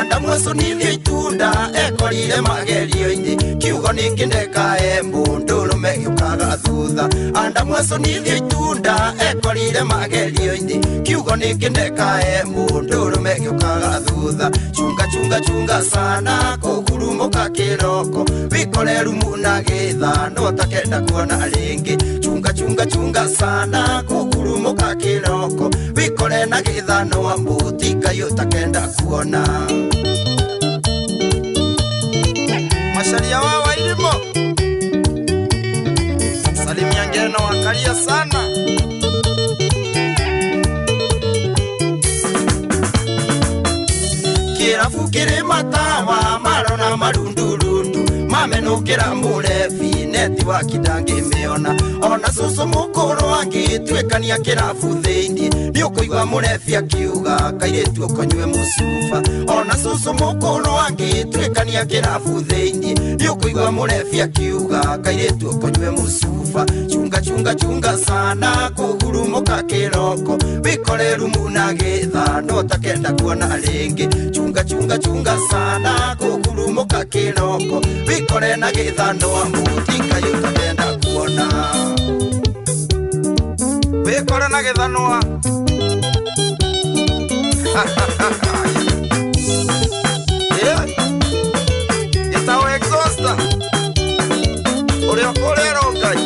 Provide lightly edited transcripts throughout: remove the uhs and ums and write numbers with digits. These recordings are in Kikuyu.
Andamwacũnithia itunda ekorire magerio-inĩ kiugo nĩkĩneka embu ndũrũme gĩũkaga thutha. Andamwacũnithia itunda ekorire magerio-inĩ kiugo nĩkĩneka embu ndũrũme gĩũkaga thutha. Chunga chunga chunga sana kũhurumũka kĩroko wikore rumu na gĩtha no takenda kuona rĩngĩ. Chunga chunga chunga sana kũhurumũka kĩroko wikore na gĩtha no ambuti Ngai ũtakenda kuona. Macharia wa Wairimo salimia ngeno wakaria sana. Kĩrabu kĩrĩ matawa marona marundurundu mamenũkĩra mũrebi netiwaki ndangĩmĩona. Ona cũcũ mũkũrũ angĩtuĩkania kĩrabu thĩinĩ nĩũkũigua mũrebi akiuga kairĩtu ũkonyue mũcuba. Ona cũcũ mũkũrũ angĩtuĩkania kĩrabu thĩinĩ nĩũkũigua mũrebi akiuga kairĩtu ũkonyue mũcuba. Chunga chunga chunga sana kũhurumũka kĩroko wikore rumu na gĩtha no takenda kuona rĩngĩ. Chunga chunga chunga sana kũhurumũka kĩroko wikore na gĩtha no ambuti Ngai ũtakenda kuona. Wikore na gĩthanwa. Yeah. Gĩtawo exhauster ũrĩa ũkũrĩa Rongai.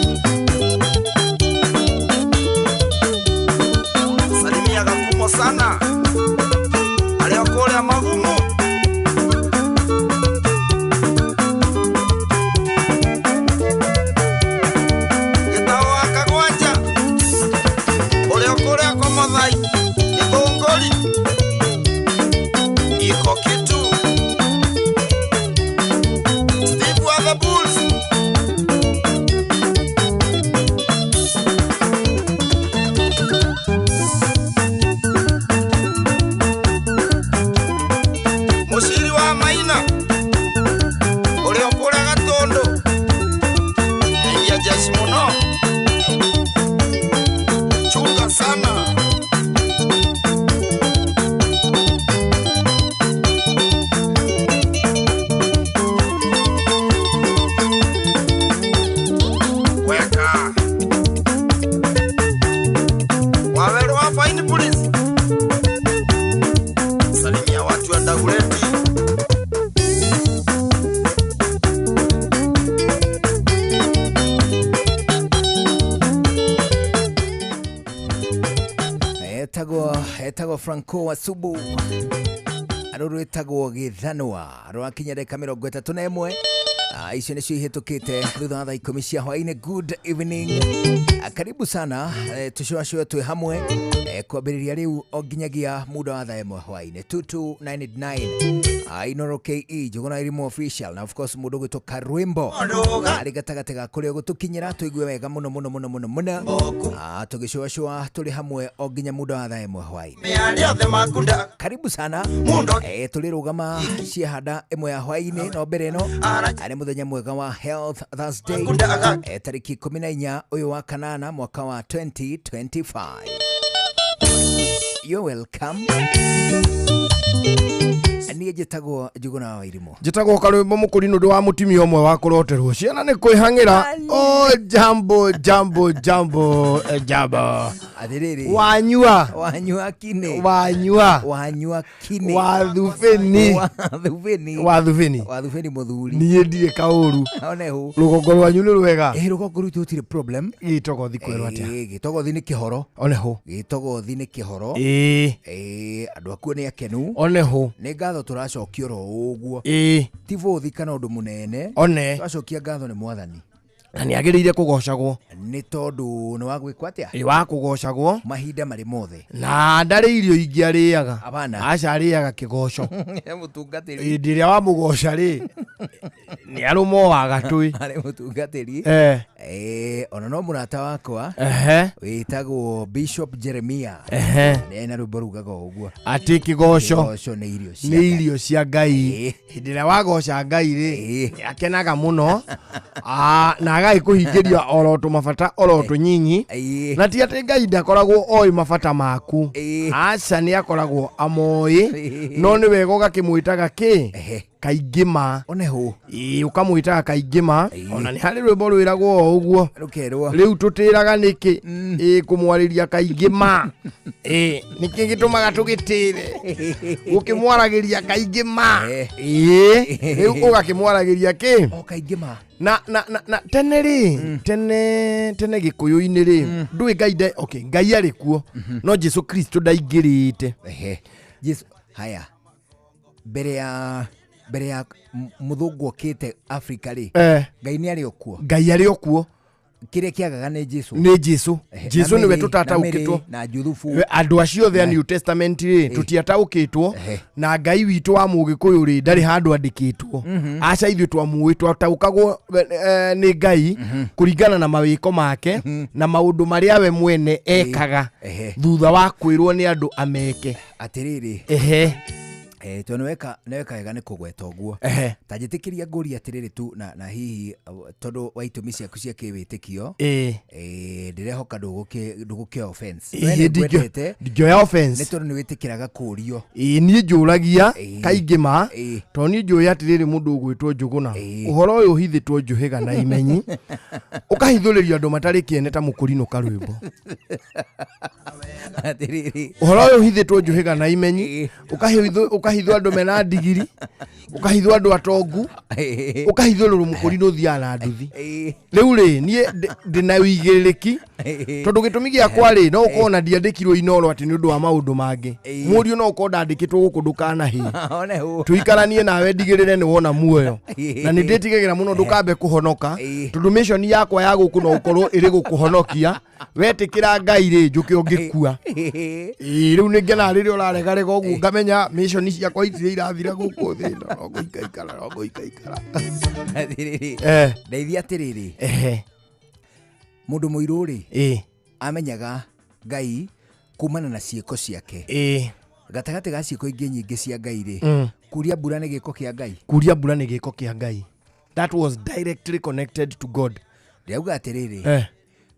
Salimia Gakumo sana arĩa ũkũrĩa Magumu. Gĩtawo wa Kagwanja ũrĩa ũkũrĩa Komothai Gĩthũngũri iko kitu. Steve wa the Bulls. Mũciri wa Maina ũrĩa ũkũrĩa Gatũndũ ndeithia jeshi mũno. Chunga sana. Weka Waweru wa Fine Police. Salimia watu wa Dagoretti. Etagwo Franco Wasubu arå rwĩtagwo gĩthanwa rwakinya ndagĩka 31. Icio nĩcio ihĩtũkĩte thutha wa thaa 10 cia hwaĩ-inĩ. Good evening. Karibu sana, tũcũacũe twĩ hamwe, kwambĩrĩria rĩu o nginyagia muda wa thaa 1 hwaĩ-inĩ. 22989 Inoro KE Njũgũna Irimũ official na of course mũndũ ũgwĩtwo Karwimbo arĩ gatagatĩ ga kũrĩa ũgũtũkinyĩra tũigue wega mũno mũno mũno mũno mũno. Tũgĩcũacũa tũrĩ hamwe o nginya muda wa thaa 1 hwaĩ-inĩ. Karibu sana. Tũrĩrũgama ciahanda ĩmwe ya hwaĩ-inĩ no mbere ĩno arĩ mũthenya mwega wa Health Thursday, tarĩki 14 ũyũ wa kanana mwaka wa 2025. You're welcome. Niĩ njĩtagwo Njũgũna wa Irimũ. Njĩtagwo Karwĩmbo Mũkũri nĩ ũndũ wa mũtumia ũmwe wa kũroterwo ciana nĩ kwĩhang'ĩra. O jambo jambo jambo, jambo. Atĩrĩrĩ. Wanyua. Wanyua kinĩ. Wanyua. Wanyua kinĩ. Wathubĩni. Wathubĩni. Wathubĩni. Wathubĩni mũthuri. Niĩ ndirĩ kaũru. One hũ. Rũgongo rwanyu nĩ rwega. Rũgongo rwitũ rũtirĩ problem. Gĩtogothi kwerwo atĩa? Gĩtogothi nĩ kĩhoro. One hũ. Gĩtogothi nĩ kĩhoro. Andũ akuo nĩ akenu. One hũ. Nĩ ngatho tũracokia oro ũguo. Ti bũthi kana ũndũ mũnene. One. Tũracokia ngatho nĩ Mwathani. Na nĩ agĩrĩire kũgocagwo. Nĩ tondũ nĩ wa gwĩkwo atĩa? Nĩ wa kũgocagwo. Mahinda marĩ mothe. Na ndarĩ irio ingĩ arĩaga. Abana. Aca arĩaga kĩgoco. Mũtungatĩri. Hĩndĩ ĩrĩa wamũgoca rĩ, Nĩ arũme o wa gatũĩ. Harĩ mũtungatĩri ona no mũrata wakwa wĩtagwo Bishop Jeremia. Nĩ na rwĩmbo rugaga o ũguo. Atĩ kĩgoco Kĩgoco nĩ irio cia nĩ Ngai. irio cia Ngai. Hĩndĩ ĩrĩa wagoca Ngai rĩ, nĩ akenaga mũno. Na agagĩkũhingĩria oro tũmabata oro tũnyinyi. Na ti atĩ Ngai ndakoragwo oĩ mabata maku. Aca, nĩ akoragwo amoĩ, no nĩ wega ũgakĩmwĩtaga kĩ kaingĩ ma. One hũ. Ĩĩ, ũkamwĩtaga kaingĩ ma. Ona nĩ harĩ rwĩmbo rwĩragwo o ũguo. Rũkerwo. Rĩu tũtĩraga nĩkĩ? Ĩĩ, kũmwarĩria kaingĩ ma. Ĩĩ, nĩkĩ gĩtũmaga tũgĩtĩre gũkĩmwaragĩria kaingĩ ma? Ĩĩ, rĩu ũgakĩmwaragĩria kĩ? O kaingĩ ma. Na tene rĩ, tene tene gĩkũyũ-inĩ rĩ, ndũĩ Ngai nde, okay, Ngai arĩ kuo, no Jesu Kristo ndaingĩrĩte. Jesu haya, mbere ya mũthũngũ okĩte Afrika rĩ, Ngai nĩ arĩ o kuo. Ngai arĩ o kuo. Kĩrĩa kĩagaga nĩ Jesu. Nĩ Jesu. Jesu na nĩwe Mary, na tũtataũkĩtwo. Mary, na Juthubu. Andũ acio othe a New Testament rĩ, tũtiataũkĩtwo. Na Ngai witũ wa mũgĩkũyũ rĩ, ndarĩ handũ andĩkĩtwo. Aca, ithuĩ twamũĩ, twataũkagwo nĩ Ngai kũringana na mawĩko make na maũndũ marĩa we mwene ekaga thutha wa kwĩrwo nĩ andũ ameke. Atĩrĩrĩ, tondũ nĩweka wega nĩ kũgweta ũguo. Ta njĩtĩkĩria ngũrie atĩrĩrĩ tu, na hihi tondũ wa itũmi ciaku cia kĩwĩtĩkio, ndĩrehoka ndũgũkĩoya offense. We nĩ ngwendete. Ndingĩoya offense. Nĩ tondũ nĩ wĩtĩkĩraga kũũrio. Ĩĩ, niĩ njũragia kaingĩ ma, tondũ niĩ njũĩ atĩrĩrĩ, mũndũ ũgwĩtwo Njũgũna, ũhoro ũyũ ũhithĩtwo njũhĩga na imenyi, ũkahithũrĩrio andũ matarĩ kĩene ta mũkũrinũ karwĩmbo. Atĩrĩrĩ. Ũhoro ũyũ ũhithĩtwo njũhĩga na imenyi, ũkahithwo andũ mena ndigiri, ũkahithwo andũ atongu, ũkahithũrĩrwo mũkũrinũ ũthiaga na nduthi. Rĩu rĩ, niĩ ndĩna wĩigĩrĩrĩki, tondũ gĩtũmi gĩakwa rĩ, no ũkorwo na ndiandĩkirwo Inoro atĩ nĩ ũndũ wa maũndũ mangĩ. Mũriũ, no ũkorwo ndandĩkĩtwo gũkũ ndũkanahĩe. One hũ. Tũikaranie nawe, ndigĩrĩre nĩ wona muoyo, na nĩ ndĩtigagĩra mũno ndũkambe kũhonoka, tondũ mission yakwa ya gũkũ no ũkorwo ĩrĩ gũkũhonokia. Wetĩkĩra Ngai rĩ, njũke ũngĩkua. Ĩĩ, rĩu nĩ ngenaga rĩrĩa ũraregarega ũguo, ngamenya mission ciakwa itirĩ irathira gũkũ thĩ ĩno, no gũikaikara, no gũikaikara. Atĩrĩrĩ, ndeithia atĩrĩrĩ, mũndũ mũirũ rĩ, amenyaga Ngai kumana na ciĩko ciake. Gatagatĩ ga ciĩko ingĩ nyingĩ cia Ngai rĩ, kuria mbura nĩ gĩko kĩa Ngai? Kuria mbura nĩ gĩko kĩa Ngai. That was directly connected to God. Ndĩrauga atĩrĩrĩ,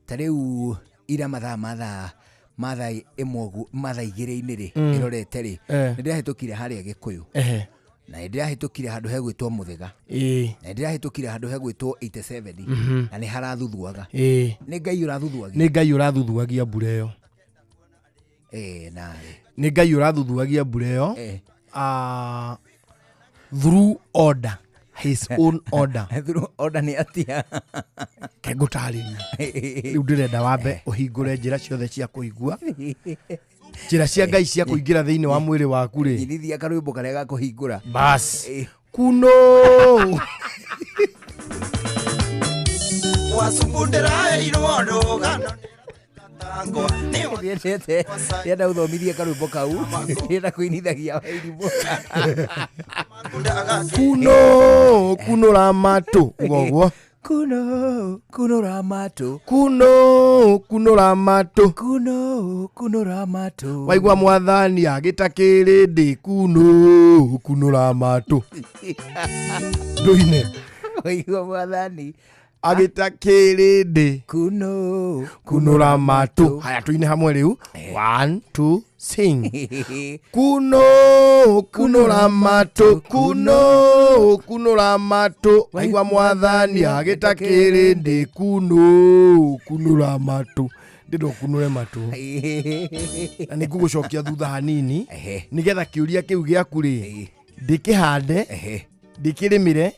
ta rĩu ira mathaa ma thaa 1 ũguo, ma thaa 2-inĩ rĩ, ĩrorete rĩ, nĩ ndĩrahĩtũkire harĩa Gĩkũyũ, na nĩ ndĩrahĩtũkire handũ hegwĩtwo Mũthĩga, na nĩ ndĩrahĩtũkire handũ hegwĩtwo 87, na nĩ harathuthuaga. Nĩ Ngai ũrathuthuagia? Nĩ Ngai ũrathuthuagia mbura ĩyo. Nawe. Nĩ Ngai ũrathuthuagia mbura ĩyo. Through order, his own order. Through order nĩ atia? Ke ngũtarĩrie. Rĩu ndĩrenda wambe ũhingũre njĩra ciothe cia kũigua, njĩra cia Ngai cia kũingĩra thĩinĩ wa mwĩrĩ waku rĩ. Nyinithia karwĩmbo karĩa ga kũhingũra. Bas, kuno. Wasumbundĩraheirwo rũgano tango nĩ Ndiendete, ndĩrenda ũthomithie karwĩmbo kau, ndĩrenda kũinithagia Wairimũ. Kuno kunũra matũ, uga ũguo. Kuno kunũra matũ. Kuno kunũra matũ. Kuno kunũra matũ. Waigua mwathani agĩta kĩrĩndĩ, kuno kunũra matũ, ndũine. Waigua mwathani Agĩta kĩrĩndĩ, kuno kunũra matũ. Haya, tũine hamwe rĩu. One, two, sing. Kuno kunũra matũ, kuno kunũra matũ, waigua mwathani agĩta kĩrĩndĩ, kuno kunũra matũ. Ndĩrenda ũkunũre matũ, na nĩ ngũgũcokia thutha hanini, nĩgetha kĩũria kĩu gĩaku rĩ, ndĩkĩhande, ndĩkĩrĩmĩre,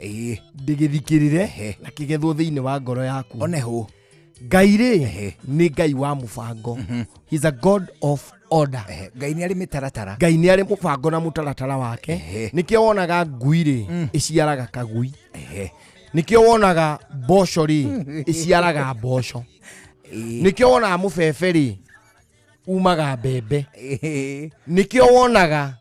ndĩgĩthikĩrĩre, na kĩgethwo thĩinĩ wa ngoro yaku. One hũ. Ngai rĩ, nĩ Ngai wa mũbango. He's a God of order. Ngai nĩ arĩ mĩtaratara. Ngai nĩ arĩ mũbango na mũtaratara wake. Nĩkĩo wonaga ngui rĩ, ĩciaraga kagui. Nĩkĩo wonaga mboco rĩ, ĩciaraga mboco. Nĩkĩo wonaga mũbebe rĩ, umaga mbembe. Nĩkĩo wonaga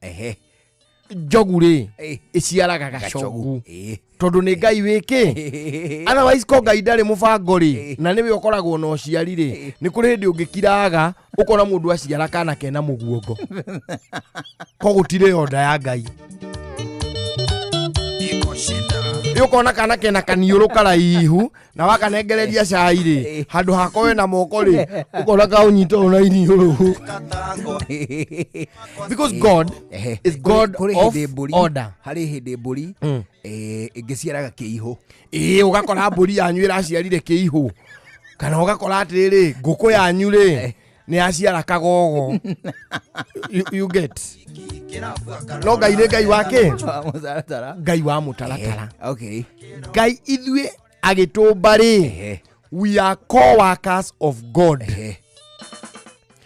Njogu rĩ ĩciaraga gacogu. Gacogu. Ĩĩ. Tondũ nĩ Ngai wĩkĩ otherwise ko Ngai ndarĩ mũbango rĩ, na nĩwe ũkoragwo na ũciari rĩ, nĩ kũrĩ hĩndĩ ũngĩkiraga ũkona mũndũ aciara kana kena mũguongo, ko gũtirĩ onda ya Ngai. Iko shida. Rĩ ũkona kana kena kaniũrũ karaihu na wakanengereria cai rĩ, handũ hakoe na moko rĩ, ũkona kaũnyita ũũ na iniũrũ, Katango. because God Ehe. is God Kũrĩ of hĩndĩ mbũri order. Harĩ hĩndĩ mbũri ĩngĩciaraga kĩihũ. Ĩĩ, ũgakora mbũri yanyu ĩraciarire kĩihũ, kana ũgakora atĩrĩrĩ, ngũkũ yanyu rĩ, nĩ yaciara kagogo. You get? No Ngai nĩ Ngai wake. Wa mũtaratara. Ngai wa mũtaratara. Okay. Ngai ithuĩ agĩtũmba rĩ, we are co-workers of God. Ehe.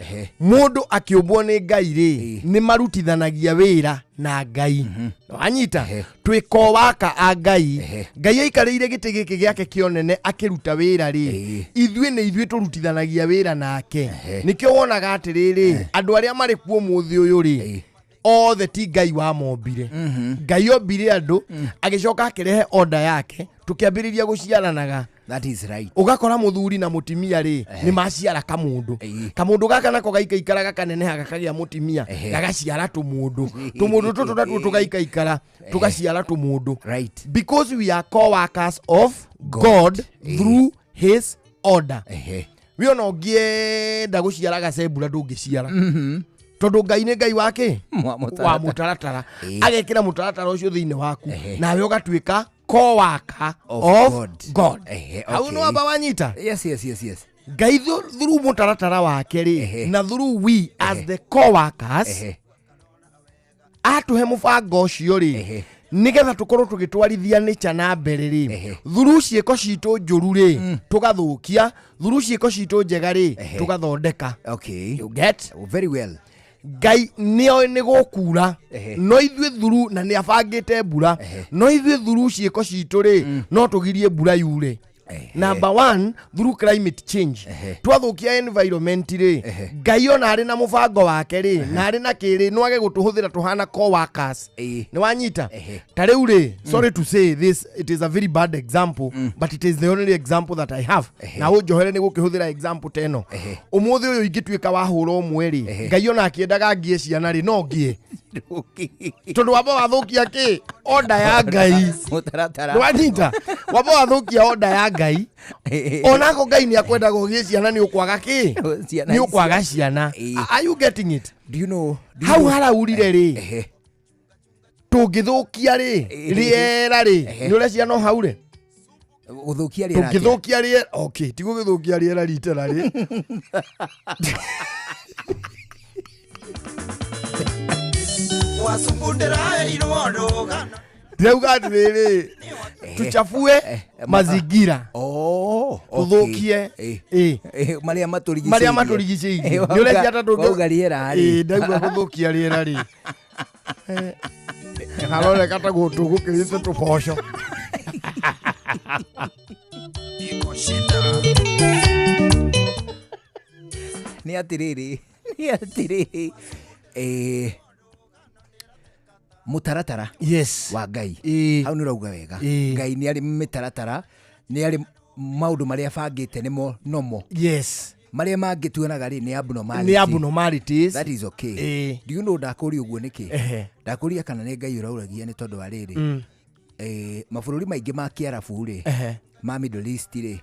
Ehe. Mũndũ akĩũmbwo nĩ Ngai rĩ, nĩ marutithanagia wĩra na Ngai. Wanyita? Twĩ co-worker a Ngai. Ngai aikarĩire gĩtĩ gĩkĩ gĩake kĩonene akĩruta wĩra rĩ, ithuĩ nĩ ithuĩ tũrutithanagia wĩra nake. Nĩkĩo wonaga atĩrĩrĩ, andũ arĩa marĩ kuo mũthĩ ũyũ rĩ, othe ti Ngai wamombire. Ngai ombire andũ, agĩcoka akĩrehe order yake, tũkĩambĩrĩria gũciaranaga. That is right. Ũgakora mũthuri na mũtimia rĩ, nĩ maciara kamũndũ. Kamũndũ gaka nako gaikaikara gakaneneha gakagĩa mũtimia, gagaciara tũmũndũ. Tũmũndũ tũtũ natuo tũgaikaikara tũgaciara tũmũndũ, because we are co-workers of God through his order. We ona ũngĩenda gũciara gacembura ndũngĩciara, tondũ Ngai nĩ Ngai wake Wa wa mũtaratara. Mũtaratara. Agekĩra mũtaratara ũcio thĩinĩ waku, nawe ũgatuĩka co-worker of of God. God. Hau nĩ wamba wanyita? Yes. Ngai through mũtaratara wake rĩ, na through we as the co-workers, atũhe mũbango ũcio rĩ, nĩgetha tũkorwo tũgĩtwarithia nĩcha na mbere rĩ, through ciĩko citũ njũru rĩ, tũgathũkia, through ciĩko citũ njega rĩ, tũgathondeka. You get? Very well. Ngai nĩoĩ nĩ gũkura, no ithuĩ thuru na nĩ abangĩte mbura, no ithuĩ through ciĩko citũ rĩ, no tũgirie mbura yure. Number one, through climate change, twathũkia environment rĩ, Ngai ona arĩ na mũbango wake rĩ, na arĩ na kĩrĩ, no age gũtũhũthĩra tũhana co-workers. Nĩ wanyita? Ta rĩu rĩ, sorry to say this, it is a very bad example, but it is the only example that I have, na ũnjohere nĩ gũkĩhũthĩra example ta ĩno. Ũmũthĩ ũyũ ingĩtuĩka wa hũra ũmwe rĩ, Ngai ona akĩendaga ngie ciana rĩ, no ngie, tondũ wamba wathũkia kĩ order ya Ngai. Mũtaratara. Nĩwanyita? Wamba wathũkia order ya Ngai, onako Ngai nĩ akwendaga ũgĩe ciana, nĩ ũkwaga kĩ? Ciana. Nĩ ũkwaga ciana. Are you getting it? Do you know? Do you Hau know? haraurire rĩ, tũngĩthũkia rĩ rĩera rĩ, nĩ ũrĩa ciana haure. Gũthũkia rĩera atĩa? Tũngĩthũkia rĩera, okay, ti gũgĩthũkia rĩera ritera rĩ. Wasukundirairwo rũgano. Ndĩrauga atĩrĩrĩ, tuchafue mazingira. Oh, okay. Tũthũkie Marĩa matũrigicĩirie. Marĩa matũrigicĩirie. Nĩ ũreciria ta Wauga rĩera rĩ. Ĩ, ndaigua gũthũkia rĩera rĩ. Haroneka ta gũtũ gũkĩrĩte tũboco. Iko shida. Nĩ atĩrĩrĩ, mũtaratara wa Ngai. Hau nĩ ũrauga wega. Ngai nĩ arĩ mĩtaratara, nĩ arĩ maũndũ marĩa abangĩte nĩmo nomo. Marĩa mangĩ tuonaga rĩ nĩ abnormality. Nĩ abnormalities. That is okay. Do you know ndakũria ũguo nĩkĩ? Ndakũria kana nĩ Ngai ũrauragia nĩ tondũ wa rĩrĩ, mabũrũri maingĩ ma kĩarabu rĩ, ma Middle East rĩ,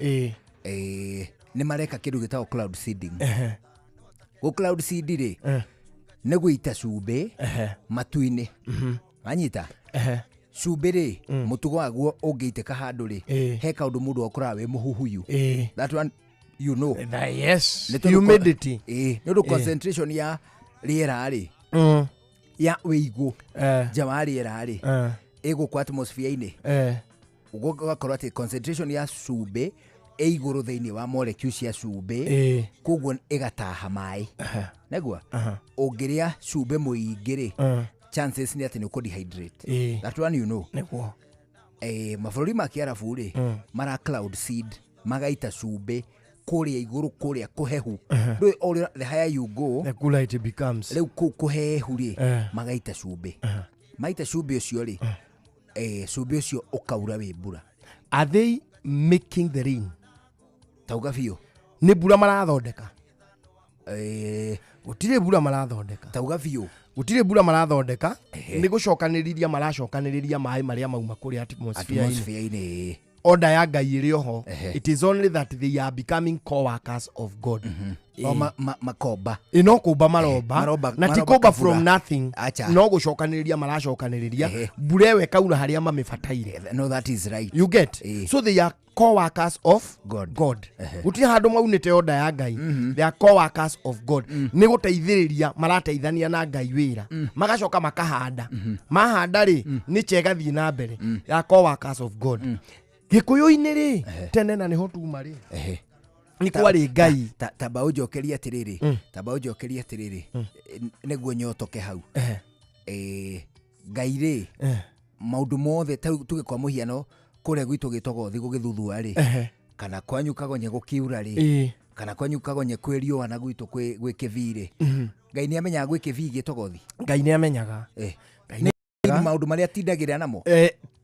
nĩ mareka kĩndũ gĩtagwo cloud seeding. Gũ cloud seed rĩ, nĩ gũita cumbĩ matu-inĩ. Wanyita? Cumbĩ rĩ, mũtugo waguo ũngĩitĩka handũ rĩ, he kaũndũ mũndũ akoraga wĩ mũhuhuyu. That one you know. Yes. Nĩ tondũ Humidity. Ĩĩ, nĩ ũndũ concentration ya rĩera rĩ, ya wĩigũ nja wa rĩera rĩ, ĩgũkũ atmosphere-inĩ, ũguo ũgakorwo atĩ concentration ya cumbĩ ĩ igũrũ thĩinĩ wa molecule cia cumbĩ, koguo ĩgataha maĩ. Nĩguo ũngĩrĩa cumbĩ mũingĩ rĩ, chances nĩ atĩ nĩ ũkũ dehydrate. That one you know. Nĩguo. Mabũrũri ma kĩarabu rĩ, mara cloud seed, magaita cumbĩ kũrĩa igũrũ, kũrĩa kũhehu. Ndũĩ o ũrĩa the higher you go, the cooler it becomes. Rĩu kũu kũhehu rĩ, magaita cumbĩ. Maita cumbĩ ũcio rĩ, cumbĩ ũcio ũkaura wĩ mbura. Are they making the rain? Tauga biũ. Nĩ mbura marathondeka? Gũtirĩ mbura marathondeka. Tauga biũ. Gũtirĩ mbura marathondeka. Nĩ gũcokanĩrĩria maracokanĩrĩria maĩ marĩa mauma kũrĩa atmosphere-inĩ. Atmosphere-inĩ. Order ya Ngai ĩrĩ oho. It is only that they are becoming co-workers of God. O makomba. Ĩ no kũmba maromba. Maromba- Na ti maromba kũmba kabura. from nothing. Acha. No gũcokanĩrĩria maracokanĩrĩria mbura ĩyo ĩkaura harĩa mamĩbataire. No, that is right. You get? So they are co-workers of God. God. Gũtirĩ handũ maunĩte order ya Ngai. They are co-workers of God. Nĩ gũteithĩrĩria marateithania na Ngai wĩra. Magacoka makahanda. Mahanda rĩ, nĩ chegathiĩ na mbere. They are co-workers of God. Gĩkũyũ-inĩ rĩ, tene na nĩho tuma rĩ. Nĩ kwarĩ Ngai. Tamba ũnjokerie atĩrĩrĩ, tamba ũnjokerie atĩrĩrĩ, nĩguo nyotoke hau. Ngai rĩ, maũndũ mothe tuge kwa mũhiano kũrĩa gwitũ Gĩtogothi gũgĩthuthua rĩ, kana kwanyu Kagonye gũkiura rĩ, kana kwanyu Kagonye kwĩ riũa na gwitũ kwĩ kĩbii rĩ, Ngai nĩ amenyaga gwĩ kĩbii Gĩtogothi? Ngai nĩ amenyaga. Ngai Nĩ maũndũ marĩa atindagĩrĩra namo?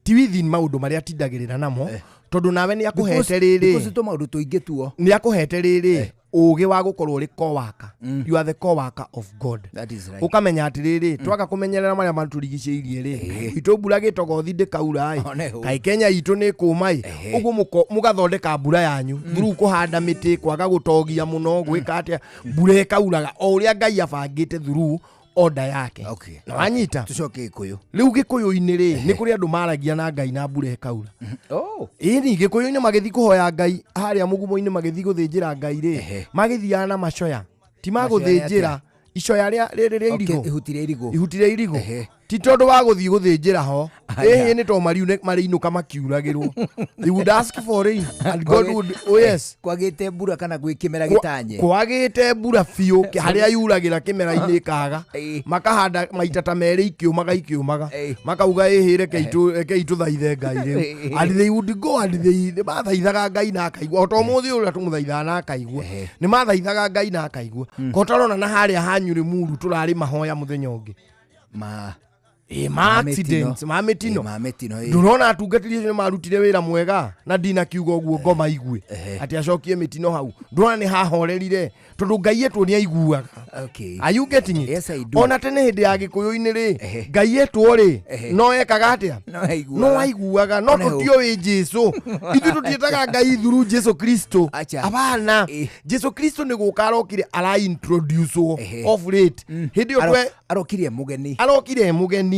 Ti within maũndũ marĩa atindagĩrĩra namo, tondũ nawe nĩ akũhete rĩrĩ. Because tũ maũndũ tũingĩ tuo. Nĩ akũhete rĩrĩ ũgĩ wa gũkorwo ũrĩ co-worker. You are the co-worker of God. That is right. Ũkamenya atĩrĩrĩ, twaga kũmenyerera marĩa matũrigicĩirie rĩ, itũ mbura Gĩtogothi ndĩkaura ĩ. One hũ. Kaĩ Kenya itũ nĩ kũma ĩ. Ũguo mũgathondeka mbura yanyu through kũhanda mĩtĩ, kwaga gũtogia mũno, gwĩka atĩa, mbura ĩkauraga o ũrĩa Ngai abangĩte through order yake. Okay. Na wanyita? Tucoke Gĩkũyũ. Rĩu Gĩkũyũ-inĩ rĩ, nĩ kũrĩ andũ maragia na Ngai na mbura ĩkaura. Oh. Ĩni Gĩkũyũ-inĩ magĩthiĩ kũhoya Ngai harĩa mũgumo-inĩ, magĩthiĩ gũthĩnjĩra Ngai rĩ, magĩthiaga na macoya. Ti magũthĩnjĩra icoya rĩa rĩrĩ rĩa irigũ. Ihuti rĩa irigũ. Ihuti rĩa irigũ. Ti tondũ wa gũthiĩ gũthĩnjĩra ho. Aya. Ĩhĩ nĩ tondũ marĩinũka makiuragĩrwo. They would ask for rain and God would, oh yes. Kwagĩte mbura kana gwĩ kĩmera gĩtanye. Kwagĩte mbura biũ harĩa yuragĩra kĩmera-inĩ ĩkaga. Makahanda maita ta merĩ ikĩũmaga ikĩũmaga. Makauga ĩhĩ reke itũthaithe Ngai rĩu. And they would go and they nĩ mathaithaga Ngai na akaigua. O ta ũmũthĩ ũrĩa tũmũthaithaga na akaigua. Nĩ mathaithaga Ngai na akaigua. Ko ũtarona na harĩa hanyu Rĩmuru tũrarĩ mahoya mũthenya ũngĩ. Ma Ma accidents, ma mĩtino. Ma mĩtino, ĩ. Ndũrona atungatĩri acio nĩ marutire wĩra mwega na ndinakiuga ũguo ngoma igue atĩ acokie mĩtino hau. Ndũrona nĩ hahorerire tondũ Ngai etwo nĩ aiguaga. Okay. Are you getting it? Yes, I do. Ona tene hĩndĩ ya Gĩkũyũ-inĩ rĩ, Ngai etwo rĩ, no ekaga atĩa? No aiguaga. No aiguaga, no One hũ. tũtiũĩ Jesu. Ithuĩ tũtiĩtaga Ngai through Jesu Kristo. Acha. Abana. Jesu Kristo nĩ gũka arokire ara introduce off late. Hĩndĩ ĩyo Arokire mũgeni. Arokire mũgeni.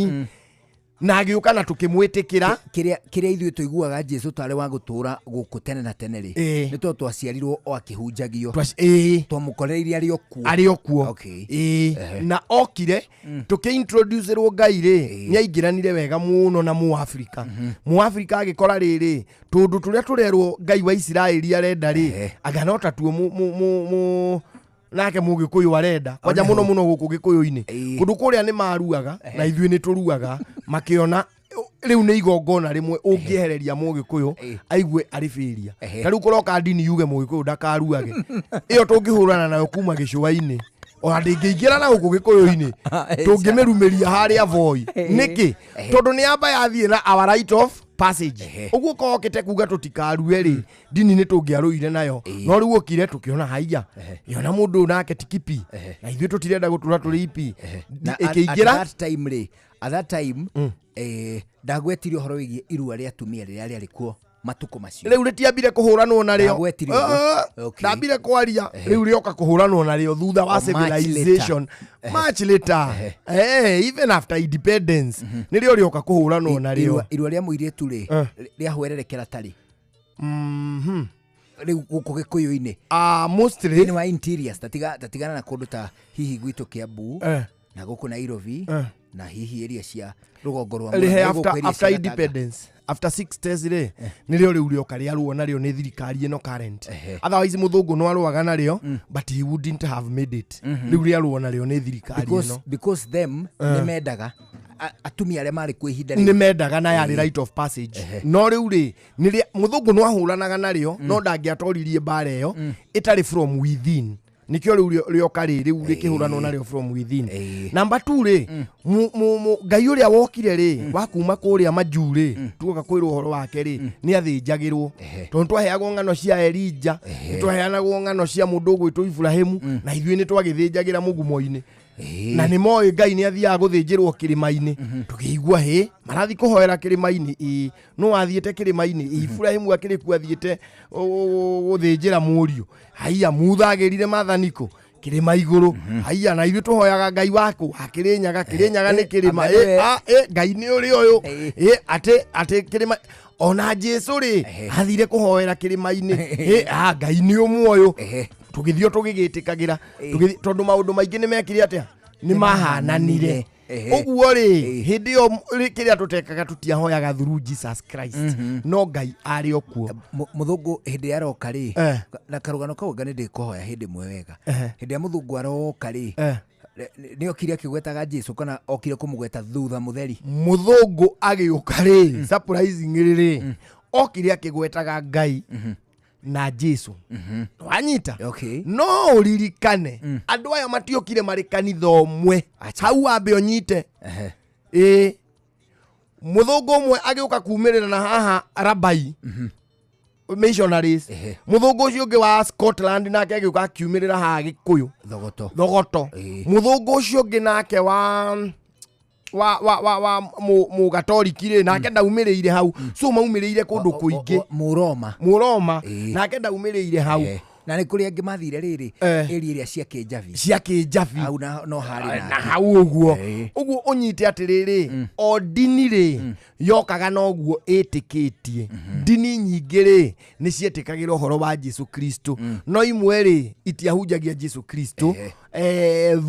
Na agĩũka na tũkĩmwĩtĩkĩra. Kĩrĩa ithuĩ tũiguaga Jesu tarĩ wa gũtũũra gũkũ tene na tene rĩ, nĩ tondũ twaciarirwo o akĩhunjagio. Twamũkoreire arĩ o kuo. Arĩ o kuo. Okay. Na okire, tũkĩ-introduce-rwo Ngai rĩ, nĩ aingĩranire wega mũno na Mũafrika. Mũafrika agĩkora rĩrĩ, tũndũ tũrĩa tũrerwo Ngai wa Isiraeli arenda rĩ, anga no ta tuo nake Mũgĩkũyũ arenda. Kwanja One mũno hũ. mũno gũkũ Gĩkũyũ-inĩ. Kũndũ kũrĩa nĩ maruaga, na ithuĩ nĩ tũruaga, makĩona rĩu nĩ igongona rĩmwe ũngĩehereria Mũgĩkũyũ aigue arĩ failure. Ta rĩu kũroka ndini yuge Mũgĩkũyũ ndakaruage. Ĩyo tũngĩhũrana nayo kuma gĩcũa-inĩ. Ona ndĩngĩingĩra na gũkũ Gĩkũyũ-inĩ. Tũngĩmĩrumĩria harĩa Voi. Nĩkĩ? Tondũ nĩ yamba yathiĩ na our right of passage. Ũguo korwo okĩte kuga tũtikarue rĩ, ndini nĩ tũngĩarũire nayo. No rĩu okire tũkĩona haiya. Yona mũndũ ũyũ nake ti kipi. Na ithuĩ tũtirenda gũtũra tũrĩ ipi. Na Ĩkĩingĩra. at that time rĩ, at that time, ndagwetire ũhoro wĩgiĩ irua rĩa atumia rĩrĩa rĩarĩ kuo matukũ macio. Rĩu rĩtiambire kũhũranwo narĩo. Ndagwetire ũguo. Okay. Ndambire kwaria, rĩu rĩoka kũhũranwo narĩo thutha wa Oh, much later. civilization. Much later. Even after independence. Nĩrĩo rĩoka kũhũranwo narĩo. Irua rĩa mũirĩtu rĩ, rĩahwererekera tarĩ. Rĩu gũkũ Gĩkũyũ-inĩ. Mostly. Thĩinĩ wa interiors, tatigana na kũndũ ta hihi gwitũ Kiambu, na gũkũ Nairobi, na hihi area cia rũgongo rwa Rĩhe Mũrang'a, gũkũ area after cia Gatanga. independence, after 60s rĩ, nĩrĩo rĩu rĩoka rĩarũo narĩo nĩ thirikari ĩno current. Otherwise mũthũngũ no arũaga narĩo, but he wouldn't have made it. Rĩu rĩarũo narĩo nĩ thirikari ĩno. Because them nĩ mendaga atumia arĩa marĩ kuo ihinda Nĩ rĩu. mendaga na yarĩ right of passage. No rĩu rĩ, nĩrĩa mũthũngũ no ahũranaga narĩo, no ndangĩatoririe mbara ĩyo ĩtarĩ from within. Nĩkĩo rĩu rĩoka rĩ rĩu rĩkĩhũranwo narĩo from within. Ĩĩ. Namba tu rĩ, Ngai ũrĩa wokire rĩ, wa kuma kũrĩa majuu rĩ, tuoka kwĩrwo ũhoro wake rĩ, nĩ athĩnjagĩrwo, tondũ twaheagwo ng'ano cia Elija, nĩ twaheanagwo ng'ano cia mũndũ ũgwĩtwo Iburahĩmu, na ithuĩ nĩ twagĩthĩnjagĩra mũgumo-inĩ, na nĩ moĩ Ngai nĩ athiaga gũthĩnjĩrwo kĩrĩma-inĩ. Tũkĩigua hĩ marathiĩ kũhoera kĩrĩma-inĩ, ĩ no athiĩte kĩrĩma-inĩ? Ĩ Iburahĩmu akĩrĩ kuo athiĩte gũthĩnjĩra mũriũ? Haiya, Mutha agĩrire mathaniko kĩrĩma igũrũ. Haiya, na ithuĩ tũhoyaga Ngai waku akĩrĩnyaga. Kĩrĩnyaga nĩ kĩrĩma. Anga nĩwe. Ngai nĩ ũrĩ ũyũ. Atĩ kĩrĩma, ona Jesu rĩ, athire kũhoera kĩrĩma-inĩ. Ngai nĩ ũmwe ũyũ. Tũgĩthiĩ tũgĩgĩtĩkagĩra. Tondũ maũndũ maingĩ nĩ mekire atĩa? Nĩ mahananire. Ũguo rĩ, hĩndĩ ĩyo rĩ, kĩrĩa tũtekaga, tũtiahoyaga through Jesus Christ, no Ngai arĩ o kuo. Mũthũngũ hĩndĩ aroka rĩ, na karũgano kau anga nĩ ndĩkũhoya hĩndĩ ĩmwe wega. Hĩndĩ ya mũthũngũ aroka rĩ, nĩ okire akĩgwetaga Jesu kana okire kũmũgweta thutha mũtheri? Mũthũngũ agĩũka rĩ, surprisingly rĩ, okire akĩgwetaga Ngai na Jesu, wanyita? Okay. No ũririkane andũ aya matiokire marĩ kanitha ũmwe. Hau wambe ũnyite. Ĩĩ, mũthũngũ ũmwe agĩũka kumĩrĩra na haha Rabai missionaries. Mũthũngũ ũcio ũngĩ wa Scotland nake agĩũka akiumĩrĩra haha Gĩkũyũ. Thogoto. Thogoto. Mũthũngũ ũcio ũngĩ nake wa mũgatoriki rĩ, nake ndaumĩrĩire hau. So maumĩrĩire kũndũ kũingĩ. Mũroma. Mũroma nake ndaumĩrĩire hau. Na nĩ kũrĩ angĩ mathire rĩrĩ, area ĩrĩa cia Kĩnjabi. Cia Kĩnjabi. Hau na no harĩ na nake. Hau ũguo. Ũguo ũnyite atĩrĩrĩ, o ndini rĩ yokaga noguo ĩtĩkĩtie. Ndini nyingĩ rĩ nĩ cietĩkagĩra ũhoro wa Jesu Kristo, no imwe rĩ itiahunjagia Jesu Kristo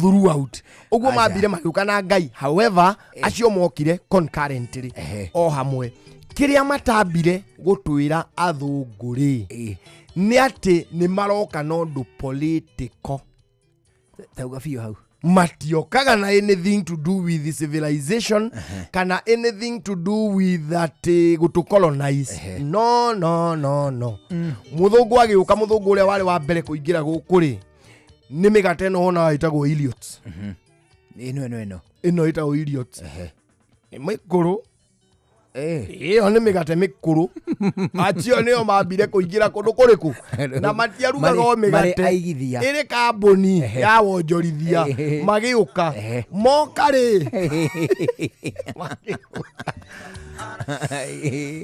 throughout ũguo. Aca. Mambire magĩũka na Ngai. However, acio mokire concurrently, o hamwe. Kĩrĩa matambire gũtwĩra athũngũ rĩ, nĩ atĩ nĩ maroka na ũndũ political. Tauga biũ hau. Matiokaga na anything to do with the civilization kana anything to do with atĩ gũtũ colonize. No, no, no, no. Mũthũngũ agĩũka, mũthũngũ ũrĩa warĩ wa mbere kũingĩra gũkũ rĩ, nĩ mĩgate ĩno wonaga ĩtagwo Elliot's. Ĩno ĩno ĩno. Ĩno ĩtagwo Elliot's nĩ mĩkũrũ. Ĩyo nĩ mĩgate mĩkũrũ. Acio nĩo mambire kũingĩra kũndũ kũrĩkũ na matiarugaga o Marĩ mĩgate. aigithia. Ĩrĩ kambuni ya wonjorithia. Magĩũka, moka rĩ,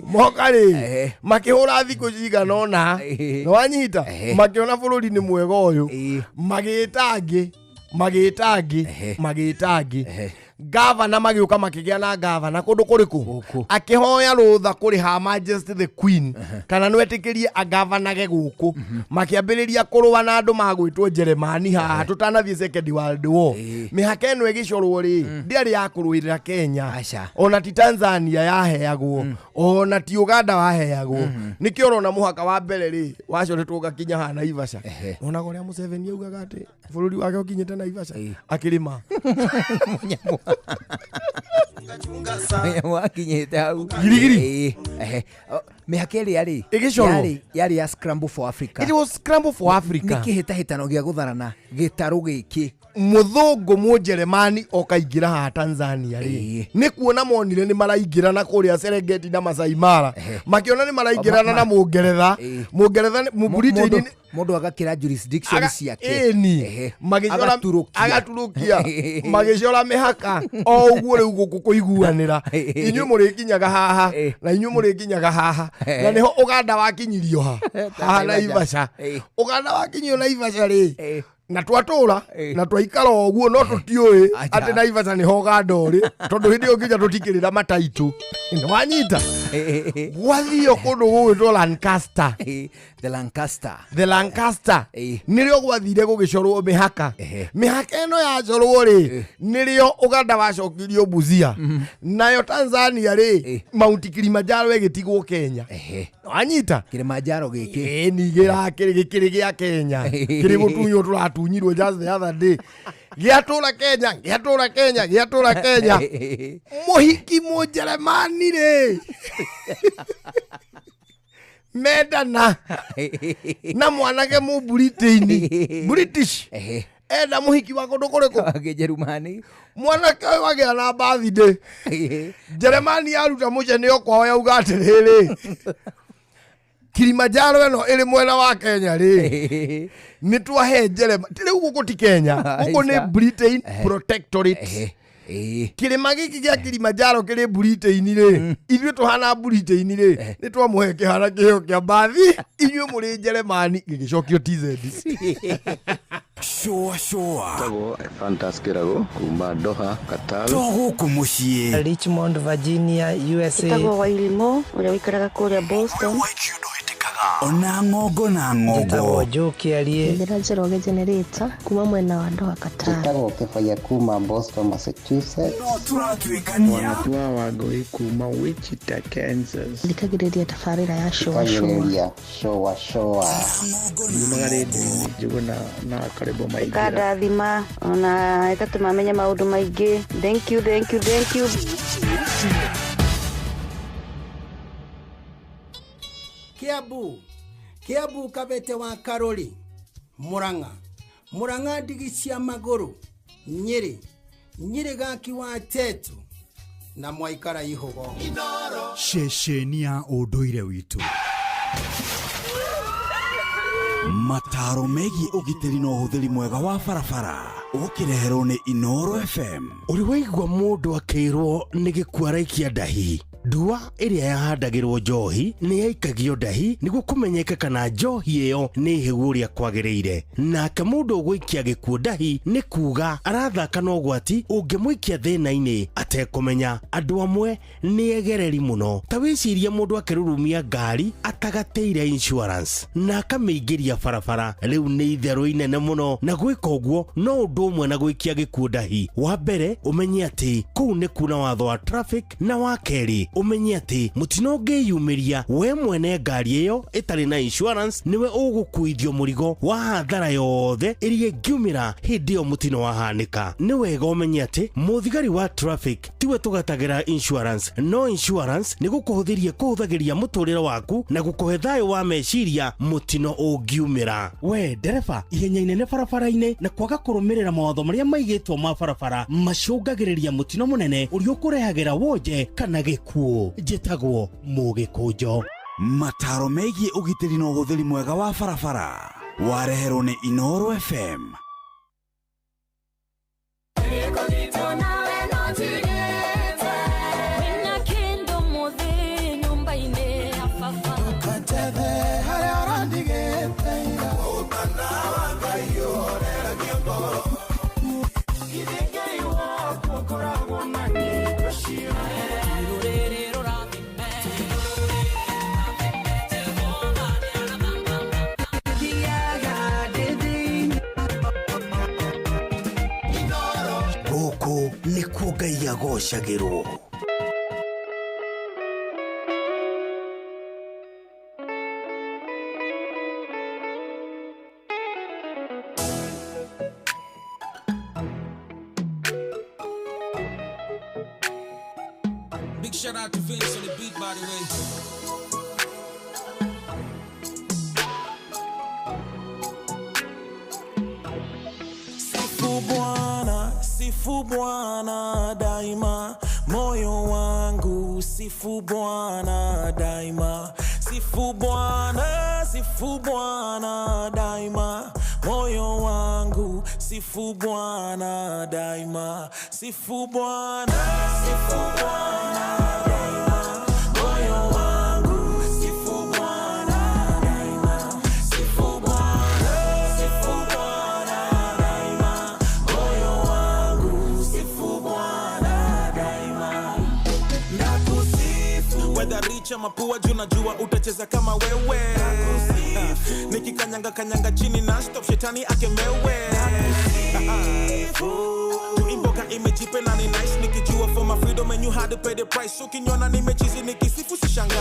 moka rĩ, makĩhũra thikũ cigana ũna. Nĩwanyita? Makĩona bũrũri nĩ mwega ũyũ. Magĩta angĩ, magĩta angĩ, magĩta angĩ. Gavana magĩũka, makĩgĩa na gavana kũndũ kũrĩkũ? Gũkũ. Akĩhoya rũtha kũrĩ Her Majesty the Queen kana no etĩkĩrie agavanage gũkũ. Makĩambĩrĩria kũrũa na andũ magwĩtwo Jeremani haha tũtanathiĩ Second World War. Mĩhaka ĩno ĩgĩcorwo rĩ, ndĩarĩ ya kũrũĩrĩra Kenya. Aca. Ona ti Tanzania yaheagwo, ona ti Uganda waheagwo. Nĩkĩo ũrona mũhaka wa mbere rĩ wacoretwo ũgakinya haha Naivasha. Onaga ũrĩa Museveni augaga atĩ bũrũri wake ũkinyĩte Naivasha akĩrĩma. Chunga sana. Wakinyĩte hau. Girigiri. Ĩĩ. O, mĩhaka ĩrĩa rĩ Ĩgĩcorwo. yarĩ ya Scramble for Africa. It was scramble for Africa. Nĩ kĩhĩtahĩtano gĩa gũtharana gĩtarũ gĩkĩ. Mũthũngũ mũnjeremani okaingĩra haha Tanzania rĩ, nĩ kuona monire nĩ maraingĩra na kũrĩa Serengeti na Masai Mara. Makĩona nĩ maraingĩrana na mũngeretha. Mũngeretha mũbritĩini. Mũndũ agakĩra jurisdiction ciake. Ĩni. Magĩcora. Agaturũkia. Agaturũkia, magĩcora mĩhaka o ũguo. Rĩu gũkũ kũiguanĩra, inyuĩ mũrĩkinyaga haha na inyuĩ mũrĩkinyaga haha, na nĩho Ũganda wakinyirio ha haha Naivasha. Ũganda wakinyio Naivasha rĩ, na twatũra na twaikara o ũguo, no tũtiũĩ Acha. atĩ Naivasha nĩho Ũganda ũrĩ, tondũ hĩndĩ ĩyo nginya tũtikĩrĩra mataitũ. Nĩwanyita? Gwathio kũndũ gũgwĩtwo Lancaster. The Lancaster. The Lancaster. Nĩrĩo gwathire gũgĩcorwo mĩhaka. Mĩhaka ĩno yacorwo rĩ, nĩrĩo Ũganda wacokirio Busia, nayo Tanzania rĩ, Mount Kilimanjaro ĩgĩtigwo Kenya. Wanyita? Kilimanjaro gĩkĩ. Ĩni gĩrakĩrĩ gĩkĩrĩ gĩa Kenya, kĩrĩ gũtunywo tũratunyirwo just the other day. Gĩatũra Kenya, gĩatũra Kenya, gĩatũra Kenya. Mũhiki mũnjeremani rĩ, Mendana na mwanake mu Britain British enda muhiki wa kundu kuriku Njerumani mwanake ũyũ agĩa na birthday Jeremani aruta mũcene kwao yauga atĩrĩrĩ Kilimanjaro ĩno ĩrĩ mwena wa Kenya rĩ nĩ twahe Jeremani rĩu gũkũ ti Kenya gũkũ nĩ Britain Protectorate Kĩrĩma gĩkĩ gĩa Kilimanjaro kĩrĩ Britain rĩ ithuĩ tũhana Britain rĩ nĩ twamũhe kĩhana kĩheo kĩa mbathi inyuĩ mũrĩ Jeremani gĩgĩcokio TZ. Shua shua Tagwo Fantas Kirago kuma Doha Qatar to gũkũ mũciĩ Richmond Virginia USA. Tagwo Wairimo ũrĩa wĩikaraga kũrĩa Boston. Ona ng'ongo na ng'ongo. Tagwo Joe Kiarie. Ndĩra Njoroge Generator kuma mwena wa Doha Qatar. Tagwo Kĩbaya kuma Boston Massachusetts. No tũratuĩkania Wanatua Wangui kuma Wichita Kansas. Thikagĩrĩria tabarĩra ya shua shua. Shua shua. Yumaga rĩndiũ-inĩ Njuguna na Karĩbo Maingĩra. Ĩkandathima ona ĩgatũma menye maũndũ maingĩ. Thank you, thank you, thank you. Kiambu Kiambu Kabete wa Karoli Murang'a Murang'a ndigi cia magũrũ Nyĩrĩ Nyĩrĩ gaki wa Tetu na mwaikara ihugo ceceni ya ũndũire witũ mataro megiĩ ũgitĩri na ũhũthĩri mwega wa barabara ũkĩreherwo nĩ Inoro FM. Ũrĩ waigua mũndũ akĩrwo nĩ gĩkuũ araikia ndahi ndua ĩrĩa yahandagĩrwo njohi nĩ yaikagio ndahi nĩguo kũmenyeke kana njohi ĩyo nĩ hĩgu ũrĩa kwagĩrĩire nake mũndũ ũgũikia gĩkuũ ndahi nĩ kuga arathaka na ũgwati ũngĩmũikia thĩna-inĩ atekũmenya. Andũ amwe nĩ egereri mũno ta wĩcirie mũndũ akĩrurumia ngari atagatĩire insurance na akamĩingĩria barabara rĩu nĩ itherũ inene mũno na gwĩka ũguo no ũndũ ũmwe na gũikia gĩkuũ ndahi. Wa mbere ũmenye atĩ kũu nĩ kuna watho wa traffic na wa kerĩ umenye atĩ mũtino ũngĩyumĩria we mwene ngari ĩyo ĩtarĩ na insurance nĩwe ũgũkuithio mũrigo wa hathara yothe ĩrĩa ĩngiumĩra hĩndĩ ĩyo mũtino wahanĩka. Nĩ wega ũmenye atĩ mũthigari wa traffic tiwe tũgatagĩra insurance no insurance nĩ gũkũhũthĩria kũhũthagĩria mũtũrĩre waku na gũkũhe thayũ wa meciria mũtino ũngiumĩra. We ndereba ihenya inene barabara-inĩ na kwaga kũrũmĩrĩra mawatho marĩa maigĩtwo ma barabara macũngagĩrĩria mũtino mũnene ũrĩa ũkũrehagĩra wonje kana gĩkuũ. Njĩtagwo Mũgĩkũnjo. Mataro megiĩ ũgitĩri na ũhũthĩri mwega wa barabara wareherwo nĩ Inoro FM. Nĩkuo Ngai agocagĩrwo. Big shout out to Vince on the beat, by the way. Sifu Bwana, sifu Bwana daima, moyo wangu sifu Bwana daima, sifu Bwana, sifu Bwana daima, moyo wangu sifu Bwana daima, sifu Bwana, sifu Bwana daima, moyo wangu sifu Bwana daima, sifu Bwana, sifu Bwana daima, moyo wangu sifu Bwana daima, nakusifu. Whether rich ama poor, juu najua utacheza kama wewe. Nikikanyanga kanyanga chini na stop shetani akemewe. Tuimboka imejipe na ni nice nikijua for my freedom and you had to pay the price. Ukiniona nimechizi nikisifu sishangae.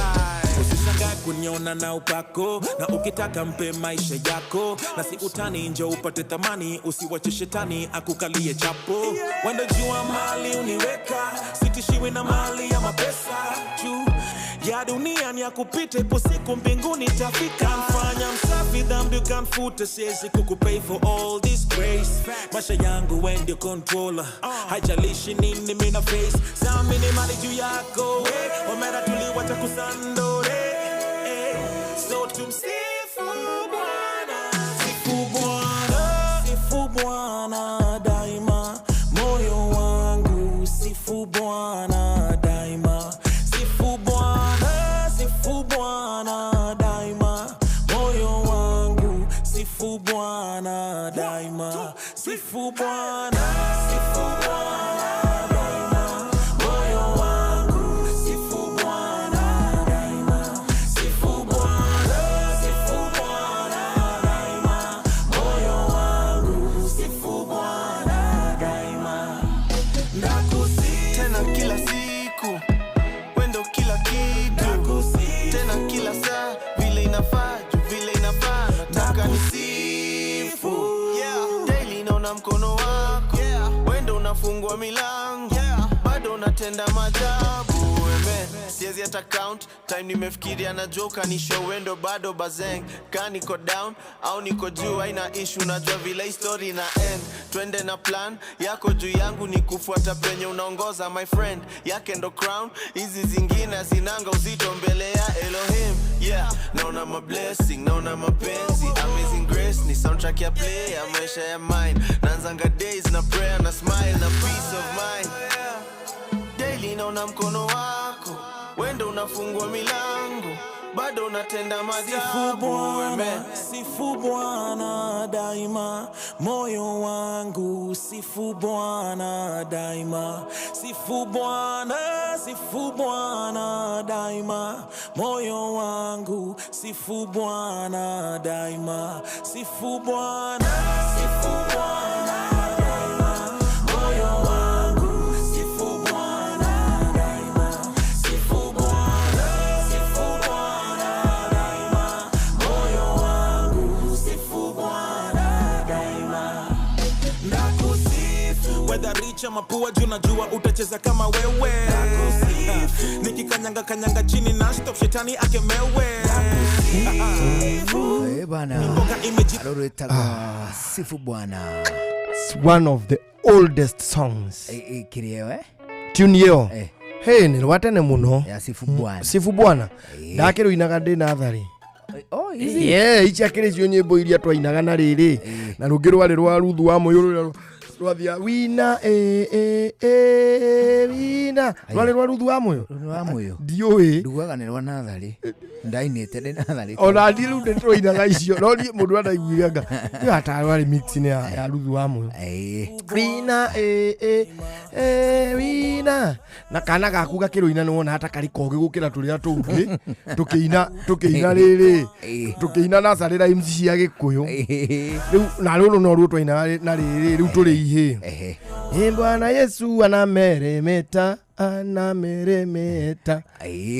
Asishangae kuniona na upako, na ukitaka mpe maisha yako, na si utani njo upate thamani, usiwache shetani akukalie chapo. Wendo jua mali uniweka, sitishiwi na mali ya mapesa juu ya dunia ni ya kupita, ipo siku mbinguni tafika. Mfanya msafi dhambi ukanfuta, siwezi kukupay for all this grace. Maisha yangu we ndio controller, haijalishi nini mina face. Sami ni mali juu yako, omera tuliwacha kusandore. So tumsifu Bwana, sifu Bwana, sifu Bwana daima, moyo wangu sifu Bwana daima, sifu Bwana, sifu Bwana daima, moyo wangu sifu Bwana daima, sifu Bwana, sifu Bwana daima, moyo wangu sifu Bwana daima, sifu Bwana, sifu Bwana daima, moyo wangu sifu Bwana daima. Ndakusifu tena kila siku, wendo kila kitu, tena kila saa, vile inafaa, juu vile inafaa, nataka nisifu. Daily naona mkono wako, wendo unafungua milango, bado unatenda maajabu. Amen. Siwezi hata count time nimefikiria na joka ni show wendo bado bazeng ka niko down au niko juu haina issue, najua vile story na end. Twende na plan yako juu yangu ni kufuata penye unaongoza my friend, yake ndo crown, hizi zingine zinanga uzito mbele ya Elohim. Yeah, naona my blessing, naona mapenzi, amazing grace ni soundtrack ya play ya maisha ya mine. Naanzanga days na prayer na smile na peace of mind. Daily naona mkono wako, wendo unafungua milango, bado unatenda maajabu. Amen. Sifu Bwana daima, moyo wangu sifu Bwana daima, sifu Bwana, sifu Bwana daima, moyo wangu sifu Bwana daima, sifu Bwana, sifu Bwana daima, moyo wangu sifu Bwana daima, sifu Bwana, sifu Bwana daima, moyo wangu sifu Bwana daima. Ndakusifu whether rich ama poor, juu najua utacheza kama wewe. Ndakusifu nikikanyanga kanyanga chini na stop shetani akemewe. Eh bana, aroretaga sifu Bwana. It's one of the oldest songs. Kiriyo Tune iyo. Hey, ni rwatene muno. Ya sifu Bwana. Sifu Bwana. Ndakĩrũinaga ndĩ natharĩ. Oh, is it? Yeah, ici akĩrĩ cio nyĩmbo iria twainaga na rĩrĩ. Na rũngĩ rwarĩ rwa Ruthu wa Mũyũ rũrĩa rwathia wina wina. Rwarĩ rwa Ruthu wa Mũyũ? Rwa Mũyũ. Ndiũĩ. Ndugaga nĩ rwa natharĩ. Ndainĩte ndĩ natharĩ. Ona niĩ rĩu nĩ twainaga icio. No niĩ mũndũ andaiguire anga. Ĩyo ata rwarĩ mix ya Ruthu wa Mũyũ. Wina wina. Na kana gaku gakĩrũina nĩ wona hata karĩ kogĩ gũkĩra tũrĩa tũngĩ. Tũkĩina rĩrĩ. Tũkĩina nacarĩ rhymes cia Gĩkũyũ. Rĩu na rũrũ no ruo twainaga na rĩrĩ rĩu tũrĩ ihĩ. Bwana Yesu anameremeta, anameremeta.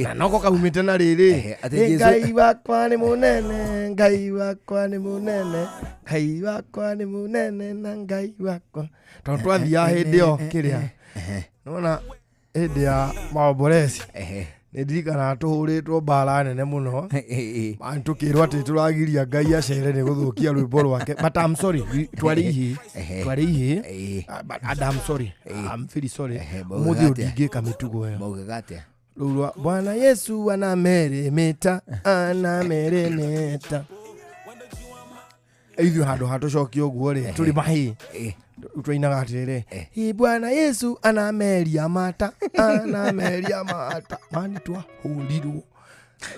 Na noko kaumĩte na rĩrĩ. Ngai wakwa nĩ mũnene, Ngai wakwa nĩ mũnene, Ngai wakwa nĩ mũnene na Ngai wakwa. Tondũ twathiaga hĩndĩ ĩyo kĩrĩa. Nĩwona hĩndĩ ya maomboreci. Nĩ ndirikanaga tũhũrĩtwo mbara nene mũno. Tũkĩrwo atĩ tũragiria Ngai acere nĩ gũthũkia rwĩmbo rwake. But I'm sorry, twarĩ ihĩ. Twarĩ ihĩ. But I'm sorry. I'm very sorry. Ũmũthĩ ũyũ ndingĩka mĩtugo ĩyo. Maugaga atĩa? Rũu rwa Bwana Yesu anameremeta, anameremeta. Ithuĩ handũ ha tũcokie ũguo rĩ, tũrĩ mahĩ. Twainaga atĩrĩrĩ, Bwana Yesu anameria mata, anameria mata. Mani twahũrirwo.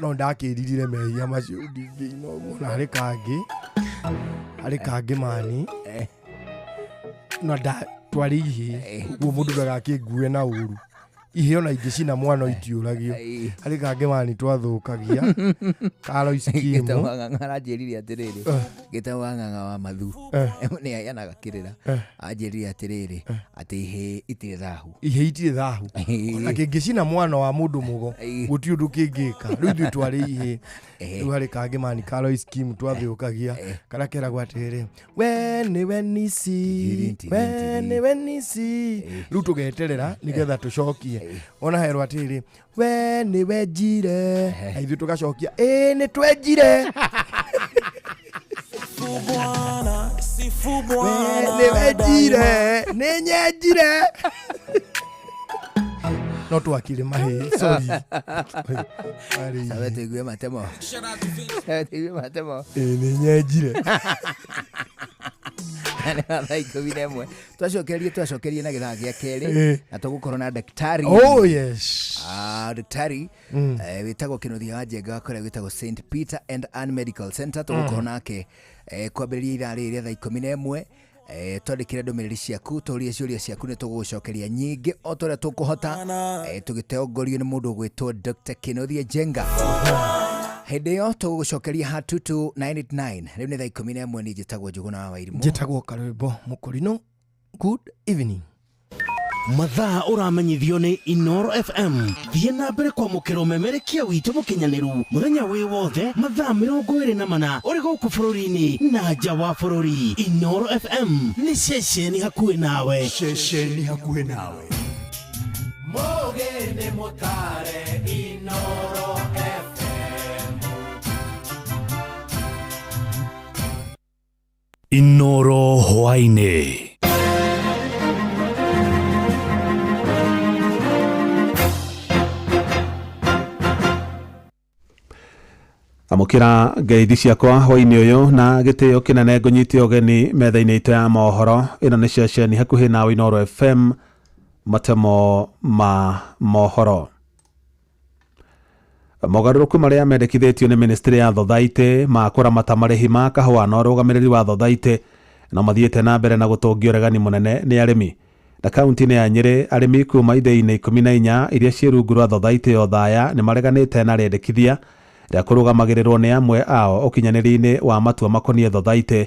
No ndakĩririre mehia macio ndingĩina ũguo. Na harĩ kangĩ, harĩ kangĩ mani. No twarĩ ihĩ, ũguo mũndũ ndagakĩngue na ũru. Ihĩ ona ingĩcina mwana itiũragio. Harĩ kangĩ mani twathũkagia karo iskimu. Gĩtau wa Ng'ang'a aranjĩrire atĩrĩrĩ, Gĩtau wa Ng'ang'a wa Mathu nĩ aheanaga kĩrĩra, anjĩrire atĩrĩrĩ atĩ ihĩ itirĩ thahu. Ihĩ itirĩ thahu, ona kĩngĩcina mwana wa mũndũ mũgo gũtirĩ ũndũ kĩngĩka. Rĩu ithuĩ twarĩ ihĩ. Rĩu harĩ kangĩ mani karo iskimu twathũkagia karĩa keragwo atĩrĩrĩ, we nĩwe nisi, we nĩwe nisi. Rĩu tũgeterera nĩgetha tũcokie. Ona herwo atĩrĩrĩ, we nĩwe njire, na ithuĩ tũgacokia ĩĩ nĩ twenjire. Bwana, sifu We Bwana nĩwe daima. njire, nĩ nyenjire. No twakire mahĩ, sorry. Arĩ Sawe tuigue matemo. Sawe tuigue matemo. Ĩĩ nĩ nyenjire. Nĩ thaa 11 twacokerie na gĩthaa gĩa kerĩ na tũgũkorwo na daktari. Oh yes. Daktari wĩtagwo Kĩnuthia wa Njenga wa kũrĩa gwĩtagwo St Peter and Ann Medical Center. Tũgũkorwo nake kwambĩrĩria ithaa rĩrĩ rĩa thaa 11. Twandĩkĩre ndũmĩrĩri ciaku, tũrie ciũria ciaku, nĩ tũgũgũcokeria nyingĩ o ta ũrĩa tũkũhota, tũgĩtongorio nĩ mũndũ ũgwĩtwo Dr. Kĩnuthia Njenga. Hĩndĩ ĩyo tũgũgũcokeria ha 22989. Rĩu nĩ thaa 11. Niĩ njĩtagwo Njũgũna wa Wairimũ. Njĩtagwo Karwĩmbo Mũkũrinũ. Good evening. Mathaa ũramenyithio nĩ Inoro FM. Thiĩ na mbere kwamũkĩra ũmemerekia witũ mũkinyanĩru mũthenya wĩ wothe mathaa 24 ũrĩ gũkũ bũrũri-inĩ na nja wa bũrũri. Inoro FM nĩ ceceni hakuhĩ nawe. Ceceni hakuhĩ nawe. Mũgĩ mũtare Inoro FM. Inoro hwaĩ-inĩ. Amũkĩra ngeithi ciakwa hwainĩ ũyũ na gĩtĩo kĩnene, ngũnyite ũgeni metha-inĩ itũ ya mohoro. Ĩno nĩ ceceni hakuhĩ nawe, Inooro FM, matemo ma mohoro. Mogarũrũku marĩa mendekithĩtio nĩ ministry ya thothaitĩ ma kũramata marĩhi ma kahũa na ũrũgamĩrĩri wa thothaitĩ no mathiĩte na mbere na gũtũngio ũregani mũnene nĩ arĩmi. Na kaunti-inĩ ya Nyĩrĩ, arĩmi kuma ithĩi-inĩ 14 iria ciĩ rungu rwa thothaitĩ ya Othaya nĩ mareganĩte na rĩendekithia rĩa kũrũgamagĩrĩrwo nĩ amwe ao ũkinyanĩri-inĩ wa matua makoniĩ thothaitĩ,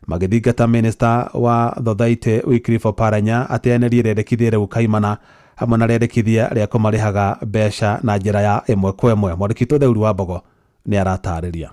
magĩthingata minista wa thothaitĩ Wycliffe Oparanya ateanĩrie rĩendekithia rĩu kaimana hamwe na rĩendekithia rĩa kũmarĩhaga mbeca na njĩra ya ĩmwe kwa ĩmwe. Mwandĩki witũ Theuri wa Mbogo nĩ aratarĩria.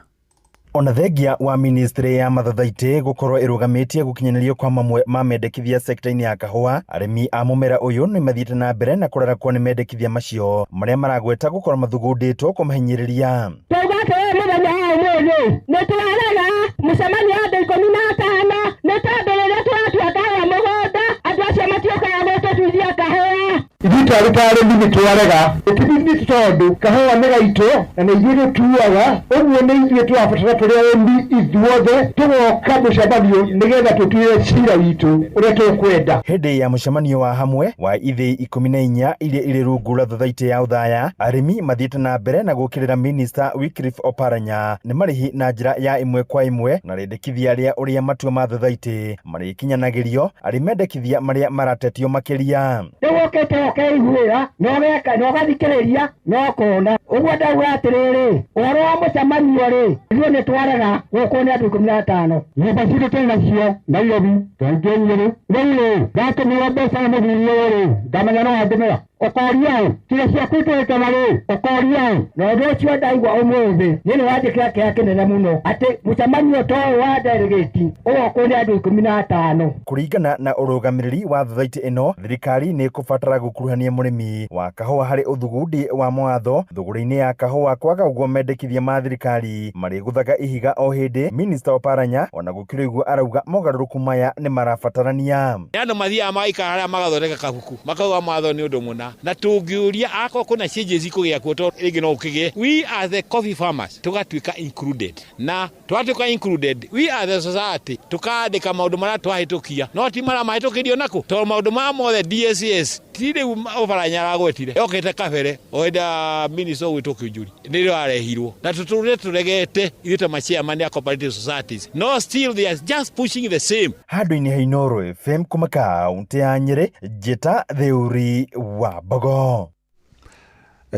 Ona thengia wa ministry ya mathathaitĩ gũkorwo ĩrũgamĩtie gũkinyanĩrio kwa mamwe ma mendekithia sekta-inĩ ya kahũa, arĩmi a mũmera ũyũ nĩ mathiĩte na mbere na kũrarakwo nĩ mendekithia macio marĩa maragweta gũkorwo mathugundĩtwo kũmahinyĩrĩria. Twauga atĩrĩrĩ, mũthenya wa ũmũthĩ nĩ twarega mũcemanio wa andũ 15, nĩ tondũ rĩrĩa tũratua kahũa mũgũnda, andũ acio matiũkaga gũtũtuithia kahũa. Ithuĩ twarĩ ta arĩmi nĩ twarega. Gĩtũmi nĩ tondũ kahũa nĩ gaitũ na nĩ ithuĩ tũtuaga, ũguo nĩ ithuĩ tũrabatara tũrĩ arĩmi ithuothe tũgoka mũcemanio nĩgetha tũtuĩre cira witũ ũrĩa tũkwenda. Hĩndĩ ya mũcemanio wa hamwe wa ithĩi 14 iria irĩ rungu rwa thothaitĩ ya Othaya, arĩmi mathiĩte na mbere na gũkĩrĩra minista Wycliffe Oparanya nĩ marĩhi na njĩra ya ĩmwe kwa ĩmwe na rĩendekithia rĩa ũrĩa matua ma thothaitĩ marĩkinyanagĩrio arĩ mendekithia marĩa maratetio makĩria. Rĩu ũkĩte ũkeiguĩra na ũgeka na ũgathikĩrĩria na ũkona. Ũguo ndauga atĩrĩrĩ, ũhoro wa mũcemanio rĩ, ithuĩ nĩ twarega gũkũ nĩ andũ 15. Nyũmba citũ tũrĩ nacio Nairobi, twaingĩ Nyĩrĩ. Rĩu rĩ, ndatũmĩrwo mbeca nĩ mũthuri ũyũ rĩ, ngamenya no andũmĩra. Ũkoria ũ? Kiro ciaku itũrĩte na rĩ? Ũkoria ũ? Na ũndũ ũcio ndaigua ũmũthĩ, niĩ nĩ wanjĩkĩra kĩeha kĩnene mũno atĩ mũcemanio ta ũyũ wa delegate ũgokwo nĩ andũ 15. Kũringana na ũrũgamĩrĩri wa thothaitĩ ĩno, thirikari nĩ ĩkũbatara gũkuruhania mũrĩmi wa kahũa harĩ ũthugundi wa mawatho thũgũrĩ-inĩ ya kahũa, kwaga ũguo mendekithia ma thirikari marĩgũthaga ihiga o hĩndĩ. Minista Oparanya ona gũkĩrĩ ũguo arauga mogarũrũku maya nĩ marabatarania. Nĩ andũ mathiaga magaikara harĩa magathondeka kabuku makauga mawatho nĩ ũndũ mũna, na tũngĩũria akorwo kwĩna changes ikũgĩa kuo, tondũ rĩngĩ no ũkĩgĩe, we are the coffee farmers tũgatuĩka included, na twatuĩka included, we are the society tũkandĩka maũndũ marĩa twahĩtũkia, no ti marĩa mahĩtũkĩrio nakũ, tondũ maũndũ maya mothe DSS ti rĩu Oparanya aragwetire yokĩte kabere o hĩndĩ ya minister ũgwĩtwo Kĩunjuri nĩrĩo arehirwo, na tũtũrĩre tũregete ithuĩ ta machairman ya cooperative societies, no still they are just pushing the same. Handũ-inĩ ha Inooro FM kuma kaũntĩ ya Nyĩrĩ, njĩta Theuri wa Mbogo.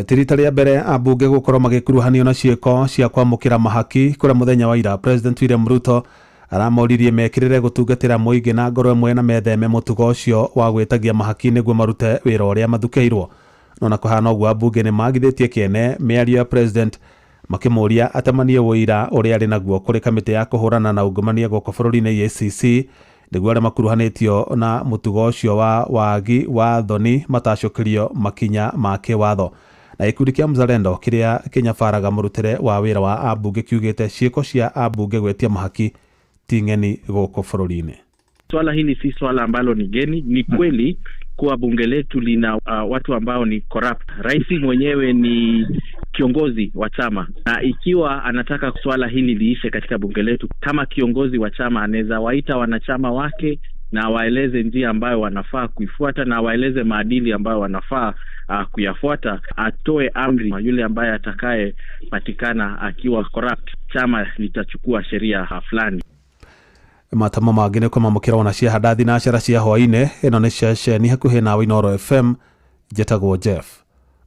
Ti rita rĩa mbere ambunge gũkorwo magĩkuruhanio na ciĩko cia kwamũkĩra mahaki kũrĩa mũthenya wa ira President William Ruto aramoririe mekĩrĩre gũtungatĩra mũingĩ na ngoro ĩmwe na metheme mũtugo ũcio wa gwĩtagia mahaki nĩguo marute wĩra ũrĩa mathukĩirwo. No na kũhana ũguo ambunge nĩ magithĩtie kĩene mĩario ya president makĩmũria atemanie ũira ũrĩa arĩ naguo kũrĩ kamĩtĩ ya kũhũrana na ungumania gũkũ bũrũri-inĩ EACC nĩguo arĩa makuruhanĩtio na mũtugo ũcio wa wagi wa thoni matacũkĩrio makinya ma kĩwatho. Na gĩkundi kĩa Mzalendo kĩrĩa kĩnyabaraga mũrutĩre wa wĩra wa ambunge kiugĩte ciĩko cia ambunge gwĩtia mahaki ti ng'eni gũkũ bũrũri-inĩ. Swala hili si swala ambalo ni geni. Ni kweli kuwa bunge letu lina watu ambao ni corrupt. Rais mwenyewe ni kiongozi wa chama, na ikiwa anataka swala hili liishe katika bunge letu, kama kiongozi wa chama anaweza waita wanachama wake na waeleze njia ambayo wanafaa kuifuata na waeleze maadili ambayo wanafaa kuyafuata. Atoe amri yule ambaye atakaye patikana akiwa corrupt, chama litachukua sheria fulani. Matamo mangĩ nĩ kũmamũkĩra ona cia handathi na cara cia hwaĩ-inĩ. Ĩno nĩ ceceni hakuhĩ nawe Inooro FM. Njĩtagwo Jeff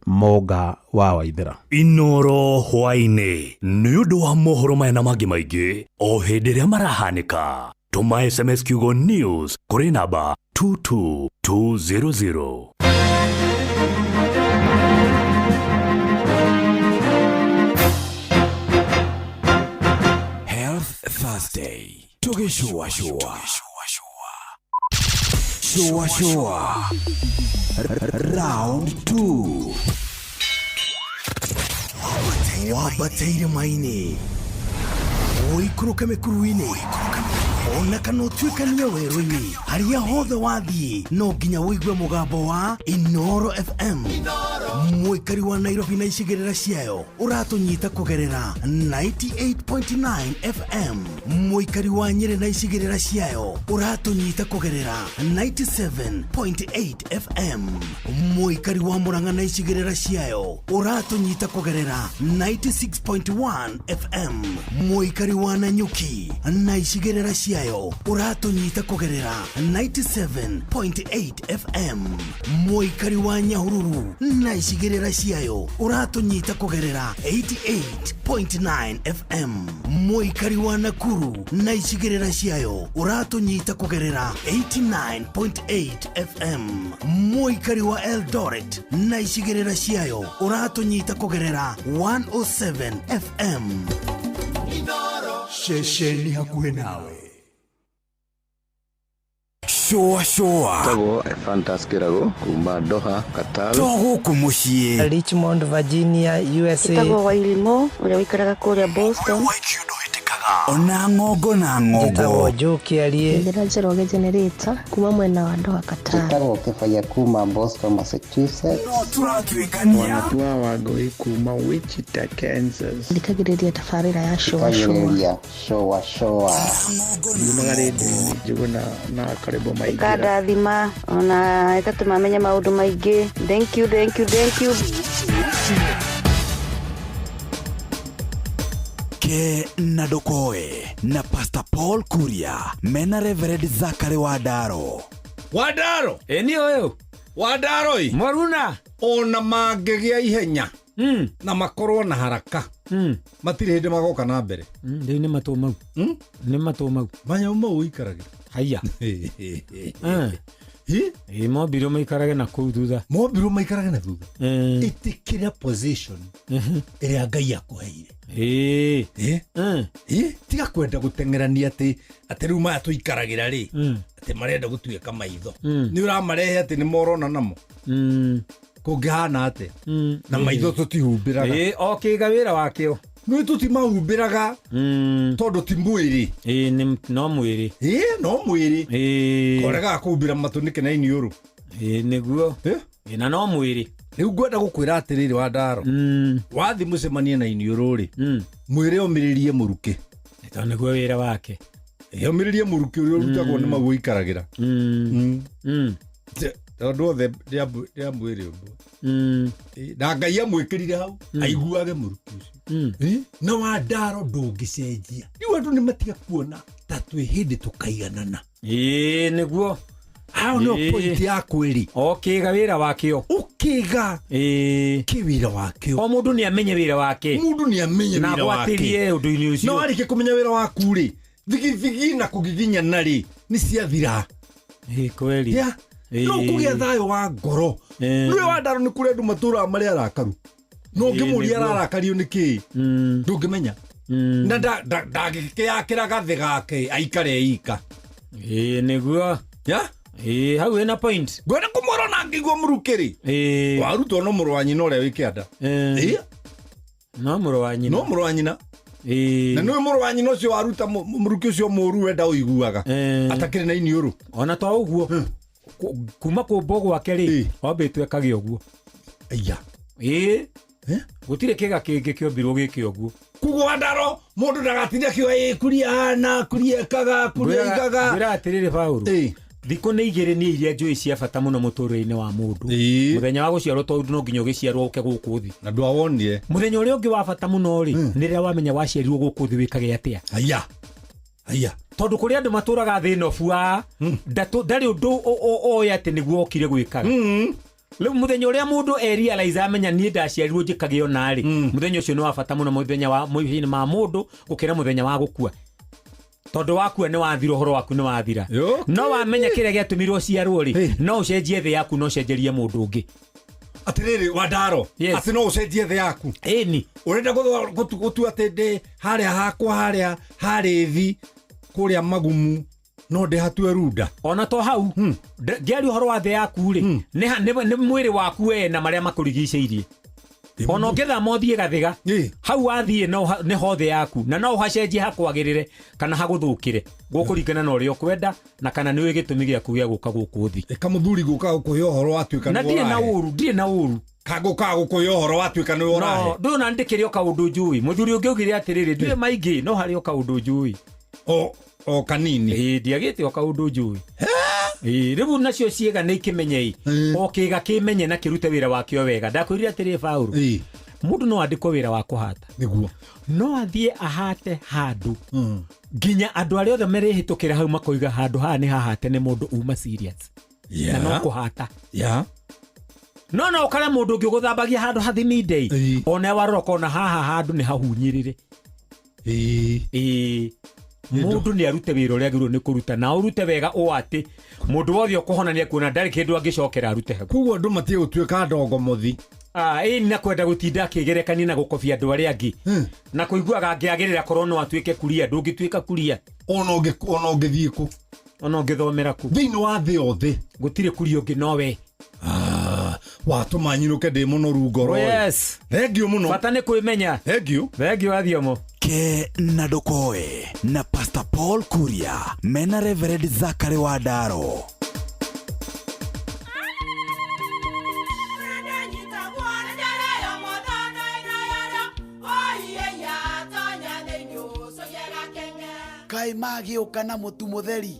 Mũnga wa Waithĩra. Inooro hwaĩ-inĩ nĩ ũndũ wa mohoro maya na mangĩ maingĩ o hĩndĩ ĩrĩa marahanĩka. Tũma SMS kiugo news kũrĩ namba 22200. Health Thursday. Tugĩcũa cũa. Cũa cũa. Round 2. Wambateire maini. Ũikũrũke mĩkuru-inĩ. Ona kana ũtuĩkanie werũ-inĩ. Harĩa hothe wathiĩ no nginya ũigue mũgambo wa Inooro FM. Mũikari wa Nairobi na icigĩrĩra ciayo ũratũnyita kũgerera 98.9 FM. Mũikari wa Nyĩrĩ na icigĩrĩra ciayo ũratũnyita kũgerera 97.8 FM. Mũikari wa Murang'a na icigĩrĩra ciayo ũratũnyita kũgerera 96.1 FM. Mũikari wa Nanyuki na icigĩrĩra ciayo ũratũnyita kũgerera 97.8 FM. Mũikari wa Nyahururu na icigĩrĩra ciayo ũratũnyita kũgerera 88.9 FM. Mũikari wa Nakuru na icigĩrĩra ciayo ũratũnyita kũgerera 89.8 FM. Mũikari wa Eldoret na icigĩrĩra ciayo ũratũnyita kũgerera 107 FM. Ceceni hakuhĩ nawe. Shua shua. Tagwo Fantas Kĩrago kuma Doha, Qatar. To gũkũ mũciĩ. Richmond, Virginia, USA. Tagwo Wairimo ũrĩa ũikaraga kũrĩa Boston. Ona ng'ongo na ng'ongo. Njĩtagwo Joe Kĩarie. Njĩra Njoroge Generator kuma mwena wa Doha, Qatar. Njĩtagwo Kĩbaya kuma Boston, Massachusetts. No tũratuĩkania. Wanatua Wangũi kuma Wichita, Kansas. Thikagĩrĩria tabarĩra ya Shũa Shũa. Shũa Shũa. Yumaga rĩndiũ-inĩ Njũgũna na Karĩbo Maingĩra. Ĩkandathima ona ĩgatũma menye maũndũ maingĩ. Thank you, thank you, thank you. Ke na Ndokoe na Pastor Paul Kuria mena Reverend Zachary Wandaro. Wandaro eni oyo Wandaro i Mwaruna ona mangĩgĩa ihenya na makorwo na haraka matirĩ hĩndĩ magoka na mbere. Rĩu nĩ matũ mau. Nĩ matũ mau. Manyamũ mau ũikaragĩra. Haiya. Ĩ mombirwo maikarage na kũu thutha. Mombirwo maikarage na thutha. Ĩtĩkĩra position ĩrĩa Ngai akũheire. Tiga kwenda gũteng'erania atĩ rĩu maya tũikaragĩra rĩ atĩ marenda gũtuĩka maitho. Nĩ ũramarehe atĩ nĩ morona namo. Kũngĩhana atĩa? Na maitho tũtihumbĩraga. O kĩga wĩra wakĩo. Nĩ tũtimahumbĩraga tondũ ti mwĩrĩ. No mwĩrĩ. No mwĩrĩ. Koregaga kũhumbĩra matũ nĩkĩ na iniũrũ? Nĩguo. Na no mwĩrĩ. Rĩu ngwenda gũkwĩra atĩrĩrĩ Wandaro. Wathiĩ mũcemanie na iniũrũ rĩ, mwĩre omĩrĩrie mũrukĩ. Tondũ nĩguo wĩra wake. Omĩrĩrie mũrukĩ ũrĩa ũrutagwo nĩ mau ũikaragĩra. Tondũ othe rĩa mwĩrĩ ũmwe. Na Ngai amwĩkĩrire hau aiguage mũrukĩ ũcio. Na Wandaro ndũngĩcenjia. Rĩu andũ nĩ matiga kuona ta twĩ hĩndĩ tũkaiganana. Nĩguo. Hau nĩho point ya kwĩrĩ. O kĩga wĩra wakĩo. Kĩga kĩ wĩra wakĩo. O mũndũ nĩ amenye wĩra wake. Mũndũ nĩ amenye Na wĩra wake. agwatĩrie ũndũ-inĩ ũcio. Na warĩkia kũmenya wĩra waku rĩ, thigithigi na kũgiginyana rĩ, nĩ ciathira. Ĩ kweli. Yeah. No kũgĩa thayũ wa ngoro. Nĩwe wa Ndaro nĩ kũrĩ andũ matũraga marĩ arakaru. No ũngĩmũria ararakario nĩ kĩĩ, ndũngĩmenya. Na ndangĩkĩakĩra gathĩ gake aikare ika. Ĩ nĩguo. Yeah? Ĩ hau ĩna point. Ngwenda kũmwĩra na ngĩigua mũrukĩ rĩ. Warutwo no mũrũ wa nyina ũrĩa wĩ kĩanda. Ĩ. No mũrũ wa nyina. No mũrũ wa nyina. Ĩ. Na nĩwe mũrũ wa nyina ũcio waruta mũrukĩ ũcio mũru wenda ũiguaga. Atakĩrĩ na iniũrũ. Ona to ũguo. Kuma kũmbwo gwake rĩ, ombĩtwo ekage ũguo. Aya. Ĩ. Gũtirĩ kĩga kĩngĩ kĩombirwo gĩke ũguo. Koguo wa Ndaro mũndũ ndagatinde akiuga ĩ kuria hana, kuria ekaga, kuria igaga. Ngwĩra atĩrĩrĩ Paũlũ. Thikũ nĩ igĩrĩ nĩ iria njũĩ cia bata mũno mũtũrĩre-inĩ wa mũndũ. Mũthenya wa gũciarwo tondũ no nginya ũgĩciarwo ũke gũkũ thĩ. Na ndwawonire. Mũthenya ũrĩa ũngĩ wa bata mũno rĩ, nĩ rĩrĩa wamenya waciarirwo gũkũ thĩ wĩkage atĩa. Aya. Aya. Tondũ kũrĩ andũ matũraga thĩ ĩno bua, ndarĩ ũndũ oĩ atĩ nĩguo okire gwĩkaga. Rĩu mũthenya ũrĩa mũndũ e realize amenya niĩ ndaciarirwo njĩkage ona rĩ, mũthenya ũcio nĩ wa bata mũno mũthenya wa mũico-inĩ ma mũndũ gũkĩra mũthenya wa gũkua. Tondũ wakua nĩ wathira, ũhoro waku nĩ wathira. No wamenya kĩrĩa gĩatũmirwo ũciarwo rĩ, no ũcenjie thĩ yaku, no ũcenjerie mũndũ ũngĩ. Atĩrĩrĩ wa Ndaro, atĩ no ũcenjie thĩ yaku. Ĩni. Ũrenda gũtua atĩ ndĩ harĩa hakwa harĩa harĩ thi kũrĩa magumu no ndĩhatue runda. Ona to hau, ngĩaria ũhoro wa thĩ yaku rĩ, nĩ mwĩrĩ waku we na marĩa makũrigicĩirie. Ona ũngĩthama ũthiĩ Gathĩga, hau wathiĩ nĩ ho thĩ yaku, na no ũhacenjie hakwagĩrĩre kana hagũthũkĩre, gũkũringana na ũrĩa ũkwenda na kana nĩũĩ gĩtũmi gĩaku gĩa gũka gũkũ thĩ. Ĩka mũthuri gũka gũkũhe ũhoro watuĩka Na nĩwe ndirĩ na ũrahe. ũru, ndirĩ na ũru. Kagũka gũkũhe ũhoro watuĩka nĩwe ũrahe. No, ndũĩ ona ndĩkĩrĩ o kaũndũ njũĩ. Mũthuri ũngĩ augire atĩrĩrĩ, ndirĩ maingĩ, no harĩ o kaũndũ njũĩ. O kanini. Ĩ, ndiagĩte o kaũndũ njũĩ. Ĩ, rĩu nacio ciĩga nĩ ikĩmenye ĩ. O kĩga kĩmenye na kĩrute wĩra wakĩo wega. Ndakwĩrire atĩrĩ Paũlũ, mũndũ no andĩkwo wĩra wa kũhata. Nĩguo. No athiĩ ahate handũ. Nginya andũ arĩa othe merĩhĩtũkĩra hau makoiga handũ haha nĩ hahate nĩ mũndũ uma serious. Na no kũhata. No no ũkore mũndũ ũngĩ ũgũthambagia handũ hathiminde ĩ. Ona warora ũkona haha handũ nĩ hahunyĩrĩre. Ĩ. Mũndũ nĩ arute wĩra ũrĩa agĩrĩirwo nĩ kũruta na ũrute wega ũũ atĩ mũndũ wothe ũkũhona nĩ ekuona ndarĩ kĩndũ angĩcokera arute hau. Koguo andũ matige gũtuĩka ndongomothi. Ĩ na kwenda gũtinda akĩgerekania na gũkobia andũ arĩa angĩ. Na kũiguaga angĩagĩrĩra korwo no atuĩke kuria, ndũngĩtuĩka kuria. Ona ũngĩthiĩ kũ? Ona ũngĩthomera kũ? Thĩinĩ wa thĩ yothe. Gũtirĩ kuria ũngĩ no we. Watũma nyinũke ndĩ mũnoru ngoro. Yes. Thengiũ mũno. Bata nĩ kwĩmenya. Thengiũ. Thengiũ Athiomo. Ke na Ndokoe na Pastor Paul Kuria mena Reverend Zachary wa Ndaro. Kaĩ magĩũka na mũtu mũtheri.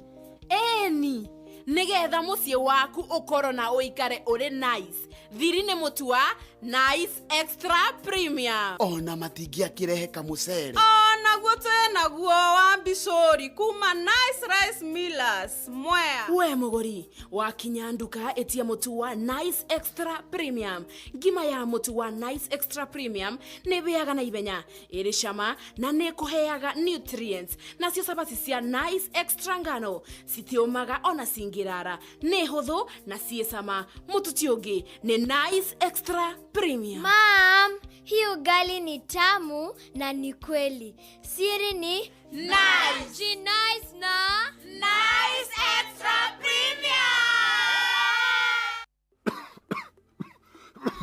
Ĩni, nĩgetha mũciĩ waku ũkorwo na ũikare ũrĩ nice. Thiri nĩ mũtu wa Nice Extra Premium. Ona matingĩakĩrehe kamũcere. Onaguo twĩnaguo wa mbicũri kuma Nice Rice Millers Mwea. We mũgũri, wakinya nduka ĩtia mũtu wa Nice Extra Premium. Ngima ya mũtu wa Nice Extra Premium nĩ ĩhĩaga na ihenya, ĩrĩ cama na nĩ ĩkũheaga nutrients. Nacio cabaci cia Nice Extra ngano citiũmaga ona cingĩrara, nĩ hũthũ na ciĩ cama. Mũtu ti ũngĩ nĩ Nice Extra Premium. Mom, hii ugali ni tamu na ni kweli. Siri ni Nice. Nice na Nice Extra Premium.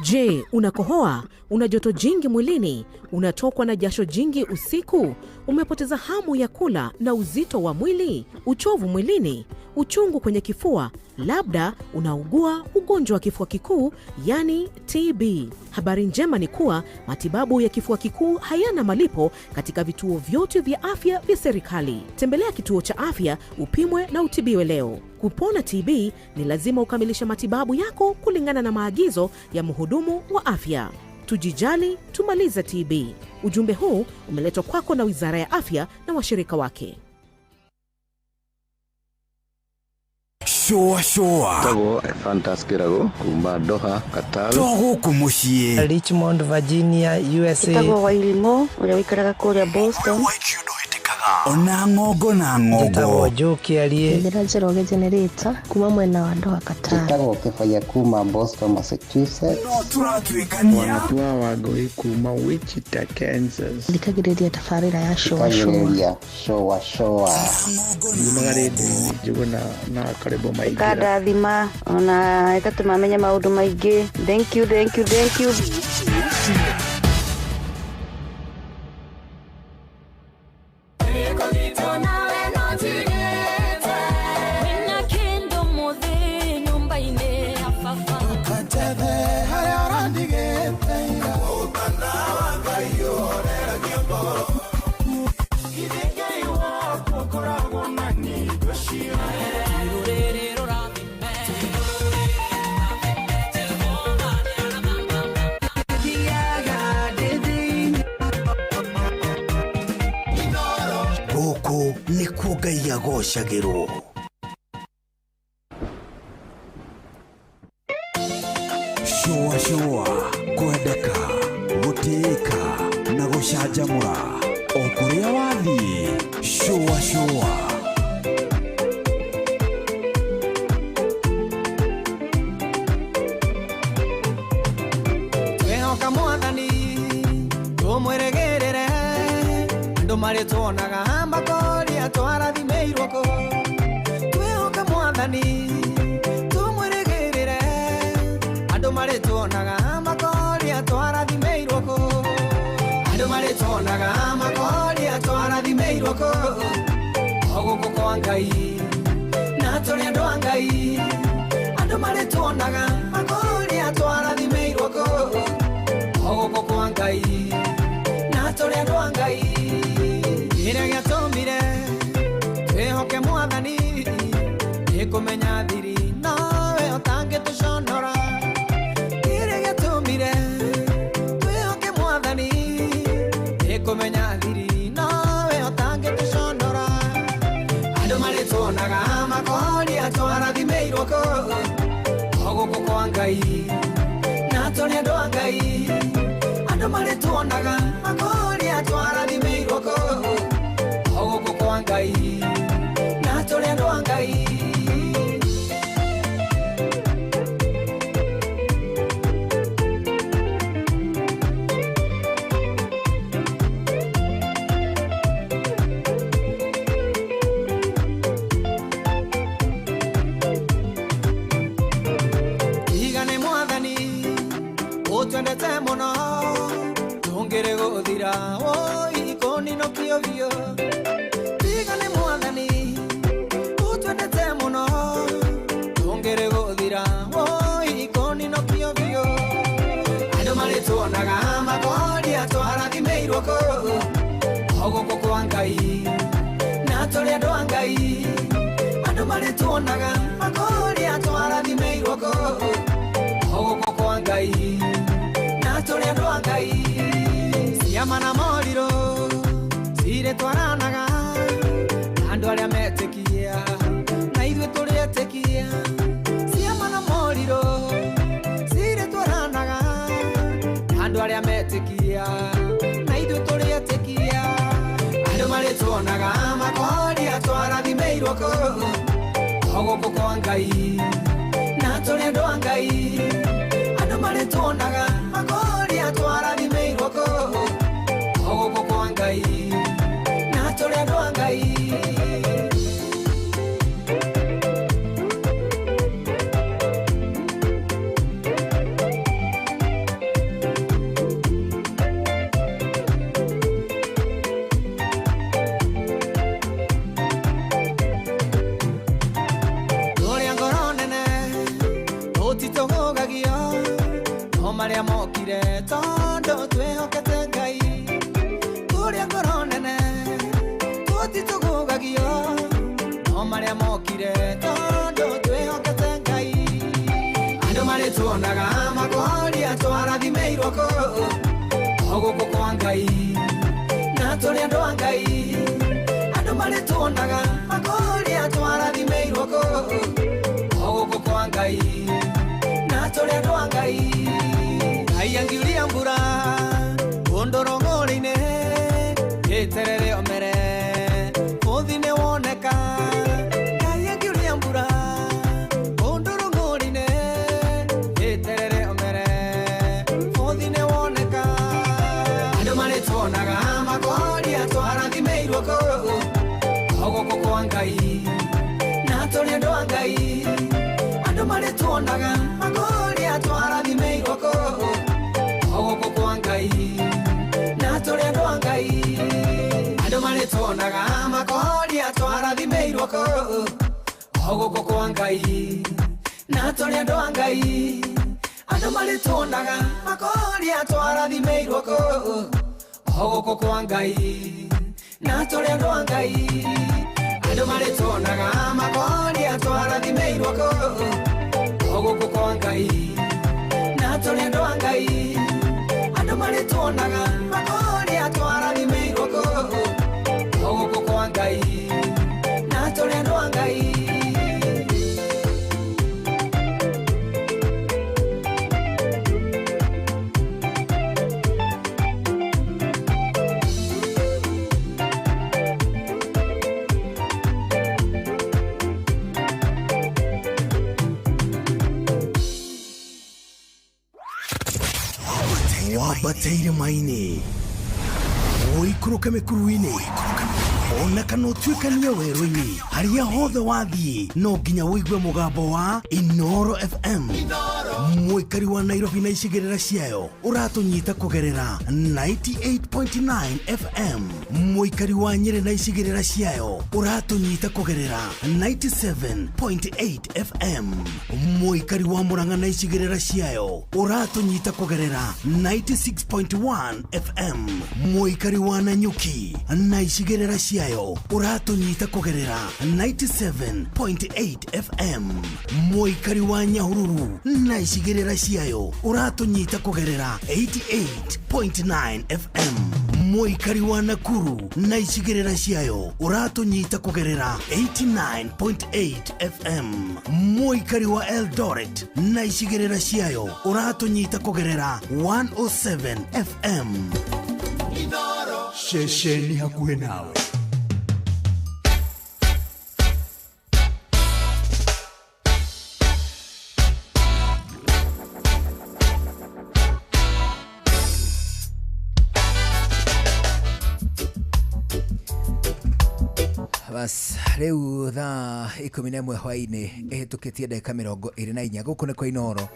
Je, unakohoa? Una joto jingi mwilini? Unatokwa na jasho jingi usiku? Umepoteza hamu ya kula na uzito wa mwili? Uchovu mwilini? Uchungu kwenye kifua? Labda unaugua ugonjwa wa kifua kikuu, yani TB. Habari njema ni kuwa matibabu ya kifua kikuu hayana malipo katika vituo vyote vya afya vya serikali. Tembelea kituo cha afya upimwe na utibiwe leo. Kupona TB ni lazima ukamilishe matibabu yako kulingana na maagizo ya mhudumu wa afya. Tujijali, tumalize TB. Ujumbe huu umeletwa kwako na Wizara ya Afya na washirika wake. Cũa cũa. Tagwo Fantas Kĩrago kuma Doha, Qatar. To gũkũ mũciĩ. Richmond, Virginia, USA. Ĩtagwo Wairimũ ũrĩa ũikaraga kũrĩa Boston. Ona ng'ongo na Njĩtagwo ng'ongo. Joe Kĩarie. Njĩra Njoroge generator kuma mwena wa Doha Qatar. Njĩtagwo Kĩbaya kuma Boston, Massachusetts. No tũratuĩkania. Wanatua Wangũi kuma Wichita, Kansas. Thikagĩrĩria tabarĩra ya Shoa Shoa. Thikagĩrĩria Shoa Shoa. Nyumaga rĩndiũ-inĩ Njũgũna na Karĩbo Maingĩra. Ĩkandathima ona ĩgatũma menye maũndũ maingĩ. Thank you, thank you, thank you. Gũkũ nĩkuo Ngai agocagĩrwo. Cũa cũa, kwendeka, gũtĩĩka na gũcanjamũra o kũrĩa wathiĩ. Cũa cũa. Twehoka mwathani tumwĩrĩgĩrĩre andũ marĩtuonaga makoria twarathimĩirwo kũ. Twehoka mwathani tumwĩrĩgĩrĩre andũ marĩtuonaga makoria twarathimĩirwo kũ. Andũ marĩtuonaga makoria twarathimĩirwo kũ. O gũkũ kwa Ngai na tũrĩ andũ a Ngai. Andũ marĩtuonaga makoria twarathimĩirwo kũ. O gũkũ kwa Ngai na tũrĩ andũ a Ngai. Kĩrĩa gĩatũmire twĩhoke mwathani nĩ kũmenya thiri nowe ũtangĩtũconora. Kĩrĩa gĩatũmire twĩhoke mwathani nĩ kũmenya thiri nowe ũtangĩtũconora. Andũ marĩtuonaga makoria twarathimĩirwo kũ. O gũkũ kwa Ngai na tũrĩ andũ a Ngai. Andũ marĩtuonaga makoria twarathimĩirwo kũ. O gũkũ kwa Ngai na tũrĩ andũ a Ngai. Tiga nĩ mwathani ũtwendete mũno tũngĩrĩ gũthira woi kũninũkio biũ. Tiga nĩ mwathani ũtwendete mũno tũngĩrĩ gũthira woi kũninũkio biũ. Andũ marĩtuonaga makoria twarathimĩirwo kũ. O gũkũ kwa Ngai na tũrĩ andũ a Ngai. Andũ marĩtuonaga makoria twarathimĩirwo kũ. O gũkũ kwa Ngai na tũrĩ andũ a Ngai. Ciama na morirũ cirĩtwaranaga na andũ arĩa metĩkia na ithuĩ tũrĩ etĩkia. Ciama na morirũ cirĩtwaranaga na andũ arĩa metĩkia na ithuĩ tũrĩ etĩkia. Andũ marĩtuonaga makoria twarathimĩirwo kũ. O gũkũ kwa Ngai na tũrĩ andũ a Ngai. Andũ marĩtuonaga makoria twarathimĩirwo kũ. O gũkũ kwa Ngai na tũrĩ andũ a Ngai. Tũrĩ a ngoro nene tũtitũgũgagio no marĩa mokire tondũ twĩhokete Ngai. Tũrĩ a ngoro nene tũtitũgũgagio no marĩa mokire tondũ twĩhokete Ngai. Andũ marĩtuonaga makoria twarathimĩirwo kũ. O gũkũ kwa Ngai na tũrĩ andũ a Ngai. Andũ marĩtuonaga makoria twarathimĩirwo kũ. a Ngai na tũrĩ andũ a Ngai. Ngai angiuria mbura kũndũ rũng'ũrĩ-inĩ ĩterere omere bũthi nĩ woneka. Ngai angiuria mbura kũndũ rũng'ũrĩ-inĩ ĩterere omere bũthi nĩ woneka. Andũ marĩtuonaga makoria twarathimĩirwo kũ o gũkũ kwa Ngai na tũrĩ andũ a Ngai. Andũ marĩtuonaga makoria twarathimĩirwo kũ o gũkũ kwa Ngai na tũrĩ andũ a Ngai. Andũ marĩtuonaga makoria twarathimĩirwo kũ o gũkũ kwa Ngai na tũrĩ andũ a Ngai. Andũ marĩtuonaga makoria twarathimĩirwo kũ o gũkũ kwa Ngai na tũrĩ andũ a Ngai. Andũ marĩtuonaga makoria twarathimĩirwo kũ o gũkũ kwa Ngai na tũrĩ andũ a Ngai. Andũ marĩtuonaga makoria twarathimĩirwo kũ o gũkũ kwa Ngai na tũrĩ andũ a Ngai. Wambate irĩma-inĩ, ũikũrũke mĩkuru-inĩ, ona kana ũtuĩkanie werũ-inĩ, harĩa hothe wathiĩ no nginya ũigue mũgambo wa Inoro FM. Mũikari wa Nairobi na icigĩrĩra ciayo ũratũnyita kũgerera 98.9 FM. Mũikari wa Nyĩrĩ na icigĩrĩra ciayo ũratũnyita kũgerera 97.8 FM. Mũikari wa Murang'a na icigĩrĩra ciayo ũratũnyita kũgerera 96.1 FM. Mũikari wa Nanyuki na icigĩrĩra ciayo ũratũnyita kũgerera 97.8 FM. Mũikari wa Nyahururu na icigĩrĩra ciayo ũratũnyita kũgerera 88.9 FM. Mũikari wa Nakuru na icigĩrĩra ciayo ũratũnyita kũgerera 89.8 FM. Mũikari wa Eldoret na icigĩrĩra ciayo ũratũnyita kũgerera 107 FM. Ceceni hakuhĩ nawe. Bas, rĩu thaa 11 hwaĩ-inĩ ĩhĩtũkĩtie ndagĩka 24 gũkũ nĩ kwa Inoro.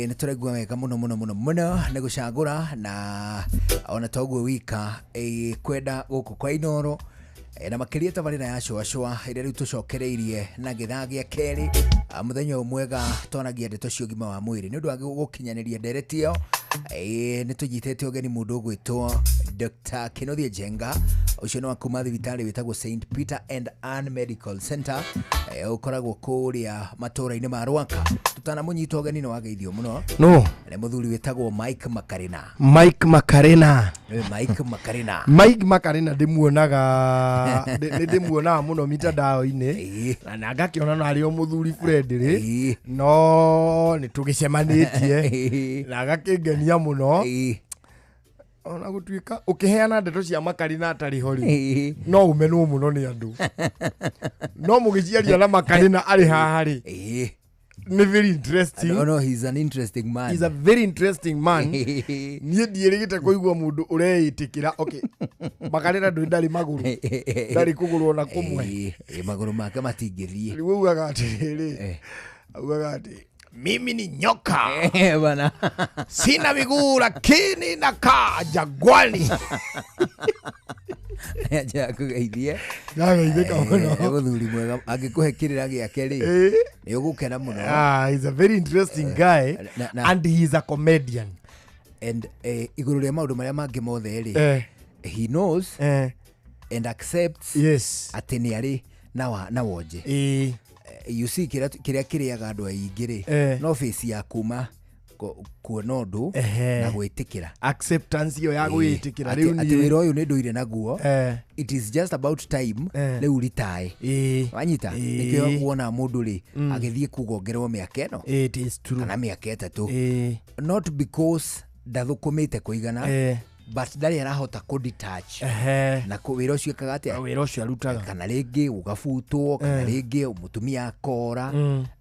Nĩ tũraigua wega mũno mũno mũno mũno nĩ gũcagũra na ona toguo wika kwenda gũkũ kwa Inoro na makĩria tabarĩra ya cũacũa ĩrĩa rĩu tũcokereirie na gĩthaa gĩa kerĩ. Mũthenya ũyũ mwega twanagia ndeto cia ũgima wa mwĩrĩ nĩ ũndũ wa gũkinyanĩria ndereti ĩyo. Nĩ tũnyitĩte ũgeni mũndũ ũgwĩtwo Dr. Kinuthia Njenga, ũcio nĩ wa kuma thibitarĩ wĩtagwo St Peter and Ann Medical Center, ũkoragwo kũrĩa matũũra-inĩ ma Rwaka. Tũtanamũnyita ũgeni nĩ wageithio mũno No. nĩ mũthuri wĩtagwo Mike Makarina. Mike Makarena. Nĩwe Mike Makarina. Mike Makarena ndĩmuonaga nĩ ndĩmuonaga mũno mitandao-inĩ na ngakĩona no arĩ o mũthuri friendly no nĩ tũgĩcemanĩtie na agakĩngenia mũno ona gũtuĩka ũkĩheana ndeto cia Makarina atarĩ ho rĩ no ũmenwo mũno nĩ andũ no mũgĩciaria na Makarina arĩ haha rĩ nĩ very interesting. No, no, he's an interesting man. He's a very interesting man. Niĩ ndiĩrĩgĩte kũigua mũndũ ũreĩtĩkĩra. Okay, Makarina ndũĩ ndarĩ magũrũ, ndarĩ kũgũrũ ona kũmwe. Magũrũ make matingĩthiĩ. Rĩu augaga atĩrĩrĩ, augaga atĩ mimi ni nyoka bana, sina miguu lakini nakaa jangwani. Njakũgeithie. Ndageithĩka mũno. Nĩ mũthuri mwega angĩkũhe kĩrĩra gĩake rĩ nĩ ũgũkena mũno. He's a very interesting guy and he's a comedian. And igũrũ rĩa maũndũ marĩa mangĩ mothe rĩ, he knows and accepts yes atĩ nĩ arĩ na wonje. You see kĩrĩa kĩrĩaga andũ aingĩ rĩ no face ya kuma Kuona ũndũ na gwĩtĩkĩra. Acceptance ĩyo ya gwĩtĩkĩra rĩu atĩ niĩ wĩra ũyũ nĩ ndũire naguo, it is just about time rĩu ritae. Wanyita? Nĩkĩo wona mũndũ rĩ agĩthiĩ kugongerwo mĩaka ĩno It is true. kana mĩaka 3, not because ndathũkũmĩte kũigana, but ndarĩ arahota kũ detach na wĩra ũcio ekaga atĩa, wĩra ũcio arutaga, kana rĩngĩ ũgabutwo, kana rĩngĩ mũtumia akora.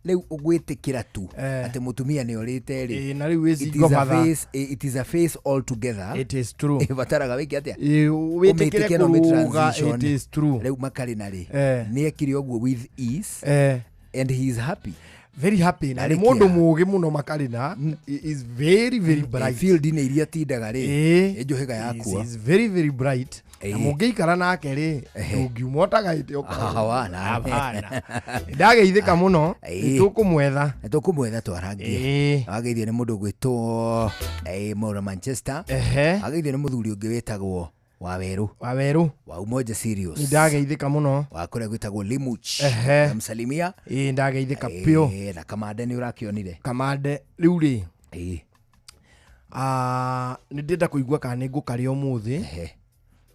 Rĩu ũgwĩtĩkĩra tu atĩ mũtumia nĩ orĩte rĩ, na rĩu wĩ it single is a mother. phase, it is a phase altogether. It is true. Ĩbataraga wĩke atĩa? Wĩtĩkĩre Ũmĩtĩke na kũrũga. ũmĩ-transition. It is true. Rĩu Makarina rĩ nĩ ekire ũguo with ease and he is happy. Very happy, na nĩ Arĩkia. mũndũ mũũgĩ mũno. Makarina is very very bright. Field-inĩ iria atindaga rĩ, ĩ njũhĩga yakua. Is very very bright, na mũngĩikara nake rĩ, ndũngiuma ũtagaĩte. Hawana. Hapana, ndageithĩka mũno. Nĩtũkũmwetha. Nĩtũkũmwetha twarangie. Wageithio nĩ mũndũ ũgwĩtwo Maura Manchester. Wageithio nĩ mũthuri ũngĩ wĩtagwo Wawerũ. Wawerũ wa Umoja Serious. Nĩndageithĩka mũno. Wa kũrĩa gwĩtagwo Limuch. Namsalimia. Ndageithĩka biũ. Na Kamande nĩ ũrakĩonire? Kamande rĩu rĩ, nĩ ndĩrenda kũigua kana nĩ ngũkarĩa ũmũthĩ.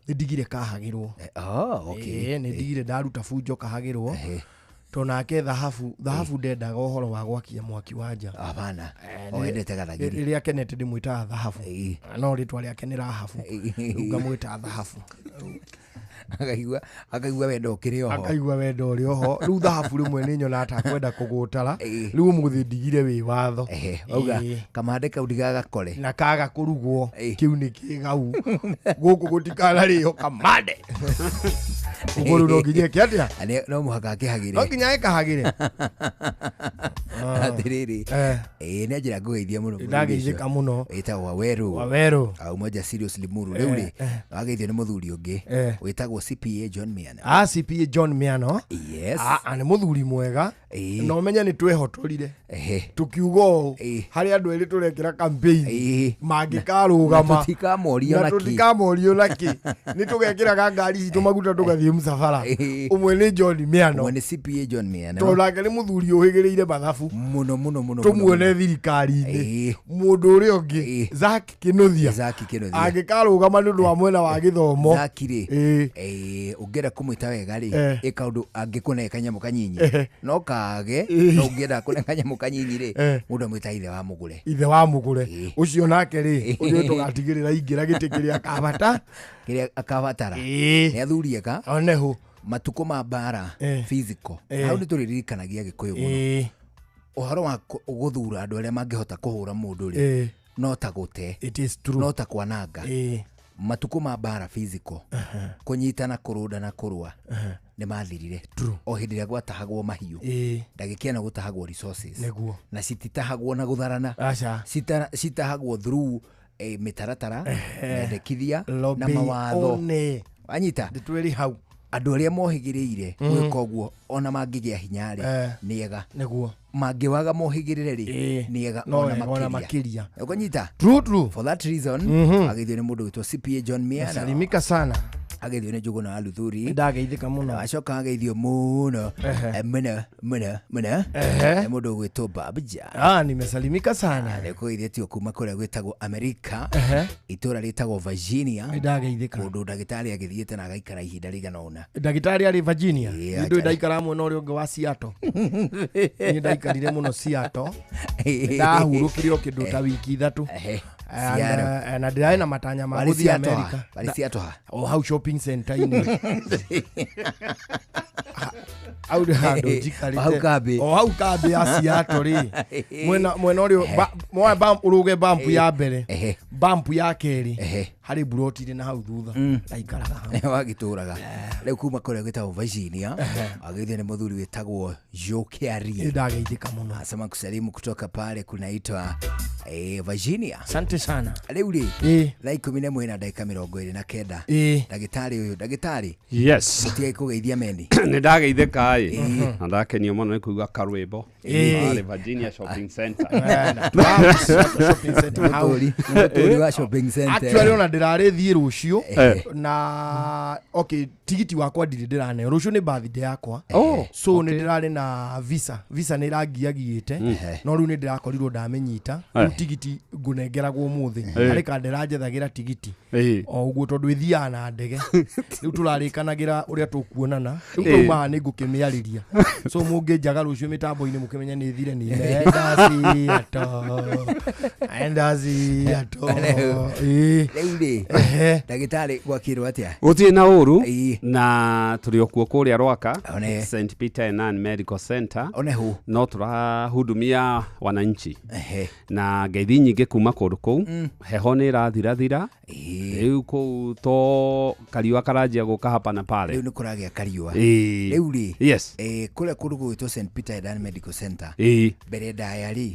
Nĩ ndigire kahagĩrwo. Oh, okay. Nĩ ndigire ndaruta bunjo kahagĩrwo, tondũ nake thahabu ndendaga ũhoro wa gwakia mwaki wa nja. Hapana. Wendete gathagiri. Rĩrĩa akenete ndĩmwĩtaga thahabu, no rĩtwa rĩake nĩ Rahabu, rĩu ngamwĩta thahabu. Akaigua wendo ũkĩrĩ oho. Akaigua wendo ũrĩ oho. Rĩu thahabu rĩmwe nĩ nyonaga ta kwenda kũgũtara. Rĩu ũmũthĩ ndigire wĩ watho. Auga kamande kau ndigagakore. Na kaga kũrugwo kĩu nĩ kĩgau gũkũ gũtikanarĩo kamande. Ũguo rĩu no nginya eke atĩa? No mũhaka akĩhagĩre. No nginya ĩkahagĩre. Atĩrĩrĩ, nĩ njĩra ngũgeithia mũno. Ndageithĩka mũno. Wĩtagwo Wawerũ. Wawerũ. Umoja Serious Limuru. Rĩu rĩ, wageithio nĩ mũthuri ũngĩ wĩtagwo CPA John Miano. CPA John Miano. Yes. Nĩ mũthuri mwega, na ũmenye nĩ twehotorire tũkiuga ũũ harĩ andũ erĩ tũrekĩra campaign mangĩkarũgama Na tũtikamorio na nakĩ. Tũtikamorio nakĩ, nĩ tũgekĩraga ngari citũ maguta tũgathiĩ mũcabara. Ũmwe nĩ John Miano. Ũmwe nĩ CPA John Miano. Tondũ nake nĩ mũthuri ũhĩgĩrĩire mathabu mũno mũno mũno. Tũmuone thirikari-inĩ. Mũndũ ũrĩa ũngĩ Zack Kĩnuthia. Zack Kĩnuthia. Angĩkarũgama nĩ ũndũ wa mwena wa gĩthomo. Zack rĩ, ũngĩenda kũmwĩta wega rĩ, ĩka ũndũ angĩkũne kanyamũ kanyinyi, no kage, no ũngĩenda kũne kanyamũ kanyinyi rĩ, mũndũ amwĩta ithe wa mũgũre. Ithe wa mũgũre ũcio nake rĩ, ũcio tũgatigĩrĩra ingĩra gĩtĩ kĩrĩa akabata. Kĩrĩa akabatara. Nĩ athuri eka oneho matukũ ma mbara physical, hau nĩ tũrĩririkanagia Gĩkũyũ mũno ũhoro wa gũthura andũ arĩa mangĩhota kũhũra mũndũ rĩ, no ta gũte. It is true. No ta kwananga. Matukũ ma mbara physical, kũnyitana, kũrũnda na kũrũa nĩ mathirire. O hĩndĩ ĩrĩa gwatahagwo mahiũ, ndagĩka ĩno gũtahagwo resources. Nĩguo. Na cititahagwo na gũtharana. Aca. Citahagwo through mĩtaratara, mendekithia na Lobby mawatho. one. Wanyita? Ndĩtwĩrĩ hau. Andũ arĩa mohĩgĩrĩire gwĩka ũguo ona mangĩgĩa hinya rĩ, nĩ ega. Nĩguo. Mangĩwaga mohĩgĩrĩre rĩ, nĩ ega No ona ega ona makĩria. Makĩria. Ũkũnyita? True, true. For that reason, ageithio nĩ mũndũ wĩtwo CPA John Miano. Salimika sana. Ageithio nĩ Njũgũna wa Luthuri. Ndageithĩka mũno. Acoka ageithio mũno mũno mũno mũno nĩ mũndũ ũgwĩtwo Babja. Nimesalimika sana. Nĩ kũgeithĩtio kuma kũrĩa gwĩtagwo Amerika, itũra rĩtagwo Virginia. Ndageithĩka. Kũndũ ndagĩtarĩ agĩthiĩte na agaikara ihinda rĩigana ũna. Ndagĩtarĩ arĩ Virginia. Ĩĩ, Nĩ ndũĩ ndaikara mwena ũrĩa ũngĩ wa Seattle. Niĩ ndaikarire mũno Seattle. Ndahurũkire o kĩndũ ta wiki 3. Seattle. Na ndĩrarĩ na matanya ma Warĩ gũthiĩ Seattle ha? America. Warĩ Seattle ha? O hau shopping center-inĩ. Hau nĩ handũ njikarĩte. Hau kambĩ. O hau kambĩ ya Seattle rĩ. Mwena ũrĩa ũrũge bump ya mbere. Bump ya kerĩ. Harĩ buroti ĩrĩ na hau thutha. Ndaikaraga hau. Wagĩtũraga. Rĩu kuma kũrĩa gwĩtagwo Virginia, ageithio nĩ mũthuri wĩtagwo Joe Kiarie. Ndageithĩka mũno. Asema kusalimu kutoka pale kunaitwa Virginia. Asante sana. Rĩu rĩ, thaa 11 na ndagĩka 29. Ndagĩtarĩ ũyũ, ndagĩtarĩ. Yes. Mũtigai kũgeithia meni. Nĩ ndageithĩka ĩ, na ndakenio mũno nĩ kũigua karwĩmbo. Warĩ Virginia Shopping Center. Mũtũri wa shopping center. Actually ona ndĩrarĩ thiĩ rũciũ, na okay, tigiti wakwa ndirĩ ndĩraneo. Rũciũ nĩ birthday yakwa. Oh, So nĩ ndĩrarĩ na visa, visa nĩ ĩrangiagiĩte, no rĩu nĩ ndĩrakorirwo ndamĩnyita. Rĩu Rĩu tigiti ngũnengeragwo ũmũthĩ. Harĩ kandera njethagĩra tigiti o ũguo tondũ ĩthiaga na ndege. Rĩu tũrarĩkanagĩra ũrĩa tũkuonana. Rĩu twauma haha nĩ ngũkĩmĩarĩria. So mũngĩnjaga rũciũ mĩtambo-inĩ mũkĩmenye nĩ thire nĩ enda Seattle. Enda Seattle. Rĩu rĩ, ndagĩtarĩ, gwakĩrwo atĩa? Gũtirĩ na ũru, na tũrĩ o kuo kũrĩa Rwaka, One. St Peter and Ann Medical Center. Onehu. No tũrahudumia wananchi na ngeithi nyingĩ kuma kũndũ kũu. Heho nĩ ĩrathirathira rĩu kũu, to kariũa karanjia gũka hapa na pale. Rĩu nĩ kũragĩa kariũa. Rĩu rĩ, kũrĩa kũndũ gũgwĩtwo St Peter and Ann Medical Center, mbere ndaya rĩ,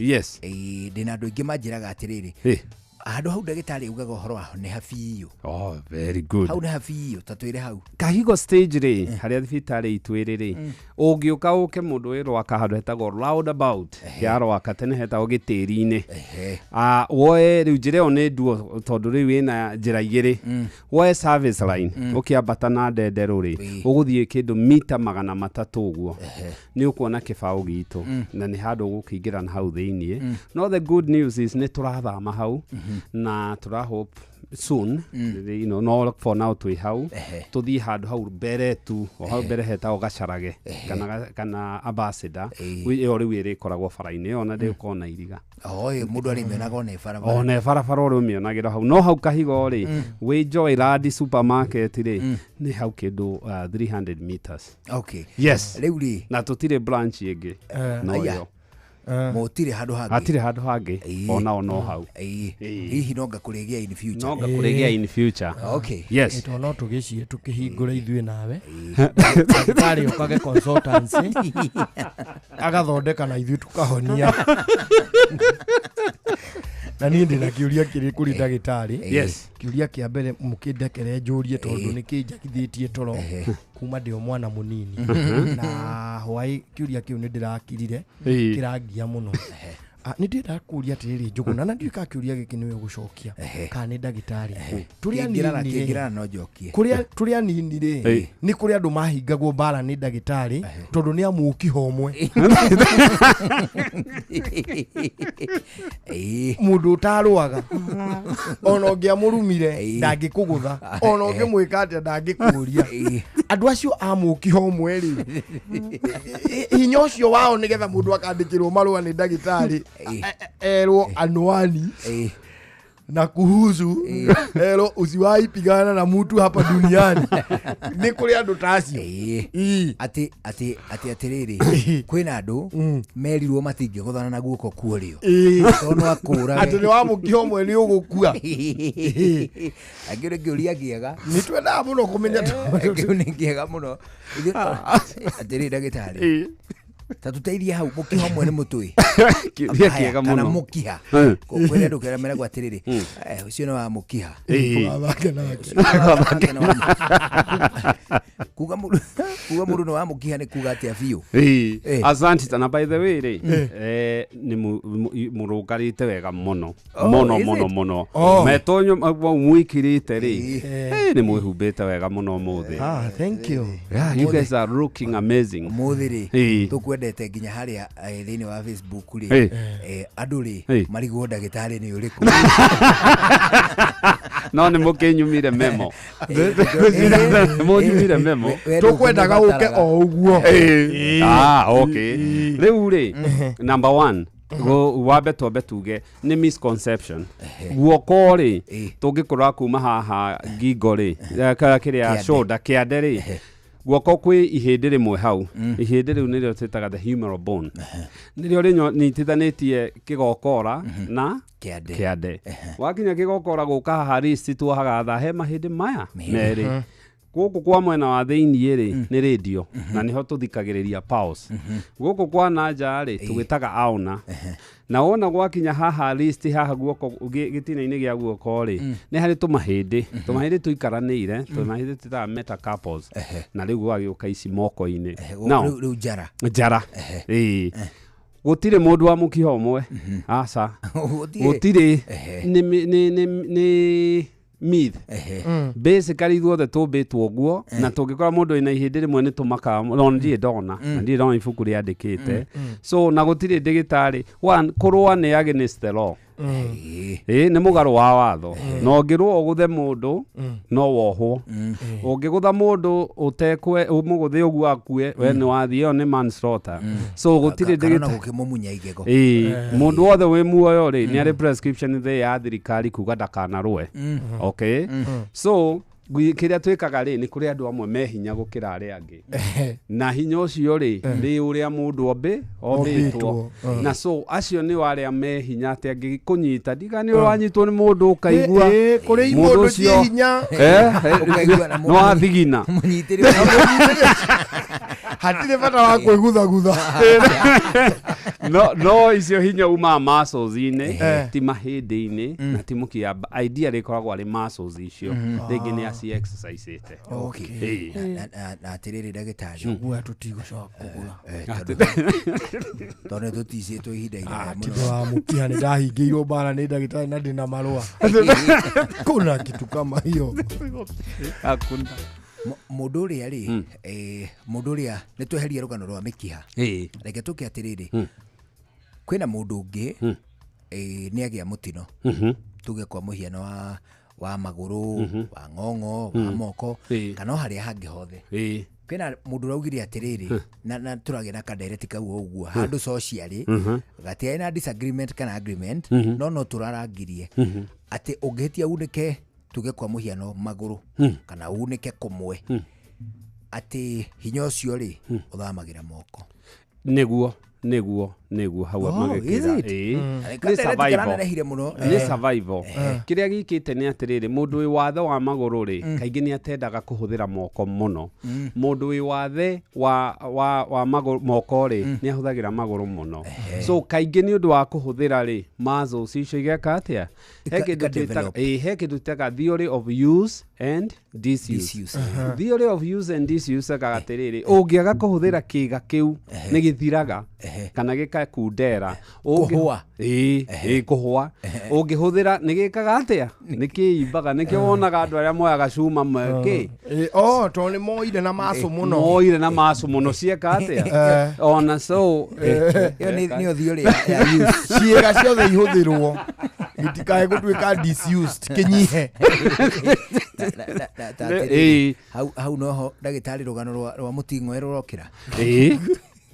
ndĩna andũ aingĩ manjĩraga atĩrĩrĩ, handũ hau ndagĩtarĩ augaga ũhoro waho nĩ habiũ. Oh, very good. Hau nĩ habiũ, ta twĩre hau. Kahigo stage rĩ, harĩa thibitarĩ itũ ĩrĩ rĩ, ũngĩũka ũke mũndũ wĩ Rwaka, handũ hetagwo roundabout ya Rwaka, tene hetagwo gĩtĩri-inĩ. Ah, woe rĩu njĩra ĩyo nĩ nduo tondũ rĩu ĩna njĩra igĩrĩ. Woe service line, ũkĩambata na ndenderũ rĩ, ũgũthiĩ kĩndũ mita 300 ũguo, nĩ ũkuona kĩbaũ gitũ, na nĩ handũ ũgũkĩingĩra na hau thĩiniĩ. No the good news is nĩ tũrathama hau na tũra hope soon, no for now twĩ hau. Tũthiĩ handũ hau mbere tu, o hau mbere hetagwo Gacarage kana Ambassador. Ĩyo rĩu ĩrĩkoragwo bara-inĩ ĩyo na ndĩgũkorwo na iriga. Oĩ mũndũ arĩmĩonaga ona ĩ barabara. Ona barabara ũrĩa ũmĩonagĩra hau, no hau Kahigo rĩ, wĩ Joyland supermarket rĩ, nĩ hau kĩndũ 300 meters. Yes. Rĩu rĩ, na tũtirĩ branch ĩngĩ no Aya. ĩyo. Mũtirĩ handũ hangĩ? Hatirĩ handũ hangĩ, onao no hau. Hihi no ngakũrĩgĩa in future? No ngakũrĩgĩa in future. Yes. Tondũ no tũgĩciĩ tũkĩhingũre ithuĩ nawe, ndagĩtarĩ okage consultancy agathondeka na ithuĩ tũkahonia. Na niĩ ndĩna kĩũria kĩrĩ kũrĩ ndagĩtarĩ. Kĩũria kĩa mbere mũkĩndekere njũrie, tondũ nĩ kĩnjagithĩtie toro kuma ndĩ o mwana mũnini, na hwaĩ kĩũria kĩu nĩ ndĩrakirire, kĩrangia mũno. Ah, nĩ ndĩrenda kũria atĩrĩrĩ, Njũgũna, na ndiũĩ kana kĩũria gĩkĩ nĩwe ũgũcokia kana nĩ ndagĩtarĩ. Tũrĩ Kĩngĩrara anini rĩ, kĩngĩrara no njokie. Kũrĩa tũrĩ anini rĩ, nĩ kũrĩ andũ mahingagwo mbara nĩ ndagĩtarĩ tondũ nĩ amũkiha ũmwe, mũndũ ũtarũaga, ona ũngĩamũrumire ndangĩkũgũtha, ona ũngĩmwĩka atĩa ndangĩkũria. Andũ acio a mũkiha ũmwe rĩ, hinya ũcio wao nĩgetha mũndũ akandĩkĩrwo marũa nĩ ndagĩtarĩ, erwo anwani na kuhusu, erwo usiwahi pigana na mtu hapa duniani, nĩ kũrĩ andũ ta acio? Atĩ atĩ atĩ atĩrĩrĩ, kwĩna andũ merirwo matingĩgũthana na guoko kuorio tondũ no akũrage. Atĩ nĩ wa mũkiha ũmwe nĩ ũgũkua. Angĩ nĩ kĩũria kĩega. Nĩ twendaga mũno kũmenya. Kĩu nĩ kĩega mũno. Atĩrĩrĩ ndagĩtarĩ, ta tũteithie hau, mũkiha ũmwe nĩ mũtũĩ? Kĩũria kĩega Kana mũno. mũkiha. Kwĩrĩ andũ kĩrĩa meragwo atĩrĩrĩ, "Eh, ũcio nĩ wa mũkiha." Ndũgathake nake. Ndũgathake na wa mũkiha. Kuga mũndũ nĩ wa mũkiha nĩ kuga atĩa biũ? Asante sana. By the way rĩ, nĩ mũrũngarĩte wega mũno. Oh, Mũno is mũno it? mũno. Oh. Metonyo mwĩkĩrĩte rĩ, nĩ mwĩhumbĩte wega mũno ũmũthĩ. Ah, thank you. Yeah, you guys are looking amazing. Mũthĩ rĩ, tũkwendete nginya harĩa thĩinĩ wa Facebook rĩ, andũ rĩ, marigwo ndagĩtarĩ nĩ ũrĩkũ. No nĩ mũkĩnyumire memo, mũnyumire memo. We Tũkwendaga ũke o ũguo. Ah, okay. Rĩu rĩ, number one, wambe twambe tuge nĩ misconception. Guoko rĩ, tũngĩkũrora kuma haha ngingo rĩ, kĩrĩa Kĩande. shoulder, kĩande rĩ, guoko kwĩ ihĩndĩ rĩmwe hau. Ihĩndĩ rĩu nĩrĩo twĩtaga the humeral bone, nĩrĩo rĩnyitithanĩtie kĩgokora na Kĩande. Kĩande. Wakinya kĩgokora gũka haha wrist, tuohaga tha he mahĩndĩ maya merĩ gũkũ kwa mwena wa thĩiniĩ rĩ, nĩ radio na nĩho tũthikagĩrĩria pulse. Gũkũ kwa nanja rĩ, tũgĩtaga auna. Na wona gwakinya haha wrist, haha guoko gĩtina-inĩ gĩa guoko rĩ, nĩ harĩ tũmahĩndĩ tũikaranĩire, tũmahĩndĩ twĩtaga metacarpals. Na rĩu gwagĩũka ici moko-inĩ. Now, Rĩu njara. Njara, ĩĩ. Gũtirĩ mũndũ wa mũkiha ũmwe, aca. Gũtirĩ. Gũtirĩ. Nĩ myth basically. Ithuothe tũmbĩtwo ũguo, na tũngĩkora mũndũ wĩna ihĩndĩ rĩmwe nĩ tũmakaga no ndirĩ ndona, na ndirĩ ndona ibuku rĩandĩkĩte. So na gũtirĩ ndĩgĩtarĩ one kũrũa nĩ against the law. Ĩĩ nĩ mũgarũ wa watho na ũngĩrũa ũgũthe mũndũ no wohwo. Ũngĩgũtha mũndũ ũtekwe ũmũgũthe ũguo akue, we nĩ wathiĩ, ĩyo nĩ manslaughter. So gũtirĩ Kana ona ndĩgĩta gũkĩmũmunya igego. Ĩĩ, mũndũ wothe wĩ muoyo rĩ, nĩ arĩ prescription thĩ ya thirikari kuga ndakanarũe. Okay, so kĩrĩa twĩkaga rĩ, nĩ kũrĩ andũ amwe me hinya gũkĩra arĩa angĩ, na hinya ũcio rĩ, nĩ ũrĩa mũndũ ombĩtwo. Ombĩtwo, Na so acio nĩ arĩa me hinya atĩ angĩkũnyita ndiga nĩ ũranyitwo nĩ mũndũ ũkaigua Kũrĩ mũndũ imũndũ ũcio ciĩ hinya. Ũkaigua na no athigina. Mũnyitĩrĩ. Hatirĩ bata wa kwĩguthagutha. No icio hinya umaga muscles-inĩ, ti mahĩndĩ-inĩ na ti mũkĩamba. Idea rĩkoragwo arĩ muscles icio rĩngĩ nĩ aci exercise-ĩte. Okay. Ĩĩ. Na atĩrĩrĩ ndagĩtarĩ, guoya tũtigũcoka kũgũra. Tondũ nĩ tũticĩtwo ihinda inene Tindo mũno. wa mũkiha nĩ ndahingĩirwo mbara nĩ ndagĩtarĩ na ndĩna marũa, kuna kitu kama hiyo. Hakuna. Mũndũ ũrĩa rĩ, mũndũ ũrĩa nĩ tweheria rũgano rwa mĩkiha, reke tũke atĩrĩrĩ, kwĩna mũndũ ũngĩ, nĩ agĩa mũtino, tuge kwa mũhiano wa magũrũ, wa ng'ong'o, wa moko, kana o harĩa hangĩ hothe, kwĩna mũndũ ũraugire atĩrĩrĩ, na tũragĩa na kandereti kau o ũguo handũ socially, gatiarĩ na disagreement kana agreement, no tũrarangirie atĩ ũngĩhĩtia unĩke, tuge kwa mũhiano magũrũ, kana unĩke kũmwe, atĩ hinya ũcio rĩ, ũthamagĩra moko. Nĩguo hau Oh, magĩkĩra. is it? Ĩĩ. Nĩ Nĩ kandereti survival. karanenehire mũno. Nĩ survival. Kĩrĩa gĩkĩte nĩ atĩrĩrĩ, mũndũ wĩ wathe wa magũrũ rĩ, kaingĩ nĩ atendaga kũhũthĩra moko mũno. Mũndũ wĩ wathe wa magũrũ, moko rĩ, nĩ ahũthagĩra magũrũ mũno. So kaingĩ nĩ ũndũ wa kũhũthĩra rĩ, muscles icio igeka atĩa? He kĩndũ Ika develop. ĩĩ, he kĩndũ twĩtaga theory of use and disuse. Disuse. Theory of use and disuse ĩkaga atĩrĩrĩ, ũngĩaga kũhũthĩra kĩĩga kĩu nĩ gĩthiraga kana gĩgakundera. Kũhũa. Ĩĩ, kũhũa. Ũngĩhũthĩra nĩ gĩkaga atĩa? Nĩ kĩimbaga. Nĩkĩo wonaga andũ arĩa moyaga cuma kĩ Oh, tondũ nĩ moire na macũ mũno. Moire na macũ mũno, cieka atĩa? Ona so Ĩyo nĩyo theory ya use. Ciĩga ciothe ihũthĩrwo itikae gũtuĩka disused, kĩnyihe. Ta atĩrĩrĩ, hau noho ndagĩtarĩ rũgano rwa mũting'oe rũrokĩra.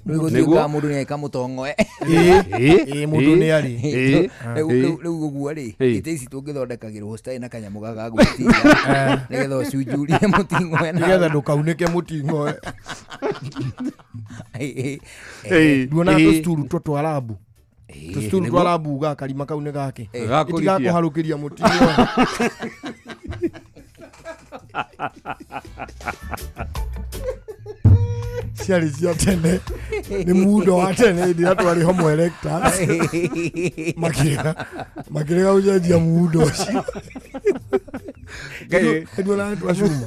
Rĩu gũtuĩkaga mũndũ nĩ eka mũtong'oe. Ĩĩ, mũndũ nĩ arĩ. Rĩu ũguo rĩ, itĩ ici tũngĩthondekagĩrwo citarĩ na kanyamũ gaka ga gwĩtiria nĩgetha ũcunjurie mũting'oe na nĩgetha ndũkaunĩke mũting'oe. Nduonaga tũcituru tũ twa rabu, tũcituru twa rabu ugaga karima kau nĩ gake. Gakũrikia. Ĩtigakũharũkĩria mũting'oe. Ciarĩ cia tene, nĩ mundo wa tene, hĩndĩ ĩrĩa twarĩ homo erectus, makĩrega gũcenjia muundo ũcio. Nduonaga twa cuma.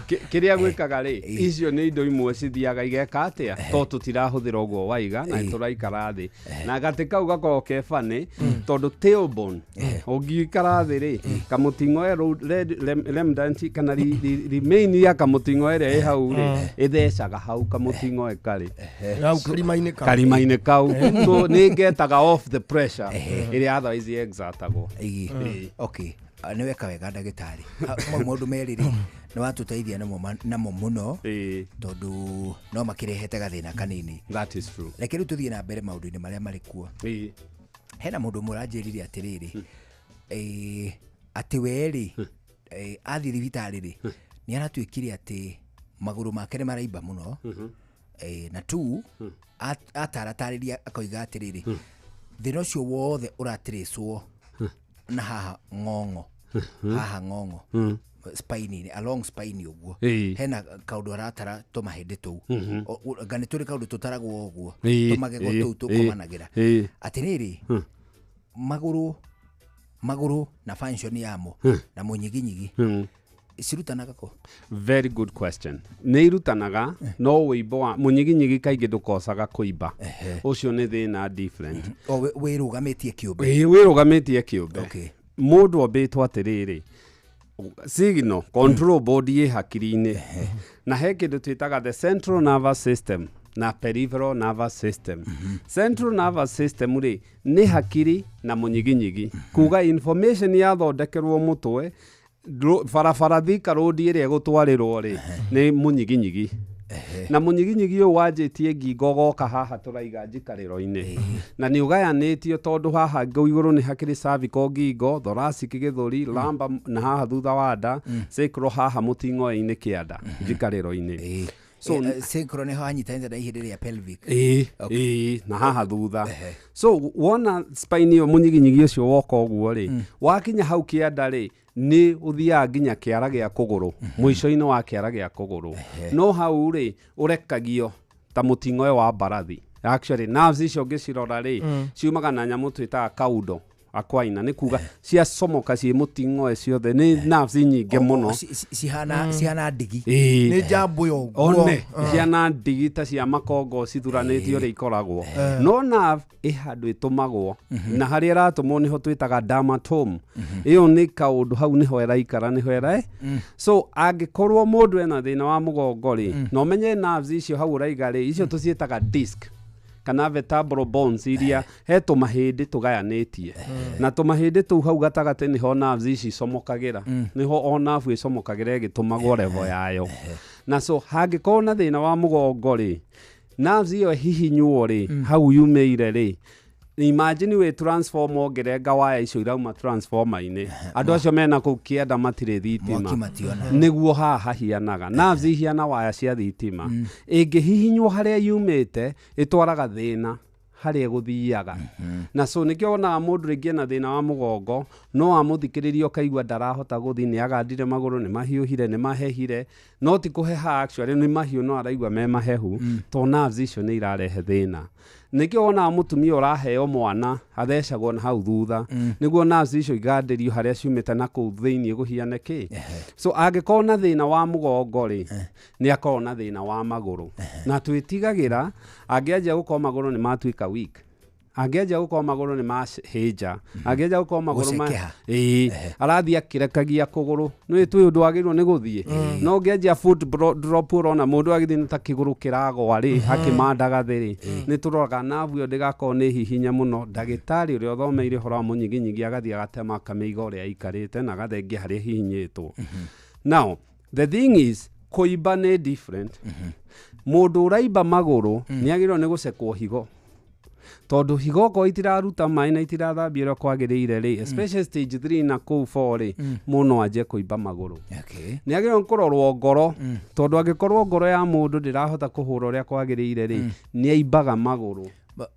Kĩrĩa gwĩkaga rĩ, icio nĩ indo imwe cithiaga igeka atĩa to tũtirahũthĩra ũguo waiga na tũraikara thĩ na gatĩ kau gakoragwo ke funny tondũ tailbone ũngĩikara thĩ rĩ, kamũting'oe remnant kana remain ya kamũting'oe ĩrĩa ĩ hau rĩ, ĩthecaga hau kamũting'oe karĩ Hau karima-inĩ kau. Karima-inĩ kau. So nĩ ngetaga off the pressure ĩrĩa otherwise exertagwo. Ĩĩ. Okay. Nĩ weka wega ndagĩtarĩ. Mau maũndũ merĩ rĩ, nĩ watũteithia namo mũno, tondũ no makĩrehete gathĩna kanini. That is true. Reke rĩu tũthiĩ na mbere maũndũ-inĩ marĩa marĩ kuo. Hena mũndũ ũmwe ũranjĩrire atĩrĩrĩ, atĩ we rĩ, athiĩ thibitarĩ rĩ, nĩ aratuĩkire atĩ magũrũ make nĩ maraimba mũno. Na tu ataratarĩria akoiga atĩrĩrĩ, thĩna ũcio wothe ũratirĩcwo na haha ng'ong'o, haha ng'ong'o, spine-inĩ, along spine ũguo. Hena kaũndũ aratara tũmahĩndĩ tũu. Anga nĩ tũrĩ kaũndũ tũtaragwo ũguo, tũmagego tũu tũkomanagĩra. Atĩrĩrĩ, magũrũ na function yamo na mũnyiginyigi cirutanaga kũ? Very good question. Nĩ irutanaga, no wĩimbo wa mũnyiginyigi kaingĩ ndũkosaga kũimba. Ũcio nĩ thĩna different. O wĩrũgamĩtie kĩũmbe. Ĩĩ, wĩrũgamĩtie kĩũmbe. Mũndũ ombĩtwo atĩrĩrĩ, signal control board ĩ hakiri-inĩ, na he kĩndũ twĩtaga the central nervous system. Na peripheral nervous system. Central nervous system rĩ, nĩ hakiri na mũnyiginyigi. Kuga information yathondekerwo mũtwe, barabara Thika Road ĩrĩa ĩgũtwarĩrwo rĩ, nĩ mũnyiginyigi. Na mũnyiginyigi ũyũ wanjĩtie ngingo ũgoka haha tũraiga njikarĩro-inĩ, na nĩ ũgayanĩtio tondũ haha igũrũ nĩ hakĩrĩ cervical ngingo, thoracic gĩthũri, lumbar na haha thutha wa nda, sacral haha mũting'oe-inĩ kĩanda njikarĩro-inĩ. So sacral nĩho hanyitanĩte na ihĩndĩ rĩa pelvic. Ĩĩ, na haha thutha. So wona spine ĩyo, mũnyiginyigi ũcio woka ũguo rĩ, wakinya hau kĩanda rĩ, nĩ ũthiaga nginya kĩara gĩa kũgũrũ, mũico-inĩ wa kĩara gĩa kũgũrũ. No hau rĩ, ũrekagio ta mũting'oe wa mbarathi. Actually nerves icio ũngĩcirora rĩ, ciumaga na nyamũ twĩtaga kaudo akwaina, nĩ kuga ciacomoka ciĩ mũting'oe ciothe, nĩ nerves nyingĩ mũno. Cihana ndigi. Nĩ njambo yo ũguo. One ciana ndigi ta cia makongo cithuranĩtio ũrĩa ikoragwo. No nerve ĩ handũ ĩtũmagwo, na harĩa ĩratũmwo nĩho twĩtaga dermatome. Ĩyo nĩ kaũndũ hau nĩho ĩraikara, nĩho ĩra. So angĩkorwo mũndũ ena thĩna wa mũgongo rĩ, na ũmenye nerves icio hau ũraiga rĩ, icio tũciĩtaga disc kana vertebral bones, iria he tũmahĩndĩ tũgayanĩtie, na tũmahĩndĩ tũu hau gatagatĩ nĩho nerves ici icomokagĩra, nĩho o nerve ĩcomokagĩra ĩgĩtũmagwo level yayo. Na so hangĩkorwo na thĩna wa mũgongo rĩ, nerves ĩyo hihinywo rĩ, hau yumĩire rĩ, imagine wĩ transformer ũngĩrenga waya icio irauma transformer-inĩ, andũ acio mena kũu kĩanda matirĩ thitima. Mwaki mationa. Nĩguo haha hahianaga nerves ihiana waya cia thitima, ĩngĩhihinywo harĩa yumĩte ĩtwaraga thĩna harĩa ĩgũthiaga. Na so nĩkĩo wonaga mũndũ rĩngĩ ena thĩna wa mũgongo, no amũthikĩrĩria ũkaigua ndarahota gũthiĩ, nĩ agandire magũrũ, nĩ mahiũhire, nĩ mahehire, no ti kũheha actually, nĩ mahiũ no araigua me mahehu, to nerves icio nĩ irarehe thĩna. Nĩkĩo wonaga mũtumia ũraheo mwana athecagwo na hau thutha, nĩguo nerves icio igandĩrio harĩa ciumĩte na kũu thĩiniĩ gũhiane kĩ. So angĩkorwo na thĩna wa mũgongo rĩ, nĩ akorwo na thĩna wa magũrũ. Na twĩtigagĩra angĩanjia gũkorwo magũrũ nĩ matuĩka weak, angĩanjia gũkorwo magũrũ nĩ mahĩnja, angĩanjia gũkorwo magũrũ ma Gũcekeha. Ĩĩ, arathiĩ akĩrekagia kũgũrũ, nĩ twĩ ũndũ wagĩrĩirwo nĩ gũthiĩ, no ũngĩanjia foot drop, ũrona mũndũ agĩthiĩ nĩ ta kĩgũrũ kĩragwa rĩ, akĩmandaga thĩ rĩ, nĩ tũroraga nerve ĩyo ndĩgakorwo nĩ hihinye mũno. Ndagĩtarĩ ũrĩa ũthomeire ũhoro wa mũnyiginyigi agathiĩ agatema akamĩiga ũrĩa ĩikarĩte na agathengia harĩa hihinyĩtwo. Now the thing is, kũimba nĩ different. Mũndũ ũraimba magũrũ nĩ agĩrĩirwo nĩ gũcekwo higo, tondũ higo okorwo itiraruta maĩ na itirathambio ũrĩa kwagĩrĩire rĩ, especially stage 3 na kũu 4 rĩ, mũndũ no anjie kũimba magũrũ. Nĩ agĩrĩirwo nĩ kũrorwo ngoro, tondũ angĩkorwo ngoro ya mũndũ ndĩrahota kũhũra ũrĩa kwagĩrĩire rĩ, nĩ aimbaga magũrũ.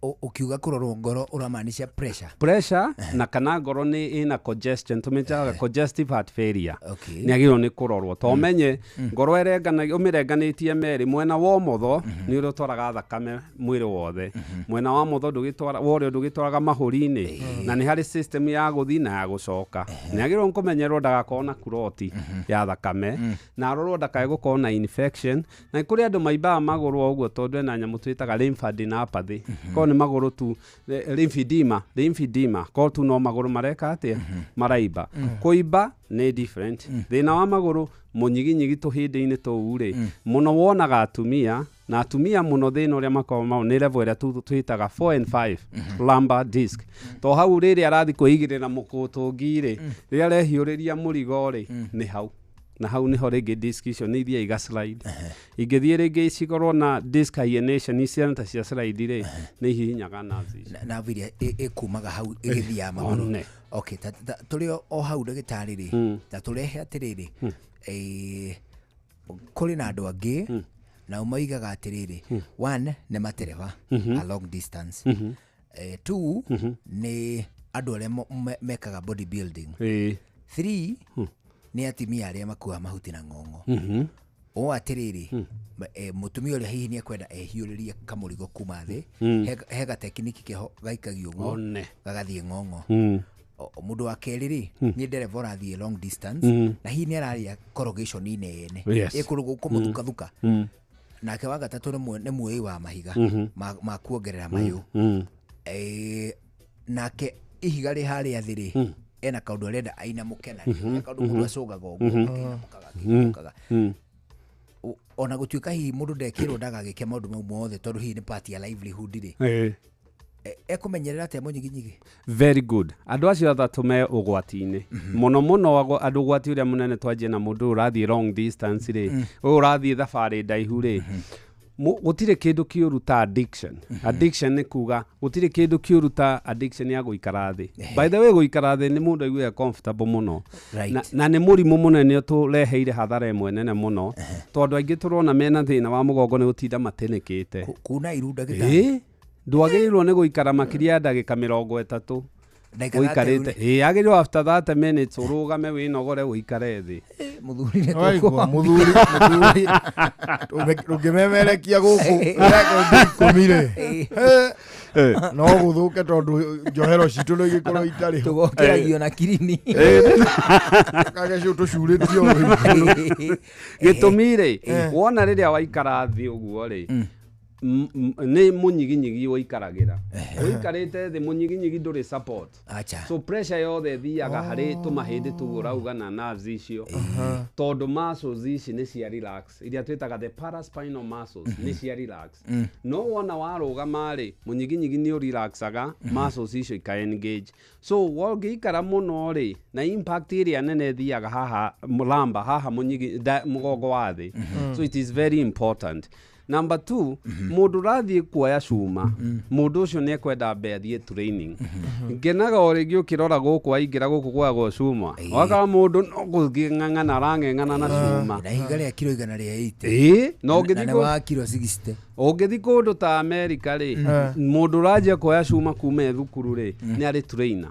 Ũkiuga kũrorwo ngoro ũramaanisha pressure? Pressure na kana ngoro nĩ ĩna congestion, tũmĩtaga congestive heart failure. Nĩ agĩrĩirwo nĩ kũrorwo, to ũmenye ngoro ũmĩrenganĩtie merĩ, mwena wa ũmotho nĩ ũrĩa ũtwaraga thakame mwĩrĩ wothe, mwena wa motho ndũgĩtwara, wa ũrĩo ndũgĩtwaraga mahũri-inĩ, na nĩ harĩ system ya gũthiĩ na ya gũcoka. Nĩ agĩrĩirwo nĩ kũmenyerwo ndagakorwo na kuroti ya thakame, na arorwo ndakae gũkorwo na infection. Na kũrĩ andũ maimbaga magũrũ o ũguo tondũ ena nyamũ twĩtaga lymphadenopathy, korwo nĩ magũrũ tu, lymphedema, korwo tu no magũrũ mareka atĩa, maraimba. Kũimba nĩ different. Thĩna wa magũrũ mũnyiginyigi tũhĩndĩ-inĩ tũu rĩ, mũno wonaga atumia, na atumia mũno thĩna ũrĩa makoragwo nao nĩ level ĩrĩa twĩtaga 4 and 5 lumbar disc. To hau rĩrĩa arathiĩ kwĩigĩrĩra mũkũtũngi rĩ, rĩrĩa arehiũrĩria mũrigo rĩ, nĩ hau. Na hau nĩho rĩngĩ disc icio nĩ ithiaga iga slide. Ingĩthiĩ rĩngĩ cikorwo na disc herniation, ciana ta cia slide rĩ, nĩ ihihinyaga nerves icio. Nerve iria ĩkumaga hau ĩgĩthiaga magũrũ. One. Okay, tũrĩ o hau ndagĩtarĩ rĩ, ta tũrehe atĩrĩrĩ, kũrĩ na andũ angĩ nao moigaga atĩrĩrĩ, one nĩ matereba a long distance, two nĩ andũ arĩa mekaga body building, 3 nĩ atumia arĩa makuaga mahuti na ng'ong'o. Ũũ atĩrĩrĩ, mũtumia ũrĩa hihi nĩekwenda ehiũrĩrie kamũrigo kuma thĩ, he gatekiniki keho gaikagio ũguo, gagathiĩ ng'ong'o. Mũndũ wa kerĩ rĩ, nĩ ndereba ũrathiĩ long distance, na hihi nĩ ararĩa corrugation nene, ĩkũrũ kũmũthukathuka. Nake wa gatatũ nĩ muoyi wa mahiga, ma kuongerera mayũ. Nake ihiga rĩ harĩa thĩ rĩ, ena kaũndũ arenda ainamũke narĩo, kaũndũ mũndũ acũgaga ũguo, akĩinamũkaga, akĩinamũkaga. Ona gũtuĩka hihi mũndũ ndekĩrwo ndagagĩke maũndũ mau mothe tondũ hihi nĩ part ya livelihood rĩ, ekũmenyerera atĩa mũnyiginyigi? Very good. Andũ acio atatũ me ũgwati-inĩ mũno mũno. Andũ ũgwati ũrĩa mũnene, twanjie na mũndũ ũyũ ũrathiĩ long distance rĩ, ũyũ ũrathiĩ thabarĩ ndaihu rĩ, gũtirĩ kĩndũ kĩũru ta addiction. Addiction nĩ kuga gũtirĩ kĩndũ kĩũru ta addiction ya gũikara thĩ. By the way, gũikara thĩ nĩ mũndũ aiguaga comfortable mũno. Na nĩ mũrimũ mũnene ũtũreheire hathara ĩmwe nene mũno, tondũ aingĩ tũrona mena thĩna wa mũgongo nĩ gũtinda matĩnĩkĩte. Kuna irunda gĩtanda. Ĩĩ, ndwagĩrĩirwo nĩ gũikara makĩria ya ndagĩka 30. Ndagĩka ũikarĩte. Ĩĩ, agĩrĩirwo after 30 minutes ũrũgame, wĩnogore, ũikare thĩ. Mũthuri nĩ Waigua, mũthuri mũthuri ũngĩmemerekia gũkũ rekondi 10 rĩ, no gũthũke tondũ njohero citũ no igĩkorwo itarĩ ho. Tũgokĩragio na kirini. Kage tũcurĩtio igũrũ. Gĩtũmi rĩ, wona rĩrĩa waikara thĩ ũguo rĩ, nĩ mũnyiginyigi ũikaragĩra, ũikarĩte thĩ, mũnyiginyigi ndũrĩ support. Acha. So pressure yothe ĩthiaga harĩ tũmahĩndĩ tũu ũrauga na nerves icio, tondũ muscles ici nĩ cia relax, iria twĩtaga the paraspinal muscles nĩ cia relax. No wona warũgama rĩ, mũnyiginyigi nĩ ũrelaxaga, muscles icio ika engage. So wongĩikara mũno rĩ, na impact ĩrĩa nene ĩthiaga haha lamba haha mũnyigi mũgongo wa thĩ. So it is very important. Number two, mũndũ ũrathiĩ kuoya cuma, mũndũ ũcio nĩ ekwenda ambe athiĩ training. Ngenaga o rĩngĩ ũkĩrora gũkũ, aingĩra gũkũ kuoyagwo cuma, wakora mũndũ no kũng'ang'ana arang'eng'ana na cuma. Na ihiga rĩa kiro 180. Ĩĩ, na Na ũngĩthiĩ nĩ wa kiro 60. Ũngĩthiĩ kũndũ ta Amerika rĩ, mũndũ ũranjia kuoya cuma kuma e thukuru rĩ, nĩ arĩ trainer,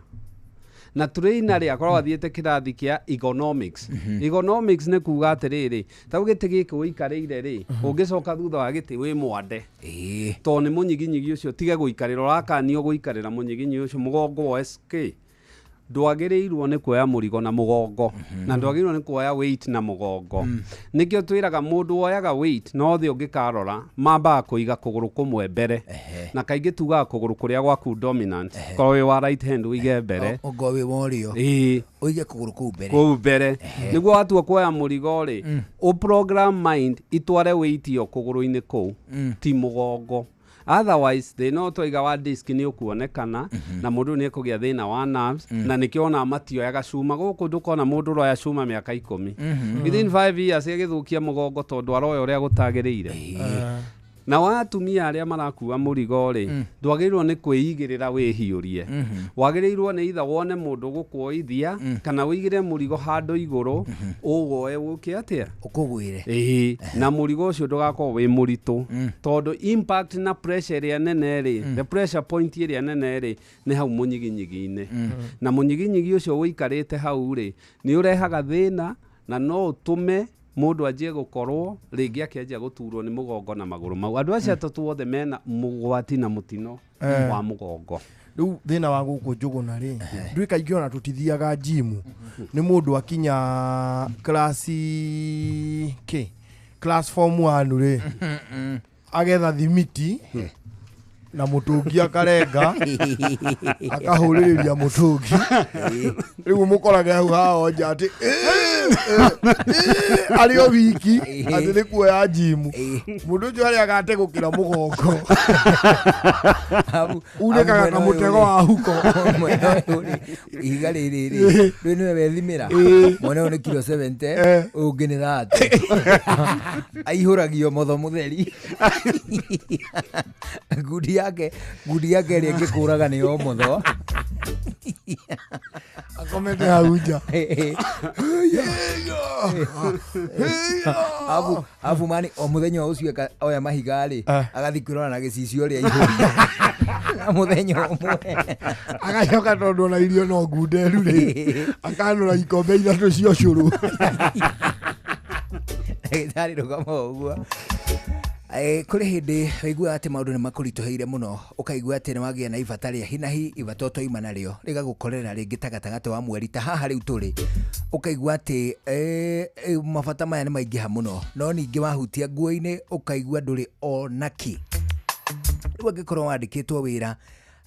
na trainer rĩ, akoragwo athiĩte kĩrathi kĩa ergonomics. Ergonomics nĩ kuga atĩrĩrĩ, ta rĩu gĩtĩ gĩkĩ ũikarĩire rĩ, ũngĩcoka thutha wa gĩtĩ wĩ mwande, tondũ nĩ mũnyiginyigi ũcio. Tige gũikarĩra, ũrakanio gũikarĩra mũnyiginyigi ũcio, mũgongo woe sk ndwagĩrĩirwo nĩ kuoya mũrigo na mũgongo, na ndwagĩrĩirwo nĩ kuoya weight na mũgongo. Nĩkĩo twĩraga mũndũ woyaga weight no thĩ, ũngĩkarora mambaga kũiga kũgũrũ kũmwe mbere, na kaingĩ tugaga kũgũrũ kũrĩa gwaku dominant, korwo wĩ wa right hand ũige mbere. Ongo wĩ wa ũrĩo. Ĩĩ. Ũige kũgũrũ kũu mbere. Kũu mbere, nĩguo watua kuoya mũrigo rĩ, ũ program mind itware weight ĩyo kũgũrũ-inĩ kũu, ti mũgongo. Otherwise thĩna ũyũ twaiga wa disc nĩ ũkuonekana, na mũndũ nĩ ekũgĩa thĩna wa nerves. Na nĩkĩo ona matioyaga cuma gũkũ, ndũkona mũndũ ũroya cuma mĩaka 10, within 5 years agĩthũkia mũgongo, tondũ aroya ũrĩa gũtagĩrĩire. Na wa atumia arĩa marakua mũrigo rĩ, ndwagĩrĩirwo nĩ kwĩigĩrĩra wĩhiũrie. Wagĩrĩirwo nĩ itha wone mũndũ gũkuoithia, kana wĩigĩre mũrigo handũ igũrũ, ũwoe ũke atĩa. Ũkũgwĩre. Ĩĩ, na mũrigo ũcio ndũgakorwo wĩ mũritũ, tondũ impact na pressure ĩrĩa nene rĩ, the pressure point ĩrĩa nene rĩ, nĩ hau mũnyiginyigi-inĩ. Na mũnyiginyigi ũcio ũikarĩte hau rĩ, nĩ ũrehaga thĩna, na no ũtũme mũndũ anjie gũkorwo rĩngĩ akĩanjia gũturwo nĩ mũgongo na magũrũ mau. Andũ acio atatũ othe mena mũgwati na mũtino wa mũgongo. Rĩu thĩna wa gũkũ Njũgũna rĩ, ndũĩ kaingĩ ona tũtithiaga njimu, nĩ mũndũ akinya class kĩ, class form 1 rĩ, agetha thimiti na mũtũngi, akarenga, akahũrĩrĩria mũtũngi. Rĩu mũkorage hau haho nja atĩ arĩ o wiki atĩ nĩ kuoya njimu. Mũndũ ũcio arĩa agate gũkĩra mũgongo, unĩkaga na mũtego wa huko. Mwena ũyũ rĩ, ihiga rĩrĩ rĩ, ndũĩ nĩwe wethimĩra. Mwena ũyũ nĩ kiro 70, ũyũ ũngĩ nĩ 30. Aihũragio motho mũtheri. Ngundi yake ĩrĩa ĩngĩkũraga nĩ o motho. Akomete hau nja. Abu mani o mũthenya ũcio oya mahiga rĩ, agathiĩ kwĩrora na gĩcicio ũrĩa aihũria na mũthenya ũmwe. Agacoka, tondũ ona irio no ngunderu rĩ, akanũra ikombe 3 cia ũcũrũ. Ndagĩtarĩ, rũgama ũguo. Kũrĩ hĩndĩ ũiguaga atĩ maũndũ nĩ makũritũhĩire mũno, ũkaigua atĩ nĩ wagĩa na ibata rĩa hinahi, ibata ũtoima narĩo rĩgagũkorera rĩngĩ ta gatagatĩ wa mweri ta haha rĩu tũrĩ, ũkaigua atĩ mabata maya nĩ maingĩha mũno, no ningĩ wahutia nguo-inĩ ũkaigua ndũrĩ onaki. Rĩu angĩkorwo wandĩkĩtwo wĩra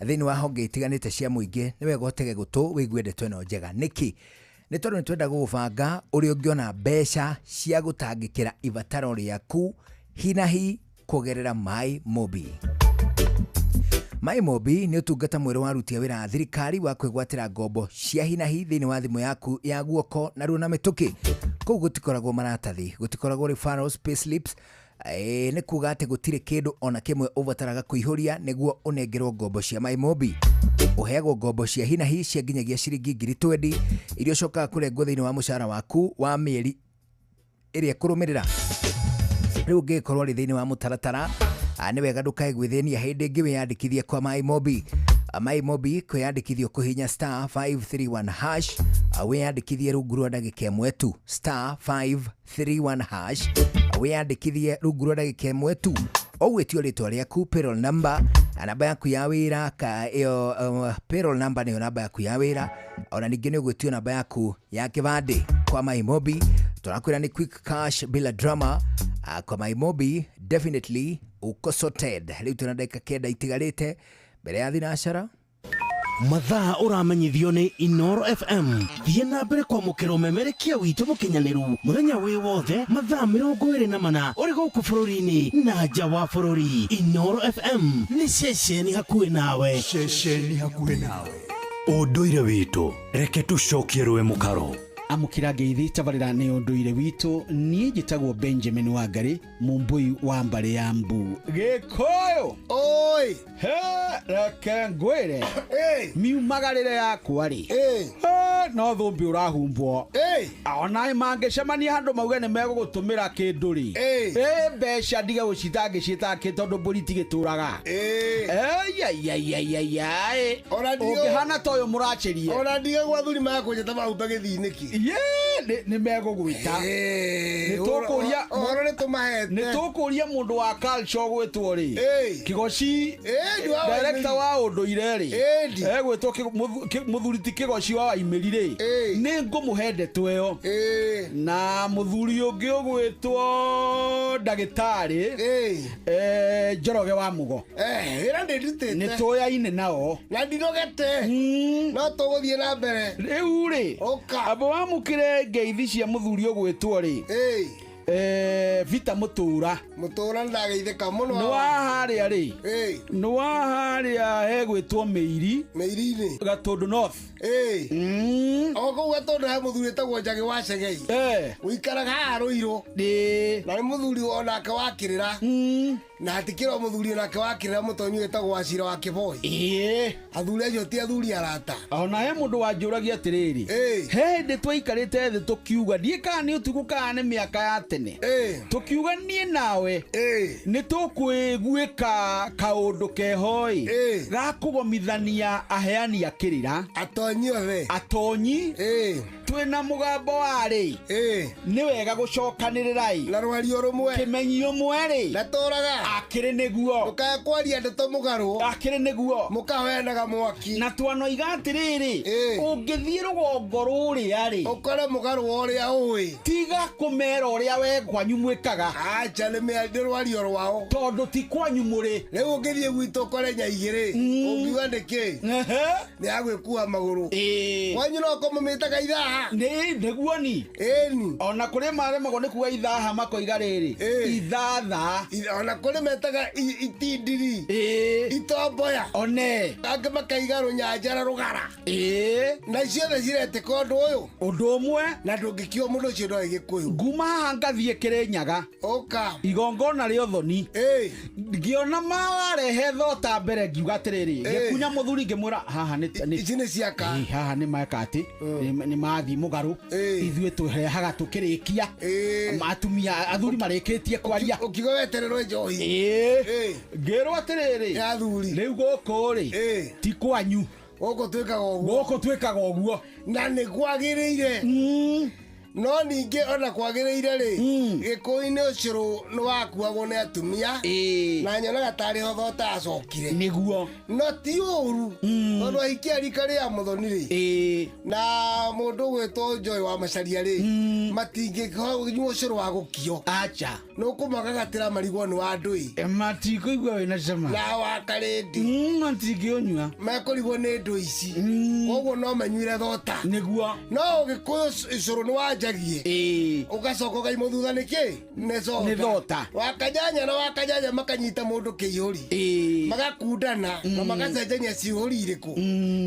thĩinĩ wa honge itiganĩte cia mũingĩ, nĩ wega ũtege gũtũ wĩigue ndeto ĩno njega. Nĩkĩ? Nĩ tondũ nĩ twenda gũgũbanga ũrĩa ũngĩona mbeca cia gũtangĩkĩra ibataro rĩaku hinahi kũgerera My Mobi. My Mobi nĩ ũtungata mwerũ wa aruti a wĩra a thirikari wa kwĩgwatĩra ngombo cia hinahi thĩinĩ wa thimũ yaku ya guoko narua na mĩtũkĩ. Kũu gũtikoragwo maratathi, gũtikoragwo referrals, payslips, nĩ kuga atĩ gũtirĩ kĩndũ ona kĩmwe ũbataraga kũihũria nĩguo ũnengerwo ngombo cia My Mobi. Ũheagwo ngombo cia hinahi cia nginyagia ciringi 20,000 iria ũcokaga kũrengwo thĩinĩ wa mũcara waku wa mĩeri ĩrĩa ĩkũrũmĩrĩra. Rĩu ũngĩgĩkorwo rĩ thĩinĩ wa mũtaratara, nĩ wega ndũkae gwĩthĩnia hĩndĩ ĩngĩ wĩyandĩkithie kwa My Mobi. My Mobi kwĩyandĩkithio kũhihinya star 531 hash, wĩyandĩkithie rungu rwa ndagĩka ĩmwe tu, star 531 hash, wĩyandĩkithie rungu rwa ndagĩka ĩmwe tu. Ũgwĩtio rĩtwa rĩaku, payroll number, namba yaku ya wĩra, ka ĩyo payroll number nĩyo namba yaku ya wĩra, ona ningĩ nĩ ũgwĩtio namba yaku ya kĩbandĩ. Kwa My Mobi tũrakwĩra nĩ quick cash bila drama. Kwa My Mobi definitely uko sorted. Rĩu twĩna ndagĩka 9 itigarĩte mbere ya thinacara. Mathaa ũramenyithio nĩ Inoro FM. Thiĩ na mbere kwamũkĩra ũmemerekia witũ mũkinyanĩru mũthenya wĩ wothe mathaa 24 ũrĩ gũkũ bũrũri-inĩ na nja wa bũrũri. Inoro FM nĩ ceceni hakuhĩ nawe. Ceceni hakuhĩ nawe. Ũndũire witũ reke tũcokie rũĩ mũkaro. Amũkĩra ngeithi tabarĩra nĩ ũndũire witũ. Niĩ njĩtagwo Benjamin Wangari, mũmbũi wa mbarĩ ya Mbu. Gĩkũyũ oi he reke ngwĩre miumagarĩre yakwa rĩ, no thũmbĩ ũrahumbwo. Ona mangĩcemania handũ mauge nĩ megũgũtũmĩra kĩndũ rĩ, mbeca ndige gũcita ngĩciĩtaga kĩ tondũ mbũri tigĩtũraga. Ũngĩhana ta ũyũ mũracĩrie ona ndige gwa thuri makũnjĩta mahumbe gĩthii nĩkĩ. Ye nĩ megũgwĩta. Nĩ tũkũria mũndũ wa culture ũgwĩtwo rĩ, Kĩgoci, director wa ũndũire rĩ, egwĩtwo mũthuri ti Kĩgoci wa Waimĩri rĩ, nĩ ngũmũhe ndeto ĩyo. Na mũthuri ũngĩ ũgwĩtwo ndagĩtarĩ Njoroge wa Mũgo, wĩra ndĩndutĩte, nĩ tũyaine nao na ndinogete, no tũgũthiĩ na mbere. Rĩu rĩ, amba wamũkĩre ngeithi cia mũthuri ũgwĩtwo rĩ, Vita Mũtũra. Mũtũra ndageithĩka mũno. Nĩ wa harĩa rĩ, nĩ wa harĩa hegwĩtwo Mĩiri, Mĩiri-inĩ Gatũndũ North. O kũu Gatũndũ he mũthuri wĩtagwo Njagĩ wa Cegei, ũikaraga haha Rũirũ, na nĩ mũthuri onake wa kĩrĩra, na hatikĩrĩ o mũthuri onake wa kĩrĩra mũtonyi wĩtagwo Wacira wa Kĩboi. Athuri acio ti athuri arata. Ona he mũndũ wanjũragia atĩrĩrĩ, he hĩndĩ twaikarĩte thĩ tũkiuga, ndiĩ kana nĩ ũtukũ kana nĩ mĩaka ya tene, tũkiuga niĩ nawe nĩ tũkwĩguĩka kaũndũ keho ĩ ga kũgomithania aheani a kĩrĩra, atonyi othe, atonyi twĩna mũgambo warĩ nĩ wega gũcokanĩrĩra ĩ na rwario rũmwe, kĩmenyi ũmwe rĩ na tũraga akĩrĩ nĩguo, ndũkae kwaria ndeto mũgarũ, akĩrĩ nĩguo mũkaheanaga mwaki. Na twanoiga atĩrĩrĩ, ũngĩthiĩ rũgongo rũrĩa rĩ, ũkore mũgarũ ũrĩa ũĩ, tiga kũmera ũrĩa we kwanyu mwĩkaga. Acha nĩ rwario rwao, tondũ ti kwanyu mũrĩ. Rĩu ũngĩthiĩ gwitũ ũkore nyaigĩrĩ, ũngiuga nĩkĩ nĩ agwĩkua magũrũ. Kwanyu no kũmũmĩtaga ithaha. Nĩ nĩguo ni. Ĩni. Ona kũrĩ maremagwo nĩ kuga ithaha makoiga rĩrĩ ithatha. Ona kũrĩ metaga itindiri, itomboya, one angĩ makaiga rũnyanjara rũgara. Na ciothe ciretĩka ũndũ ũyũ, ũndũ ũmwe, na ndũngĩkiuga mũndũ ũcio ndoĩ Gĩkũyũ. Nguma haha ngathiĩ Kĩrĩnyaga, ũka igongona rĩa ũthoni, ngĩona marehe thota mbere, ngiuga atĩrĩrĩ, ngĩkunya mũthuri ngĩmwĩra haha nĩ ici nĩ ciaka, haha nĩ meka atĩ nĩ mathiĩ mũgarũ, ithuĩ tũrehaga tũkĩrĩkia, atumia athuri marĩkĩtie kwaria, ũkiuga wetererwo njohi. Ngĩrwo atĩrĩrĩ, athuri rĩu gũkũ rĩ ti kwanyu, gũkũ twĩkaga ũguo, gũkũ twĩkaga ũguo, na nĩ kwagĩrĩire. No ningĩ ona kwagĩrĩire rĩ, Gĩkũyũ-inĩ ũcũrũ nĩ wakuagwo nĩ atumia na nyonaga tarĩ ho thota acokire. Nĩguo. No ti ũru tondũ ahiki a rika rĩa Mũthoni rĩ na mũndũ ũgwĩtwo Joy wa Macharia rĩ, matingĩnyua ũcũrũ wa gũkio. Acha. Nĩ ũkũmagagatĩra marigwo nĩ wa ndũi. Matikũigua wĩna cama. Na wa karĩndi. Matingĩũnyua. Mekũrigwo nĩ ndũ ici. Koguo no manyuire thota. Nĩguo. No Ũgĩkũyũ ũcũrũ nĩ wanjagie. Ũgacoka ũkaimwo thutha nĩkĩ? Nĩ thota. Nĩ thota. Wakanyanya na wakanyanya makanyita mũndũ kĩihũri. Magakundana na magacenjania ciihũri irĩkũ.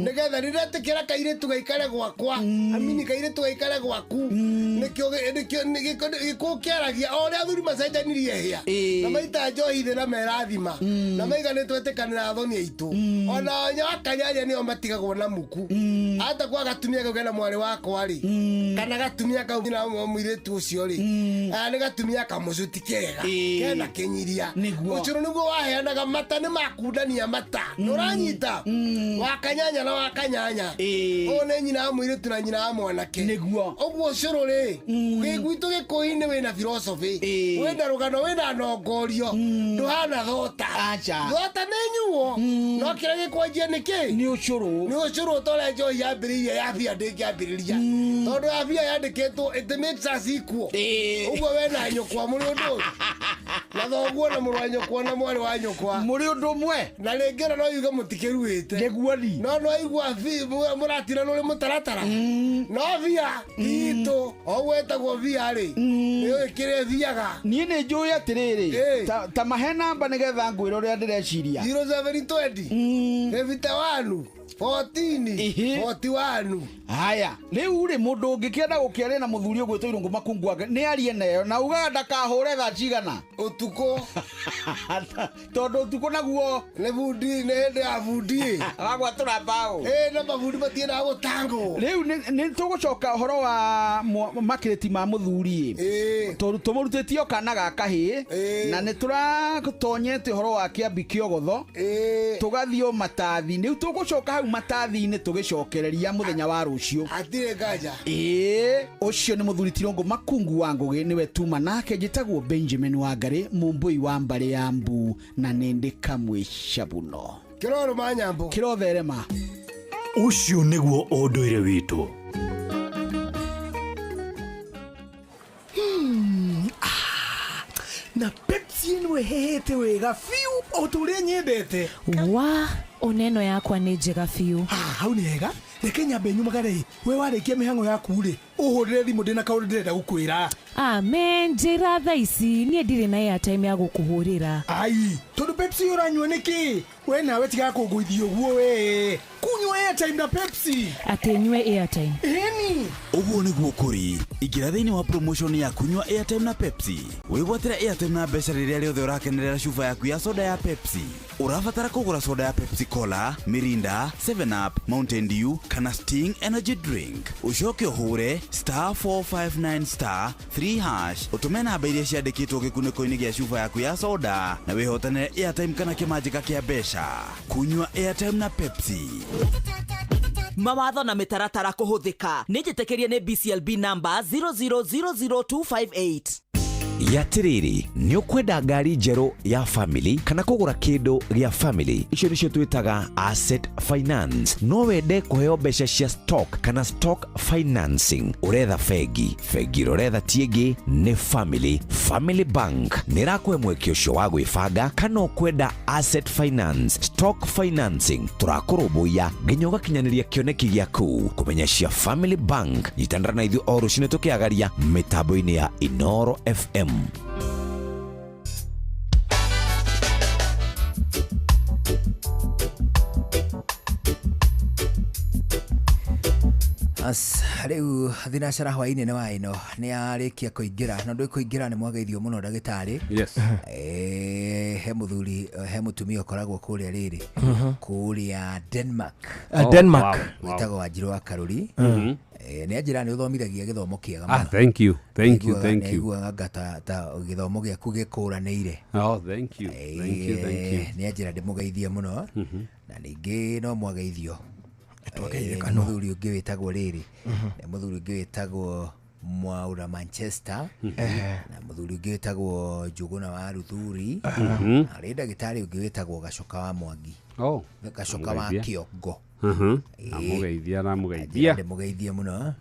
Nĩgetha rĩrĩa tĩkĩra kairĩtu gaikare gwakwa, amini kairĩtu gaikare gwaku. Nĩkĩo gĩkũyũ kĩaragia o ũrĩa athuri macenjanirie hĩa. Na maita njohi thĩ na merathima. Na maiga nĩ twetĩkanĩra athoni aitũ. Ona wakanyanya nĩo matigagwo na muku. Hata kwa gatumia kau kena mwarĩ wakwa rĩ, kana gatumia kau na mũirĩtu ũcio rĩ, nĩ gatumia kamũcuti kega kena kĩnyiria. Ũcũrũ nĩguo waheanaga mata, nĩ makundania mata. Nĩũranyita? Wakanyanya na wakanyanya. Ũyũ nĩ nyina wa mũirĩtu na nyina wa mwanake. Nĩguo. Ũguo ũcũrũ rĩ, gwitũ Gĩkũyũ-inĩ wĩna philosophy, wĩna rũgano, wĩna nongorio, ndũhana thota. Acha. Thota nĩ nyuo, no kĩrĩa gĩkwanjia nĩ kĩ? Nĩ ũcũrũ. Nĩ ũcũrũ ta ũrĩa njohi yambĩrĩirie ya bia ndĩngĩambĩrĩria. Tondũ ya bia yandĩkĩtwo it makes us equal. Ũguo we na nyũkwa mũrĩ ũndũ ũyũ. Na thoguo na mũrũ wa nyũkwa na mwarĩ wa nyũkwa. Mũrĩ ũndũ ũmwe. Na rĩngĩ ona no yuge mũtikĩruĩte. Nĩguo ni. No no aigua mũratina nĩ ũrĩ mũtaratara. No bia itũ o ũguo ĩtagwo bia rĩ, nĩ ũĩ kĩrĩa ĩthiaga. Niĩ nĩ njũĩ atĩrĩrĩ, ta mahe namba nĩgetha ngwĩre ũrĩa ndĩreciria. 0720 51 14 41. Haya, rĩu rĩ mũndũ ũngĩkĩenda gũkĩaria na mũthuri ũgwĩtwo Irũngũ Makungu wake nĩ arie nayo na ugaga ndakahũre thaa cigana? Ũtukũ. Tondũ ũtukũ naguo nĩ bundi, nĩ hĩndĩ ya bundi. Wagwatũra mbaũ. Na mabundi matiendaga gũtangwo. Rĩu nĩ tũgũcoka ũhoro wa makĩrĩti ma mũthuri ĩ. Tondũ tũmũrutĩtie o kana ga kahĩĩ na nĩ tũratonyete ũhoro wa kĩambi kĩogotho. Tũgathiĩ o matathi. Rĩu tũgũcoka hau matathi-inĩ tũgĩcokereria mũthenya wa rũciũ. Hatirĩ nganja. Ũcio nĩ mũthuri ti Irũngũ Makungu wa Ngũgĩ, nĩwe tuma nake njĩtagwo Benjamin Wangarĩ, mũmbũi wa mbarĩ ya Mbu na nĩ ndĩ kamwe cabuno. Kĩrorũ ma nyambo. Kĩrotherema. Ũcio nĩguo ũndũire witũ. Na Pepsi ĩno ĩhehete wega biũ o ta ũrĩa nyendete. Wa oneno yakwa nĩ njega biũ. Hau nĩ hega. Reke nyambe nyumagare. We warĩkia mĩhang'o yaku rĩ, ũhũrĩre thimũ ndĩna kaũndũ ndĩrenda gũkwĩra. Amen, njĩra thaa ici niĩ ndirĩ na airtime ya gũkũhũrĩra. Ai, tondũ Pepsi ũranyua nĩkĩ? We nawe tiga kũngũithia ũguo we. Kunyua airtime na Pepsi. Atĩ nyue airtime. Ĩni. Ũguo nĩguo kũrĩ. Ingĩra thĩinĩ wa promotion ya kunyua airtime na Pepsi. Wĩgwatĩre airtime na mbeca rĩrĩa rĩothe ũrakenerera cuba yaku ya soda ya Pepsi. Ũrabatara kũgũra soda ya Pepsi Cola, Mirinda, 7 Up, Mountain Dew kana Sting Energy Drink. Ũcoke ũhũre *459 *3# ũtũme namba iria ciandĩkĩtwo gĩkunĩko-inĩ gĩa cuba yaku ya soda na wĩhotanĩre airtime kana kĩmanjĩka kĩa mbeca. Kunyua airtime na Pepsi. Mawatho na mĩtaratara kũhũthĩka. Nĩ njĩtĩkĩrie nĩ BCLB number 0000258. Yatiriri nĩ ũkwenda ngari njerũ ya family kana kũgũra kĩndũ gĩa family, icio nĩcio twĩtaga asset finance. No wende kũheo mbeca cia stock kana stock financing. Ũretha bengi, bengi ĩrĩa ũretha ti ĩngĩ nĩ Family. Family Bank nĩ ĩrakũhe mweke ũcio wa gwĩbanga. Kana ũkwenda asset finance, stock financing, tũrakũrũmbũiya nginya ũgakinyanĩria kĩoneki gĩaku. Kũmenya cia Family Bank, nyitanĩra na ithuĩ o rũcinĩ tũkĩagaria mĩtambo-inĩ ya Inoro FM. As rĩu thinacara hwaĩ-inĩ nĩ wa ĩno nĩ arĩkia kũingĩra na ndũ kũingĩra nĩ mwageithio mũno ndagĩtarĩ. Yes. He mũthuri, he mũtumia ũkoragwo kũrĩa rĩrĩ kũrĩa Denmark. Oh, Denmark. Wow. Wĩtagwo Wanjirũ wa Karũri. Nĩ anjĩra nĩ ũthomithagia gĩthomo kĩega mũno. Thank you. Thank you, thank you. Nĩaiguaga anga ta gĩthomo gĩaku gĩkũranĩire. Oh, thank you. Thank you, thank you. Nĩ anjĩra ndĩmũgeithie mũno. Na ningĩ no mwageithio. Mũthuri ũngĩ wĩtagwo rĩrĩ. Nĩ mũthuri ũngĩ wĩtagwo Mwaura Manchester na muthuri ũngĩ wĩtagwo Njũgũna wa Ruthuri na rĩ ndagĩtarĩ ũngĩ wĩtagwo Gacoka wa Mwangi. Oh, Gacoka wa Kĩongo. Amũgeithia na amũgeithia. Ndĩmũgeithie mũno.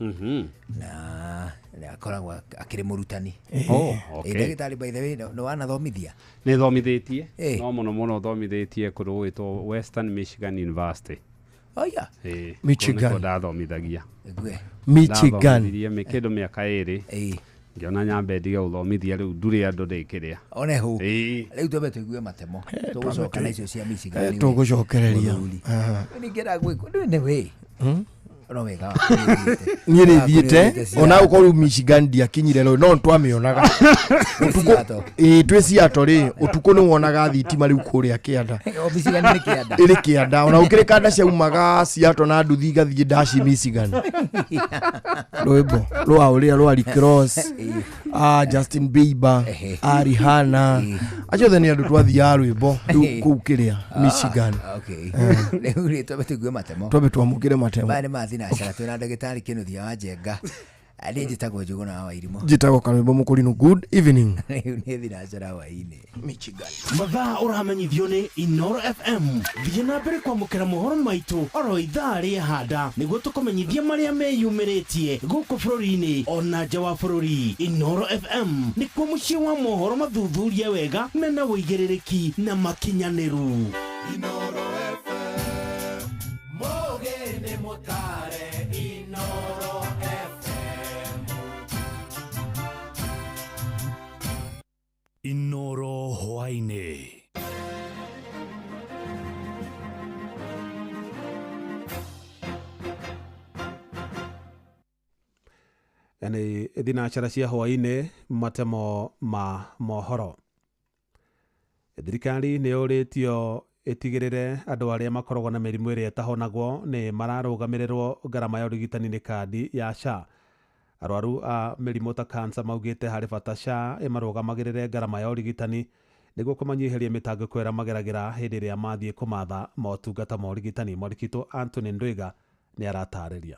Na akoragwo akĩrĩ mũrutani. Oh, okay. Ndagĩtarĩ, by the way, nĩ wanathomithia? Nĩ thomithĩtie. No mũno mũno thomithĩtie kũndũ gwĩtwo Western Michigan University. Oh yeah. Michigan. Kũu ndathomithagia. Michigan. Ndathomithirie kĩndũ mĩaka 2. Ngĩona nyambe ndige gũthomithia rĩu ndure andũ ndĩkĩrĩa. One hau. Rĩu twambe tũigue matemo. Tũgũcoka na icio cia Michigan. Tũgũcokereria. Ningĩenda gwĩkwo nĩ we. No wega. Niĩ nĩ thiĩte ona ũkorwo Michigan ndiakinyire rĩ no twamĩonaga. Ũtukũ ĩĩ twĩ Seattle rĩ ũtukũ nĩ wonaga thitima rĩu kũrĩa kĩanda. O Michigan nĩ kĩanda. Ĩrĩ kĩanda ona gũkĩrĩ kanda ciaumaga Seattle na nduthi igathiĩ ndaci Michigan. Rwĩmbo rwa ũrĩa rwa Rick Ross, Justin Bieber, Rihanna, acio othe nĩ andũ twathiaga rwĩmbo rĩu kũu kĩrĩa Michigan. Okay. Rĩu rĩ twambe tũigue matemo. Twambe twamũkĩre matemo. Maya nĩ mathi na cara twĩna ndagĩtarĩ Kĩnuthia wa Njenga. Niĩ njĩtagwo Njũgũna wa Wairimũ. Njĩtagwo Karwĩmbo Mũkũrinũ. Good evening. Rĩu nĩ thinacara hwaĩ-inĩ. Michigan. Mathaa ũramenyithio nĩ Inoro FM. Thiĩ na mbere kwamũkĩra mohoro maitũ oro ithaa rĩehanda nĩguo tũkũmenyithie marĩa meyumĩrĩtie gũkũ bũrũri-inĩ ona nja wa bũrũri. Inoro FM nĩkuo mũciĩ wa mohoro mathuthurie wega mena ũigĩrĩrĩki na makinyanĩru. Inoro FM, mũgĩ nĩ mũtare. Inoro FM. Inoro hwaĩ-inĩ. Nĩ thinacara cia hwaĩ-inĩ matemo ma mohoro. Thirikari nĩ yũrĩtio ĩtigĩrĩre andũ arĩa makoragwo na mĩrimũ ĩrĩa ĩtahonagwo nĩ mararũgamĩrĩrwo ngarama ya ũrigitani nĩ kandi ya SHA. Arwaru a mĩrimũ ta kansa maugĩte harĩ bata SHA ĩmarũgamagĩrĩre ngarama ya ũrigitani nĩguo kũmanyihĩria mĩtangĩko ĩrĩa mageragĩra hĩndĩ ĩrĩa mathiĩ kũmatha motungata ma ũrigitani. Mwandĩki witũ Anthony Ndwiga nĩ aratarĩria.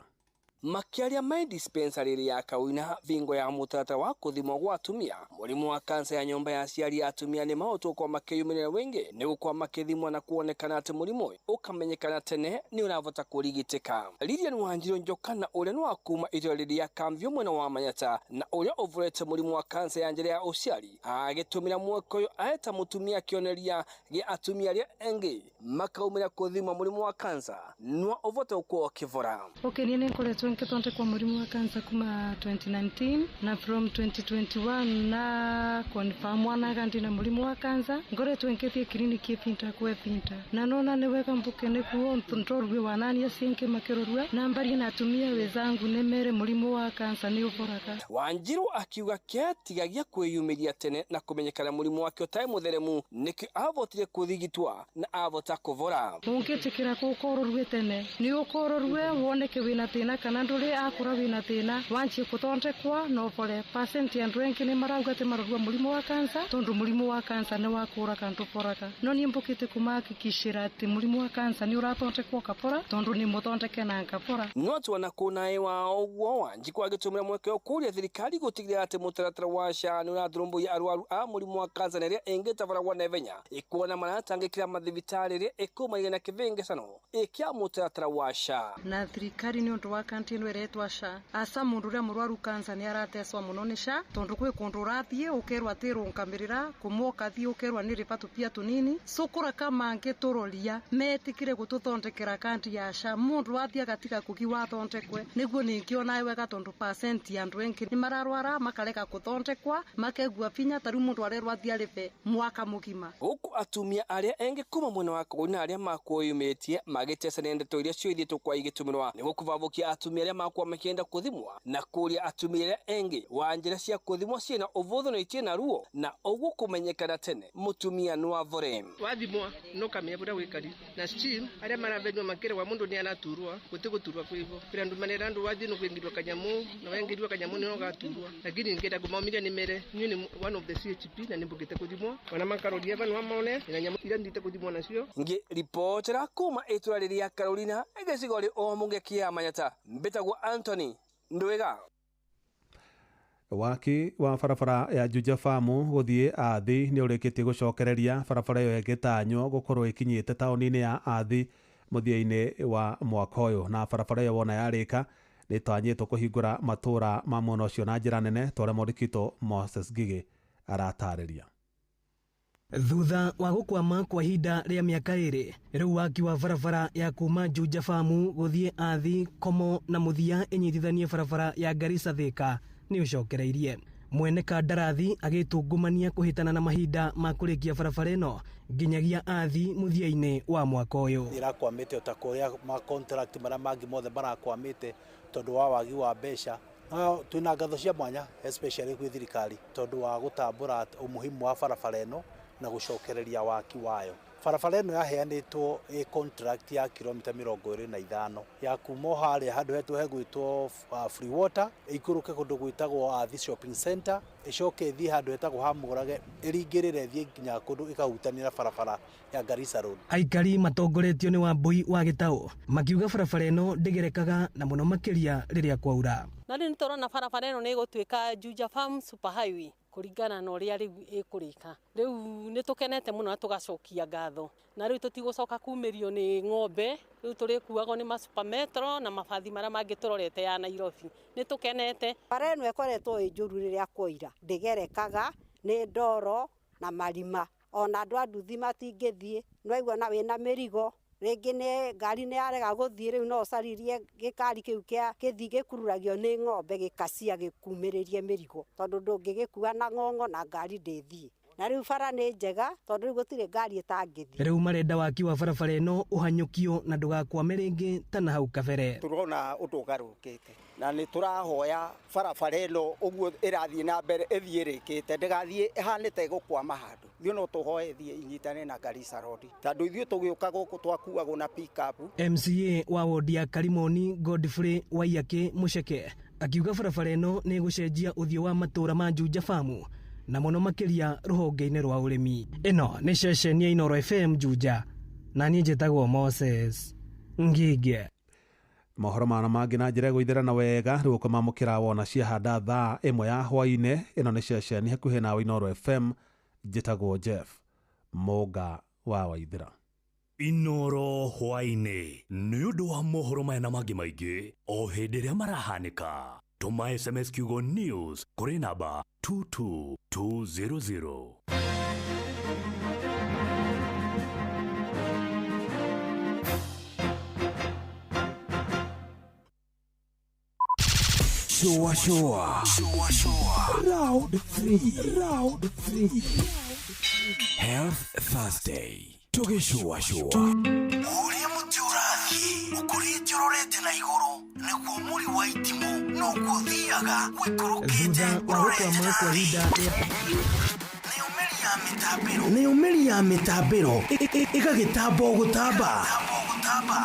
Makiaria mai dispensary ya Kawina vingo ya mutata wa kuthimwo gwa atumia murimu wa kansa ya nyumba ya aciari atumia ni maũtũ kwa makĩyumĩrĩra wengi ni gũkwa makĩthimwo na kuonekana atĩ mũrimũ ũyũ ũkamenyekana tene nĩ ũravota kũrigitĩka. Lilian Wanjiru Njoka na ũrĩa nĩ wa kuma itũra rĩrĩa Kamvyo mwena wa Manyata na ũrĩa ũvurete mũrimũ wa kansa ya njĩra ya ũciari agĩtũmĩra mweke ũyũ aeta mũtumia kĩonereria gĩa atumia arĩa engĩ makaumĩra kũthimwo mũrimũ wa kansa no ũvote gũkorwo ũkĩvora. Okay, niĩ nĩngoretwo nkĩthondekwo mũrimũ wa kansa kuma 2019 na from 2021 na confirm wanaga ndina mũrimũ wa kansa ngoretwo nkĩthiĩ kiriniki ĩbinta kwa ĩbinta na nona nĩ wega mbuke nĩguo ndorue wanania cienke makĩrorua na mbarie na atumia wezangu nĩmere mũrimũ wa kansa nĩ ũvoraga. Wanjiru akiuga kĩatigagia kwĩyumĩria tene na kũmenyekana mũrimũ wake ũtarĩ mũtheremu nĩkĩo avotire kũthigitwa na avota kũvora. Ũngĩtĩkĩra kũkororue tene nĩ ũkororue woneke wĩna thĩna kana ndũrĩ akũra wĩna thĩna wanjie kũthondekwa no ũvore. Percent ya andũ aingĩ nĩ marauga atĩ marorua mũrimũ wa kansa tondũ mũrimũ wa kansa nĩ wa kũraga ndũvoraga, no niĩ mbũkĩte kũmahakikishĩra atĩ mũrimũ wa kansa nĩ ũrathondekwo kabora tondũ nĩ mũthondeke na ngabora. No tuona kũnaĩ wa ũguo Wanjiku agĩtũmĩra mweke ũyũ kũũria thirikari gũtigĩrĩra atĩ mũtaratara wa SHA nĩ ũrathũrũmbũiya arwaru a mũrimũ wa kansa na ĩrĩa ĩngĩtabaragwo na ihenya ĩkuona maratangĩkĩra mathibitarĩ ĩrĩa ĩkũmaigana na kĩvĩngĩcano ĩkĩa mũtaratara wa SHA. Na thirikari nĩ ũndũ wa kandi ĩno ĩretwa SHA asa mũndũ ũrĩa mũrwaru kansa nĩ aratecwo mũno nĩ SHA tondũ kwĩ kũndũ ũrathiĩ ũkerwo atĩ rũngamĩrĩra kũmwe ũkathiĩ ũkerwo nĩ rĩba tũpia tũnini cũkũra kamangĩ tũroria metĩkĩre gũtũthondekera kandi ya SHA mũndũ athiĩ agatiga kũgi wathondekwe nĩguo ningĩona wega tondũ percent ya andũ aingĩ nĩ mararwara makarega kũthondekwa makegua binya ta rĩu mũndũ arerwo athiĩ arĩbe mwaka mũgima. Gũkũ atumia arĩa engĩ kuma mwena wa Kũgũri na arĩa makwĩyumĩrĩtie magĩtecania ndeto iria cioithĩtwo kwa igĩtũmĩrwa nĩguo kũbabũkia atumia arĩa makwa makĩenda kũthimwa na kũria atumia arĩa engĩ wa njĩra cia kũthimwo ciĩna ũvũthũ na itirĩ na ruo na ũguo kũmenyekana tene mũtumia no avore. Wathimwa no kamenya buria wikari na still aria maravenywa makĩrwa mũndũ nĩ araturwa gũtĩ gũturwa kwĩvo kũrĩ andũ manera andũ wathi no kwĩngirwa kanyamu na wengirwa kanyamu nĩ ũgaturwa lakini ngenda kũmaumithia nĩ mere niĩ nĩ one of the CHP na nĩ mbũkĩte kũthimwo ona makaroria vanhu mamone na nyamu iria ndite kũthimwo nacio. Ngĩribotera kuma itũra rĩrĩa Carolina gĩcigo rĩ o mũngĩ kĩa Manyata mbĩtagwo Anthony Ndwiga. Waki wa barabara ya Juja Farm gũthiĩ Athi nĩ ũrĩkĩtie gũcokereria barabara ĩyo ĩgĩtanywo gũkorwo ĩkinyĩte taũni-inĩ ya Athi mũthia-inĩ wa mwaka ũyũ, na barabara ĩyo wona yarĩka nĩ ĩtanyĩtwo kũhingũra matũũra ma mwena ũcio na njĩra nene ta ũrĩa mwandĩki witũ Moses Ngigĩ aratarĩria. Thutha wa gũkwama kwa ihinda rĩa mĩaka 2, rĩu waki wa barabara ya kuma Juja Farm gũthiĩ Athi, Komo na mũthia ĩnyitithanie barabara ya Garissa Thika nĩ ũcokereirie. Mwene kandarathi agĩtungumania kũhĩtana na mahinda ma kũrĩkia barabara ĩno nginyagia Athi mũthia-inĩ wa mwaka ũyũ. Ĩrakwamĩte ota kũrĩa ma contract marĩa mangĩ mothe marakwamĩte tondũ wa wagi wa mbeca. No twĩna ngatho cia mwanya especially kwĩ thirikari tondũ wa gũtambũra umuhimu wa barabara ĩno na gũcokereria waki wayo. Barabara ĩno yaheanĩtwo ĩ contract ya kilomita 25 ya kuma harĩa handũ hetwo hegwĩtwo Free Water ĩikũrũke kũndũ gwĩtagwo Athi Shopping Center, ĩcoke ĩthiĩ handũ hetagwo Hamũrage, ĩringĩrĩre ĩthiĩ nginya kũndũ ĩkahutanĩra barabara ya Garissa Road. Aikari matongoretio nĩ Wambui wa Gĩtaũ makiuga barabara ĩno ndĩgerekaga na mũno makĩria rĩrĩa kwaura. Na rĩu nĩtũrona barabara ĩno nĩ ĩgũtuĩka Juja Farm Super Highway kũringana na ũrĩa rĩu ĩkũrĩka. Rĩu nĩtũkenete mũno na tũgacokia ngatho, na rĩu tũtigũcoka kumĩrio nĩ ng'ombe, rĩu tũrĩkuagwo nĩ ma Super Metro na mabathi marĩa mangĩ tũrorete ya Nairobi. Nĩtũkenete. Bara ĩno ĩkoretwo ĩ njũru rĩrĩa kwaura, ndĩgerekaga, nĩ ndoro na marima, ona andũ a nduthi matingĩthiĩ, nĩwaigua na wĩna mĩrigo rĩngĩ nĩ ngari nĩ yarega gũthiĩ, rĩu no ũcaririe gĩkari kĩu kĩa gĩthiĩ gĩkururagio nĩ ng'ombe gĩkacia gĩkumĩrĩrie mĩrigo, tondũ ndũngĩgĩkua na ng'ong'o na ngari ndĩthiĩ. Na rĩu bara nĩ njega tondũ rĩu gũtirĩ ngari ĩtangĩthiĩ. Rĩu marenda waki wa barabara ĩno ũhanyũkio na ndũgakwame rĩngĩ ta na hau kabere. Tũrona ũndũ ũgarũrũkĩte na nĩ tũrahoya barabara ĩno ũguo ĩrathiĩ na mbere ĩthiĩ ĩrĩkĩte, ndĩgathiĩ ĩhanĩte gũkwama handũ. Ithuĩ no tũhoe ĩthiĩ inyitane na Garissa Road, tondũ ithuĩ tũgĩũka gũkũ twakuagwo na pick-up. MCA wa wodi ya Karimoni Godfrey Waiyaki Mũceke akiuga barabara ĩno nĩ ĩgũcenjia ũthiũ wa matũũra ma Juja Farm na mũno makĩria rũhonge-inĩ rwa ũrĩmi. Ĩno nĩ ceceni ya Inooro FM Juja, na niĩ njĩtagwo Moses Ngige. Mohoro mana mangĩ na njĩra ĩgũithĩrana wega rĩu ũkũmamũkĩra wona ciahanda thaa 1 ya hwaĩ-inĩ. Ĩno nĩ ceceni hakuhĩ nawe Inooro FM, njĩtagwo Jeff Mũnga wa Waithĩra. Inooro hwaĩ-inĩ nĩ ũndũ wa mohoro maya na mangĩ maingĩ o hĩndĩ ĩrĩa marahanĩka. Tũma SMS kiugo news kũrĩ namba 22200. Shoa shoa. Shoa shoa. Round 3. Round 3. Health Thursday. Tũgĩcũa cũa. Ũrĩa mũtĩ ũrathiĩ ũkũrĩte ũrorete na igũrũ nĩguo mũri wa itimũ noguo ũthiaga ũikũrũkĩte ũrorete kwa ihinda nayo mĩri ya mĩtambĩro ĩgagĩtamba o gũtamba,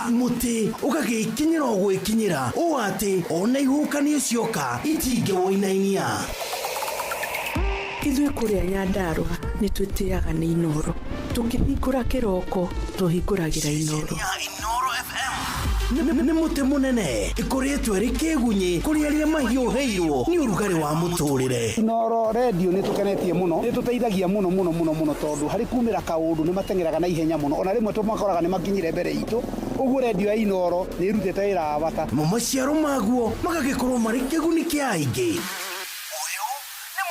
mũtĩ ũgagĩkinyĩra o gwĩkinyĩra ũũ atĩ ona ihuhũkanio cioka itingĩwũinainia. Ithuĩ kũrĩa Nyandarũa nĩ twĩtĩaga nĩ Inooro, tũkĩhingũra kĩroko tũhingũragĩra Inooro. Nĩ mũtĩ mũnene ĩkoretwo ĩrĩ kĩgunyĩ kũrĩ arĩa mahiũhĩirwo nĩ ũrugarĩ wa mũtũrĩre. Inooro redio nĩ tũkenetie mũno, nĩ tũteithagia mũno mũno mũno mũno tondũ harĩ kumĩra kaũndũ nĩ mateng'eraga na ihenya mũno, ona rĩmwe tũmakoraga nĩ makinyire mbere itũ. Ũguo redio ya Inooro nĩ ĩrutĩte wĩra wa bata. Mo maciaro maguo magagĩkorwo marĩ kĩguni kĩa aingĩ. Ũyũ nĩ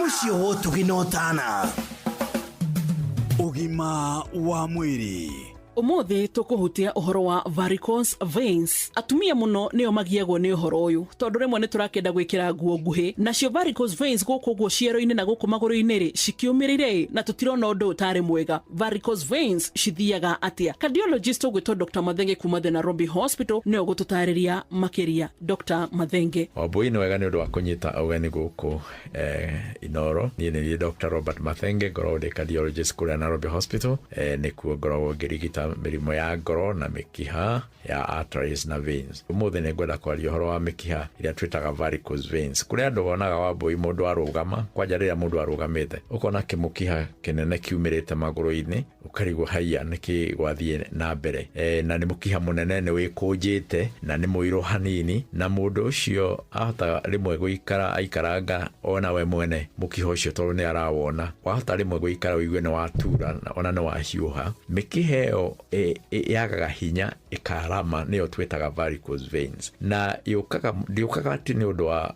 mũciĩ wa ũtugi na ũtana. Ũgima wa mwĩrĩ. Ũmũthĩ tũkũhutia ũhoro wa varicose veins. Atumia mũno nĩo magiagwo nĩ ũhoro ũyũ tondũ rĩmwe nĩ tũrakĩenda gwĩkĩra nguo nguhĩ, nacio varicose veins gũkũ ũguo ciero-inĩ na gũkũ magũrũ-inĩ rĩ cikiũmĩrĩire na tũtirona ũndũ ũtarĩ mwega. Varicose veins cithiaga atĩa? Cardiologist ũgwĩtwo Dr. Mathenge kuma the Nairobi Hospital nĩwe ũgũtũtarĩria makĩria. Dr. Mathenge. Wambui, nĩ wega nĩ ũndũ wa kũnyita ũgeni gũkũ Inooro. Niĩ nĩ niĩ Dr. Robert Mathenge, ngoragwo ndĩ cardiologist kũrĩa Nairobi Hospital. Nĩkuo ngoragwo ngĩrigita mĩrimũ ya ngoro na mĩkiha ya arteries na veins. Ũmũthĩ nĩ ngwenda kwaria ũhoro wa mĩkiha ĩrĩa twĩtaga varicose veins. Kũrĩ andũ wonaga Wambũi mũndũ arũgama, kwanja rĩrĩa mũndũ arũgamĩte, ũkona kĩmũkiha kĩnene kiumĩrĩte magũrũ-inĩ, ũkarigwo haiya nĩkĩ gwathiĩ na mbere. Na nĩ mũkiha mũnene, nĩ wĩkũnjĩte na nĩ mũirũ hanini, na mũndũ ũcio ahota rĩmwe gũikara aikaranga ona we mwene mũkiha ũcio tondũ nĩ arawona, wahota rĩmwe gũikara ũigue nĩ watura ona nĩ wahiũha. Mĩkiha ĩyo yagaga hinya ĩkarama, nĩyo twĩtaga varicose veins, na yũkaga ndĩũkaga atĩ nĩ ũndũ wa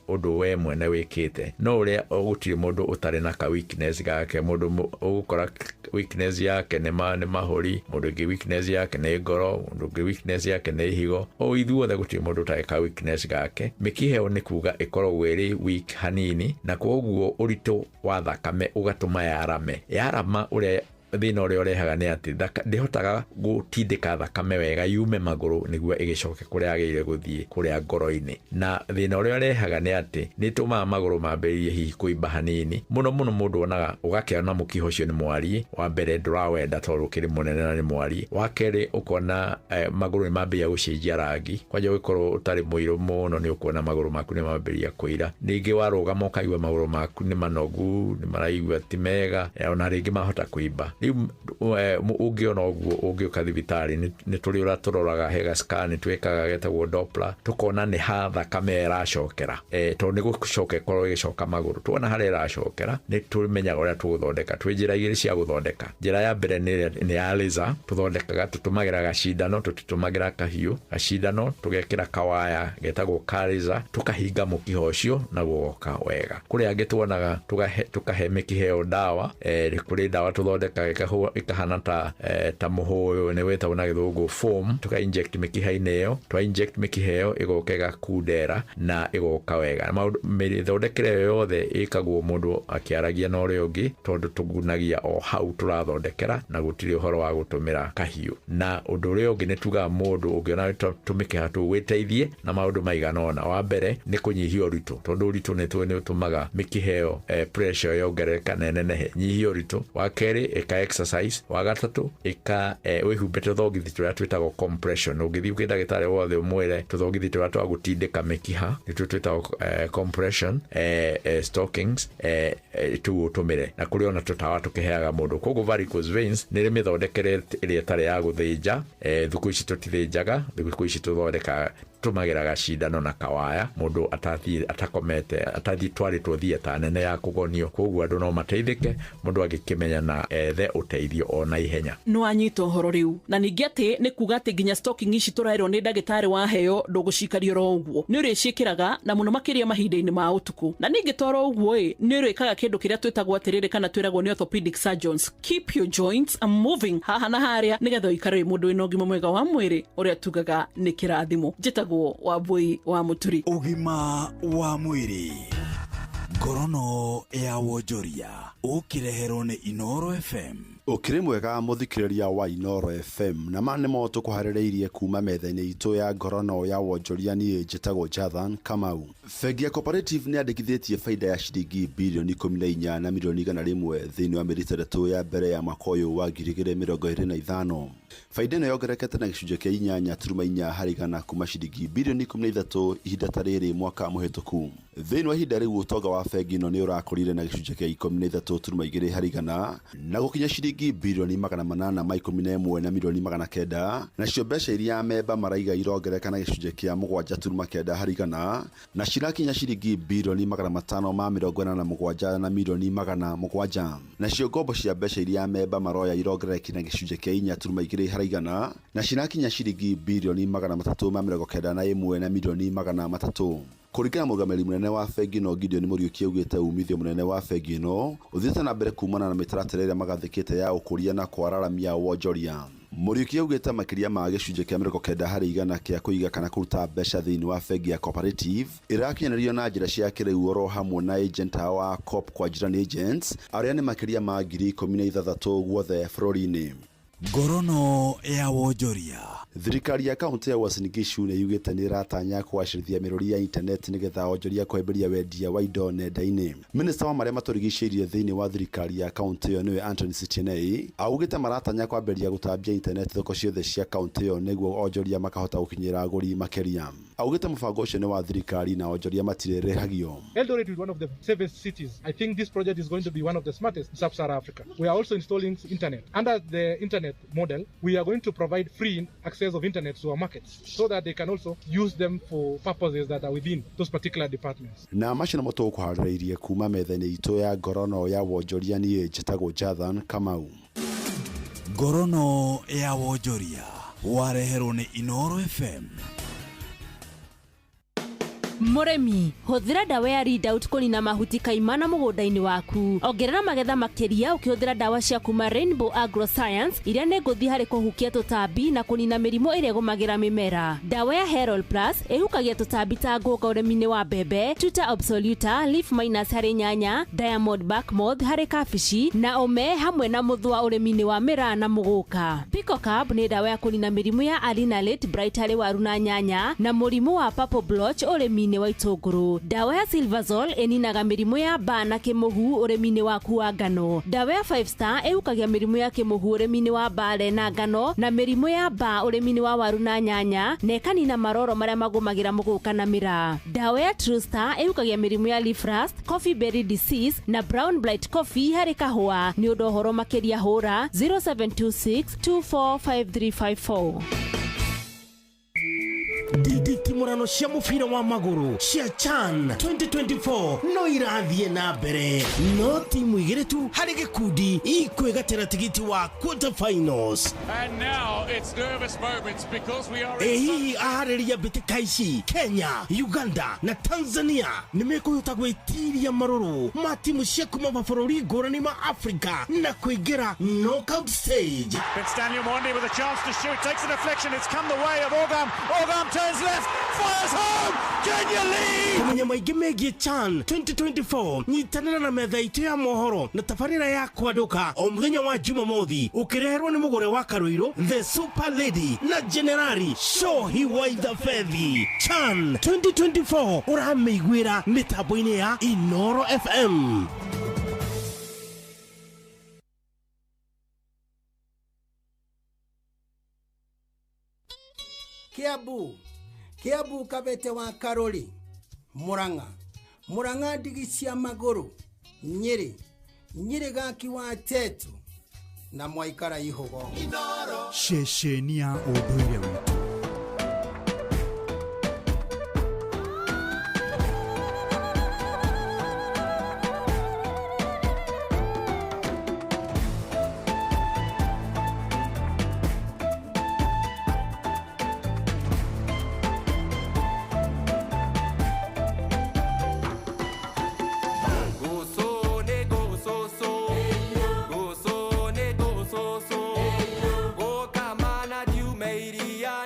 ũndũ we mwene wĩkĩte, no ũrĩa gũtirĩ mũndũ ũtarĩ na ka weakness gake. Mũndũ ũgũkora weakness yake nĩ mahũri, mũndũ ũngĩ weakness yake nĩ ngoro, mũndũ ũngĩ weakness yake nĩ higo. O ithuothe gũtirĩ mũndũ ũtarĩ ka weakness gake. Mĩkiha ĩyo nĩ kuga ĩkoragwo ĩrĩ weak hanini, na koguo ũritũ wa thakame ũgatũma yarame. Yarama, ũrĩa thĩna ũrĩa ũrehaga nĩ atĩ ndĩhotaga gũtindĩka thakame wega yume magũrũ nĩguo ĩgĩcoke kũrĩa yagĩrĩire gũthiĩ, kũrĩa ngoro-inĩ. Na thĩna ũrĩa ũrehaga nĩ atĩ nĩ ĩtũmaga magũrũ mambĩrĩrie hihi kũimba hanini mũno mũno. Mũndũ onaga ũgakĩona mũkiha ũcio nĩ mwariĩ. Wa mbere ndũrawenda tondũ ũkĩrĩ mũnene na nĩ mwariĩ. Wa kerĩ ũkona magũrũ nĩ mambĩrĩria gũcenjia rangi, kwanja ũgĩkorwo ũtarĩ mũirũ mũno nĩ ũkuona magũrũ maku nĩ mambĩrĩria kũira. Ningĩ warũgama ũkaigua magũrũ maku nĩ manogu, nĩ maraigua ti mega, ona rĩngĩ mahota kũimba. Rĩu ũngĩona ũguo ũngĩũka thibitarĩ nĩ tũrĩ ũrĩa tũroraga, he ga scan twĩkaga getagwo Doppler, tũkona nĩ ha thakame ĩracokera, tondũ nĩ gũcoka ĩkorwo ĩgĩcoka magũrũ. Tuona harĩa ĩracokera nĩ tũmenyaga ũrĩa tũgũthondeka. Twĩ njĩra igĩrĩ cia gũthondeka. Njĩra ya mbere nĩ ya laser tũthondekaga, tũtũmagĩra gacindano, tũtitũmagĩra kahiũ, gacindano tũgekĩra kawaya getagwo ka laser, tũkahinga mũkiha ũcio naguo ũgoka wega. Kũrĩ angĩ tuonaga tũkahe mĩkiha ĩyo ndawa, kũrĩ ndawa tũthondekaga ĩkahana ta mũhũyũ, nĩ wĩtagwo na gĩthũngũ foam, tũka inject mĩkiha-inĩ ĩyo. Twa inject mĩkiha ĩyo ĩgoka ĩgakundera na ĩgoka wega. Mĩthondekere ĩyo yothe ĩkagwo mũndũ akĩaragia na ũrĩa ũngĩ, tondũ tũgunagia o hau tũrathondekera na gũtirĩ ũhoro wa gũtũmĩra kahiũ. Na ũndũ ũrĩa ũngĩ nĩ tugaga mũndũ ũngĩona tũmĩkiha tũu wĩteithie na maũndũ maigana ũna. Wa mbere nĩ kũnyihia ũritũ, tondũ ũritũ nĩ tũĩ nĩ ũtũmaga mĩkiha ĩyo pressure yongerereka na ĩnenehe. Nyihia ũritũ. Wa kerĩ ĩka exercise. Wa gatatũ ĩka wĩhumbe tũthogithi tũrĩa twĩtagwo compression. Ũngĩthiĩ kwĩ ndagĩtarĩ wothe ũmwĩre tũthogithi tũrĩa twa gũtindĩka mĩkiha nĩtuo twĩtagwo compression stockings, tũu ũtũmĩre. Na kũrĩ ona tũtawa tũkĩheaga mũndũ. Koguo varicose veins nĩ ĩrĩ mĩthondekere ĩrĩa ĩtarĩ ya gũthĩnja. Thikũ ici tũtithĩnjaga, thikũ ici tũthondekaga, tũmagĩra gacindano na kawaya, mũndũ atathiĩ atakomete, atathiĩ twarĩtwo theatre nene ya kũgonio. Koguo andũ no mateithĩke mũndũ angĩkĩmenya na ethe ũteithio o na ihenya. Nĩ wanyita ũhoro rĩu. Na ningĩ atĩ nĩ kuga atĩ nginya stocking ici tũraĩrwo nĩ ndagĩtarĩ waheo ndũgũcikaria oro ũguo, nĩ ũrĩciĩkĩraga na mũno makĩria mahinda-inĩ ma ũtukũ. Na ningĩ toro ũguo ĩ, nĩ ũrĩkaga kĩndũ kĩrĩa twĩtagwo atĩrĩrĩ, kana twĩragwo nĩ orthopedic surgeons, keep your joints moving haha na harĩa, nĩgetha ũikare wĩ mũndũ wĩna ũgima mwega wa mwĩrĩ, ũrĩa tugaga nĩ kĩrathimo. Njĩtagwo Wambui wa Mũturi. Ũgima wa mwĩrĩ, ngorono ya wonjoria, ũkĩreherwo nĩ Inooro FM. Ũkĩrĩ mwega mũthikĩrĩria wa Inooro FM, na ma nĩmo tũkũharĩrĩirie kuma metha-inĩ itũ ya ngorono ya wonjoria. Niĩ njĩtagwo Jathan Kamau. Bengi ya Cooperative nĩ yandĩkithĩtie baida ya ciringi birioni 14 na milioni 100 thĩinĩ wa mĩeri 6 ya mbere ya mwaka ũyũ wa 2025. Baida ĩno yongererekete na gĩcunjĩ kĩa 8.4 harĩ igana kuma ciringi birioni 13 ihinda ta rĩrĩ mwaka mũhĩtũku. Thĩinĩ wa ihinda rĩu ũtonga wa bengi ĩno nĩ ũrakũrire na gĩcunjĩ kĩa 13.2 harĩ igana na gũkinya ciringi birioni 811 na milioni 900. Nacio mbeca iria amemba maraiga irongerereka na gĩcunjĩ kĩa 7.9 harĩ igana na cirakinya ciringi birioni 587 na milioni 700. Nacio ngombo cia mbeca iria amemba maroya irongererekire na gĩcunjĩ kĩa 4.2 harĩ igana na cirakinya ciringi birioni 391 na milioni 300. Kũringana na mũrũgamĩrĩri mũnene wa bengi ĩno Gideon Mũriũki, augĩte umithio mũnene wa bengi ĩno ũthiĩte na mbere kumana na mĩtaratara ĩrĩa magathĩkĩte ya ũkũria na kwararamia wonjoria. Mũriũki augĩte makĩria ma gĩcunjĩ kĩa 90 harĩ igana kĩa kũiga kana kũruta mbeca thĩinĩ wa bengi ya Cooperative ĩrakinyanĩrio na njĩra cia kĩrĩu oro hamwe na agent ao a Coop kwa Jirani Agents arĩa nĩ makĩria ma 16,000 guothe bũrũri-inĩ. Ngorono ya wonjoria. Thirikari ya kaunti ya Uasin Gishu nĩ yugĩte nĩ ĩratanya kũgacĩrithia mĩrũri ya intaneti nĩgetha onjoria kũhĩmbĩria wendia wa indo nenda-inĩ. Minista wa marĩa matũrigicĩirie thĩinĩ wa thirikari ya kaunti ĩyo nĩwe Anthony Sitienei augĩte maratanya kwambĩrĩria gũtambia intaneti thoko ciothe cia kaunti ĩyo nĩguo onjoria makahota gũkinyĩra agũri makĩria. Augĩte mũbango ũcio nĩ wa thirikari na onjoria matirĩrĩhagio. Eldoret is one of the safest cities. I think this project is going to be one of the smartest in sub-Saharan Africa. We are also installing internet. Under the internet model, we are going to provide free access of internet to our markets so that they can also use them for purposes that are within those particular departments. Na macio nĩmo tũgũkũharĩrĩirie kuma metha-inĩ itũ ya ngorono ya wonjoria. Niĩ njĩtagwo Jathan Kamau. Ngorono ya wonjoria wareherwo nĩ Inoro FM. Mũrĩmi, hũthĩra ndawa ya Readout kũnina mahuti kaimana mũgũnda-inĩ waku. Ongerera magetha makĩria ũkĩhũthĩra ndawa cia kuma Rainbow Agroscience iria nĩ ngũthi harĩ kũhukia tũtambi na kũnina mĩrimũ ĩrĩa ĩgũmagĩra mĩmera. Ndawa ya Herald Plus ĩhukagia tũtambi ta ngũnga ũrĩmi-inĩ wa mbembe, Tuta absoluta, leaf minus harĩ nyanya, Diamond bark moth harĩ kabici na ũme hamwe na mũthũa ũrĩmi-inĩ wa mĩraa na mũgũka. Picocab nĩ ndawa ya kũnina mĩrimũ ya Alinalate Bright harĩ waru na nyanya na mũrimũ wa purple blotch ũrĩmi-inĩ wa itũngũrũ. Ndawa ya Silverzol ĩninaga mĩrimũ ya mbaa na kĩmũhu ũrĩmi-inĩ waku wa ngano. Ndawa ya Five Star ĩhukagia mĩrimũ ya kĩmũhu ũrĩmi-inĩ wa mbare na ngano na mĩrimũ ya mbaa ũrĩmi-inĩ wa waru na nyanya na ĩkanina maroro marĩa magũmagĩra mũgũka na mĩraa. Ndawa ya True Star ĩhukagia mĩrimũ ya leaf rust, coffee berry disease na brown blight coffee harĩ kahũa. Nĩ ũndũ ũhoro makĩria hũra 0726 245354. Nditimũrano cia mũbira wa magũrũ cia CHAN 2024 no irathiĩ na mbere, no timu igĩrĩ tu harĩ gĩkundi ikwĩgatĩra tigiti wa quarter finals. And now it's nervous moments because we are Ĩ hihi aharĩria mbĩtĩka ici Kenya, Uganda na Tanzania nĩ mekũhota gwĩtiria marũrũ ma timu cia kuma mabũrũri ngũrani ma Afrika na kũingĩra knockout stage? But Stanley Mwandi with a chance to shoot, takes a deflection, it's come the way of Orgam. Orgam turns left, fires home! Kenya lead! Kũmenya maingĩ megiĩ CHAN 2024, nyitanĩra na metha itũ ya mohoro na tabarĩra ya kwandũka o mũthenya wa Jumamothi ũkĩreherwo nĩ mũgũre wa Karũirũ, The Super Lady na Generali Shohi Waitha Fethi. CHAN 2024 ũramĩiguĩra mĩtambo-inĩ ya Inoro FM. Kiambu, Kiambu, Kabete wa Karori, Murang'a, Murang'a, ndigi cia magũrũ, Nyĩrĩ, Nyĩrĩ, gaki wa Tetu na mwaikara ihũgo. Ceceni ya ũndũire witũ. Goso ne goso so. Gokamana diumeiria.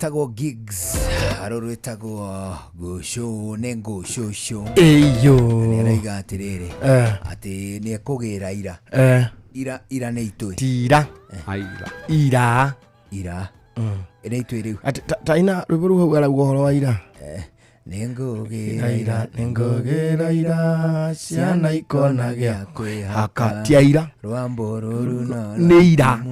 Etagwo Gigs, rũrũ rwĩtagwo ngũcũ nĩ ngũcũcũ. Ĩyo. Nĩ araiga atĩrĩrĩ, Eh. atĩ nĩ ekũgĩra ira. Eh. Ira ira nĩ itũĩ. Tira. Aira. Ira. Ira. Nĩ itũĩ rĩu. Atĩ ta ina rwĩmbo rũu hau arauga ũhoro wa ira. Nĩ ngũgĩra ira, nĩ ngũgĩra ira, ciana ikona gĩa kwĩhaka. Ti aira. Rwambo rũrũ no Nĩ ira.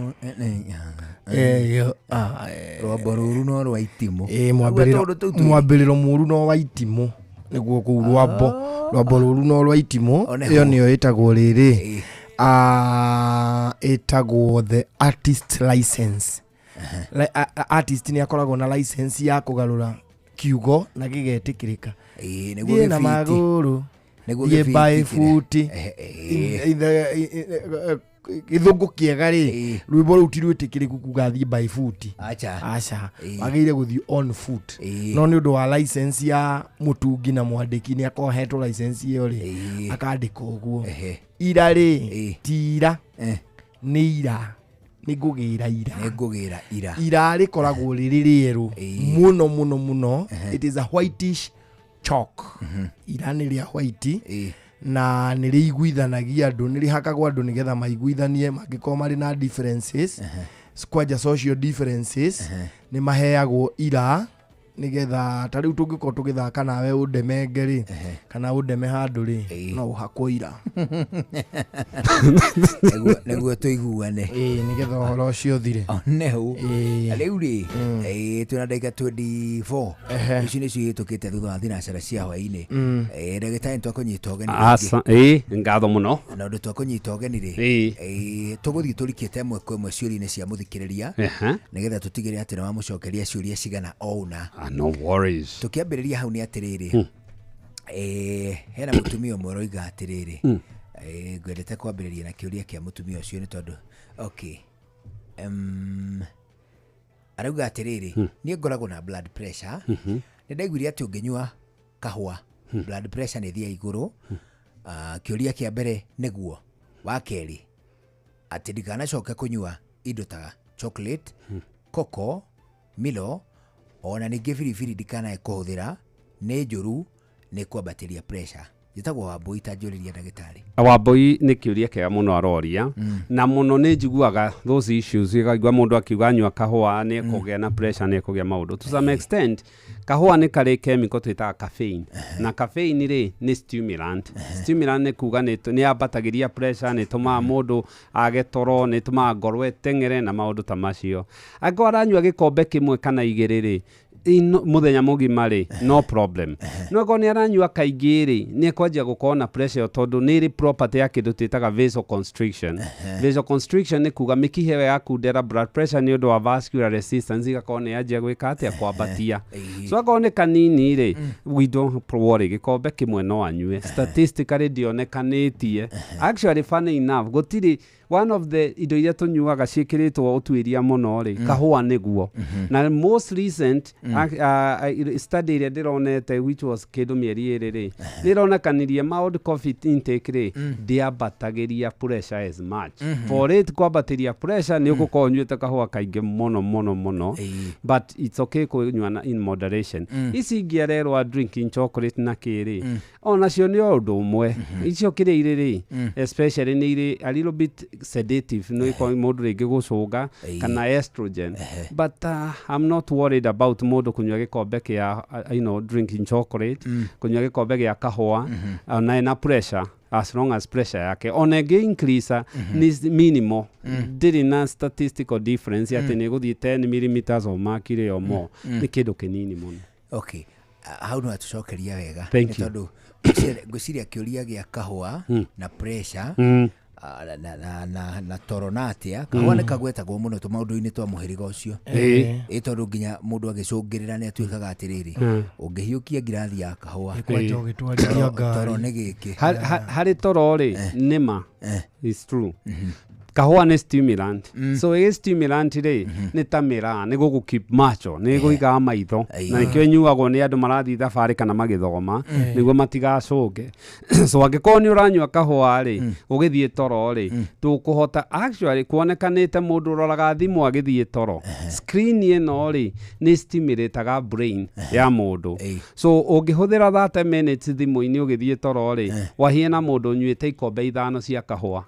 Ĩyo. Ĩyo. Rwambo rũrũ no rwa itimũ. Ĩ mwambĩrĩro Tũndũ tũu twĩrĩ. mwambĩrĩro mũru no wa itimũ nĩguo kũu rwambo rwambo rũru no rwa itimũ. Oneho. Ĩyo nĩyo ĩtagwo rĩrĩ, ah, ĩtagwo the artist license. Artist nĩ akoragwo na license ya kũgarũra kiugo na gĩgetĩkĩrĩka. Ĩĩ, nĩguo Thiĩ na gĩbiti. magũrũ, Nĩguo thiĩ gĩbiti by kĩrĩa. foot. Gĩthũngũ kĩega rĩ, rwĩmbo rũu ti rwĩtĩkĩrĩku kuga thiĩ by foot. Acha. Aca, wagĩrĩire gũthiĩ on foot, no nĩ ũndũ wa license ya mũtungi na mwandĩki nĩ akorwo ahetwo license ĩyo rĩ, akandĩka ũguo. Ira rĩ, ti ira, nĩ ira, nĩ ngũgĩra ira. Nĩ ngũgĩra ira. Ira rĩkoragwo rĩrĩ rĩerũ mũno mũno mũno. It is a whitish chalk. Ira nĩ rĩa white na nĩ rĩiguithanagia andũ, nĩ rĩhakagwo andũ nĩgetha maiguithanie mangĩkorwo marĩ na differences, kwanja social differences, nĩ maheagwo ira nĩgetha ta rĩu tũngĩkorwo tũgĩthaka nawe ũndemenge rĩ, kana ũndeme handũ rĩ, no ũhakwo ira. Nĩguo tũiguane. Ĩĩ, nĩgetha ũhoro ũcio ũthire. Onehu rĩu rĩ, twĩna ndagĩka 24 ici nĩcio ihĩtũkĩte thutha wa thinacara cia hwainĩ. Ndagĩtarĩ, nĩtwakũnyita ũgeni rĩngĩ. Aca, ĩĩ, ngatho mũno. Na ũndũ twakũnyita ũgeni rĩ, Ĩĩ. Tũgũthiĩ tũrikĩte ĩmwe kwa ĩmwe ciũria-inĩ cia mũthikĩrĩria, nĩgetha tũtigĩrĩre atĩ nĩwamũcokeria ciũria cigana o ũna. Ah, no worries. Tũkĩambĩrĩria hau nĩ atĩrĩrĩ, hena mũtumia ũmwe ũroiga atĩrĩrĩ, ngwendete kwambĩrĩria na kĩũria kĩa mũtumia ũcio nĩ tondũ okay, arauga atĩrĩrĩ, niĩ ngoragwo na blood pressure. Nĩ ndaiguire atĩ ũngĩnyua kahũa blood pressure nĩ ĩthiaga igũrũ. Ah, kĩũria kĩa mbere nĩguo wa kerĩ atĩ ndikanacoke kũnyua indo ta chocolate, coco, Milo, ona ningĩ biribiri ndikanae kũhũthĩra, nĩ njũru, nĩ kwambatĩria pressure. Njĩtagwo Wambũi, ta njũrĩria ndagĩtarĩ. Wambũi, nĩ kĩũria kĩega mũno aroria, na mũno nĩ njiguaga those issues, ĩgaigua mũndũ akiuga anyua kahũa nĩ ekũgĩa na pressure, nĩ ekũgĩa maũndũ. To some extent, kahũa nĩ karĩ chemical twĩtaga caffeine, na caffeine rĩ nĩ stimulant. Stimulant nĩ kuga nĩ yambatagĩria pressure, nĩ ĩtũmaga mũndũ age toro, nĩ ĩtũmaga ngoro ĩteng'ere na maũndũ ta macio. Angĩkorwo aranyua gĩkombe kĩmwe kana igĩrĩ rĩ mũthenya mũgima rĩ, no problem. No akorwo nĩ aranyua kaingĩ rĩ, nĩ ekwanjia gũkorwo na pressure ĩyo, tondũ nĩ ĩrĩ property ya kĩndũ twĩtaga vasoconstriction. Vasoconstriction nĩ kuga mĩkiha ĩyo yakundera, blood pressure nĩ ũndũ wa vascular resistance igakorwo nĩ yanjia gwĩka atĩa, kwambatia. So akorwo nĩ kanini rĩ, we don't worry, gĩkombe kĩmwe no anyue. Statistically ndionekanĩtie. Actually, funny enough, gũtirĩ one of the indo iria tũnyuaga ciĩkĩrĩtwo ũtuĩria mũno rĩ, kahũa nĩguo. Na most recent study ĩrĩa ndĩronete, which was kĩndũ mĩeri 2 rĩ, nĩ ĩronekanirie mild coffee intake rĩ ndĩambatagĩria pressure as much. For it kwambatĩria pressure, nĩ ũgũkorwo ũnyuĩte kahũa kaingĩ mũno mũno mũno, but it's okay kũnyua in moderation. Ici ingĩ arerwo drinking chocolate na kĩrĩ, onacio nĩ o ũndũ ũmwe. Icio kĩrĩa irĩ rĩ, especially nĩ irĩ a little bit sedative, no ikorwo mũndũ rĩngĩ gũcũnga kana estrogen, but I'm not worried about mũndũ kũnyua gĩkombe kĩa drinking chocolate, kũnyua gĩkombe gĩa kahũa ona ena pressure, as long as pressure yake ona ĩngĩ increase nĩ minimal, ndĩrĩ na statistical difference atĩ nĩ ĩgũthiĩ 10 millimeters of mercury or more. Nĩ kĩndũ kĩnini mũno. Okay. Ah, hau no atũcokeria wega. Thank Nĩ you. tondũ ngwĩciria kĩũria gĩa kahũa na pressure, ah, na toro na atĩa kahũa nĩ kagwetagwo mũno tũmaũndũ-inĩ twa mũhĩrĩga ũcio. Ĩ tondũ nginya mũndũ agĩcũngĩrĩra nĩ atuĩkaga atĩrĩrĩ, ũngĩhiũkia ngirathi ya kahũa, Ĩkwanja ũgĩtwarithia ngari. toro nĩ gĩkĩ. Harĩ toro rĩ, nĩma, it's true. Kahũa nĩ stimulant. So ĩ stimulant rĩ, nĩ ta mĩraa, nĩ gũgũ keep macho, nĩ gũigaga maitho, na nĩkĩo ĩnyuagwo nĩ andũ marathiĩ thabarĩ kana magĩthoma, nĩguo matigacũnge. So angĩkorwo nĩ ũranyua kahũa rĩ ũgĩthiĩ toro rĩ, ndũkũhota. Actually, kuonekanĩte mũndũ ũroraga thimũ agĩthiĩ toro, screen ĩno rĩ nĩ stimulataga brain ya mũndũ. So ũngĩhũthĩra 30 minutes thimũ-inĩ ũgĩthiĩ toro rĩ, wahiana mũndũ ũnyuĩte ikombe 5 cia kahũa.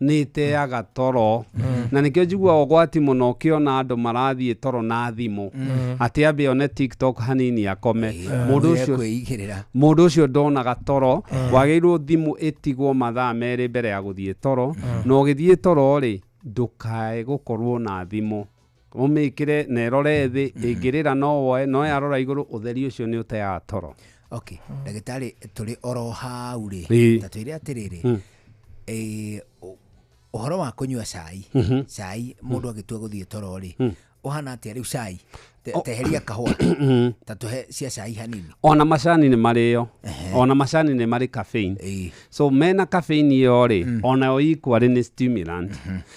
Nĩ ĩteaga toro, na nĩkĩo njiguaga ũgwati mũno ũkĩona andũ marathiĩ toro na thimũ, atĩ ambe one TikTok hanini akome. Mũndũ ũcio Kwĩigĩrĩra. Mũndũ ũcio ndonaga toro. Wagĩrĩirwo thimũ ĩtigwo mathaa 2 mbere ya gũthiĩ toro, na ũgĩthiĩ toro rĩ, ndũkae gũkorwo na thimũ, ũmĩkĩre na ĩrore thĩ. Ĩngĩrĩra no woe, no yarora igũrũ, ũtheri ũcio nĩ ũteaga toro. Okay, ndagĩtarĩ, tũrĩ oro hau rĩ, ta twĩre atĩrĩrĩ, ũhoro wa kũnyua cai, cai mũndũ agĩtua gũthiĩ toro rĩ, ũhana atĩa rĩu cai? Teheria kahũa, ta tũhe cia cai hanini. Ona macani nĩ marĩo, ona macani nĩ marĩ caffeine. So mena caffeine ĩyo rĩ, onayo equally nĩ stimulant.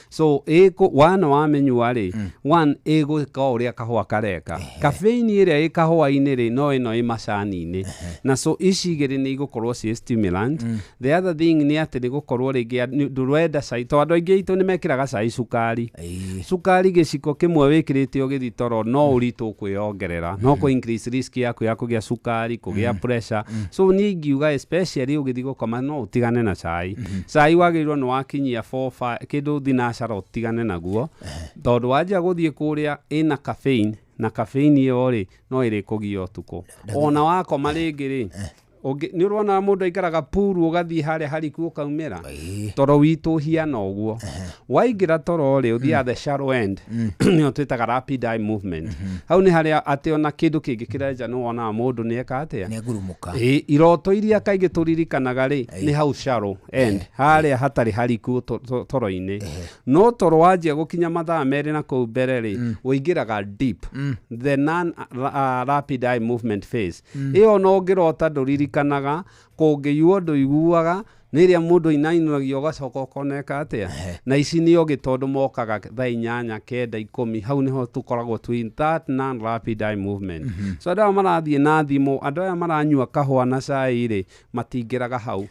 So ĩkũ one wamĩnyua rĩ, one ĩgwĩka o ũrĩa kahũa kareka. Caffeine ĩrĩa ĩ kahũa-inĩ rĩ, no ĩno ĩ macani-inĩ, na so ici igĩrĩ nĩ igũkorwo ciĩ stimulant. The other thing nĩ atĩ nĩ gũkorwo rĩngĩ ndũrenda cai, tondũ andũ aingĩ aitũ nĩ mekĩraga cai cukari. Cukari gĩciko kĩmwe wĩkĩrĩte ũgĩthiĩ toro, no ũritũ ũkwĩongerera, no kũ increase risk yaku ya kũgĩa cukari, kũgĩa pressure. So niĩ ingiuga, especially ũgĩthiĩ gũkoma, no ũtigane na cai. Cai wagĩrĩirwo nĩ wakinyia 4 5 kĩndũ thinacara ũtigane naguo, tondũ wanjia gũthiĩ kũrĩa ĩna caffeine, na caffeine ĩyo rĩ no ĩrĩkũgia ũtukũ ona wakoma rĩngĩ rĩ. Nĩ ũrona mũndũ aikaraga puru, ũgathiĩ harĩa hariku ũkaumĩra. Toro witũ ũhiana ũguo. Waingĩra toro rĩ, ũthiaga the shallow end, nĩyo twĩtaga rapid eye movement. Hau nĩ harĩa atĩ ona kĩndũ kĩngĩ kĩrenja nĩ wonaga mũndũ nĩ eka atĩa. Nĩangurumũka. Ĩ, iroto iria kaingĩ tũririkanaga rĩ, nĩ hau shallow end, harĩa hatarĩ hariku toro-inĩ. No toro wanjia gũkinya mathaa 2 na kũu mbere rĩ, ũingĩraga deep, the non rapid eye movement phase. Ĩyo no ũngĩrota ndũririkanaga, kũngĩiywo ndũiguaga, nĩ ĩrĩa mũndũ ainainagio ũgacoka ũkoneka atĩa. Na ici nĩ ogĩ tondũ mokaga thaa 8, 9, 10, hau nĩho tũkoragwo twĩ that non rapid eye movement. So andũ aya marathiĩ na thimũ, andũ aya maranyua kahũa na cai rĩ, matingĩraga hau.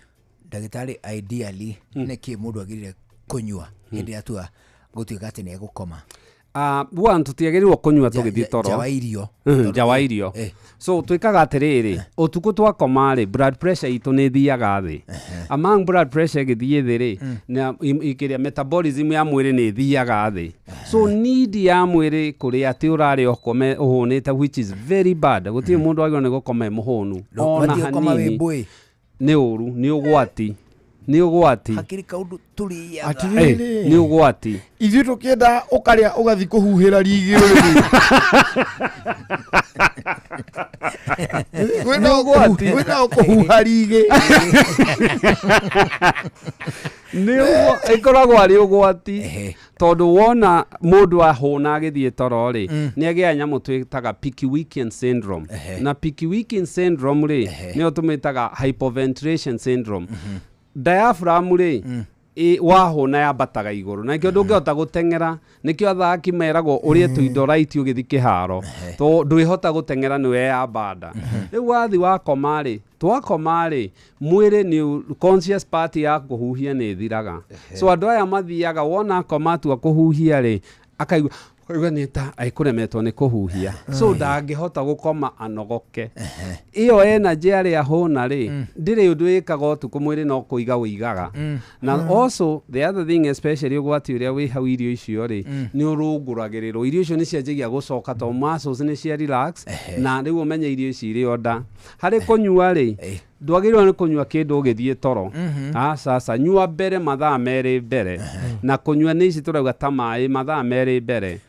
Ndagĩtarĩ, ideally nĩ kĩ mũndũ agĩrĩire kũnyua hĩndĩ ĩrĩa atua gũtuĩka atĩ nĩ egũkoma? One, tũtiagĩrĩirwo kũnyua tũgĩthiĩ toro. Nja wa irio. Nja wa irio. So twĩkaga atĩrĩrĩ, ũtukũ twakoma rĩ, blood pressure itũ nĩ ĩthiaga thĩ. Among blood pressure ĩgĩthiĩ thĩ rĩ, na kĩrĩa metabolism ya mwĩrĩ nĩ ĩthiaga thĩ. So need ya mwĩrĩ kũrĩa atĩ ũrarĩa ũkome ũhũnĩte, which is very bad. Gũtirĩ mũndũ wagĩrĩirwo nĩ gũkoma e mũhũnu ona Ndũbatiĩ gũkoma wĩ hanini. mbũĩ. Nĩ ũru, nĩ ũgwati, nĩ ũgwati. Hakĩrĩ kaũndũ tũrĩaga. Atĩrĩrĩ. Nĩ ũgwati. Ithuĩ tũkĩenda ũkarĩa ũgathiĩ kũhuhĩra rigi rũrĩrĩ. Nĩ ũgwati. Kwĩna kũhuha rigĩ. Nĩ ĩkoragwo arĩ ũgwati, tondũ wona mũndũ ahũna agĩthiĩ toro rĩ, nĩ agĩaga nyamũ twĩtaga Pickwickian syndrome. Na Pickwickian syndrome rĩ, nĩyo tũmĩtaga hypoventilation syndrome. Diaphragm rĩ, wahũna yambataga igũrũ, na nĩkĩo ndũngĩhota gũteng'era. Nĩkĩo athaki meragwo ũrĩe tũindo right ũgĩthiĩ kĩharo, tondũ ndwĩhota gũteng'era, nĩ weyamba nda. Rĩu wathi wakoma rĩ, twakoma rĩ, mwĩrĩ nĩ conscious part ya kũhuhia nĩ ĩthiraga. So andũ aya mathiaga wona akoma atua kũhuhia rĩ, akaigua akaigua nĩ ta ekũremetwo nĩ kũhuhia, so ndangĩhota gũkoma anogoke. Ĩyo energy arĩa ahũna rĩ, ndĩrĩ ũndũ ĩkaga ũtukũ, mwĩrĩ no kũiga ũigaga. Na also the other thing, especially ũgwati ũrĩa wĩ hau, irio icio rĩ, nĩ ũrũngũragĩrĩrwo. Irio icio nĩ cianjagia gũcoka tondũ muscles nĩ cia relax, na rĩu ũmenye irio ici irĩ o nda. Harĩ kũnyua rĩ, ndwagĩrĩirwo nĩ kũnyua kĩndũ ũgĩthiĩ toro. Aca, nyua mbere mathaa 2 mbere, na kũnyua nĩ ici tũrauga ta maĩ mathaa 2 mbere.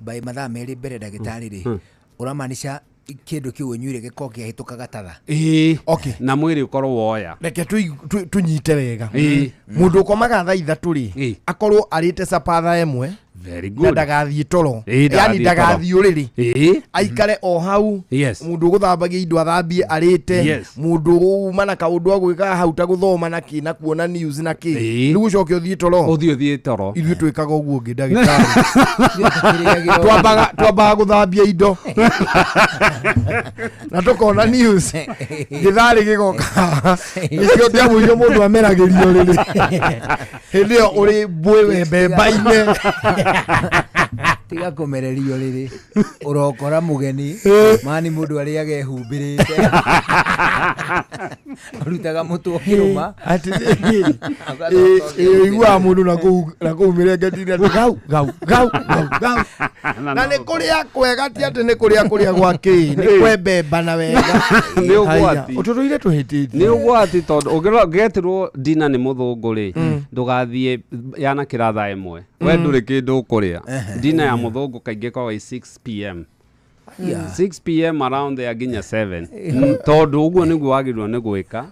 By mathaa 2 mbere, ndagĩtarĩ rĩ, ũramaanisha kĩndũ kĩu ũnyuire gĩkorwo kĩahĩtũkaga tatha? Ĩĩ, na mwĩrĩ ũkorwo woya. Reke tũnyite wega. Mũndũ ũkomaga thaa 3 rĩ, akorwo arĩte capa thaa 1. Very Na good. ndagathiĩ toro. Ĩĩ, Yani ndagathiĩ ndagathiĩ ũrĩrĩ. Aikare o hau. Mũndũ ũgũthambagia indo athambie arĩte. Mũndũ uma na kaũndũ agwĩkaga hau ta gũthoma na kĩ na kuona news na kĩ. Rĩu ũcoke ũthiĩ toro. Ũthiĩ toro. Ithuĩ twĩkaga ũguo ũngĩ ndagĩtarĩ. Twambaga gũthambia indo na tũkona news gĩtharĩ gĩgoka gĩcio kĩa mũico mũndũ ameragĩrio rĩrĩ hĩndĩ ĩyo ũrĩ mbũĩ mbemba-inĩ. Tiga kũmererio rĩrĩ ũrokora mũgeni mani mũndũ arĩaga ehumbĩrĩte ũrutaga mũtwe ũkĩrũma. Ĩiguaga mũndũ na kũu mĩrengeti-inĩ atĩ gau gau gau gau gau na nĩ kũrĩa kwega ti atĩ nĩ kũrĩa kũrĩa gwa kĩ nĩ kwembemba na wega. Nĩ ũgwati. Ũtũtũire tũhĩtĩtie. Nĩ ũgwati tondũ ũngĩgetirwo dina nĩ mũthũngũ rĩ, ndũgathiĩ yanakĩra thaa 1 we ndũrĩ kĩndũ ũkũrĩa. Dina ya mũthũngũ kaingĩ ĩkoragwo ĩ 6 p.m., 6 p.m. around there nginya 7, tondũ ũguo nĩguo wagĩrĩirwo nĩ gwĩka.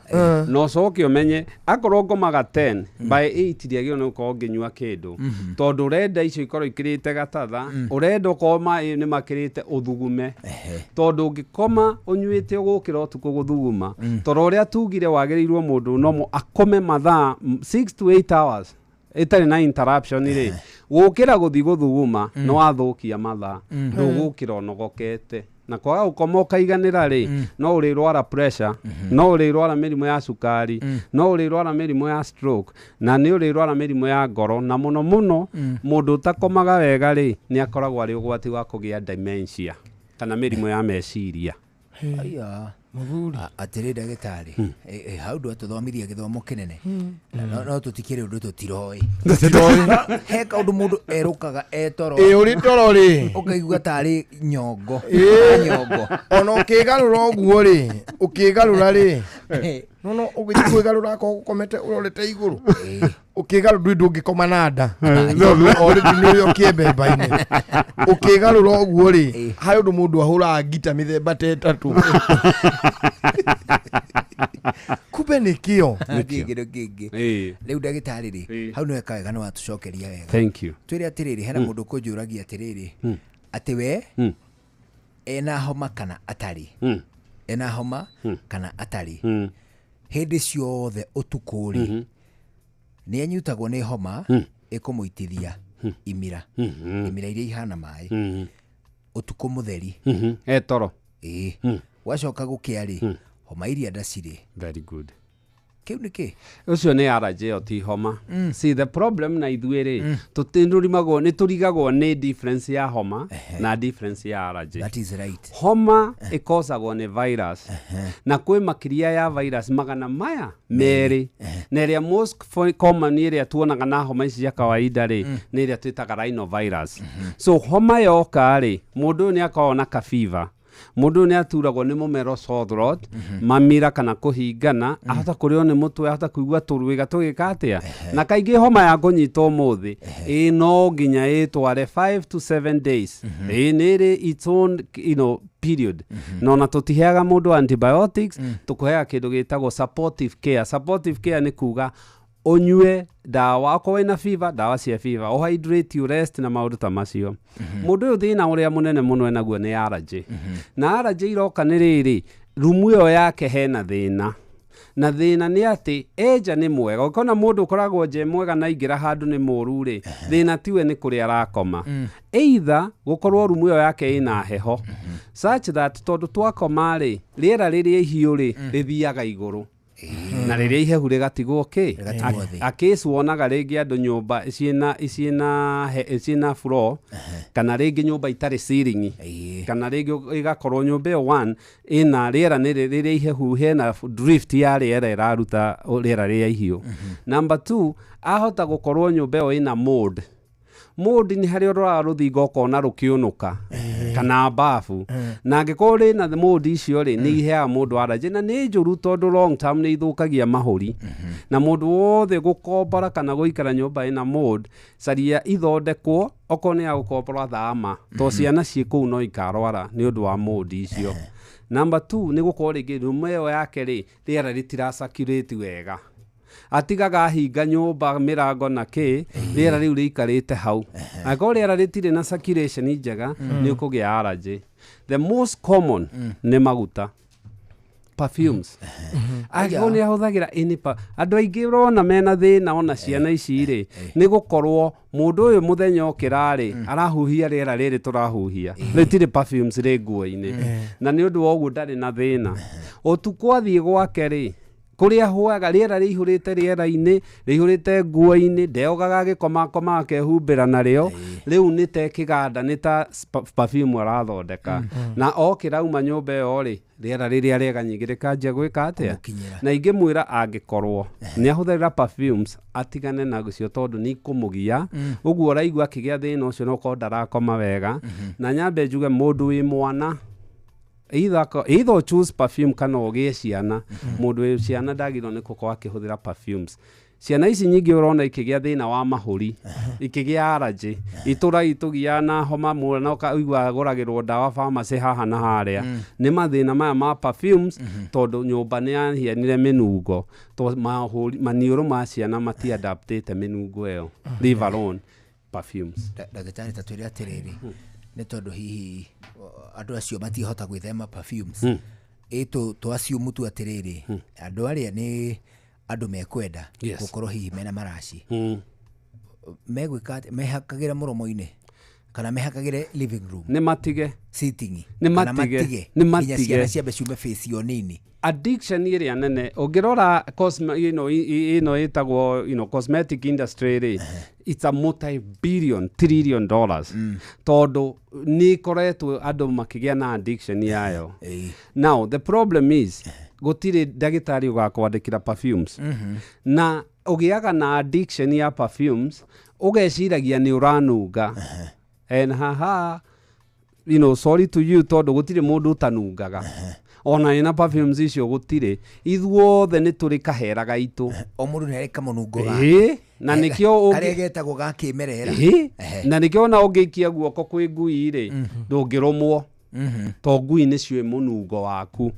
Na ũcoke ũmenye akorwo ngomaga 10, by 8 ndiagĩrĩirwo nĩ gũkorwo ngĩnyua kĩndũ, tondũ ũrenda icio ikorwo ikĩrĩte gatatha, ũrenda ũkorwo maĩ nĩ makĩrĩte ũthugume, tondũ ũngĩkoma ũnyuĩte ũgũkĩra ũtukũ gũthuguma. Tondũ ũrĩa tugire wagĩrĩirwo mũndũ nomo akome mathaa 6 to 8 hours ĩtarĩ na interruption rĩ, gũkĩra gũthiĩ gũthuguma nĩ wathũkia mathaa. Ndũgũkĩra ũnogokete na kwaga gũkoma ũkaiganĩra rĩ, no ũrĩrwara pressure, no ũrĩrwara mĩrimũ ya cukari, no ũrĩrwara mĩrimũ ya stroke, na nĩ ũrĩrwara mĩrimũ ya ngoro. Na mũno mũno mũndũ ũtakomaga wega rĩ, nĩ akoragwo arĩ ũgwati wa kũgĩa dementia kana mĩrimũ ya meciria. Aya. Atĩrĩ ndagĩtarĩ, hau ndwatũthomithia gĩthomo kĩnene. Na no tũtikĩrĩ ũndũ tũtiroĩ. Tũtiroĩ. He kaũndũ mũndũ erũkaga etoro. Ĩ, ũrĩ toro rĩ. Ũkaigua tarĩ nyongo. Nyongo. Ona ũkĩgarũra ũguo rĩ, ũkĩgarũra rĩ, no ũgĩthiĩ kwĩgarũra akorwo ũkomete ũrorete igũrũ, ũkĩgarũra ndũĩ ndũngĩkoma na nda already nĩ ũrĩ ũkĩembemba-inĩ. Ũkĩgarũra ũguo rĩ, harĩ ũndũ mũndũ ahũraga ngita mĩthemba ta 3, kumbe nĩ kĩo. Kĩngĩ kĩndũ kĩngĩ. Rĩu ndagĩtarĩ rĩ, hau nĩ weka wega nĩ watũcokeria wega. Thank you. Twĩre atĩrĩrĩ, hena mũndũ kũnjũragia atĩrĩrĩ, atĩ we ena homa kana atarĩ, ena homa kana atarĩ, hĩndĩ ciothe ũtukũ rĩ, nĩ anyutagwo nĩ homa ĩkũmũitithia imira, imira iria ihana maĩ ũtukũ mũtheri. E toro. Ĩĩ, gwacoka gũkĩa rĩ, homa iria ndacirĩ. Very good. Kĩu nĩ kĩ? Ũcio nĩ allergy ĩyo, ti homa. See, the problem na ithuĩ rĩ, tũtirigagwo nĩ tũrigagwo nĩ difference ya homa na difference ya allergy. That is right. Homa ĩkosagwo nĩ virus, na kwĩ makĩria ya virus 200, na ĩrĩa most common ĩrĩa tuonaga na homa ici cia kawaida rĩ, nĩ ĩrĩa twĩtaga rhinovirus. So homa yoka rĩ, mũndũ ũyũ nĩ akoragwo na kafiva, mũndũ ũyũ nĩ aturagwo nĩ mũmero, sore throat, mamira kana kũhingana, ahota kũrĩo nĩ mũtwe, ahota kũigua tũrwĩga tũgĩka atĩa. Na kaingĩ homa ya kũnyita ũmũthĩ ĩ no nginya ĩtware 5 to 7 days, ĩ nĩ ĩrĩ its own period. Na ona tũtiheaga mũndũ antibiotics, tũkũheaga kĩndũ gĩtagwo supportive care. Supportive care nĩ kuga ũnyue ndawa okorwo wĩna fever, ndawa cia fever, ũhydrate, you rest na maũndũ ta macio. Mũndũ ũyũ thĩna ũrĩa mũnene mũno enaguo nĩ allergy, na allergy iroka nĩ rĩrĩ rumu ĩyo yake hena thĩna, na thĩna nĩ atĩ enja nĩ mwega. Ũkona mũndũ ũkoragwo nja e mwega na aingĩra handũ nĩ mũru rĩ, thĩna tiwe nĩ kũrĩa arakoma, either gũkorwo rumu ĩyo yake ĩna heho such that tondũ twakoma rĩ, rĩera rĩrĩa ihiũ rĩ rĩthiaga igũrũ na rĩrĩa ihehu rĩgatigwo kĩ. Rĩgatigwo thĩ. Akĩci wonaga rĩngĩ andũ nyũmba ciĩna floor, kana rĩngĩ nyũmba itarĩ ceiling, kana rĩngĩ ĩgakorwo nyũmba ĩyo one ĩna rĩera nĩ rĩrĩa ihehu, hena drift ya rĩera ĩraruta rĩera rĩrĩa ihiũ. Number two, ahota gũkorwo nyũmba ĩyo ĩna mold. Mold nĩ harĩa ũroraga rũthingo ũkona rũkĩũnũka kana bafu, na angĩkorwo rĩna mold icio rĩ, nĩ iheaga mũndũ allergy, na nĩ njũru tondũ long term nĩ ithũkagia mahũri. Na mũndũ wothe gũkombora kana gũikara nyũmba ĩna mold, caria ithondekwo, okorwo nĩ ya gũkombora thama, to ciana ciĩ kũu no ikarwara nĩ ũndũ wa mold icio. Number two, nĩ gũkorwo rĩngĩ rumu ĩyo yake rĩ, rĩera rĩtira circulate wega. Atigaga ahinga nyũmba mĩrango na kĩ, rĩera rĩu rĩikarĩte hau. Angĩkorwo rĩera rĩtirĩ na circulation njega, nĩ ũkũgĩa allergy. The most common nĩ maguta, perfumes. Angĩkorwo nĩ ahũthagĩra any andũ aingĩ ũrona mena thĩna, ona ciana ici rĩ, nĩ gũkorwo mũndũ ũyũ mũthenya okĩra rĩ, arahuhia rĩera rĩrĩ tũrahuhia, rĩtirĩ perfumes rĩ nguo-inĩ, na nĩ ũndũ wa ũguo ndarĩ na thĩna. Ũtukũ athiĩ gwake rĩ, kũrĩa huaga rĩera rĩihũrĩte rĩera-inĩ, rĩihũrĩte nguo-inĩ, ndeogaga, agĩkoma koma akehumbĩra narĩo. Rĩu nĩ ta kĩganda, nĩ ta perfume arathondeka. Na okĩra auma nyũmba ĩyo rĩ, rĩera rĩrĩa rĩega nyingĩ rĩkanjia gwĩka atĩa? Na ingĩmwĩra angĩkorwo nĩ ahũthagĩra perfumes, atigane nacio, tondũ nĩ ikũmũgia. Ũguo ũraigua akĩgĩa thĩna ũcio no korwo ndarakoma wega. Na nyambe njuge, mũndũ wĩ mwana, either choose perfume kana ũgĩe ciana. Mũndũ wĩ ciana ndagĩrĩirwo nĩ gũkorwo akĩhũthĩra perfumes. Ciana ici nyingĩ ũrona ikĩgĩa thĩna wa mahũri, ikĩgĩa allergy, itũra itũgiaga na homa, mwana ũkaigua agũragĩrwo ndawa pharmacy haha na harĩa, nĩ mathĩna maya ma perfumes, tondũ nyũmba nĩ yahianire mĩnungo, to mahũri maniũrũ ma ciana matiadaptĩte mĩnungo ĩyo, leave alone perfumes. Ndagĩtarĩ, ta twĩre atĩrĩrĩ, nĩ tondũ hihi andũ acio matihota gwĩthema perfumes, ĩ tũ assume tu atĩrĩrĩ, andũ arĩa nĩ andũ mekwenda gũkorwo hihi mena maraci, megwĩka atĩa? Mehakagĩra mũromo-inĩ kana mehakagĩre living room? Nĩ matige. Sitting? Nĩ kana matige. Matige Nĩ nginya matige. Ciana ciambe ciume face o nini? Addiction ĩrĩa nene ũngĩrora ĩno ĩtagwo cosmetic industry rĩ, it's a multi billion trillion dollars, tondũ nĩ ĩkoretwo andũ makĩgĩa na addiction yayo. Now the problem is gũtirĩ ndagĩtarĩ ũgakwandĩkĩra perfumes, na ũgĩaga na addiction ya perfumes, ũgeciragia nĩ ũranunga, and haha, sorry to you, tondũ gũtirĩ mũndũ ũtanungaga ona ĩna perfumes icio. Gũtirĩ, ithuothe nĩ tũrĩ kahera gaitũ. O mũndũ nĩ arĩ kamũnungo. Ĩĩ, na nĩkĩo karĩa getagwo ga kĩmerera. Ĩĩ, na nĩkĩo ona ũngĩikia guoko kwĩ ngui rĩ, ndũngĩrũmwo, to ngui nĩ ciũĩ mũnungo waku.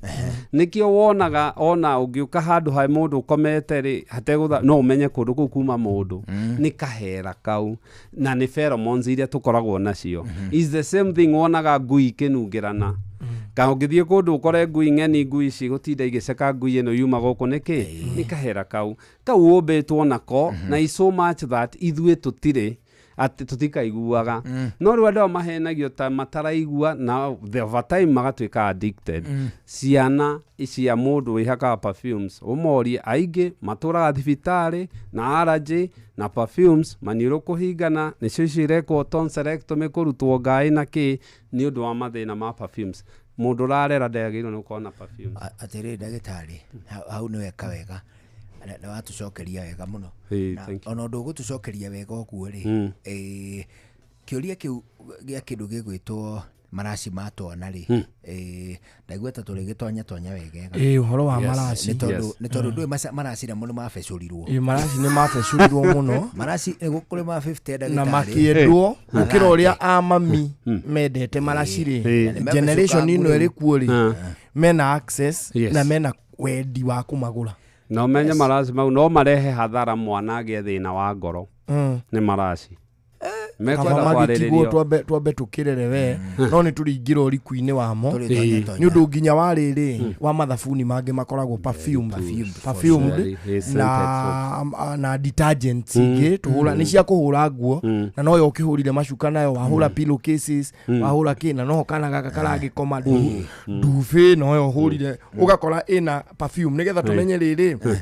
Nĩkĩo wonaga ona ũngĩũka handũ ha mũndũ ũkomete rĩ, hategũtha, no ũmenye kũndũ kũu kuma mũndũ, nĩ kahera kau na nĩ pheromones iria tũkoragwo nacio. Is the same thing wonaga ngui ikĩnungĩrana. Kana ũngĩthiĩ kũndũ ũkore ngui ng'eni, ngui ici gũtinda igĩceka, ngui ĩno yuma gũkũ nĩkĩ? Nĩ kahera kau kau ũmbĩtwo nako, na is so much that ithuĩ tũtirĩ atĩ tũtikaiguaga. No rĩu andũ aya mahenagio ta mataraigua, na the over time magatuĩka addicted. Ciana cia mũndũ wĩhakaga perfumes, ũmorie, aingĩ matũraga thibitarĩ na allergy na perfumes, maniũrũ kũhingana, nĩcio icio irekwo tonsillectomy, kũrutwo ngaĩ na kĩ, nĩ ũndũ wa mathĩna ma perfumes. Mũndũ ũrarera ndagĩrĩirwo nĩ gũkorwo na perfumes. Atĩrĩrĩ ndagĩtarĩ, hau nĩ weka wega na watũcokeria wega mũno. Ĩĩ, Na thank you. ona ũndũ ũgũtũcokeria wega ũguo rĩ, kĩũria kĩu gĩa kĩndũ gĩgwĩtwo maraci ma twana rĩ, ndaigua ta tũrĩgĩtonya tonya wegega. Ĩĩ, ũhoro wa maraci. Nĩ tondũ nĩ tondũ ndũĩ maraci namo nĩ mabecũrirwo. Ĩĩ, maraci nĩ mabecũrirwo mũno. Maraci nĩ kũrĩ ma 50, Na ndagĩtarĩ. makĩendwo gũkĩra ũrĩa amami mendete maraci rĩ. Ĩĩ. Generation ĩno ĩrĩ kuo rĩ, mena access na mena wendi wa kũmagũra. Na ũmenye maraci mau no marehe hathara, mwana agĩe thĩna wa ngoro. Nĩ maraci mekwenda Kaba magĩtigwo. kwarĩrĩrio. Twambe tũkĩrere we, no nĩ tũrĩingĩra ũriku-inĩ wamo, Tũrĩtonya tonya. nĩ ũndũ nginya wa rĩrĩ wa mathabuni mangĩ makoragwo perfumed Very, very scented. na detergents ingĩ tũhũra nĩ cia kũhũra nguo, na noyo ũkĩhũrire macuka nayo, wahũra pillowcases, wahũra kĩ, na noho kana gaka karagĩkoma ndubi noyo ũhũrire, ũgakora ĩna perfume, nĩgetha tũmenye rĩrĩ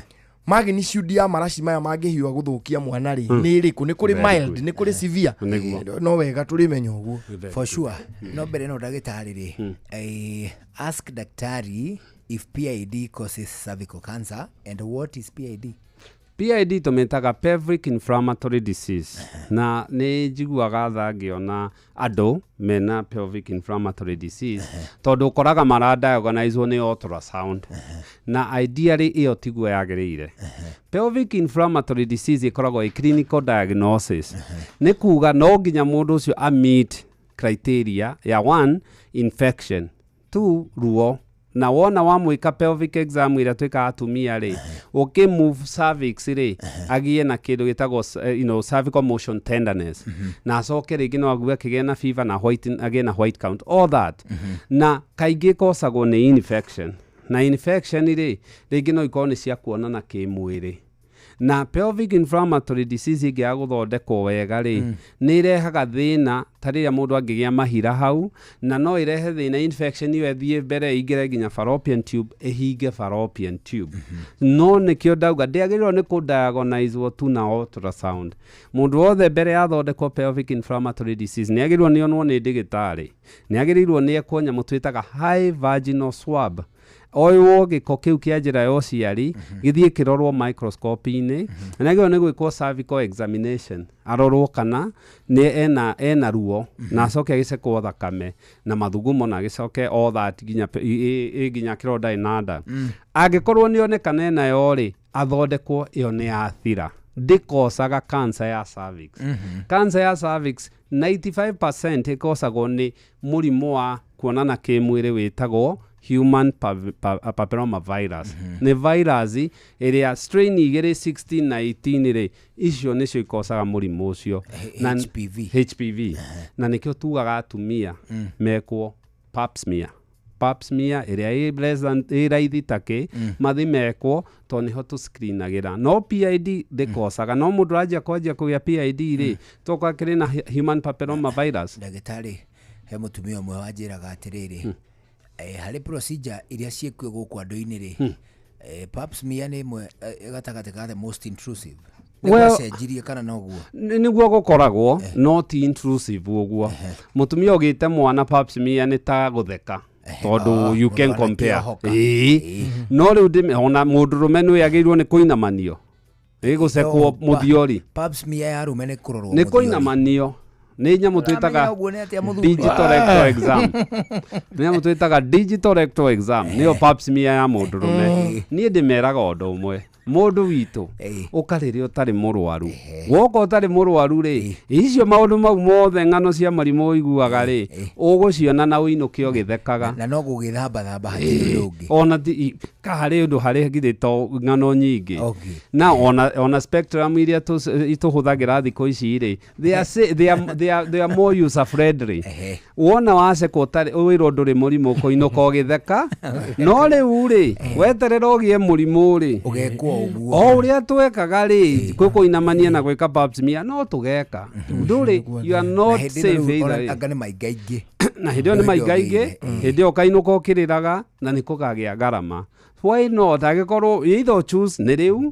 magnitude ya maraci maya mangĩhiũha gũthũkia mwana rĩ, nĩ ĩrĩkũ, nĩ kũrĩ Very mild, good. nĩ kũrĩ severe. Nĩguo. No wega tũrĩmenya ũguo. For sure. No mbere no ndagĩtarĩ rĩ, ask daktari if PID causes cervical cancer and what is PID? PID tũmĩtaga pelvic inflammatory disease, na nĩ njiguaga tha ngĩona andũ mena pelvic inflammatory disease, tondũ ũkoraga maradiagnoswo nĩ ultrasound, na ideally ĩyo tiguo yagĩrĩire. Pelvic inflammatory disease ĩkoragwo ĩ clinical diagnosis, nĩ kuga no nginya mũndũ ũcio a meet criteria ya one, infection, two, ruo. Na wona wamwĩka pelvic exam ĩrĩa twĩkaga atumia rĩ, ũkĩ move cervix rĩ, agĩe na kĩndũ gĩtagwo cervical motion tenderness, na acoke rĩngĩ no ague akĩgĩa na fever na white, agĩe na white count, all that. Na kaingĩ ĩkosagwo nĩ infection, na infection rĩ, rĩngĩ no ikorwo nĩ cia kuonana kĩmwĩrĩ. Na pelvic inflammatory disease ĩngĩaga gũthondekwo wega rĩ, nĩ ĩrehaga thĩna ta rĩrĩa mũndũ angĩgĩa mahira hau, na no ĩrehe thĩna infection ĩyo ĩthiĩ mbere ĩingĩre nginya fallopian tube, ĩhinge fallopian tube. No nĩkĩo ndauga ndĩagĩrĩirwo nĩ kũ-diagnosewo tu na ultrasound. Mũndũ wothe mbere ya athondekwo pelvic inflammatory disease nĩ agĩrĩirwo nĩ onwo nĩ ndĩgĩtarĩ, nĩ agĩrĩirwo nĩ ekwo nyamũ twĩtaga high vaginal swab, oywo gĩko kĩu kĩa njĩra ya ũciari gĩthiĩ kĩrorwo microscope-inĩ, na nĩ agĩrĩirwo nĩ gwĩkwo cervical examination, arorwo kana nĩ ena ruo, na acoke agĩcekwo thakame na mathugumo, na agĩcoke all that nginya nginya kĩronda ĩna nda. Angĩkorwo nĩ onekana enayo rĩ, athondekwo, ĩyo nĩ yathira. Ndĩkocaga cancer ya cervix. Cancer ya cervix 95% ĩkocagwo nĩ mũrimũ wa kuonana kĩmwĩrĩ wĩtagwo human papilloma virus. Nĩ virus ĩrĩa strain igĩrĩ, 16 na 18 rĩ, icio nĩcio ikocaga mũrimũ ũcio. HPV. HPV. Na nĩkĩo tugaga atumia mekwo pap smear, pap smear ĩrĩa ĩ less than, ĩ raithi ta kĩ, mathi mekwo tondũ nĩho tũ-screenagĩra. No PID ndĩkocaga, no mũndũ aranjia kwanjia kũgĩa PID rĩ, tokorwo akĩrĩ na human papilloma virus. Ndagĩtarĩ, he mũtumia ũmwe wanjĩraga atĩrĩrĩ, harĩ procedure iria ciĩkuo gũkũ andũ-inĩ rĩ, pap smear nĩ ĩmwe gatagatĩ ka the most intrusive. Well, nĩgwacenjirie kana noguo? Nĩguo gũkoragwo, no ti intrusive ũguo. Mũtumia ũgĩte mwana pap smear nĩ ta gũtheka, tondũ you can mũndũ compare. anakĩohoka. Ĩĩ. No rĩu ona mũndũrũme nĩ agĩrĩirwo nĩ kũinamanio, ĩ gũcekwo mũthiori. Pap smear ya arũme nĩ kũrorwo nĩ mũthiori. Kũinamanio nĩ nyamũ twĩtaga Ũramenya ũguo nĩ atĩa mũthuri? Digital rectal exam, nĩ nyamũ twĩtaga digital rectal exam, nĩyo pap smear ya mũndũrũme. Niĩ ndĩmeraga ũndũ ũmwe, mũndũ witũ, ũka rĩrĩa ũtarĩ mũrwaru. Woka ũtarĩ mũrwaru rĩ, icio maũndũ mau mothe, ng'ano cia marimũ ũiguaga rĩ, ũgũciona na ũinũke ũgĩthekaga. Na no gũgĩthambathamba, hatirĩ ũndũ ũngĩ. Ona ti ka harĩ ũndũ harĩ githĩ to ng'ano nyingĩ. Na ona spectrum iria tũhũthagĩra thikũ ici rĩ, they are, sa- they are, they are, they are more user friendly. Wona wacekwo ũtarĩ wĩrwo ndũrĩ mũrimũ, ũkũinũka ũgĩtheka. No rĩu rĩ, weterera ũgĩe mũrimũ rĩ, ũgekwo ũguo. O ũrĩa twekaga rĩ, kwĩkũinamania na gwĩka pap smear no tũgeka, ndũrĩ, you are not Na hĩndĩ ĩno safe rĩu either ona rĩ. anga nĩ maingaingĩ. Na hĩndĩ ĩyo nĩ maingaingĩ, hĩndĩ ĩyo ũkainũka ũkĩrĩraga na nĩ kũgagĩa garama. Why not angĩkorwo either choose nĩ rĩu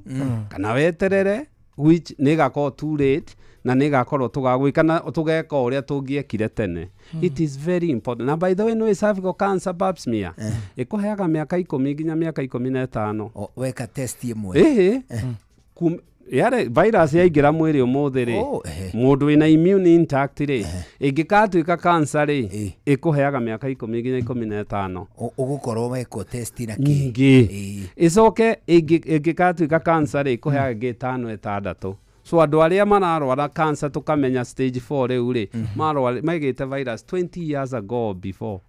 kana weterere, which nĩ ĩgakorwo too late, na nĩ ĩgakorwo tũgagwĩka na tũgeka ũrĩa tũngĩekire tene. It is very important. Na by the way, nĩ cervical cancer pap smear ĩkũheaga mĩaka 10 nginya mĩaka 15. Weka test ĩmwe? Ĩhĩ. Yare virus yaingĩra mwĩrĩ ũmũthĩ rĩ, Oh, ehe. mũndũ wĩna immune intact rĩ, ĩngĩkatuĩka cancer rĩ, ĩkũheaga mĩaka 10 nginya 15. Ũgũkorwo wekwo test na kĩ? Nyingĩ. Ĩcoke ĩngĩkatuĩka cancer rĩ, ĩkũheaga ĩngĩ ĩtano, ĩtandatũ. So andũ arĩa mararwara cancer tũkamenya stage 4 rĩu rĩ, marwara maigĩte virus 20 years ago or before,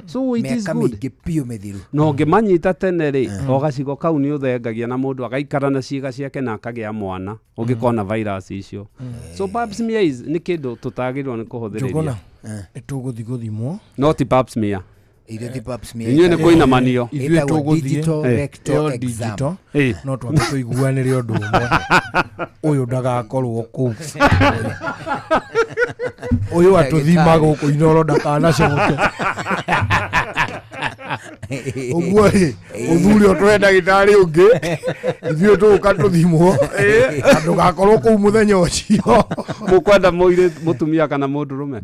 so it is mĩaka good. Mĩingĩ biũ mĩthiru. Na ũngĩmanyita tene rĩ, o gacigo kau nĩ ũthengagia na mũndũ agaikara na ciĩga ciake na akagĩa mwana ũngĩkona virus icio. So pap smear is nĩ kĩndũ tũtagĩrĩirwo nĩ kũhũthĩrĩria. Njũgũna nĩ tũgũthiĩ gũthimwo. No ti pap smear. Ithuĩ ti pap smear. Inyuĩ nĩ kũinamanio. Ithuĩ Ĩtagwo tũgũthiĩ digital rectal ĩyo exam. Digital. Eh. No twambe tũiguanĩre ũndũ ũmwe, ũyũ ndagakorwo kũu, ũyũ atũthima gũkũ Inoro ndakanacoke ũguo rĩ, ũthure ũtware ndagĩtarĩ ũngĩ, ithuĩ tũgũka tũthimwo na ndũgakorwo kũu mũthenya ũcio. Mũkwenda mũirĩ mũtumia kana mũndũrũme?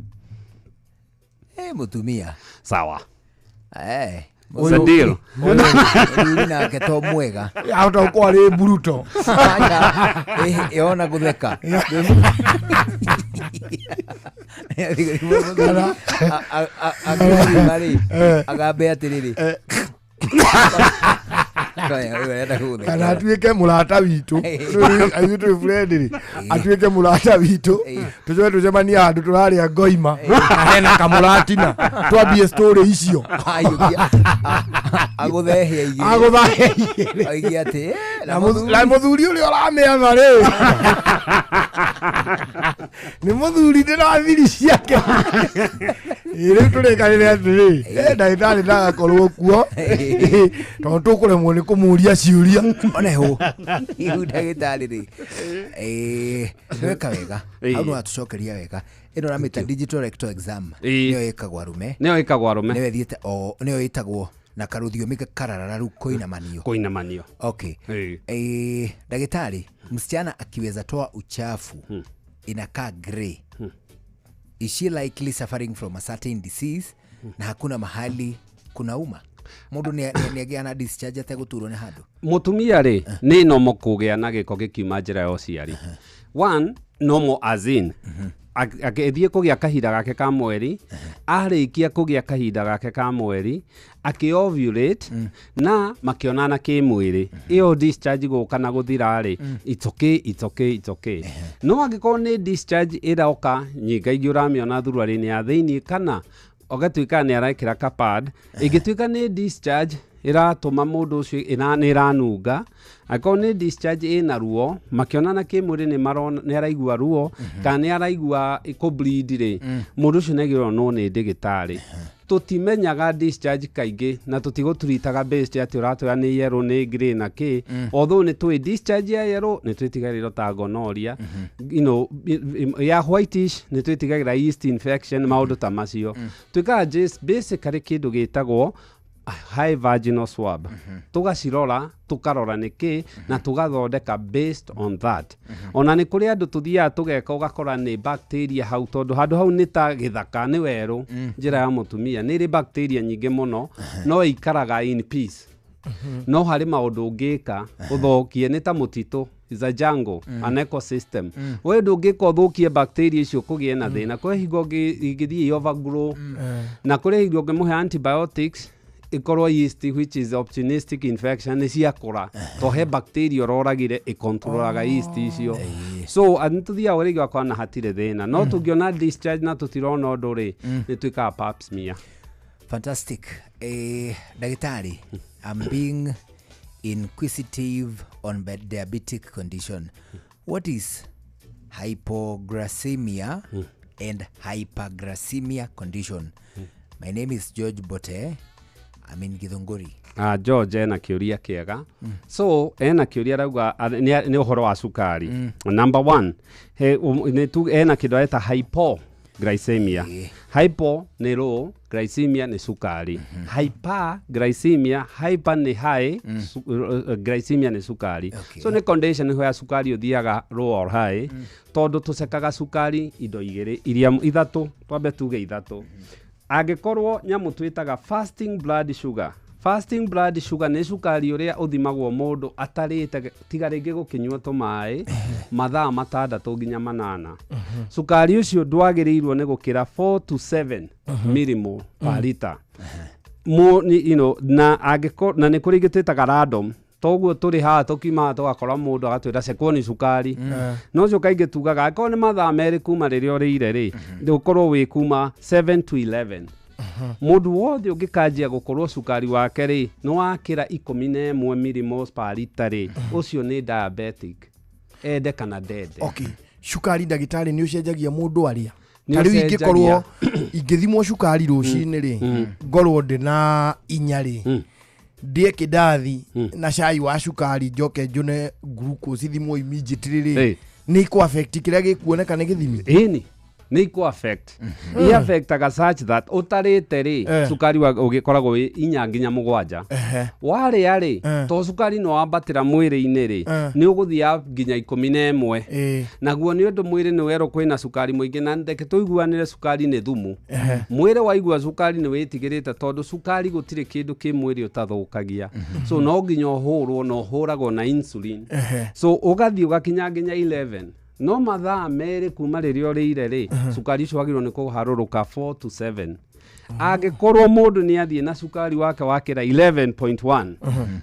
Mũtumia. Sawa. It's a deal. Mũthuri nake to mwega. Ahota gũkorwo arĩ bruto. Yona gũtheka. Akĩrĩ agambe atĩrĩrĩ. Kana atuĩke mũrata witũ, ithuĩ twĩ friend rĩ, atuĩke mũrata witũ, tũcoke tũcemanie handũ tũrarĩa ngoima na hena kamũratina, twambie story icio. Agũthehia igĩrĩ. Agũthahia igĩrĩ. Oige atĩ Na mũthuri ũrĩa ũramĩatha rĩ, nĩ mũthuri ndĩna thiri ciake. Ĩ, rĩu tũrĩkanĩre atĩrĩ, ndagĩtarĩ ndagakorwo kuo tondũ tũkũremwo nĩ kũmũria ciũria. Oneho ihu ndagĩtarĩ rĩ, weka wega hau, nĩ watũcokeria wega. Ĩno ũramĩta digital rectal exam, nĩyo ĩkagwo arũme? Nĩyo ĩkagwo arũme. Nĩyo ĩthiĩte o nĩyo ĩtagwo na karũthiomi kararararu kũinamanio. Kũinamanio. Okay. Ndagĩtarĩ, msichana akiweza toa uchafu inakaa grey, is she likely suffering from a certain disease na hakuna mahali kunauma? Mũndũ nĩ agĩa na discharge ategũturwo nĩ handũ? Mũtumia rĩ, nĩ nomo kũgĩa na gĩko gĩkiuma njĩra ya ũciari. One nomo as in agĩthiĩ kũgĩa kahinda gake ka mweri, arĩkia kũgĩa kahinda gake ka mweri, akĩovulate na makĩonana kĩmwĩrĩ, ĩyo discharge gũka na gũthira rĩ, it's okay, it's okay, it's okay. No angĩkorwo nĩ discharge ĩroka nyingaingĩ, ũramĩona thuruarĩ-inĩ ya thĩiniĩ kana ũgatuĩka nĩ arekĩra kapad, ĩngĩtuĩka nĩ discharge ĩratũma mũndũ ũcio nĩ ĩranunga, angĩkorwo nĩ discharge ĩna ruo, makĩonana kĩmwĩrĩ nĩ marona nĩ araigua ruo kana nĩ araigua kũ bleed rĩ, mũndũ ũcio nĩ agĩrĩirwo no nĩ ndĩgĩtarĩ. Tũtimenyaga discharge kaingĩ na tũtigũturitaga based atĩ ũratwĩra nĩ yellow, nĩ grey na kĩ. Although nĩ tũĩ discharge ya yellow nĩ twĩtigagĩrĩra ta gonorrhea, ya whitish nĩ twĩtigagĩra yeast infection, maũndũ ta macio. Twĩkaga just basically kĩndũ gĩtagwo high vaginal swab, tũgacirora, tũkarora nĩ kĩ na tũgathondeka based on that. Ona nĩ kũrĩ andũ tũthiaga tũgeka, ũgakora nĩ bacteria hau, tondũ handũ hau nĩ ta gĩthaka, nĩ werũ. Njĩra ya mũtumia nĩ ĩrĩ bacteria nyingĩ mũno, no ĩikaraga in peace, no harĩ maũndũ ũngĩka ũthũkie. Nĩ ta mũtitũ, is a jungle, an ecosystem. We ndũngĩka ũthũkie bacteria icio kũgĩe na thĩna. Kwĩ hingo ingĩthiĩ overgrow, na kũrĩ hingo ũngĩmũhe antibiotics ĩkorwo yeast, which is opportunistic infection, nĩ ciakũra to he bacteria ũroragire ĩkontrolaga yeast icio. So nĩ tũthiaga rĩngĩ ũgakora na hatirĩ thĩna, no tũngĩona discharge na tũtirona ũndũ rĩ, nĩ twĩkaga pap smear. Fantastic. Ndagĩtarĩ, I'm being inquisitive on diabetic condition. What is hypoglycemia and hyperglycemia condition? My name is George Bote. I'm in Githunguri. George ena kĩũria kĩega. So ena kĩũria arauga nĩ ũhoro wa cukari. Number one, he, nĩ ena kĩndũ areta hypoglycemia. Hypo nĩ low, glycemia nĩ cukari. Hyperglycemia, hyper nĩ high, glycemia nĩ cukari. So nĩ condition where cukari ũthiaga low or high, tondũ tũcekaga cukari indo igĩrĩ iria ithatũ, twambe tuge ithatũ. Angĩkorwo nyamũ twĩtaga fasting blood sugar. Fasting blood sugar nĩ cukari ũrĩa ũthimagwo mũndũ atarĩte tiga rĩngĩ gũkĩnyua tũmaĩ mathaa 6 nginya 8. Cukari ũcio ndwagĩrĩirwo nĩ gũkĩra 4 to 7 millimole per liter. Mo, ni, na angĩkorwo na nĩ kũrĩ ingĩ twĩtaga random, toguo tũrĩ haha tũkiuma haha tũgakora mũndũ agatwĩra cekwo nĩ cukari, no ũcio kaingĩ tugaga angĩkorwo nĩ mathaa 2 kuma rĩrĩa ũrĩire rĩ, ũkorwo wĩ kuma 7 to 11. Mũndũ wothe ũngĩkanjia gũkorwo cukari wake rĩ nĩ wakĩra 11 millimoles per liter rĩ, ũcio nĩ diabetic, ende kana ndende. Okay, cukari, ndagĩtarĩ, nĩ ũcenjagia mũndũ arĩa Nĩ ta rĩu ũcenjagia. ingĩkorwo ingĩthimwo cukari rũcinĩ rĩ, ngorwo ndĩ na 4 rĩ, ndĩe kĩndathi na cai wa cukari, njoke njũne glucose ithimwo immediately rĩ, nĩ ikũ affect kĩrĩa gĩkuoneka nĩ gĩthimi? Ĩni, nĩ ikũ affect. I affectaga such that ũtarĩte rĩ, cukari ũgĩkoragwo wĩ 4 nginya 7. Warĩa rĩ, to cukari nĩ wambatĩra mwĩrĩ-inĩ rĩ, nĩ ũgũthiĩ nginya 11. Naguo nĩ ũndũ mwĩrĩ nĩ werwo kwĩna cukari mũingĩ, na reke tũiguanĩre, cukari nĩ thumu. Mwĩrĩ waigua cukari nĩ wĩtigĩrĩte, tondũ cukari gũtirĩ kĩndũ kĩ mwĩrĩ ũtathũkagia. So no nginya ũhũrwo, na ũhũragwo na insulin. So ũgathiĩ ũgakinya nginya 11, no mathaa 2 kuma rĩrĩa ũrĩire rĩ, cukari ũcio wagĩrĩirwo nĩ kũharũrũka 4 to 7. Angĩkorwo mũndũ nĩ athiĩ na cukari wake wakĩra 11.1,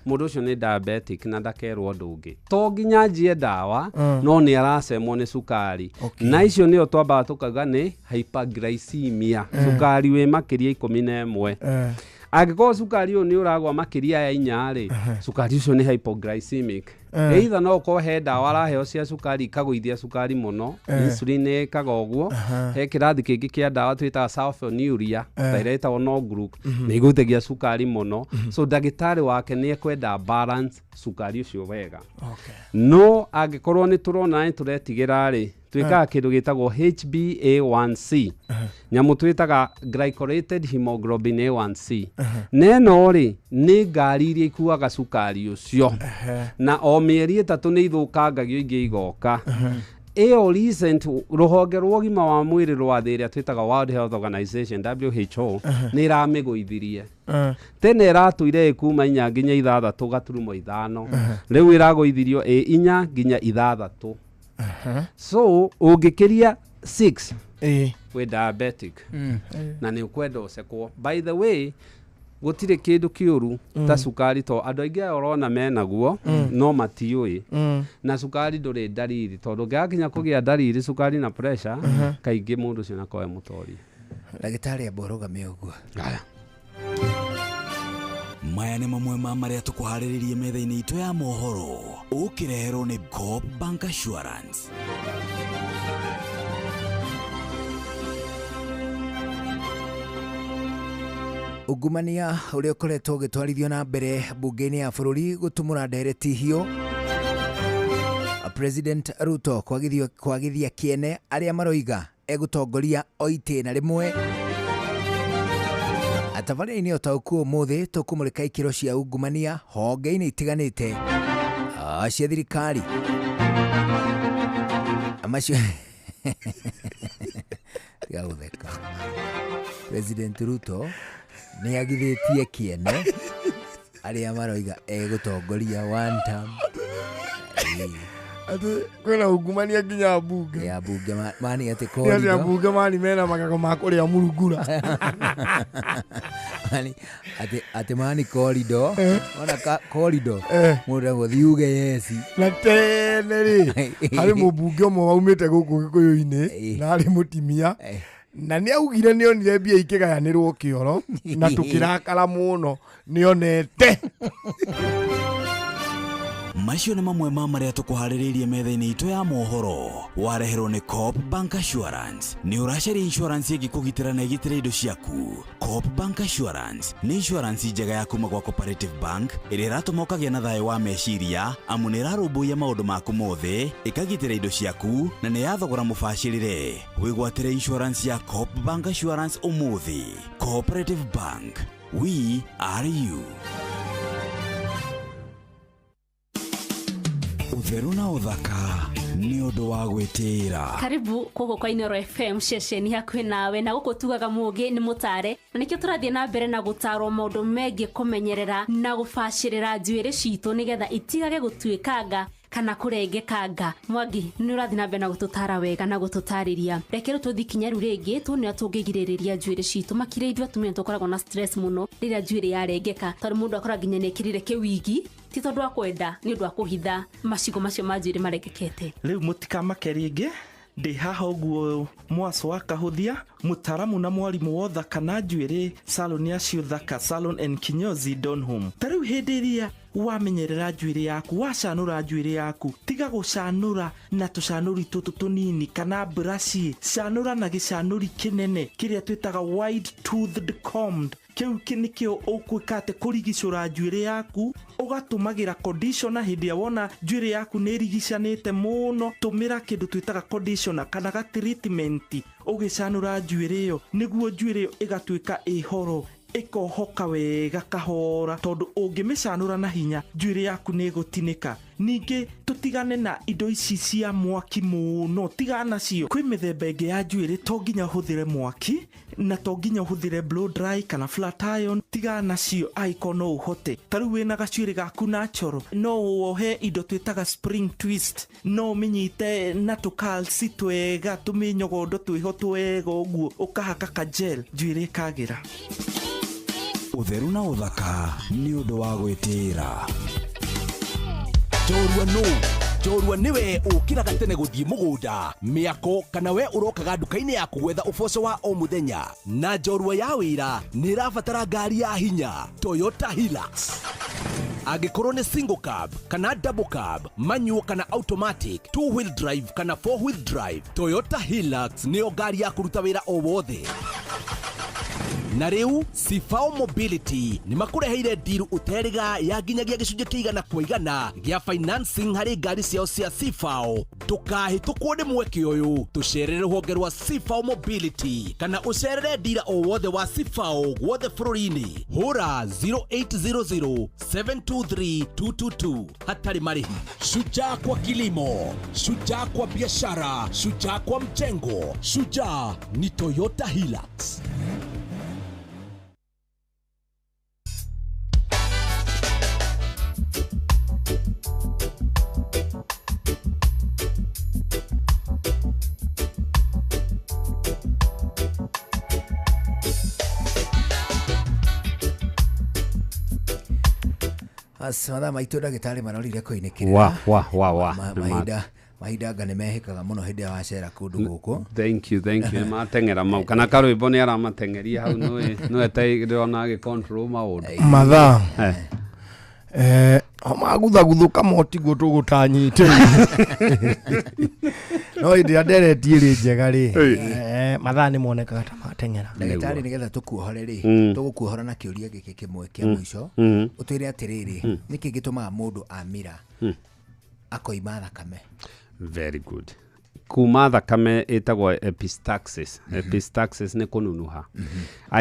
mũndũ ũcio nĩ diabetic na ndakerwo ũndũ ũngĩ, to nginya anjie ndawa, no nĩ aracemwo nĩ cukari. Na icio nĩyo twambaga tũkauga nĩ hyperglycemia, cukari wĩ makĩria 11. Angĩkorwo cukari ũyũ nĩ ũragwa makĩria ya 4 rĩ, cukari ũcio nĩ hypoglycemic. Either no ũkorwo he ndawa araheo cia cukari ikagũithia cukari mũno, insulin ĩkaga ũguo. He kĩrathi kĩngĩ kĩa ndawa twĩtaga sulfonylurea, ta ĩrĩa ĩtagwo Norgluc, nĩ igũithagia cukari mũno. So ndagĩtarĩ wake nĩ ekwenda balance cukari ũcio wega. No angĩkorwo nĩ tũrona nĩ tũretigĩra rĩ, twĩkaga kĩndũ gĩtagwo HbA1c, nyamũ twĩtaga glycorated hemoglobin A1c. Na ĩno rĩ, nĩ ngari iria ikuaga cukari ũcio, na o mĩeri 3 nĩ ithũkangagio, ingĩ igoka. Ĩyo recent rũhonge rwa ũgima wa mwĩrĩ rwa thĩ ĩrĩa twĩtaga World Health Organization, WHO, nĩ ĩramĩgũithirie. Tene ĩratũire ĩ kuma 4 nginya 6.5, rĩu ĩragũithirio ĩ 4 nginya 6. So ũngĩkĩria 6 wĩ diabetic na nĩ ũkwenda ũcekwo. By the way, gũtirĩ kĩndũ kĩũru ta cukari, to andũ aingĩ aya ũrona menaguo no matiũĩ. Na cukari ndũrĩ ndariri, tondũ ũngĩgakinya kũgĩa ndariri cukari na pressure, kaingĩ mũndũ ũcio nakorwo e mũtoria. Ndagĩtarĩ, amba ũrũgame ũguo. Aya. Maya nĩ mamwe ma marĩa tũkũharĩrĩrie metha-inĩ itũ ya mohoro, ũkĩreherwo nĩ Coop Bank Assurance. Ungumania ũrĩa ũkoretwo ũgĩtwarithio na mbere mbunge-inĩ ya bũrũri gũtumũra ndereti hiũ. President Ruto kwagithio kwagithia kĩene arĩa maroiga egũtongoria o itĩna rĩmwe. Atabarĩra-inĩ ũtaũku ũmũthĩ tũkũmũrĩka ikĩro cia ungumania honge-inĩ itiganĩte cia thirikari. Macio tiga gũtheka. President Ruto nĩ agithĩtie kĩene arĩa maroiga egũtongoria one term. Atĩ kwĩna ungumania nginya mbunge. Ya mbunge mani atĩ Nĩ atĩ corridor. Ambunge mani mena magego ma kũrĩa murungura. Mani atĩ mani corridor, ona ka corridor mũndũ egũthiĩ uge yes. Na tene rĩ, harĩ mũmbunge ũmwe waumĩte gũkũ gĩkũyũ-inĩ na arĩ mũtimia, na nĩ augire nĩ onire mbia ikĩgayanĩrwo kĩoro na tũkĩrakara mũno nĩ onete. Macio nĩ mamwe ma marĩa tũkũharĩrĩirie metha-inĩ itũ ya mohoro, wareherwo nĩ Coop Bank Assurance. Nĩ ũracaria insurance ĩngĩkũgitĩra na ĩgitĩre indo ciaku? Coop Bank Assurance nĩ insurance njega ya kuma gwa Cooperative Bank ĩrĩa ĩratũma ũkagĩa na thayũ wa meciria, amu nĩ ĩrarũmbũiya maũndũ maku mothe, ĩkagitĩra indo ciaku, na nĩ ya thogora mũbacĩrĩre. Wĩgwatĩre insurance ya Coop Bank Assurance ũmũthĩ. Cooperative Bank, we are you. Ũtheru na ũthaka nĩ ũndũ wa gwĩtĩĩra. Karibu kũgũ kwa Inoro FM, ceceni hakuhĩ nawe, na gũkũ tugaga mũũgĩ nĩ mũtare, na nĩkĩo tũrathiĩ na mbere na gũtarwo maũndũ megiĩ kũmenyerera na gũbacĩrĩra njuĩrĩ citũ nĩgetha itigage gũtuĩkanga kana kũrengekanga. Mwangi, nĩ ũrathiĩ na mbere na gũtũtara wega na gũtũtarĩria. Reke rĩu tũthiĩ kinya rĩu rĩngĩ tuone ũrĩa tũngĩgirĩrĩria njuĩrĩ citũ, makĩria ithuĩ atumia nĩ tũkoragwo na stress mũno rĩrĩa njuĩrĩ yarengeka, tondũ mũndũ akora nginya nĩ ekĩrire kĩwigi, ti tondũ wa kwenda, nĩ ũndũ wa kũhitha macigo macio ma njuĩrĩ marengekete. Rĩu mũtikamake rĩngĩ, ndĩ haha ũguo mwaco wa kahũthia, mũtaramu na mwarimũ wa ũthaka na njuĩrĩ, salon ya Ciũthaka Salon and Kinyozi Donholm. Ta rĩu hĩndĩ ĩrĩa wamenyerera njuĩrĩ yaku, wacanũra njuĩrĩ yaku, tiga gũcanũra na tũcanũri tũtũ tũnini kana brush, canũra na gĩcanũri kĩnene kĩrĩa twĩtaga wide toothed comb. Kĩu nĩkĩo ũkwĩka atĩ kũrigicũra njuĩrĩ yaku. Ũgatũmagĩra conditioner hĩndĩ ĩrĩa wona njuĩrĩ yaku nĩ ĩrigicanĩte mũno. Tũmĩra kĩndũ twĩtaga conditioner kana ga treatment ũgĩcanũra njuĩrĩ ĩyo, nĩguo njuĩrĩ ĩyo ĩgatuĩka ĩhoro. Ĩkohoka wega kahora, tondũ ũngĩmĩcanũra na hinya njuĩrĩ yaku nĩ ĩgũtinĩka. Ningĩ tũtigane na indo ici cia mwaki mũno, tigana nacio. Kwĩ mĩthemba ĩngĩ ya njuĩrĩ, to nginya ũhũthĩre mwaki na to nginya ũhũthĩre blow dry kana flat iron, tigana nacio angĩkorwo no ũhote. Ta rĩu wĩna gacuĩrĩ gaku natural, no wohe indo twĩtaga spring twist, no ũmĩnyite na tũkalsi twega, tũmĩnyogondo twĩho twega ũguo, ũkahaka ka gel, njuĩrĩ ĩkagĩra. Ũtheru na ũthaka nĩ ũndũ wa gwĩtĩĩra. Njorua nũ? Njorua nĩwe ũkĩraga tene gũthiĩ mũgũnda, mĩako, kana we ũrokaga nduka-inĩ yaku gwetha ũboco wa o mũthenya. Na njorua ya wĩra nĩ ĩrabatara ngari ya hinya, Toyota Hilux. Angĩkorwo nĩ single cab kana double cab, manual kana automatic, two wheel drive kana four wheel drive, Toyota Hilux nĩyo ngari ya kũruta wĩra o wothe. Na rĩu Cifao Mobility nĩ makũreheire ndiru ũterĩga ya nginyagia gĩcunjĩ kĩa 100% gĩa financing harĩ ngari ciao cia Cifao. Ndũkahĩtũkwo nĩ mweke ũyũ, tũcerere rũhonge rwa Cifao Mobility kana ũcerere ndira o wothe wa Cifao guothe bũrũri-inĩ. Hũra 0800 723 222 hatarĩ marĩhi. Shujaa kwa kilimo, shujaa kwa biashara, shujaa kwa mjengo, shujaa ni Toyota Hilux. As mathaa maitũ ndagĩtarĩ marorire koinĩkĩrĩra. Wa wa wa wa. Mahinda anga nĩ mehĩkaga mũno hĩndĩ ĩrĩa wacera kũndũ gũkũ. Thank you, thank you. Mateng'era mau kana karwĩmbo nĩ aramateng'eria hau, nĩwe ndĩrona agĩ control maũndũ. Mathaa maguthaguthũka motiguo tũgũtanyĩte, no hĩndĩ ĩrĩa ndereti ĩrĩ njega rĩ, mathaa nĩ monekaga ta mateng'era. Ndagĩtarĩ, nĩgetha tũkuohore rĩ, tũgũkuohora na kĩũria gĩkĩ kĩmwe kĩa mũico. Ũtwĩre atĩrĩrĩ, nĩkĩ gĩtũmaga mũndũ amira akoima thakame? Very good. Kuma thakame ĩtagwo epistaxis. Epistaxis nĩ kũnunuha.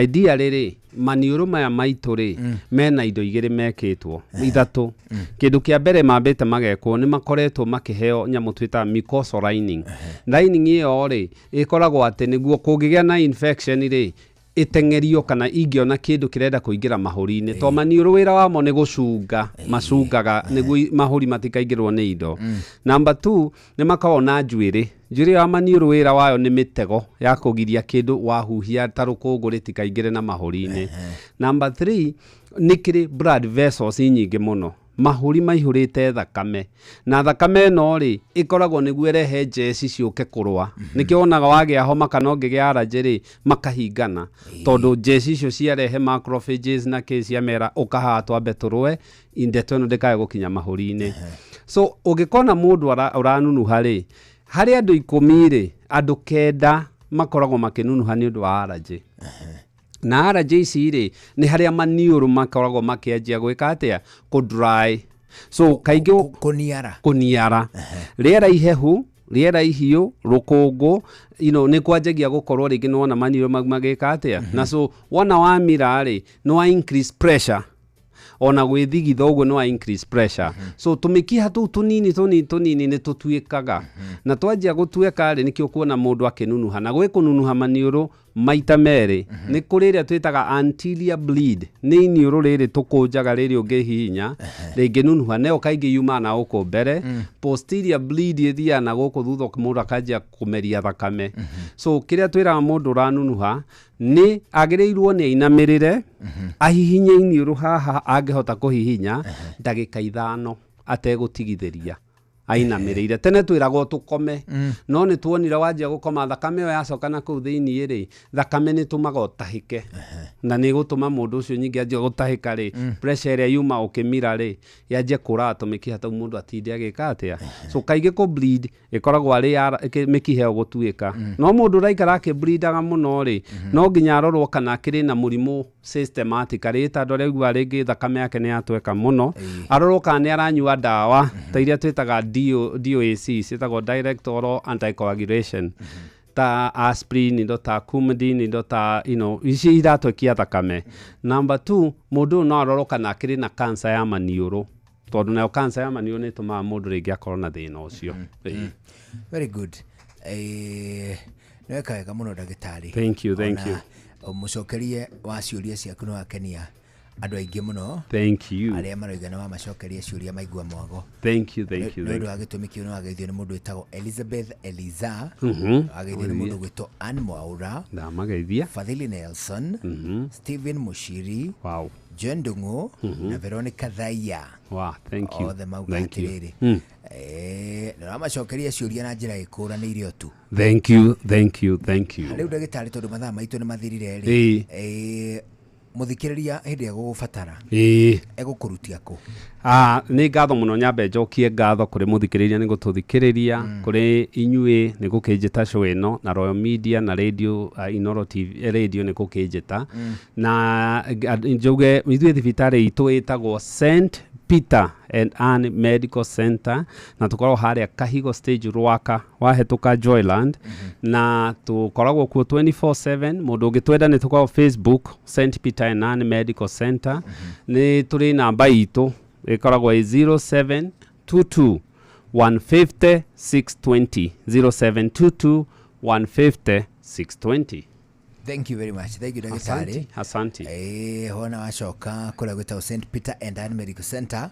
Idea rĩrĩ, maniũrũ maya maitũ rĩ, mena indo igĩrĩ mekĩtwo, ithatũ. Kĩndũ kĩa mbere mambĩte magekwo nĩ makoretwo makĩheo nyamũ twĩtaga mucosal lining. Lining ĩyo rĩ, ĩkoragwo atĩ nĩguo kũngĩgĩa na infection rĩ, ĩteng'erio kana ingĩona kĩndũ kĩrenda kũingĩra mahũri-inĩ, to maniũrũ wĩra wamo nĩ gũcunga, macungaga nĩguo mahũri matikaingĩrwo nĩ indo. Number 2, nĩ makoragwo na njuĩrĩ. Njuĩrĩ ya maniũrũ wĩra wayo nĩ mĩtego ya kũgiria kĩndũ wahuhia ta rũkũngũ rĩtikaingĩre na mahũri-inĩ. Number 3, nĩ kĩrĩ blood vessels nyingĩ mũno, mahũri maihũrĩte thakame, na thakame ĩno rĩ, ĩkoragwo nĩguo ĩrehe njeci ciũke kũrũa. Nĩkĩo wonaga wagĩa homa kana ũngĩgĩa allergy rĩ, makahingana, tondũ njeci icio ciarehe macrophages na kĩ ciamera ũkahaha twambe tũrũe ndeto ĩno ndĩkae gũkinya mahũri-inĩ. So ũngĩkona mũndũ ũranunuha rĩ, harĩ andũ 10 rĩ, andũ 9 makoragwo makĩnunuha nĩ ũndũ wa allergy. Na allergy ici rĩ, nĩ harĩa maniũrũ makoragwo makĩanjia gwĩka atĩa? Kũ dry. So kaingĩ kũniara. Kũniara. Rĩera ihehu, rĩera ihiũ, rũkũngũ, nĩ kwanjagia gũkorwo rĩngĩ nĩ wona maniũrũ mau magĩka atĩa? Na so wona wamira rĩ, nĩ wa increase pressure. Ona gwĩthigitha ũguo nĩ wa increase pressure. So tũmĩkiha tũu tũnini tũnini tũnini nĩ tũtuĩkaga. Na twanjia gũtuĩka rĩ, nĩkĩo kuona mũndũ akĩnunuha. Na gwĩ kũnunuha maniũrũ maita merĩ. Nĩ kũrĩ ĩrĩa twĩtaga anterior bleed. Nĩ iniũrũ rĩrĩ tũkũnjaga rĩrĩ ũngĩhihinya, rĩngĩnunuha, nayo kaingĩ yumaga na gũkũ mbere. Posterior bleed ĩthiaga na gũkũ thutha, mũndũ akanjia kũmeria thakame. So kĩrĩa twĩraga mũndũ ũranunuha nĩ agĩrĩirwo nĩ ainamĩrĩre, ahihinye iniũrũ haha angĩhota kũhihinya ndagĩka 5 ategũtigithĩria, ainamĩrĩire. Tene twĩragwo tũkome, no nĩ tuonire wanjia gũkoma thakame ĩyo yacoka na kũu thĩiniĩ rĩ, thakame nĩ ĩtũmaga ũtahĩke, na nĩ ĩgũtũma mũndũ ũcio nyingĩ anjia gũtahĩka rĩ, pressure ĩrĩa yuma ũkĩmira rĩ, yanjie kũraga tũmĩkiha tũu mũndũ atinde agĩka atĩa. So kaingĩ kũ bleed ĩkoragwo arĩ ya mĩkiha ĩyo gũtuĩka. No mũndũ ũraikara akĩbleedaga mũno rĩ, no nginya arorwo kana akĩrĩ na mũrimũ systematic, arĩ ta andũ arĩa aiguaga rĩngĩ thakame yake nĩ yatweka mũno, arorwo kana nĩ aranyua ndawa ta iria twĩtaga DOAC, ciĩtagwo direct oral anticoagulation. Ta aspirin, indo ta Coumadin, indo ta ici iratwekia thakame. Number 2, mũndũ ũyũ no arorwo kana akĩrĩ na cancer ya maniũrũ, tondũ nayo cancer ya maniũrũ nĩ ĩtũmaga mũndũ rĩngĩ akorwo na thĩna ũcio. Very good. Nĩ weka wega mũno ndagĩtarĩ. Thank you, thank you. Mũcokerie wa ciũria ciaku nĩ wakenia andũ aingĩ mũno. Thank you. Arĩa maroiga nĩ wamacokeria ciũria maigua mwago. Thank you, thank you. Nĩ ũndũ wa gĩtũmi kĩu nĩ wageithio nĩ mũndũ wĩtagwo Elizabeth Eliza. Wageithio nĩ mũndũ gwĩtwo Ann Mwaura. Ndamageithia. Fadhili Nelson. Stephen Mushiri. Wow. John Ndung'u na Veronica Thaiya. Wow, thank you. Othe mauga atĩrĩrĩ. Nĩ wamacokeria ciũria na njĩra ĩkũranĩire o tu. Thank you, thank you, thank you. Rĩu ndagĩtarĩ, tondũ mathaa maitũ nĩ mathirire rĩ, mũthikĩrĩria hĩndĩ ĩrĩa gũgũbatara egũkũrutia kũ? Nĩ ngatho mũno, nyambe njokie ngatho kũrĩ mũthikĩrĩria nĩ gũtũthikĩrĩria, kũrĩ inyuĩ nĩ gũkĩnjĩta show ĩno, na Royal Media na radio, Inoro TV radio nĩ gũkĩnjĩta. Na njuge ithuĩ thibitarĩ itũ ĩtagwo St Peter and Ann Medical Center, na tũkoragwo harĩa Kahigo Stage Rwaka, wahĩtũka Joyland, na tũkoragwo kuo 24/7. Mũndũ ũngĩtwenda nĩ tũkoragwo Facebook, St Peter and Ann Medical Center. Nĩ tũrĩ namba itũ ĩkoragwo ĩ 0722 150 620, 0722 150 620. Thank you very much. Thank you ndagĩtarĩ. Asante. Hona wacoka kũrĩa gwĩtagwo St Peter and Ann Medical Center.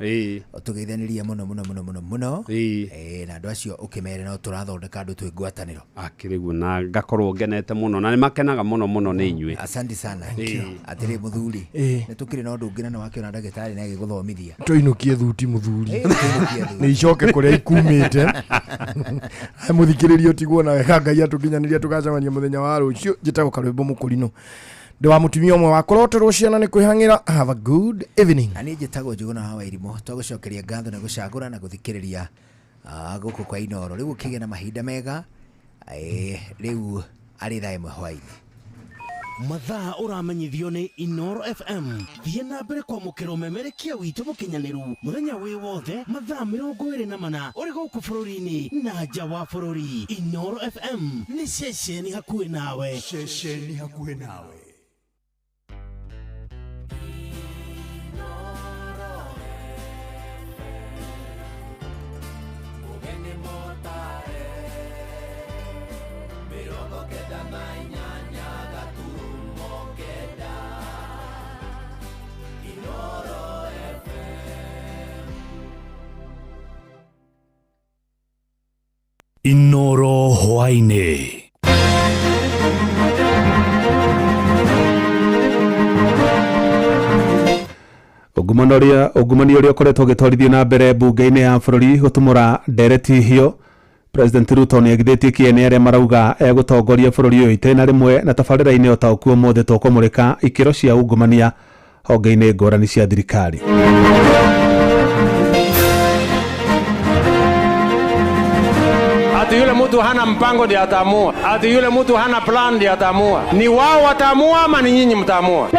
Ũtũgeithanĩria mũno mũno mũno mũno mũno. Na andũ acio ũkĩmere no tũrathondeka andũ twĩ ngwatanĩro. Akĩrĩ guo, na ngakorwo ngenete mũno na nĩ makenaga mũno mũno nĩ inyuĩ. Asante sana. Atĩrĩ mũthuri, nĩ tũkĩrĩ na ũndũ ũngĩ na nĩ wakĩona ndagĩtarĩ nĩ agĩgũthomithia. Tũinũkie thuti mũthuri. Nĩ icoke kũrĩa ikumĩte. Mũthikĩrĩria ũtigwo na wega, Ngai atũkinyanĩria tũgacemania mũthenya wa rũciũ. Njĩtagwo Karwĩmbo Mũkũrinũ, ndĩ wa mũtumia ũmwe wa kũroterwo ciana nĩ kwĩhang'ĩra. Have a good evening. Na niĩ njĩtagwo Njũgũna wa Wairimũ, twagũcokeria ngatho nĩ gũcagũra na gũthikĩrĩria gũkũ kwa Inoro. Rĩu ũkĩgĩa na mahinda mega, rĩu arĩ thaa 1 hwaĩ-inĩ. Mathaa ũramenyithio nĩ Inoro FM. Thiĩ na mbere kwamũkĩra ũmemerekia witũ mũkinyanĩru mũthenya wĩ wothe mathaa 24 ũrĩ gũkũ bũrũri-inĩ na nja wa bũrũri. Inoro FM nĩ ceceni hakuhĩ nawe. Ceceni hakuhĩ nawe. Inoro hwaĩ-inĩ. Ungumania ũrĩa ũkoretwo ũgĩtwarithio na mbere mbunge-inĩ ya bũrũri gũtumũra ndereti hiyo. President Ruto nĩ agithĩtie kĩene arĩa marauga egũtongoria bũrũri ũyũ itĩna rĩmwe, na tabarĩra-inĩ ũtaũku ũmũthĩ tũkũmũrĩka ikĩro cia ungumania honge-inĩ ngũrani cia thirikari. Ati yule mtu hana mpango ndiye ataamua, ati yule mtu hana plan ndiye ataamua. Ni wao wataamua ama ni nyinyi mtaamua?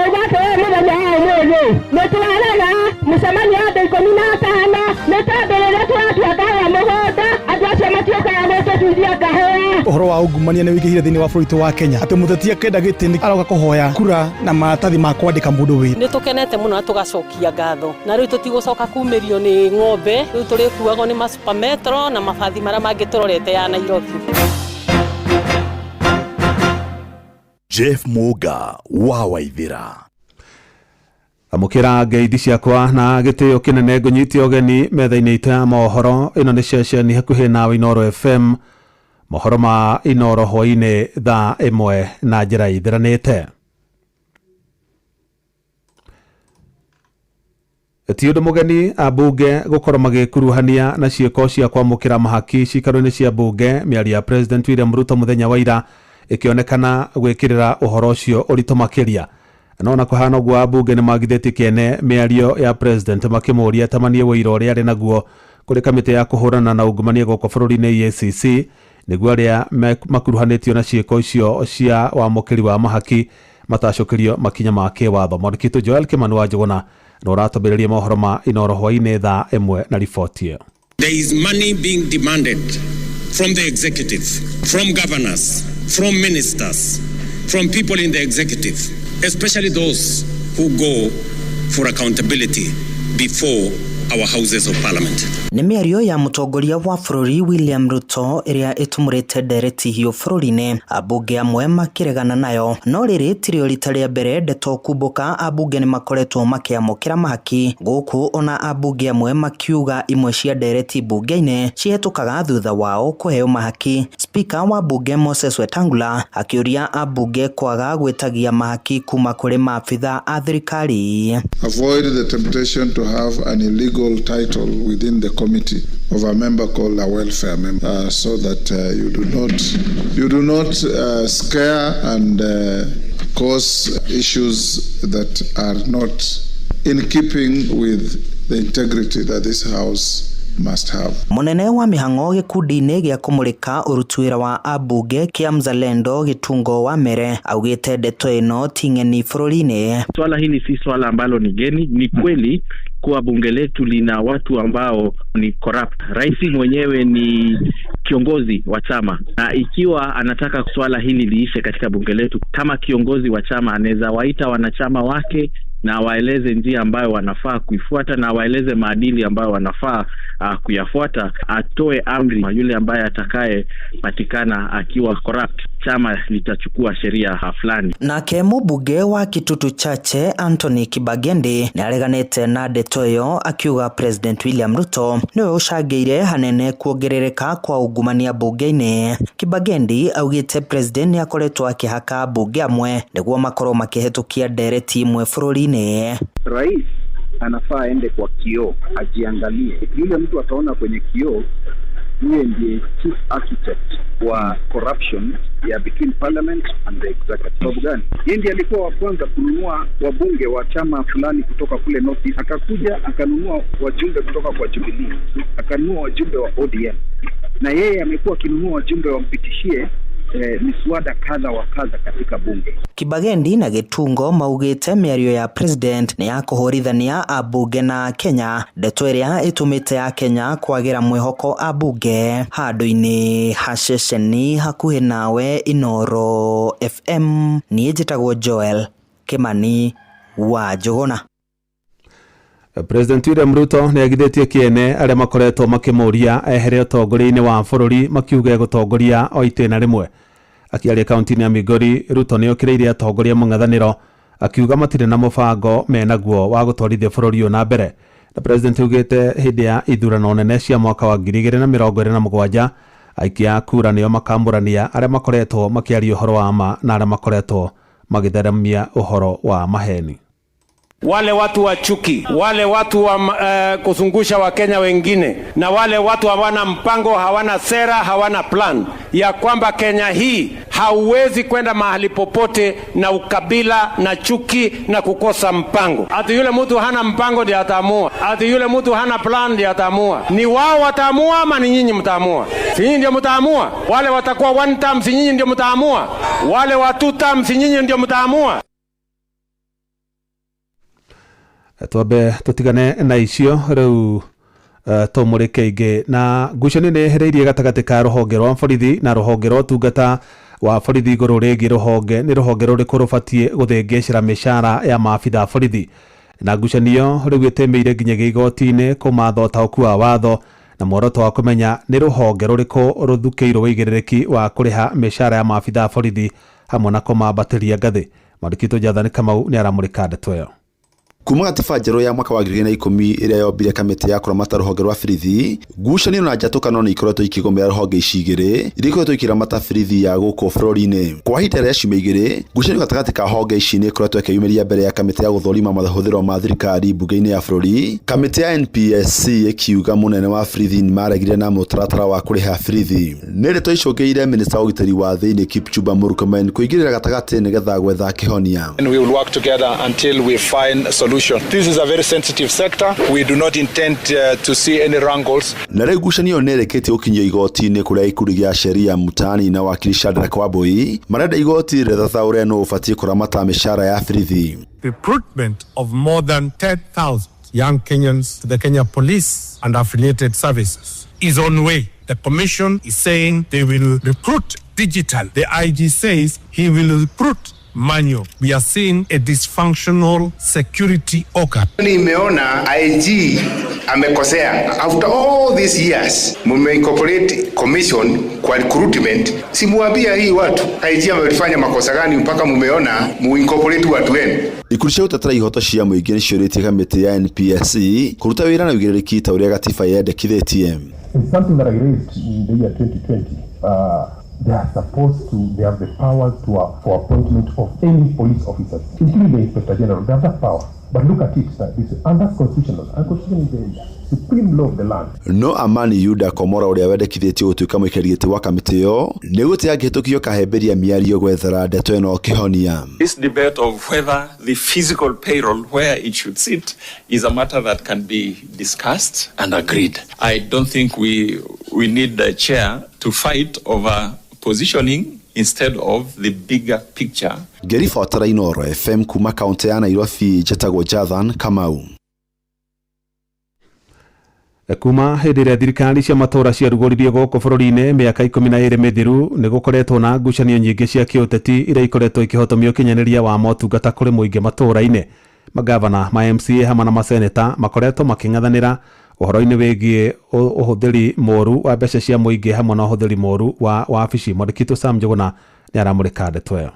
Ũhoro wa ungumania nĩ wĩingĩhire thĩinĩ wa bũrũri wa Kenya, atĩ mũteti akĩenda gĩtĩ nĩ aroka kũhoya kura na maratathi ma kwandĩka mũndũ wĩra. Nĩ tũkenete mũno na tũgacokia ngatho, na rĩu tũtigũcoka kumĩrio nĩ ng'ombe, rĩu tũrĩkuagwo nĩ ma Super Metro na mabathi marĩa mangĩ tũrorete ya Nairobi. Jeff Muga wa Waithira. Amũkĩra ngeithi ciakwa na gĩtĩo kĩnene, ngũnyite ũgeni metha-inĩ itũ ya mohoro. Ĩno nĩ ceceni hakuhĩ nawe Inoro FM. Mohoro ma Inoro hwaĩ-inĩ thaa 1 na njĩra ithiranĩte. Ti ũndũ mũgeni ambunge gũkorwo magĩkuruhania na ciĩko cia kwamũkĩra mahaki ciikaro-inĩ cia mbunge. Mĩario ya President William Ruto mũthenya wa ira ĩkĩonekana gwĩkĩrĩra ũhoro ũcio ũritũ makĩria. No na kũhana ũguo, ambunge nĩ magithĩtie kĩene mĩario ya President makĩmũũria atamanie ũira ũrĩa arĩ naguo kũrĩ kamĩtĩ ya kũhũrana na ungumania gũkũ bũrũri-inĩ EACC, nĩguo arĩa makuruhanĩtio na ciĩko icio cia wamũkĩri wa mahaki matacũkĩrio makinya ma kĩwatho. Mwandĩki Joel Kimani wa Njũgũna nĩ ũratũmbĩrĩria mohoro ma Inoro hwaĩ-inĩ thaa 1 na riboti ĩyo. There is money being demanded from the executive, from governors, from ministers, from people in the executive, especially those who go for accountability before our houses of parliament. Nĩ mĩario ya mũtongoria wa bũrũri William Ruto ĩrĩa ĩtumũrĩte ndereti hiũ bũrũri-inĩ, ambunge amwe makĩregana nayo. No rĩrĩ tirĩo rita rĩa mbere ndeto kumbũka ambunge nĩ makoretwo makĩamũkĩra mahaki gũkũ, ona ambunge amwe makiuga imwe cia ndereti mbunge-inĩ cihetũkaga thutha wao kũheo mahaki. Speaker wa mbunge Moses Wetangula akĩũria ambunge kwaga gwĩtagia mahaki kuma kũrĩ maabitha a thirikari. Avoid the temptation to have an illegal title within the committee of a member called a welfare member, so that you do not scare and cause issues that are not in keeping with the integrity that this house must have. Munene wa mihango gikundi-inĩ gĩa kũmũrĩka ũruti wĩra wa ambunge kĩa Mzalendo Gĩtungo wa Mere augĩte ndeto ĩno ti ng'eni bũrũri-inĩ. Swala hili si swala ambalo ni geni. Ni kweli kuwa bunge letu lina watu ambao ni corrupt. Rais mwenyewe ni kiongozi wa chama, na ikiwa anataka swala hili liishe katika bunge letu, kama kiongozi wa chama anaweza waita wanachama wake na waeleze njia ambayo wanafaa kuifuata na waeleze maadili ambayo wanafaa kuyafuata. Atoe amri yule ambaye atakaye patikana akiwa corrupt, chama litachukua sheria fulani. Nake mũmbunge wa Kitutu Chache Anthony Kibagendi nĩareganĩte na ndeto ĩyo akiuga President William Ruto nĩwe ũcangĩire hanene kuongerereka kwa ungumania mbunge-inĩ. Kibagendi augĩte President nĩakoretwo akĩhaka mbunge amwe nĩguo makorwo makĩhetũkia ndereti imwe bũrũri-inĩ. Rais anafaa aende kwa kioo ajiangalie. Yule mtu ataona kwenye kioo, yeye ndiye chief architect wa corruption ya between parliament and the executive. Sababu gani? Yeye ndiye alikuwa wa kwanza kununua wabunge wa chama fulani kutoka kule North East, akakuja akanunua wajumbe kutoka kwa Jubilee, akanunua wajumbe wa ODM, na yeye amekuwa akinunua wajumbe wampitishie miswada kadha wa kadha katika bunge. Kibagendi na Gĩtungo maugĩte mĩario ya president nĩ ya kũhũrithania ambunge na Kenya, ndeto ĩrĩa ĩtũmĩte ya Kenya kwagĩra mwĩhoko ambunge. Handũ-inĩ ha ceceni hakuhĩ nawe Inooro FM, niĩ njĩtagwo Joel Kimani wa Njũgũna. President William Ruto nĩ agithĩtie kĩene arĩa makoretwo makĩmũria ehere ũtongoria-inĩ wa bũrũri makiuga egũtongoria o itĩna rĩmwe. Akiaria kaunti-inĩ ya Migori, Ruto nĩ okĩrĩire atongoria mũng'ethanĩro akiuga matirĩ na mũbango menaguo wa gũtwarithia bũrũri ũyũ na mbere. Na President augĩte hĩndĩ ya ithurano nene cia mwaka wa 2027 aikia a kura nĩo makamũrania arĩa makoretwo makĩaria ũhoro wa ma na arĩa makoretwo magĩtheremia ũhoro wa maheni. Wale watu wa chuki, wale watu wa kuzungusha Wakenya wengine, na wale watu hawana mpango, hawana sera, hawana plan ya kwamba Kenya hii hauwezi kwenda mahali popote na ukabila na chuki na kukosa mpango. Ati yule mtu hana mpango ndiye ataamua, ati yule mtu hana plan ndiye ataamua. Ni wao wataamua ama ni nyinyi mtaamua? Si nyinyi ndio mtaamua? Wale watakuwa one term, si nyinyi ndio mtaamua? Wale wa two term, si nyinyi ndio mtaamua? Twambe tutigane na icio riu tumurike ingi na ngucanio nĩ yehereirie gatagatĩ ka rũhonge rwa borithi na rũhonge rwa ũtungata wa borithi igũrũ rĩgiĩ rũhonge nĩ rũhonge rũrĩkũ rũbatiĩ gũthĩngĩcĩra mĩcara ya maabitha a borithi. Na ngucanio rĩu ĩtĩmĩire nginyagia igoti-inĩ kũmatha ũtaũku wa watho na muoroto wa kũmenya nĩ rũhonge rũrĩkũ rũthukĩirwo wĩigĩrĩrĩki wa kũrĩha mĩcara ya maabitha a borithi hamwe na kũmambatĩria ngathĩ. Mwandĩki witũ Jathani Kamau nĩ aramũrĩka ndeto ĩyo. Kuma gatiba njerũ ya mwaka wa 2010 ĩrĩa yombire kamĩtĩ ya kũramata rũhonge rwa borithi, ngucanio na njatũkano nĩ ikoretwo ikĩgũmĩra rũhonge ici igĩrĩ iria ikoretwo ikĩramata borithi ya gũkũ bũrũri-inĩ. Kwa ihinda rĩa ciumia igĩrĩ, ngucanio gatagatĩ ka honge ici nĩ ikoretwo ĩkĩyumĩria mbere ya kamĩtĩ ya gũthũrima mahũthĩro ma thirikari mbunge-inĩ ya bũrũri. Kamĩtĩ ya NPSC ĩkiuga mũnene wa borithi nĩmaregire na mũtaratara wa kũrĩha borithi. Nĩ ndeto icũngĩrĩirie minista wa ũgitĩri wa thĩinĩ Kipchumba Murkomen kũingĩrĩra gatagatĩ nĩgetha gwetha kĩhonia. We will work together until we find solution. This is a very sensitive sector. We do not intend to see any wrangles. Na rĩu ngucanio nĩ ĩrĩkĩtie gũkinyio igoti-inĩ kũrĩa ikundi gĩa sheria Mutaani na wakiri Shadrack Wambui marenda igoti rĩthathaũre nũ ũbatiĩ kũramata mĩcara ya borithi. Recruitment of more than 10,000 young Kenyans to the Kenya Police and affiliated services is on way. The commission is saying they will recruit digital. The IG says he will recruit manual. We are seeing a dysfunctional security organ. Nimeona IG amekosea. After all these years, mumeincorporate commission kwa recruitment. Simuambia hii watu IG amelifanya makosa gani mpaka mumeona muincorporate watu wenu. Ikundi cia gũtetera ihoto cia mũingĩ nĩciũrĩtie kamĩtĩ ya NPSC kũruta wĩra na ũigĩrĩrĩki ta ũrĩa gatiba yendekithĩtie. It's something that I raised in the year 2020. They are supposed to, they have the powers to, for appointment of any police officers, including the Inspector General. They have that power. But look at it, sir. This is under constitutional. And constitution is the supreme law of the land. No Amani Yuda Komora ũrĩa wendekithĩtio gũtuĩka mũikarĩri gĩtĩ wa kamĩtĩ ĩyo nĩ gũte angĩhĩtũkio kahĩmbĩria mĩario gwethera ndeto ĩno kĩhonia. This debate of whether the physical payroll, where it should sit, is a matter that can be discussed and agreed. I don't think we need the chair to fight over positioning instead of the bigger picture. Ngĩribotera Inooro FM kuma kaunti ya Nairobi, njĩtagwo Jathan Kamau. Kuma hĩndĩ ĩrĩa thirikari cia matũũra ciarugũririo gũkũ bũrũri-inĩ mĩaka 12 mĩthiru, nĩ gũkoretwo na ngucanio nyingĩ cia kĩũteti iria ikoretwo ikĩhotomia ũkinyanĩria wa motungata kũrĩ mũingĩ matũũra-inĩ. Magavana ma MCA hamwe na maseneta makoretwo makĩng'ethanĩra ũhoro-inĩ wĩgiĩ ũhũthĩri mũru wa mbeca cia mũingĩ hamwe na ũhũthĩri mũru wa wabici. Mwandĩki witũ Sam Njũgũna nĩ aramũrĩka ndeto ĩyo.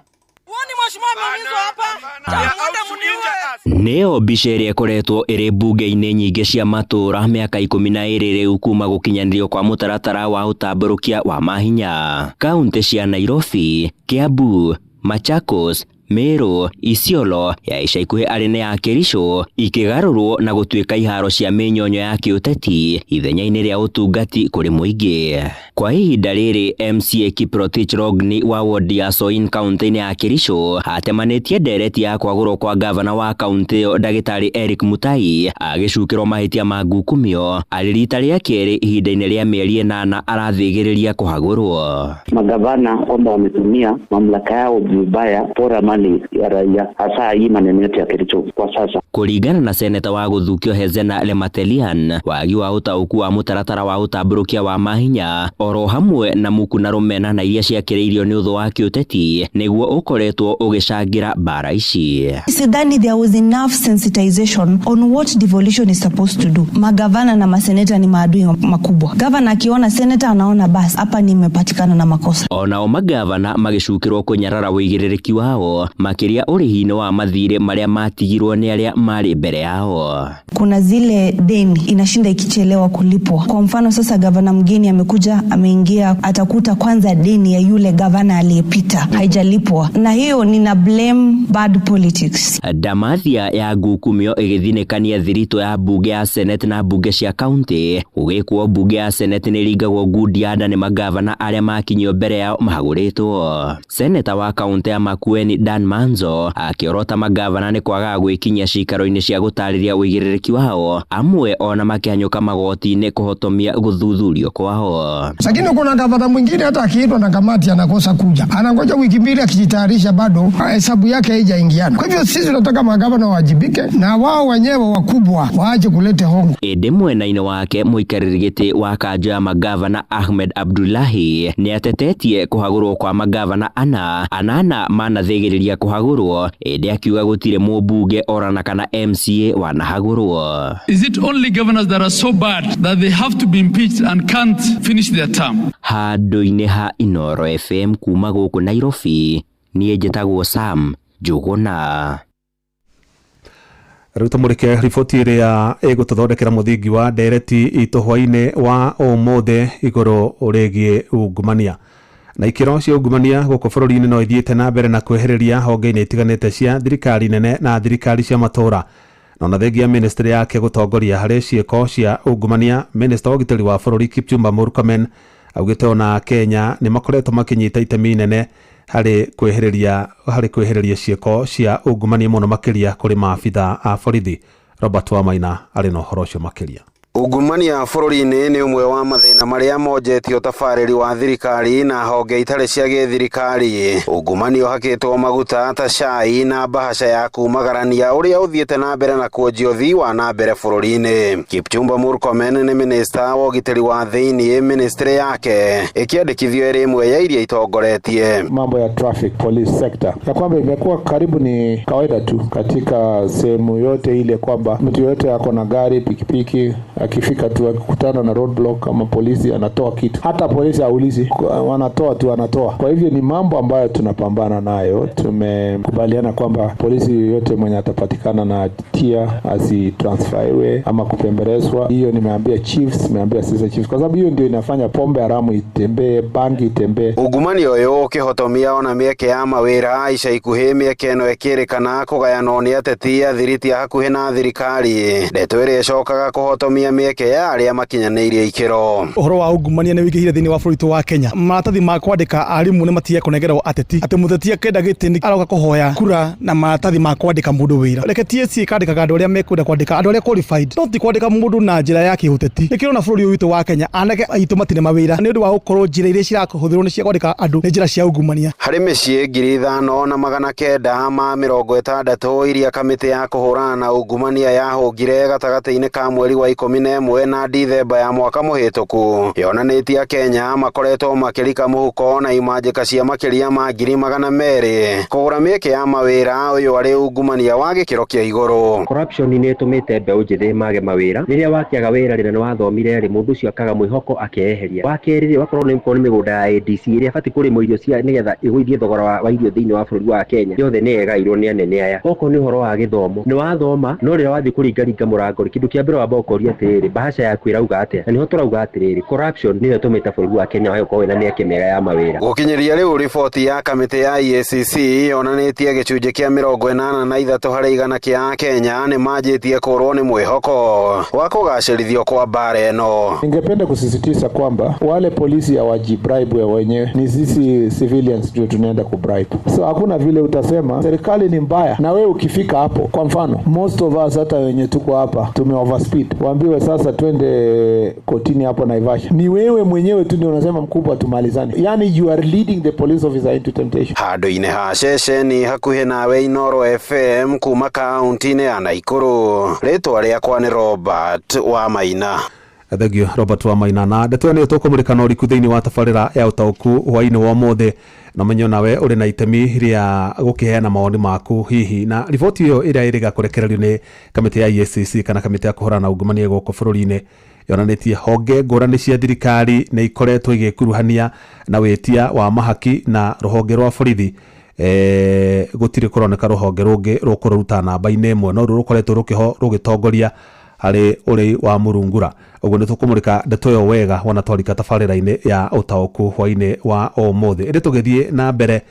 Nĩyo mbica ĩrĩa ĩkoretwo ĩrĩ mbunge-inĩ nyingĩ cia matũũra mĩaka 12 rĩu kuma gũkinyanĩrio kwa mũtaratara wa ũtambũrũkia wa mahinya. Kaunti cia Nairobi, Kiambu, Machakos, Meru, Isiolo ya ica ikuhĩ arĩ na ya Kericho ikĩgarũrwo na gũtuĩka iharo cia mĩnyonyo ya kĩũteti ithenya-inĩ rĩa ũtungati kũrĩ mũingĩ. Kwa ihinda rĩrĩ, MCA Kiprotich Rogni wa ward ya Soin kaunti-inĩ ya Kericho atemanĩtie ndereti ya kwagũrwo kwa gavana wa kaunti ĩyo ndagĩtarĩ Eric Mutai agĩcukĩrwo mahĩtia ma ngukumio arĩ rita rĩa kerĩ ihinda-inĩ rĩa mĩeri 8 arathĩgĩrĩria kũhagũrwo. Magavana kwamba wametumia mamlaka yao vibaya pora mali ya raia, hasa hii maneno yetu ya Kericho kwa sasa. Kũringana na seneta wa gũthukio Hezena Lematelian, wagi wa ũtaũku wa mũtaratara wa ũtambũrũkia wa mahinya oro hamwe na muku na rũmena na iria ciakĩrĩirio nĩ ũthũ wa kĩũteti nĩguo ũkoretwo ũgĩcangĩra mbara ici. Sidhani there was enough sensitization on what devolution is supposed to do. Magavana na maseneta ni maadui makubwa. Gavana akiona seneta anaona basi hapa nimepatikana na makosa. Onao magavana magĩcukĩrwo kũnyarara ũigĩrĩrĩki wao makĩria ũrĩhi-inĩ wa mathirĩ marĩa matigirwo nĩ arĩa marĩ mbere yao. Kuna zile deni inashinda ikichelewa kulipwa. Kwa mfano sasa gavana mgeni amekuja, ameingia, atakuta kwanza deni ya yule gavana aliyepita haijalipwa, na hiyo nina blame bad politics. Ndamathia ya ngukumio ĩgĩthinĩkania thiritũ ya mbunge ya Senate na mbunge cia kaunti. Gũgĩkwo mbunge ya Senate nĩringagwo ngundi ya nda nĩ magavana arĩa makinyio mbere yao mahagũrĩtwo. Seneta wa kaunti ya Makueni Dan Manzo akĩorota magavana nĩ kwagaga gwĩkinyia cikaro-inĩ cia gũtarĩria ũigĩrĩrĩki wao, amwe ona makĩhanyũka magoti-inĩ kũhotomia gũthuthurio kwao. Lakini kuna gavana mwingine hata akiitwa na kamati anakosa kuja, anangoja wiki mbili akijitayarisha, bado hesabu yake haijaingiana. Kwa hivyo sisi tunataka magavana wawajibike na wao wenyewe wakubwa waache kulete hongo. Ĩndĩ mwena-inĩ wake mũikarĩri gĩtĩ wa kanjũ ya magavana Ahmed Abdullahi nĩatetetie kũhagũrwo kwa magavana anana manathĩgĩrĩria kũhagũrwo, ĩndĩ akiuga gũtirĩ mũmbunge orana kana MCA wanahagũrwo. Is it only governors that are so bad that they have to be impeached and can't finish their term? Handũ-inĩ ha Inooro FM kuma gũkũ Nairobi, niĩ njĩtagwo Sam Njũgũna. Rĩu tũmũrĩke riboti ĩrĩa ĩgũtũthondekera mũthingi wa ndereti itũ hwaĩ-inĩ wa ũmũthĩ igũrũ rĩgiĩ ungumania. Na ikĩro cia ungumania gũkũ bũrũri-inĩ no ithiĩte na mbere na kwehereria honge-inĩ itiganĩte cia thirikari nene na thirikari cia matũũra. Na ona thengia ministry yake gũtongoria harĩ ciĩko cia ungumania, minista wa ũgitĩri wa bũrũri Kipchumba Murkomen augĩte ona Kenya nĩ makoretwo makĩnyita itemi inene harĩ kwehereria ciĩko cia ungumania mũno makĩria kũrĩ maabitha a borithi. Robert Wamaina arĩ na ũhoro ũcio makĩria. Ungumania bũrũri-inĩ nĩ ũmwe wa mathĩna marĩa monjetio tabarĩri wa thirikari na honge itarĩ cia gĩthirikari. Ungumania ũhakĩtwo maguta ta cai na mbahaca ya kumagarania ũrĩa ũthiĩte na mbere na kuonjia ũthii wa na mbere bũrũri-inĩ. Kipchumba Murkomen nĩ minista wa ũgitĩri wa thĩinĩ ministry yake ĩkĩandĩkithio ĩrĩ ĩmwe ya iria itongoretie. Mambo ya traffic police sector ya kwamba imekuwa karibu ni kawaida tu katika sehemu yote ile, kwamba mtu yoyote ako na gari, pikipiki, akifika tu akikutana na roadblock ama polisi anatoa kitu, hata polisi haulizi, wanatoa tu, anatoa. Kwa hivyo ni mambo ambayo tunapambana nayo. Tumekubaliana kwamba polisi yoyote mwenye atapatikana na hatia asitransferiwe ama kupembelezwa. Hiyo nimeambia chiefs, nimeambia sisi chiefs, kwa sababu hiyo ndio inafanya pombe haramu itembee, bangi itembee. Ungumania ũyũ ũkĩhotomia ona mĩeke ya mawĩra ica ikuhĩ mĩeke ĩno ĩkĩrĩkana kũgayanwo nĩ ateti athiriti a hakuhĩ na thirikari, ndeto ĩrĩa ĩcokaga kũhotomia mĩeke ya arĩa makinyanĩirie ikĩro. Ũhoro wa ungumania nĩ wĩingĩhire thĩinĩ wa bũrũri witũ wa Kenya. Maratathi ma kwandĩka arimũ nĩ matige kũnengerwo ateti, atĩ mũteti akĩenda gĩtĩ nĩ aroka kũhoya kura na maratathi ma kwandĩka mũndũ wĩra. Reke TSC ĩkandĩkaga andũ arĩa mekwenda kwandĩka, andũ arĩa qualified, no ti kwandĩka mũndũ na njĩra ya kĩũteti. Nĩkĩo na bũrũri ũyũ witũ wa Kenya anake aitũ matirĩ mawĩra nĩ ũndũ wa gũkorwo njĩra iria cirakũhũthĩrwo nĩ cia kwandĩka andũ nĩ njĩra cia ungumania. Harĩ mĩciĩ 5960 iria kamĩtĩ ya kũhũrana na ungumania yahũngire gatagatĩ-inĩ ka mweri wa 11 na Dithemba ya mwaka mũhĩtũku, yonanĩtie Akenya makoretwo makĩrika mũhuko na imanjĩka cia makĩria ma 200,000 kũgũra mĩeke ya mawĩra. Ũyũ arĩ ungumania wa gĩkĩro kĩa igũrũ. Corruption nĩ ĩtũmĩte mbeũ njĩthĩ mage mawĩra. Rĩrĩa wakĩaga wĩra rĩrĩa nĩwathomire rĩ, mũndũ ũcio akaga mwĩhoko akeyeheria. Wa kerĩ rĩ, wakorwo nĩ mĩgũnda ya ADC ĩrĩa ĩbatiĩ kũrĩmwo irio cia nĩgetha ĩgũithie thogora wa irio thĩinĩ wa bũrũri wa Kenya, yothe nĩ ĩgairwo nĩ anene aya. Okorwo nĩ ũhoro wa gĩthomo, nĩ wathoma no rĩrĩa wathiĩ kũringaringa mũrango rĩ, kĩndũ kĩa mbere wamba ũkoria atĩrĩrĩ, bahasha yaku ĩrauga atĩa? Na nĩho tũrauga atĩrĩrĩ, corruption nĩyo ĩtũmĩte bũrũri wa Kenya wage gũkorwo wĩna mĩeke mĩega ya mawĩra. Gũkinyĩria rĩu riboti ya kamĩtĩ ya EACC yonanĩtie gĩcunjĩ kĩa 83 harĩ igana kĩa Akenya nĩ manjĩtie kũrwo nĩ mwĩhoko wa kũgacĩrithio kwa bara ĩno. Ningependa kusisitiza kwamba wale polisi hawajibribe wenyewe, ni sisi civilians ndio tunaenda kubribe. So hakuna vile utasema serikali ni mbaya na wewe ukifika hapo. Kwa mfano, most of us hata wenye tuko hapa tume overspeed, waambiwe sasa twende kotini hapo Naivasha, ni wewe mwenyewe tu ndio unasema mkubwa tumalizane. Yani you are leading the police officer into temptation. Handũ-inĩ ha ceceni hakuhĩ nawe Inooro FM kuma kaunti-inĩ ya Naikuru, rĩtwa rĩakwa nĩ Robert wa Maina. Thengio Robert wa Maina. Na ndeto ĩyo tũkũmũrĩka na ũriku thĩinĩ wa tabarĩra ya ũtaũku hwaĩ-inĩ wa ũmũthĩ, na menyo nawe ũrĩ na itemi rĩa gũkĩheana mawoni maku hihi na riboti ĩyo ĩrĩa ĩrĩga kũrekererio nĩ kamĩtĩ ya EACC kana kamĩtĩ ya kũhũrana na ungumania gũkũ bũrũri-inĩ yonanĩtie honge ngũrani cia thirikari nĩ ikoretwo igĩkuruhania na wĩtia wa mahaki na rũhonge rwa borithi. Gũtirĩ kũroneka rũhonge rũngĩ rũkũruta namba-inĩ ĩmwe no rũrũ rũkoretwo rũkĩho rũgĩtongoria harĩ ũrĩi wa mũrungura. Ũguo nĩ tũkũmũrĩka ndeto ĩyo wega wona twarika tabarĩra-inĩ ya ũtaũku hwaĩ-inĩ wa ũmũthĩ. Ĩndĩ tũgĩthiĩ na mbere,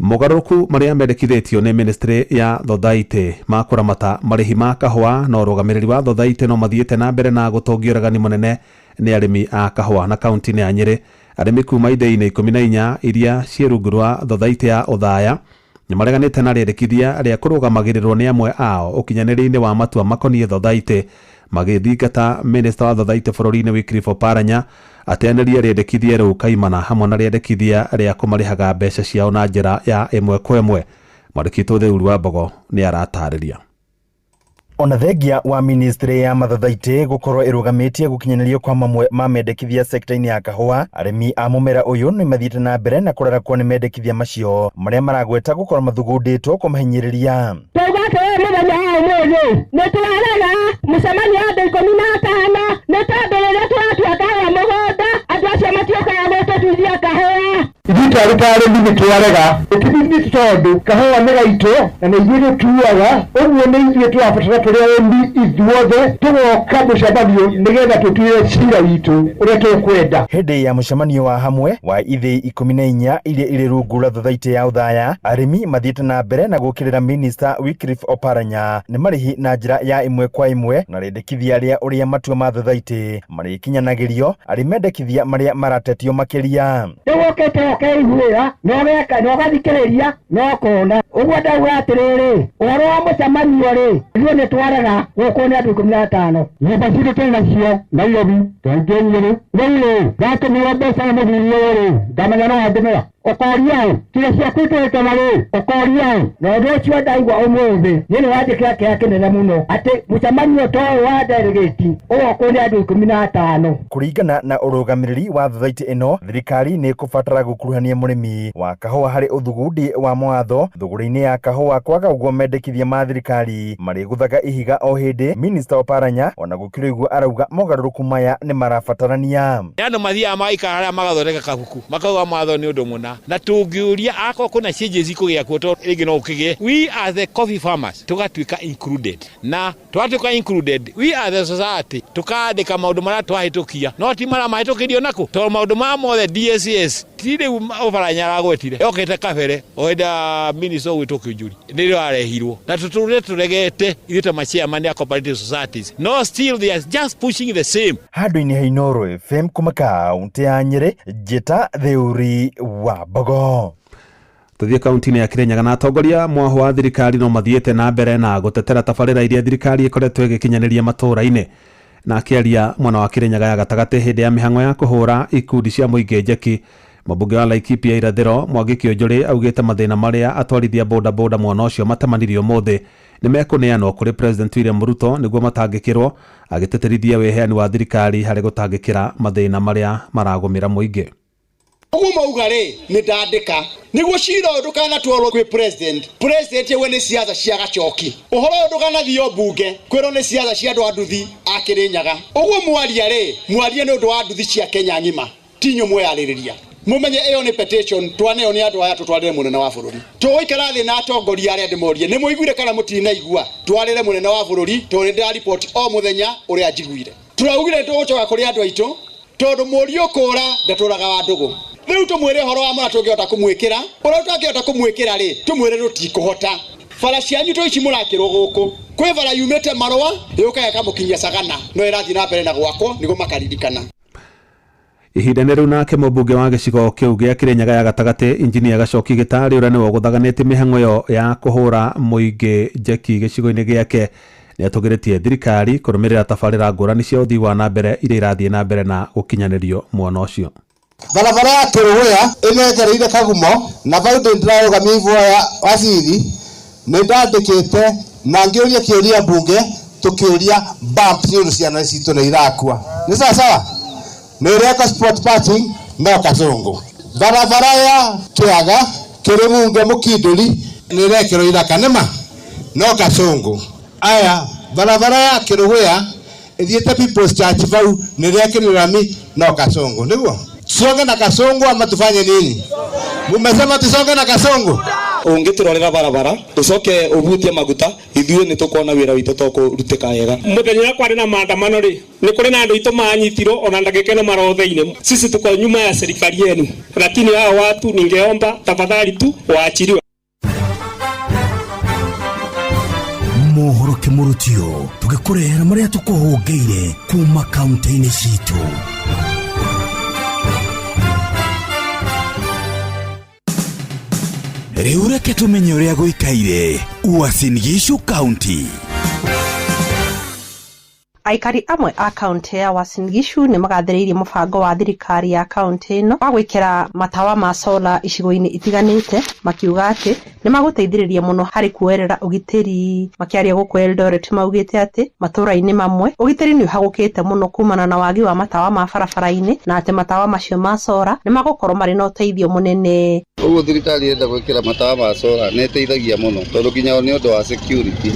mogarũrũku marĩa mendekithĩtio nĩ ministry ya thothaitĩ ma kũramata marĩhi ma kahũa na ũrũgamĩrĩri wa thothaitĩ no mathiĩte na mbere na gũtongia ũragani mũnene nĩ arĩmi a kahũa. Na kaunti-inĩ ya Nyĩrĩ, arĩmi kuma ithĩi-inĩ 14 iria ciĩ rungu rwa thothaitĩ ya Othaya nĩmareganĩte na rĩendekithia rĩa kũrũgamagĩrĩrwo nĩ amwe ao ũkinyanĩria-inĩ wa matua makoniĩ thothaitĩ, magĩthingata minista wa thothaitĩ bũrũri-inĩ Wycliffe Oparanya ateanĩrie rĩendekithia rĩu kaimana hamwe na rĩendekithia rĩa kũmarĩhaga mbeca ciao na njĩra ya ĩmwe kwa ĩmwe. Mwandĩki witũ Theuri wa Mbogo nĩ aratarĩria. Ona thengia wa ministry ya mathathaitĩ gũkorwo ĩrũgamĩtie gũkinyanĩrio kwa mamwe ma mendekithia sekta-inĩ ya kahũa, arĩmi a mũmera ũyũ nĩ mathiĩte na mbere na kũrarakwo nĩ mendekithia macio marĩa maragweta gũkorwo mathugundĩtwo kũmahinyĩrĩria. Twauga atĩrĩrĩ mũthenya wa ũmũthĩ nĩ twarega mũcemanio wa andũ 15 nĩ tondũ rĩrĩa tũratua kahũa mũgũnda andũ acio matiũkaga gũtũtuithia kahũa. Ithuĩ twarĩ ta arĩmi nĩ twarega nĩ tondũ kahũa nĩ gaitũ na nĩ ithuĩ tũtuaga, ũguo nĩ ithuĩ tũrabatara tũrĩ arĩmi ithuothe tũgoka mũcemanio nĩgetha tũtue cira witũ ũrĩa tũkwenda. Hĩndĩ ya mũcemanio wa hamwe wa ithĩi 14 iria irĩ rungu rwa thothaitĩ ya Othaya, arĩmi mathiĩte na mbere na gũkĩrĩra minista Wycliffe Oparanya nĩ marĩhi na njĩra ya ĩmwe kwa ĩmwe na rĩendekithia rĩa ũrĩa matua ma thothaitĩ marĩkinyanagĩrio arĩ mendekithia marĩa maratetio makĩria. Rĩu ũkĩte Ũkeiguĩra na ũgeka na ũgathikĩrĩria na ũkona. Ũguo ndauga atĩrĩrĩ, ũhoro wa mũcemanio rĩ, ithuĩ nĩ twarega gũkũ nĩ andũ 15. Nyũmba citũ tũrĩ nacio Nairobi, twaingĩ Nyĩrĩ. Rĩu rĩ, ndatũmĩrwo mbeca nĩ mũthuri ũyũ rĩ, ngamenya no andũmĩra. Ũkoria ũ? Kiro ciaku itũrĩte na rĩ? Ũkoria ũ? Na ũndũ ũcio ndaigua ũmũthĩ, niĩ nĩ wanjĩkĩra kĩeha kĩnene mũno atĩ mũcemanio ta ũyũ wa delegate ũgokwo nĩ andũ 15. Kũringana na ũrũgamĩrĩri wa thothaitĩ ĩno, thirikari nĩ ĩkũbatara gũkuruhania mũrĩmi wa kahũa harĩ ũthugundi wa mawatho thũgũrĩ-inĩ ya kahũa, kwaga ũguo mendekithia ma thirikari marĩgũthaga ihiga o hĩndĩ. Minista Oparanya ona gũkĩrĩ ũguo arauga mogarũrũku maya nĩ marabatarania. Nĩ andũ mathiaga magaikara harĩa magathondeka kabuku makauga mawatho nĩ ũndũ mũna, na tũngĩũria akorwo kwĩna changes ikũgĩa kuo, tondũ rĩngĩ no ũkĩgĩe, we as the coffee farmers tũgatuĩka included, na twatuĩka included, we as the society tũkandĩka maũndũ marĩa twahĩtũkia, no ti marĩa mahĩtũkĩrio nakũ, tondũ maũndũ maya mothe DSS ti rĩu Oparanya aragwetire yokĩte kabere o hĩndĩ ya minister ũgwĩtwo Kĩunjuri nĩrĩo arehirwo, na tũtũrĩre tũregete ithuĩ ta machairman ya cooperative societies, no still they are just pushing the same. Handũ-inĩ ha Inooro FM kuma kaũntĩ ya Nyĩrĩ, njĩta Theuri wa Mbogo. Tuthiĩ kaunti-inĩ ya Kirinyaga, na atongoria mwaho wa thirikari no mathiĩte na mbere na gũtetera tabarĩra iria thirikari ĩkoretwo ĩgĩkinyanĩria matũũra-inĩ. Na akĩaria mwena wa Kirinyaga ya gatagatĩ hĩndĩ ya mĩhang'o ya kũhũra ikundi cia mũingĩ njeki, mũmbunge wa Laikipia ya irathĩro Mwangi Kĩũnjũrĩ augĩte mathĩna marĩa atwarithia boda boda mwena ũcio matemanirie ũmũthĩ nĩ mekũneanwo kũrĩ President William Ruto nĩguo matangĩkĩrwo, agĩtĩtĩrithia wĩheani wa thirikari harĩ gũtangĩkĩra mathĩna marĩa maragũmĩra mũingĩ. Ũguo mauga rĩ, nĩ ndandĩka nĩguo cira ũyũ ndũkanatwarwo kwĩ president. President we nĩ ciaca cia gacoki, ũhoro ũyũ ndũkanathio mbunge kwĩrwo nĩ ciaca cia andũ a nduthi a Kĩrĩnyaga. Ũguo mwaria rĩ, mwarie nĩ ũndũ wa nduthi cia Kenya ng'ima, ti inyuĩ mweyarĩrĩria. Mumenye ĩyo nĩ petition twaneo nĩ andũ aya tũtwarĩre mũnene wa bũrũri. Tũgũikara thĩ na atongoria arĩa ndĩmorie, nĩ mũiguire kana mũtinaigua? Twarĩre mũnene wa bũrũri, tondũ nĩ ndĩrariboti o mũthenya ũrĩa njiguire. Tũraugire tũgũcoka kũrĩ andũ aitũ, tondũ mũriũ kũra ndatũraga wa ndũgũ. Rĩu tũmwĩre ũhoro wa mũra tũngĩhota kũmwĩkĩra, ũrĩa tũtangĩhota kũmwĩkĩra rĩ, tũmwĩre tũtikũhota. Bara cianyu tũ ici mũrakĩrwo gũkũ, kwĩ bara yumĩte Marũa yũkaga ĩkamũkinyia Sagana, no ĩrathiĩ na mbere na gwakwo nĩguo makaririkana. Ihinda-inĩ rĩu nake mũmbunge wa gĩcigo kĩu gĩa Kĩrĩnyaga ya gatagatĩ Injinia Gacoki Gĩtarĩ, ũrĩa nĩwe ũgũthaganĩtie mĩhang'o ĩyo ya kũhũra mũingĩ njeki gĩcigo-inĩ gĩake, nĩ atũgĩrĩtie thirikari kũrũmĩrĩra tabarĩra ngũrani cia ũthii wa na mbere iria irathiĩ na mbere na gũkinyanĩrio mwena ũcio. Barabara ya Kĩrũgũya ĩnegereire Kagumo, na bau ndĩ ndĩrarũgamia ivoya waziri, nĩ ndandĩkĩte na ngĩũria kĩũria mbunge, tũkĩũria bump nĩ ũndũ ciana citũ nĩ irakua. Nĩ sawa sawa? Nĩ ĩreka sport parking no Kasongo. Barabara ya Kĩaga Kĩrĩmunge Mũkindũri nĩ ĩrekĩrwo ithaka nĩma no Kasongo. Aya barabara ya Kĩrũgũya ĩthiĩte People's Church bau nĩ ĩrekĩrwo rami no Kasongo. Nĩguo tusonge na Kasongo ama tufanye nini? Mumesema tusonge na Kasongo. Ũngĩtũrorera barabara ũcoke ũhutie maguta, ithuĩ nĩ tũkuona wĩra witũ to kũrutĩka wega. Mũthenya ũrĩa kwarĩ na maandamano rĩ, nĩ kũrĩ na andũ aitũ manyitirwo ona ndagĩka ĩno marothe-inĩ. Sisi tuko nyuma ya serikali yenu, lakini hao watu ningeomba tafadhali tu waachiliwe. Mohoro kĩmũrutio tũgĩkũrehera marĩa tũkũhũngĩire kuma kaunti-inĩ citũ. Rĩu reke tũmenye ũrĩa gũikaire Uasin Gishu County. Aikari amwe a kaunti ya Uasin Gishu nĩ magathĩrĩirie mũbango wa thirikari ya kaunti ĩno wa gwĩkĩra matawa ma sola icigo-inĩ itiganĩte, makiuga atĩ nĩ magũteithĩrĩria mũno harĩ kuoerera ũgitĩri. Makĩaria gũkũ Eldoret maugĩte atĩ matũũra-inĩ mamwe ũgitĩri nĩ ũhagũkĩte mũno kumana na wagi wa matawa ma barabara-inĩ, na atĩ matawa macio ma sola nĩ magũkorwo marĩ na ũteithio mũnene. Ũguo thirikari ĩrenda gwĩkĩra matawa ma sola nĩ ĩteithagia mũno, tondũ nginya nĩ ũndũ wa security.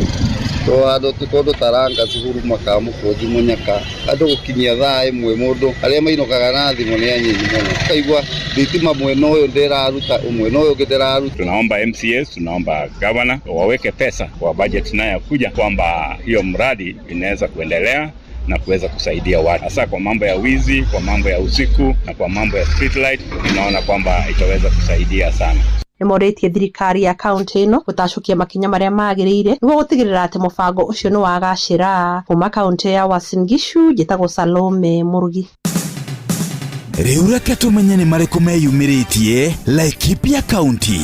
To andũ kũndũ ta Ranga, Cukuru, Makamu, Kũnji, Mũnyaka, andũ gũkinyia thaa ĩmwe mũndũ arĩa mainũkaga na thimũ nĩ anyinyi mũno. Ũkaigua thitima mwena ũyũ ndĩraruta, mwena ũyũ ũngĩ ndĩraruta. Tunaomba MCAs, tunaomba governor waweke pesa kwa budget nayo kuja kwamba hiyo mradi inaweza kuendelea na kuweza kusaidia watu, hasa kwa mambo ya wizi, kwa mambo ya usiku na kwa mambo ya street light. Tunaona kwamba itaweza kusaidia sana. Nĩmorĩtie thirikari ya kaunti ĩno gũtacũkia makinya marĩa magĩrĩire nĩguo gũtigĩrĩra atĩ mũbango ũcio nĩ wagacĩra. Kuma kaunti ya Uasin Gishu, njĩtagwo Salome Mũrugi. Rĩu reke tũmenye nĩ marĩkũ meyumĩrĩtie Laikipia County.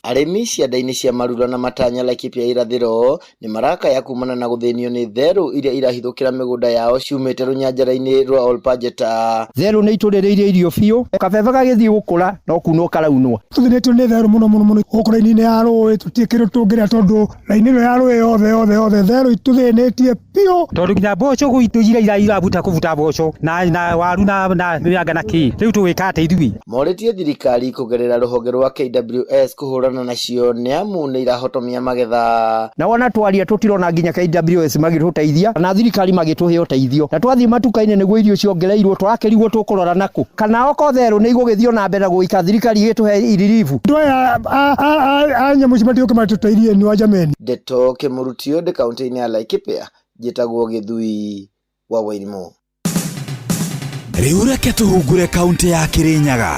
Arĩmi cianda-inĩ cia Marura na Matanya Laikipia irathĩro nĩ marakaya kumana na gũthĩnio nĩ therũ iria irahithũkĩra mĩgũnda yao ciumĩte rũnyanjara-inĩ rwa Olpajeta. Therũ nĩ itũrĩrĩirie irio biũ, kabebe gagĩthiĩ gũkũra no kunwo karaunwo. Tũthĩnĩtio nĩ therũ mũno mũno mũno gũkũ raini-inĩ ya rũĩ tũtirĩ kĩndũ tũngĩrĩa tondũ raini ĩno ya rũĩ yothe yothe yothe therũ itũthĩnĩtie biũ. Tondũ nginya mboco gwitũ iria irabuta kũbuta mboco na waru na mĩanga na kĩ rĩu tũgwĩka atĩa ithuĩ. Morĩtie thirikari kũgerera rũhonge rwa KWS kũhũrana nacio nĩ amu nĩ irahotomia magetha. Na wona twaria tũtirona nginya KWS magĩtũteithia na thirikari magĩtũhe ũteithio, na twathiĩ matuka-inĩ nĩguo irio ciongereirwo tũrakĩrigwo tũkũrora nakũ, kana okorwo therũ nĩ igũgĩthiĩ ona mbere gũika thirikari ĩgĩtũhe iriribu. Andũ aya a nyamũ ici matiũke matũteithie nĩ wajameni. Ndeto Kĩmũrutio ndĩ kaunti-inĩ ya Laikipia, njĩtagwo Gĩthui wa Wairimu. Rĩu reke tũhungure kaunti ya Kirinyaga.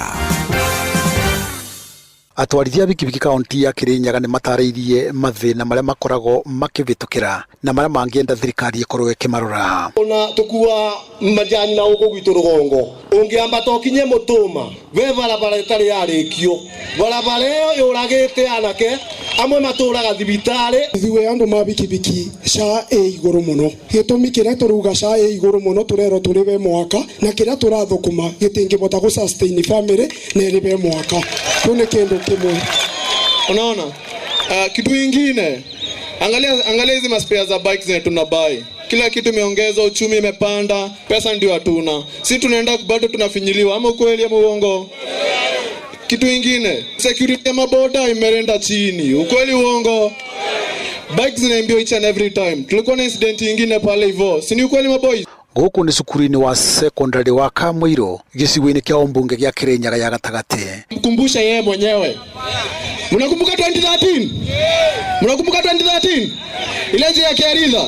Atwarithia bikibiki kaunti ya Kirinyaga nĩ matarĩirie mathĩna marĩa makoragwo makĩvĩtũkĩra na marĩa mangĩenda thirikari ĩkorwo ĩkĩmarora. Ona tukua majani na gũkũ gwitũ rũgongo ũngĩambata ũkinye mũtũma we barabara ĩtarĩ yarĩkio, barabara ĩyo yũragĩte anake amwe matũraga thibitarĩ. Ithuĩ andũ ma bikibiki SHA ĩ igũrũ mũno, gĩtũmi kĩrĩa tũruga SHA ĩ igũrũ mũno tũrerwo tũrĩwe mwaka, na kĩrĩa tũrathũkũma gĩtingĩbota gũ sustain family na ĩrĩwe mwaka. Kĩu nĩ kĩndũ kĩmwe. Unaona? Kitu ingine, angalia hizi maspare za bikes zetu tunabuy. Kila kitu imeongezwa, uchumi imepanda, pesa ndio hatuna. Si tunaenda bado tunafinyiliwa, ama ukweli ama uongo? Kitu ingine, security ya maboda imerenda chini, ukweli uongo? Bikes zinaimbiwa each and every time. Tulikuwa na incident ingine pale hivyo, si ni ukweli maboys? Gũkũ nĩ cukuru-inĩ wa secondary wa Kamũirũ gĩcigo-inĩ kĩa ũmbunge gĩa Kirinyaga ya gatagatĩ. Mkumbushe yeye mwenyewe. Mnakumbuka 2013? Mnakumbuka 2013? Ile njia ya Kiaritha.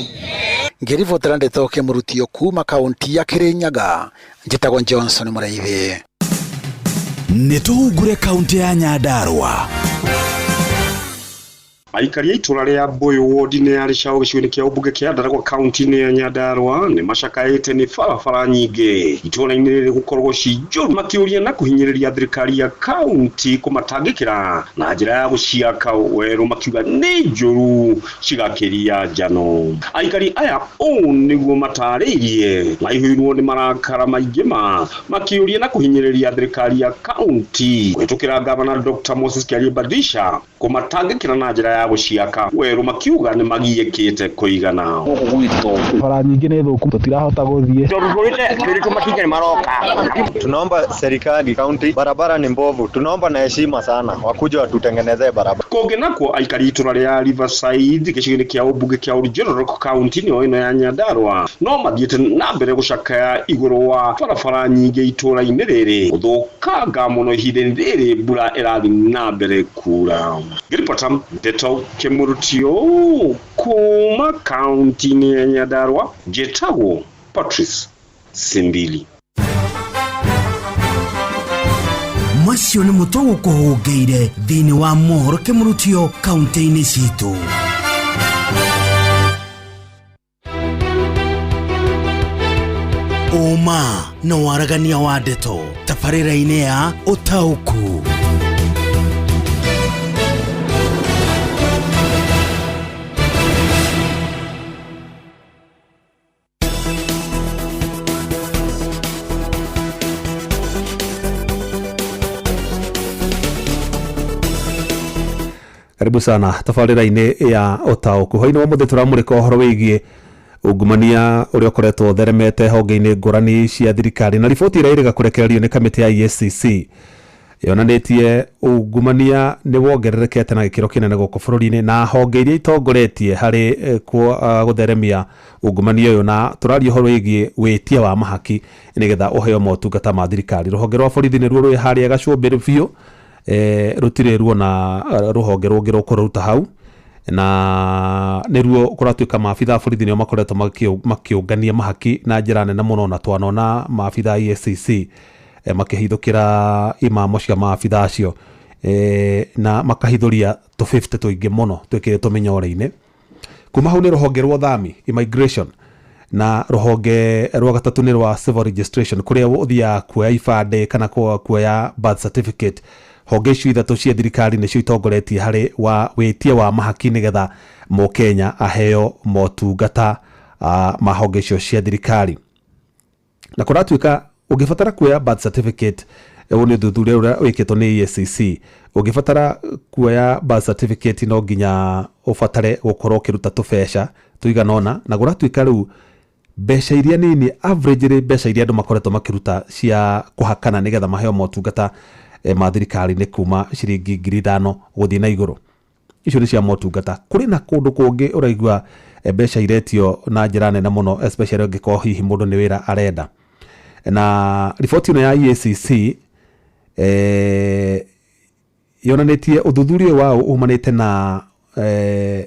Ngĩribotera ndeto Kĩmũrutio kuma kaunti ya Kirinyaga, njĩtagwo Johnson Mũraithi. Nĩ tũhungure kaunti ya Nyandarua. Aikari a itũra rĩa Mbũyũ wodi-inĩ ya Rĩcaũ gĩcigo-inĩ kĩa ũmbunge kĩa Ndaragwa kaunti-inĩ ya Nyandarua nĩ macakaĩte nĩ barabara nyingĩ itũra-inĩ rĩrĩ gũkorwo ci njũru, makĩũria na kũhinyĩrĩria thirikari ya kaunti kũmatangĩkĩra na njĩra ya gũciaka werũ, makiuga nĩ njũru cigakĩria njano. Aikari aya ũũ nĩguo matarĩirie, maihũirwo nĩ marakara maingĩ ma makĩũria na kũhinyĩrĩria thirikari ya kaunti kũhĩtũkĩra gavana Dr. Moses Kiarie Badisha kũmatangĩkĩra na njĩra ya gũciaka werũ, makiuga nĩ magiĩkĩte kũigana. Gũkũ gwitũ bara nyingĩ nĩ thũku, tũtirahota gũthiĩ. Tunaomba serikali kaunti, barabara ni mbovu, tunaomba na heshima sana wakuja watutengenezee barabara. Kũngĩ nakuo aikari itũra rĩa Riverside gĩcigo-inĩ kĩa ũmbunge kĩa Oljororok kaunti-inĩ ĩno ya Nyandarua no mathiĩte na mbere gũcakaya igũrũ wa barabara nyingĩ itũra-inĩ rĩrĩ gũthũkanga mũno ihinda-inĩ rĩrĩ mbura ĩrathiĩ na mbere kura. Ngĩribota ndeto Kĩmũrutio kuma kaunti-inĩ ya Nyandarua, njĩtagwo Patrice Simbili. Macio nĩ mũtwe gũkũhũngĩire thĩinĩ wa mohoro Kĩmũrutio kaunti-inĩ citũ. Ũma na waragania wa ndeto tabarĩra-inĩ ya Ũtaũku. Karibu sana tabarĩra-inĩ ya Ũtaũku. Hwaĩ-inĩ wa ũmũthĩ tũramũrĩka ũhoro wĩgiĩ ungumania ũrĩa ũkoretwo ũtheremete honge-inĩ ngũrani cia thirikari, na riboti ĩrĩa ĩrĩga kũrekererio nĩ kamĩtĩ ya EACC yonanĩtie ungumania nĩ wongererekete na gĩkĩro kĩnene gũkũ bũrũri-inĩ, na honge iria itongoretie harĩ gũtheremia ungumania ũyũ, na tũraria ũhoro wĩgiĩ wĩtia wa mahaki nĩgetha ũheo motungata ma thirikari. Rũhonge rwa borithi nĩruo rwĩ harĩa gacũmbĩrĩ biũ, rũtirĩ ruona rũhonge rũngĩ rũkũruta hau, na nĩruo kũratuĩka maabitha a borithi nĩo makoretwo makĩũngania mahaki na njĩra nene mũno, na twanona maabitha a EACC makĩhithũkĩra imamo cia maabitha acio, na makahithũria tũ 50 tũingĩ mũno twĩkĩrĩtwo mĩnyore-inĩ. Kuma hau nĩ rũhonge rwa ũthami immigration, Na rũhonge rwa gatatũ nĩ rwa civil registration, kũrĩa ũthiaga kuoya ibandĩ kana kuoya birth certificate. Honge icio ithatũ cia thirikari nĩcio itongoretie harĩ wa wĩtia wa mahaki nĩgetha mũkenya aheo motungata ma honge icio cia thirikari. Na kũratuĩka ũngĩbatara kuoya birth certificate, ũyũ nĩ ũthuthuria ũrĩa wĩkĩtwo nĩ EACC, ũngĩbatara kuoya birth certificate no nginya ũbatare gũkorwo ũkĩruta tũbeca tũigana ũna. Na kũratuĩka rĩu mbeca iria nini, average rĩ, mbeca iria andũ makoretwo makĩruta cia kũhakana nĩgetha maheo motungata ma thirikari nĩ kuma ciringi 5,000 gũthiĩ na igũrũ. Icio nĩ cia motungata. Kũrĩ na kũndũ kũngĩ ũraigua mbeca iretio na njĩra nene mũno, especially ũngĩkorwo hihi mũndũ nĩ wĩra arenda. Na riboti ĩno ya EACC yonanĩtie ũthuthuria wao umanĩte na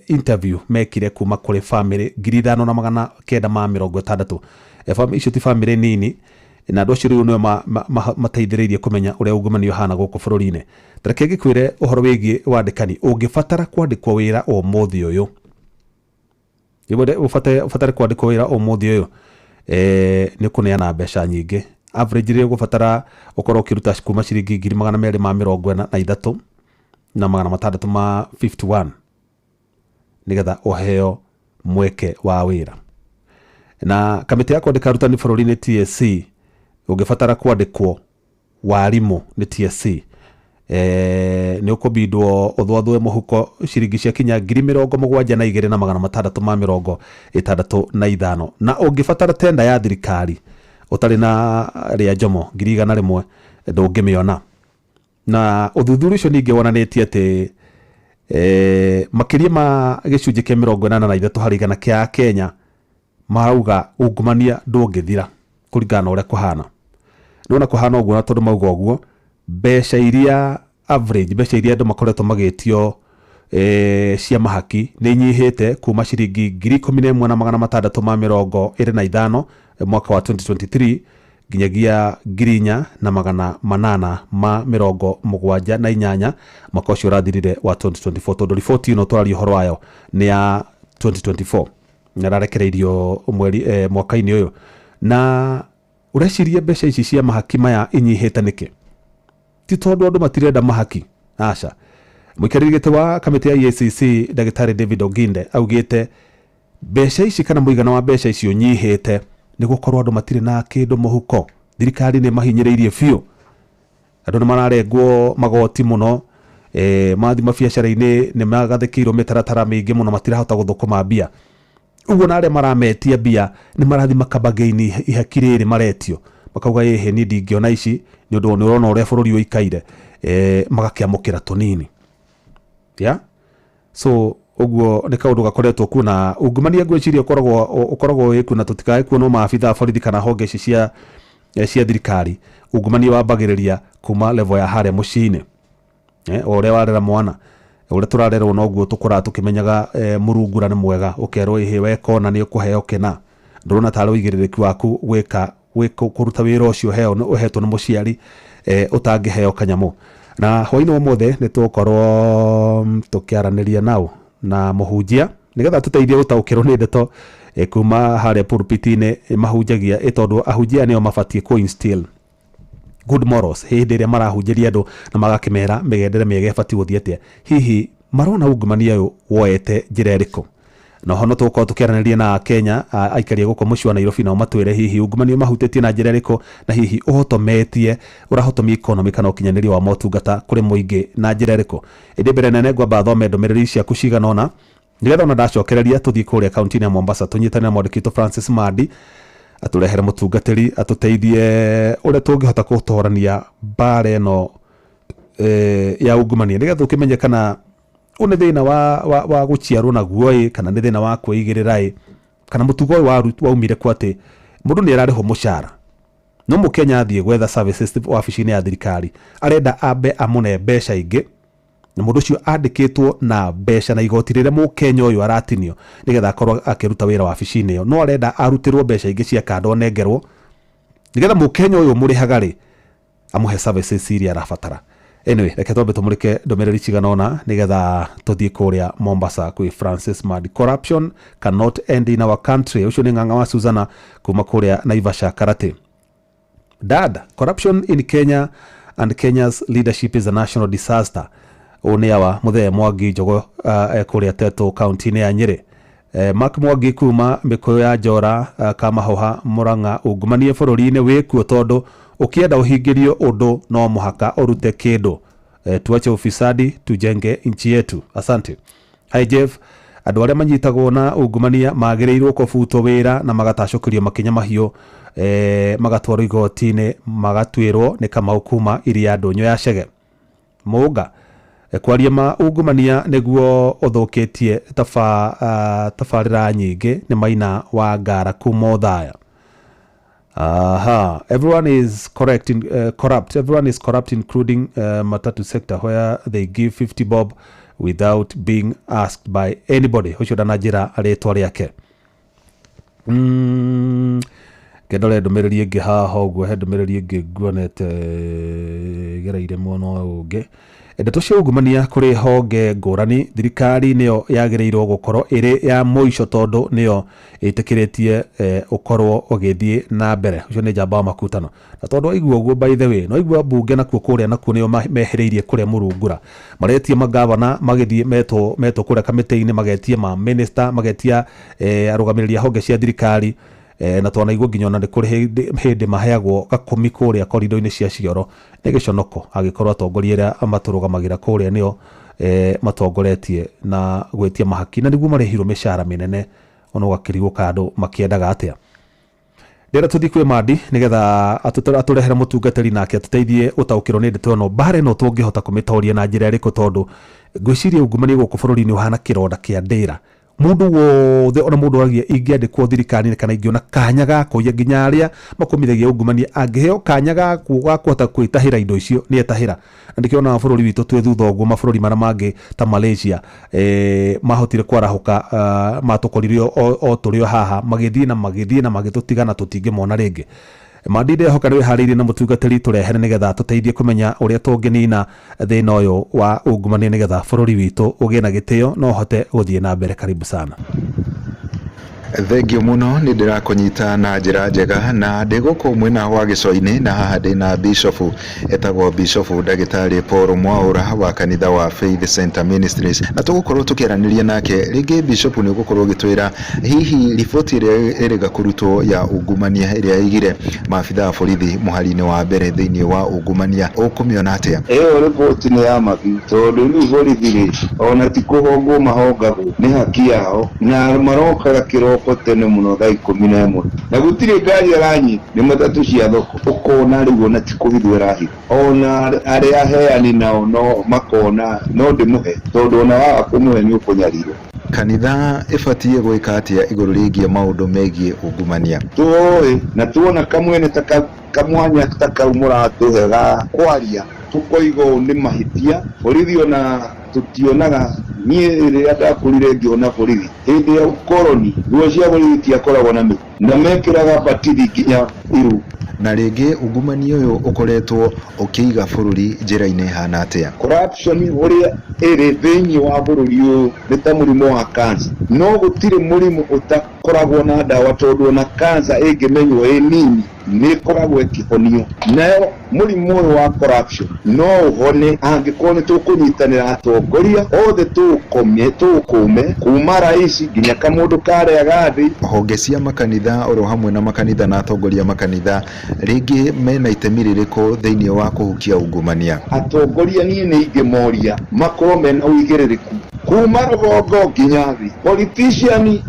interview mekire kuma kũrĩ famĩlĩ 5,960. Icio ti famĩlĩ nini, na andũ acio rĩu nĩo mateithĩrĩirie kũmenya ũrĩa ungumania ũhana gũkũ bũrũri-inĩ. Ta reke ngĩkwĩre ũhoro wĩgiĩ wandĩkani. Ũngĩbatara kwandĩkwo wĩra ũmũthĩ ũyũ, ũbatare kwandĩkwo wĩra ũmũthĩ ũyũ, nĩ ũkũneana mbeca nyingĩ. Average rĩ, ũgũbatara ũkorwo ũkĩruta kuma ciringi 243,651 nĩgetha ũheo mweke wa wĩra. Na kamĩtĩ ya kwandĩka arutani bũrũri-inĩ TSC, ũngĩbatara kwandĩkwo warimũ nĩ TSC, nĩ ũkũbindwo ũthwathwe mũhuko ciringi cia kinya 72,665. Na ũngĩbatara tenda ya thirikari ũtarĩ na rĩa njomo 100,000 ndũngĩmĩona. Na ũthuthuria ũcio ningĩ wonanĩtie atĩ makĩria ma gĩcunjĩ kĩa 83 harĩ igana kĩa Kenya marauga ungumania ndũngĩthira kũringana na ũrĩa kũhana. Nĩwona kũhana ũguo, na tondũ mauga ũguo, mbeca iria average, mbeca iria andũ makoretwo magĩtio cia mahaki nĩ inyihĩte kuma ciringi 11,625 mwaka wa 2023 nginyagia 4,878 mwaka ũcio ũrathirire wa 2024, tondũ riboti ĩno tũraria ũhoro wayo nĩ ya 2024 na ĩrarekereirio mweri mwaka-inĩ ũyũ. Na ũreciria mbeca ici cia mahaki maya inyihĩte nĩkĩ? Ti tondũ andũ matirenda mahaki, aca. Mũikarĩri gĩtĩ wa kamĩtĩ ya EACC ndagĩtarĩ David Oginde augĩte mbeca ici kana mũigana wa mbeca ici ũnyihĩte nĩ gũkorwo andũ matirĩ na kĩndũ mũhuko. Thirikari nĩ mahinyĩrĩirie biũ, andũ nĩ mararengwo magoti mũno, mathiĩ mabiacara-inĩ nĩ magathĩkĩirwo mĩtaratara mĩingĩ mũno, matirahota gũthũkũma mbia. Ũguo na arĩa marametia mbia nĩ marathiĩ makabagaini ihaki rĩrĩ maretio, makauga ĩhĩ niĩ ndingĩona ici nĩ ũndũ nĩ ũrona ũrĩa bũrũri ũikaire, magakĩamũkĩra tũnini. Yeah? So ũguo nĩ kaũndũ gakoretwo kuo na ungumania ngwĩciria ũkoragwo wĩ kuo, na tũtikae kuonwo maabitha a borithi kana honge ici cia thirikari. Ungumania wambagĩrĩria kuma level ya harĩa mũciĩ-inĩ. O ũrĩa warera mwana, ũrĩa tũrarerwo noguo tũkũraga tũkĩmenyaga mũrungura nĩ mwega, ũkerwo ĩhĩ weka ũna nĩ ũkũheo kĩna. Ndũrona tarĩ ũigĩrĩrĩki waku gwĩka kũruta wĩra ũcio ũhetwo nĩ mũciari ũtangĩheo kanyamũ. Na hwaĩ-inĩ ũmũthĩ nĩ tũgũkorwo tũkĩaranĩria nao na mũhunjia nĩgetha tũteithie gũtaũkĩrwo nĩ ndeto kuma harĩa pulpit-inĩ mahunjagia, tondũ ahunjia nĩo mabatiĩ kũ instill good morals hĩndĩ ĩrĩa marahunjĩria andũ na magakĩmera mĩgendere mĩega ĩbatiĩ gũthiĩ atĩa. Hihi marona ungumania ũyũ woete njĩra ĩrĩkũ? Na oho no tũgũkorwo tũkĩaranĩria na Kenya aikari a gũkũ mũciĩ wa Nairobi, nao matwĩre hihi ungumania mahutĩtie na njĩra ĩrĩkũ, na hihi ũhotometie ũrahotomia economy kana ũkinyanĩria wa motungata kũrĩ mũingĩ na njĩra ĩrĩkũ. Ĩndĩ mbere nene ngwamba thome ndũmĩrĩri ciaku cigana ũna nĩgetha ona ndacokereria tũthiĩ kũrĩa kaunti-inĩ ya Mombasa tũnyitane na mwandĩki witũ Francis Mandi atũrehere mũtungatĩri atũteithie ũrĩa tũngĩhota gũtorania mbara ĩno ya ungumania nĩgetha tũkĩmenye kana ũyũ nĩ thĩna wa gũciarwo naguo ĩ, kana nĩ thĩna wa kwĩigĩrĩra ĩ, kana mũtugo ũyũ waumire kwa atĩ mũndũ nĩ ararĩhwo mũcara no mũkenya athiĩ gwetha services wabici-inĩ ya thirikari arenda ambe amũne mbeca ingĩ, na mũndũ ũcio andĩkĩtwo na mbeca na igoti rĩrĩa mũkenya ũyũ aratinio nĩgetha akorwo akĩruta wĩra wabici-inĩ ĩyo, no arenda arutĩrwo mbeca ingĩ cia kando anengerwo nĩgetha mũkenya ũyũ mũrĩhaga rĩ amũhe services iria arabatara. Anyway, reke twambe tũmũrĩke ndũmĩrĩri cigana ũna nĩgetha tũthiĩ kũrĩa Mombasa kwĩ Francis Madi. Corruption cannot end in our country. Ũcio nĩ ng'ang'a wa Suzana kuma kũrĩa Naivasha Karate. Dad, corruption in Kenya and Kenya's leadership is a national disaster. Ũũ nĩ awa mũthee Mwangi Njogo kũrĩa Tetũ kaunti-inĩ ya Nyĩrĩ. Mark Mwangi kuma Mĩkũyũ ya Njora Kamahoha Murang'a, ungumania bũrũri-inĩ wĩkuo tondũ ũkĩenda ũhingĩrio ũndũ no mũhaka ũrute kĩndũ. Tuache ufisadi tujenge nchi yetu. Asante. Hi Jeff, andũ arĩa manyitagwo na ungumania magĩrĩirwo kũbutwo wĩra na magatacũkĩrio makinya mahiũ magatwarwo igoti-inĩ magatuĩrwo nĩ Kamau kuma iria ndũnyũ ya Chege. Mũnga, kwaria ma ungumania nĩguo ũthũkĩtie tabarĩra nyingĩ nĩ Maina wa Ngara kuma Othaya. Aha, everyone is correct in, corrupt. Everyone is corrupt, including matatu sector, where they give 50 bob without being asked by anybody. Ũcio ndananjĩra rĩtwa rĩake. Ngendore ndũmĩrĩri ĩngĩ haha ũguo, he ndũmĩrĩri ĩngĩ nguonete ĩgereire mwena ũyũ ũngĩ. Ndeto cia ungumania kũrĩ honge ngũrani, thirikari nĩyo yagĩrĩirwo gũkorwo ĩrĩ ya mũico tondũ nĩyo ĩtĩkĩrĩtie ũkorwo ũgĩthiĩ na mbere. Ũcio nĩ njamba wa makutano. Na tondũ waigua ũguo, by the way, no igua mbunge nakuo kũrĩa nakuo nĩo mehĩrĩirie kũrĩa mũrungura. Maretie magavana magĩthiĩ metwo kũrĩa kamĩtĩ-inĩ, magetie ma minister, magetia arũgamĩrĩri a honge cia thirikari. Na twanaigua nginya ona nĩ kũrĩ hĩndĩ maheagwo gakũmi kũrĩa korido-inĩ cia cioro. Nĩ gĩconoko angĩkorwo atongoria arĩa matũrũgamagĩra kũrĩa nĩo matongoretie na gwĩtia mahaki, na nĩguo marĩhirwo mĩcara mĩnene ona ũgakĩrigwo kandũ makĩendaga atĩa. Ndĩrenda tũthiĩ kwĩ Mandi nĩgetha atũrehere mũtungatĩri nake atũteithie gũtaũkĩrwo nĩ ndeto ĩno, mbara ĩno tũngĩhota kũmĩtoria na njĩra ĩrĩkũ, tondũ ngwĩciria ungumania gũkũ bũrũri-inĩ ũhana kĩronda kĩa ndĩra. Mũndũ wothe ona mũndũ aragia ingĩandĩkwo thirikari-inĩ kana ingĩona kanya ga kũiya, nginya arĩa makũmithagia ungumania angĩheo kanya ga kũhota kwĩtahĩra indo icio nĩ etahĩra. Na ndĩkĩonaga bũrũri witũ twĩ thutha ũguo, mabũrũri marĩa mangĩ ta Malaysia mahotire kwarahũka, matũkorire o tũrĩ o haha, magĩthiĩ na magĩthiĩ na magĩtũtiga na tũtingĩmona rĩngĩ. Mandi, ndehoka nĩ wĩharĩirie na mũtungatĩri tũrehere nĩgetha tũteithie kũmenya ũrĩa tũngĩnina thĩna ũyũ wa ungumania nĩgetha bũrũri witũ ũgĩe na gĩtĩo na ũhote gũthiĩ na mbere. Karibu sana. Thengio mũno, nĩ ndĩrakũnyita na njĩra njega na ndĩ gũkũ mwena wa gĩcũa-inĩ, na haha ndĩna bishofu etagwo Bishofu Ndagĩtarĩ Paul Mwaũra wa kanitha wa Faith Center Ministries, na tũgũkorwo tũkĩaranĩria nake rĩngĩ. Bishofu, nĩ ũgũkorwo ũgĩtwĩra hihi riboti ĩrĩa ĩrĩga kũrutwo ya ungumania ĩrĩa ĩigire maabitha a borithi mũhari-inĩ wa mbere thĩinĩ wa ungumania, ũkũmĩona atĩa? Ĩyo riboti nĩ ya mabi, tondũ rĩu borithi rĩ, ona ti kũhongwo mahongagwo, nĩ haki yao, na marokaga kĩroko tene mũno thaa 11 na gũtirĩ ngari aranyita, nĩ matatũ cia thoko. Ũkona rĩu ona ti kũhithwo ĩrahithwo, ona arĩa aheani nao no makona no ndĩmũhe, tondũ ona waga kũmũhe nĩ ũkũnyarirwo. Kanitha ĩbatiĩ gwĩka atĩa igũrũ rĩgiĩ maũndũ megiĩ ungumania? Tũĩ na tuona kamwene ta kamwanya ta kau mũratũhe ga kwaria, tũkoiga ũũ nĩ mahĩtia. Borithi ona tũtionaga, niĩ rĩrĩa ndakũrire ngĩona borithi hĩndĩ ya ũkoroni, nguo cia borithi itiakoragwo na mĩhuko na mekĩraga batiri nginya iru. Na rĩngĩ ungumania ũyũ ũkoretwo ũkĩiga bũrũri njĩra-inĩ hana atĩa? Corruption ũrĩa ĩrĩ thĩinĩ wa bũrũri ũyũ nĩ ta mũrimũ wa cancer, no gũtirĩ mũrimũ ũtakoragwo na ndawa, tondũ ona cancer ĩngĩmenywo ĩ nini nĩ ĩkoragwo ĩkĩhonio. Nayo mũrimũ ũyũ wa corruption no ũhone angĩkorwo nĩ tũkũnyitanĩra atongoria othe, tũũkomie tũũkũme kuma rais nginya kamũndũ karĩa gathĩ. Honge cia makanitha oro hamwe na makanitha na atongoria makanitha rĩngĩ mena itemi rĩrĩkũ thĩinĩ wa kũhukia ungumania? Atongoria niĩ nĩ ingĩmoria makorwo mena ũigĩrĩrĩku kuma rũgongo nginya thĩ. Politician,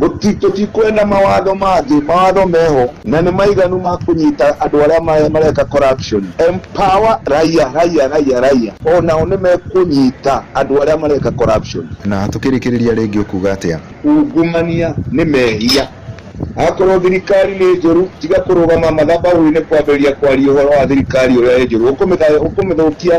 tũtikwenda mawatho mangĩ, mawatho meho na nĩ maiganu ma kũnyita andũ arĩa mareka corruption. Empower raia, raia, raia, raia, onao nĩ mekũnyita andũ arĩa mareka corruption. Na tũkĩrĩkĩrĩria rĩngĩ, ũkuga atĩa? Ungumania nĩ mehia. Akorwo thirikari nĩ njũru, tiga kũrũgama mathabahu-inĩ kwambĩrĩria kwaria ũhoro wa thirikari ũrĩa ĩ njũru. Ũkũmĩthũkia,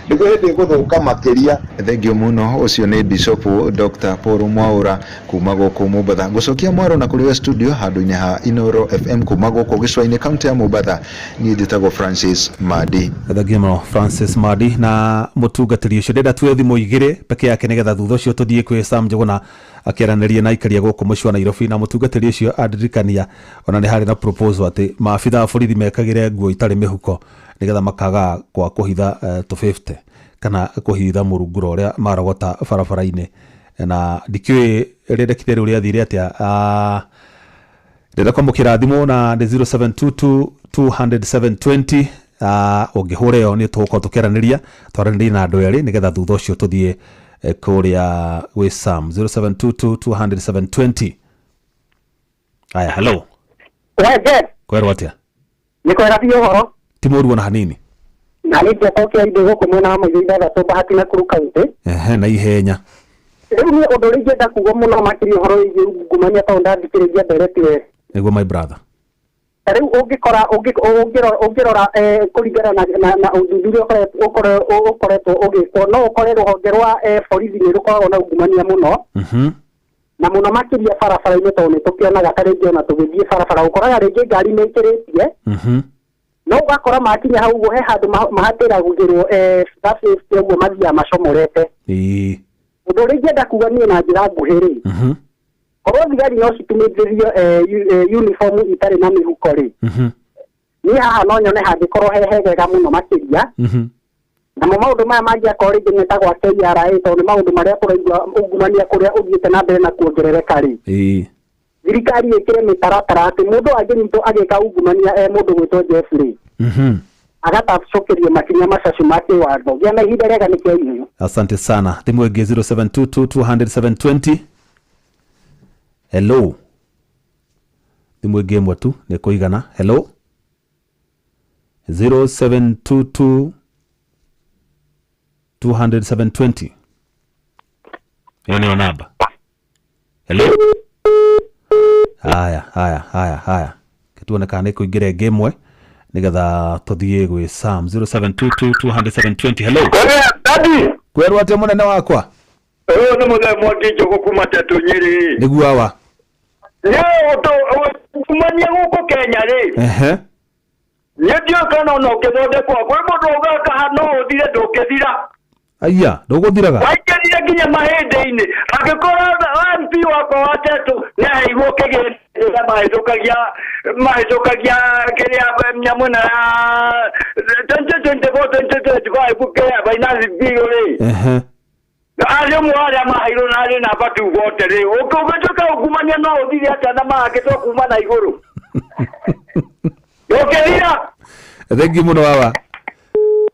nĩguo hĩndĩ ĩgũthũka makĩria. Thengio mũno. Ũcio nĩ Bishop Dr Paul Mwaura kuma gũkũ Mombatha. Ngũcokia mwaro na kũrĩ we studio handũ-inĩ ha Inoro FM kuma gũkũ gĩcũa-inĩ kaunti ya Mombatha. Niĩ njĩtagwo Francis Madi. Thengio mũno Francis Madi na mũtungatĩri ũcio. Ndĩrenda tuoe thimũ igĩrĩ peke yake nĩgetha thutha ũcio tũthiĩ kwĩ Sam Njũgũna akĩaranĩria na aikaria gũkũ mũciĩ wa Nairobi. Na mũtungatĩri ũcio andirikania ona nĩ harĩ na proposal atĩ maabitha a borithi mekagĩre nguo itarĩ mĩhuko nĩgetha makaga kwa kũhitha tũ 50 kana kũhitha mũrunguro ũrĩa marogota barabara-inĩ. Na ndikĩũĩ rĩendekithia rĩu rĩathire atĩa. Ndĩrenda kwamũkĩra thimũ na nĩ 0722 200 720. Ũngĩhũra ĩyo nĩ tũgũkorwo tũkĩaranĩria, twaranĩrie na andũ erĩ nĩgetha thutha ũcio tũthiĩ kũrĩa gwĩ Sam. 0722 200 720. Aya, hello. Weje. Kwerwo atĩa? Nĩ kwega biũ ũhoro. Ti mũru ona hanini. Na nĩ njokokia indo gũkũ mwena wa Maitho 6 Bahati na Nakuru County. Ehe, na ihenya. Rĩu niĩ ũndũ ũrĩa ingĩenda kuga mũno makĩria ũhoro wĩgiĩ ungumania tondũ ndathikĩrĩria ndereti we. Nĩguo, my brother. Ta rĩu ũngĩkora ũngĩrora kũringana na ũthuthuria ũkoretwo ũgĩkwo, no ũkore rũhonge rwa borithi nĩ rũkoragwo na ungumania mũno, na mũno makĩria barabara-inĩ, tondũ nĩ tũkĩonaga ta rĩngĩ ona tũgĩthiĩ barabara ũkoraga rĩngĩ ngari nĩ ĩkĩrĩtie, no ũgakora makinya hau ũguo he handũ mahatĩragĩrwo ta 50 ũguo mathiaga macomorete. Ũndũ ũrĩa ingĩenda kuga niĩ na njĩra nguhĩ rĩ, korwo thigari no citumithĩrio uniform itarĩ na mĩhuko rĩ, niĩ haha no nyone hangĩkorwo he hegega mũno makĩria. Namo maũndũ maya mangĩ akorwo rĩngĩ metagwo a KRA, tondũ nĩ maũndũ marĩa tũraigua ungumania kũrĩa ũthiĩte na mbere na kuongerereka rĩ, thirikari ĩkĩre mĩtaratara atĩ mũndũ angĩnyitwo agĩka ungumania, mũndũ gwĩtwo Jeff rĩ, agatacũkĩrio makinya macacu ma kĩwatho. Gĩa na ihinda rĩega nĩ kĩa. Asante sana. Thimũ ĩngĩ, 0722 200 720. Hello. Thimũ ĩngĩ ĩmwe tu nĩ kũigana. Hello, 0722 200 720, ĩyo nĩyo namba. Hello. Haya, haya, haya, haya, tuone kana nĩ kũingĩra ĩngĩ ĩmwe nĩgetha tũthiĩ gwĩ Sam. 0722 200 720. Hello. Dadi. Kwerwo atĩa, mũnene wakwa? Ũyũ nĩ mũthee Mwangi Njogu kuma Tetũ Nyĩrĩ. Nĩguo, awa. Nĩ ũndũ ungumania gũkũ Kenya rĩ, niĩ ndiũĩ kana ona ũngĩthondekwo. Kwĩ mũndũ augaga kaha no ũthire, ndũngĩthira. Aya, ndũgũthiraga. Waingĩrire nginya mahĩndĩ-inĩ. Angĩkorwo MP wakwa wa Tetũ nĩ aheirwo kĩgĩna kĩrĩa mahĩtũkagia kĩrĩa nyamũ ĩno ya 2024 2025 kĩrĩa finance bill rĩ, arĩ ũmwe wa arĩa maheirwo na arĩ namba 240 rĩ, ũngĩtuĩka ungumania no ũthire atĩa na mahakĩtwo kuma na igũrũ? Ndũngĩthira. Thengiũ mũno, wawa,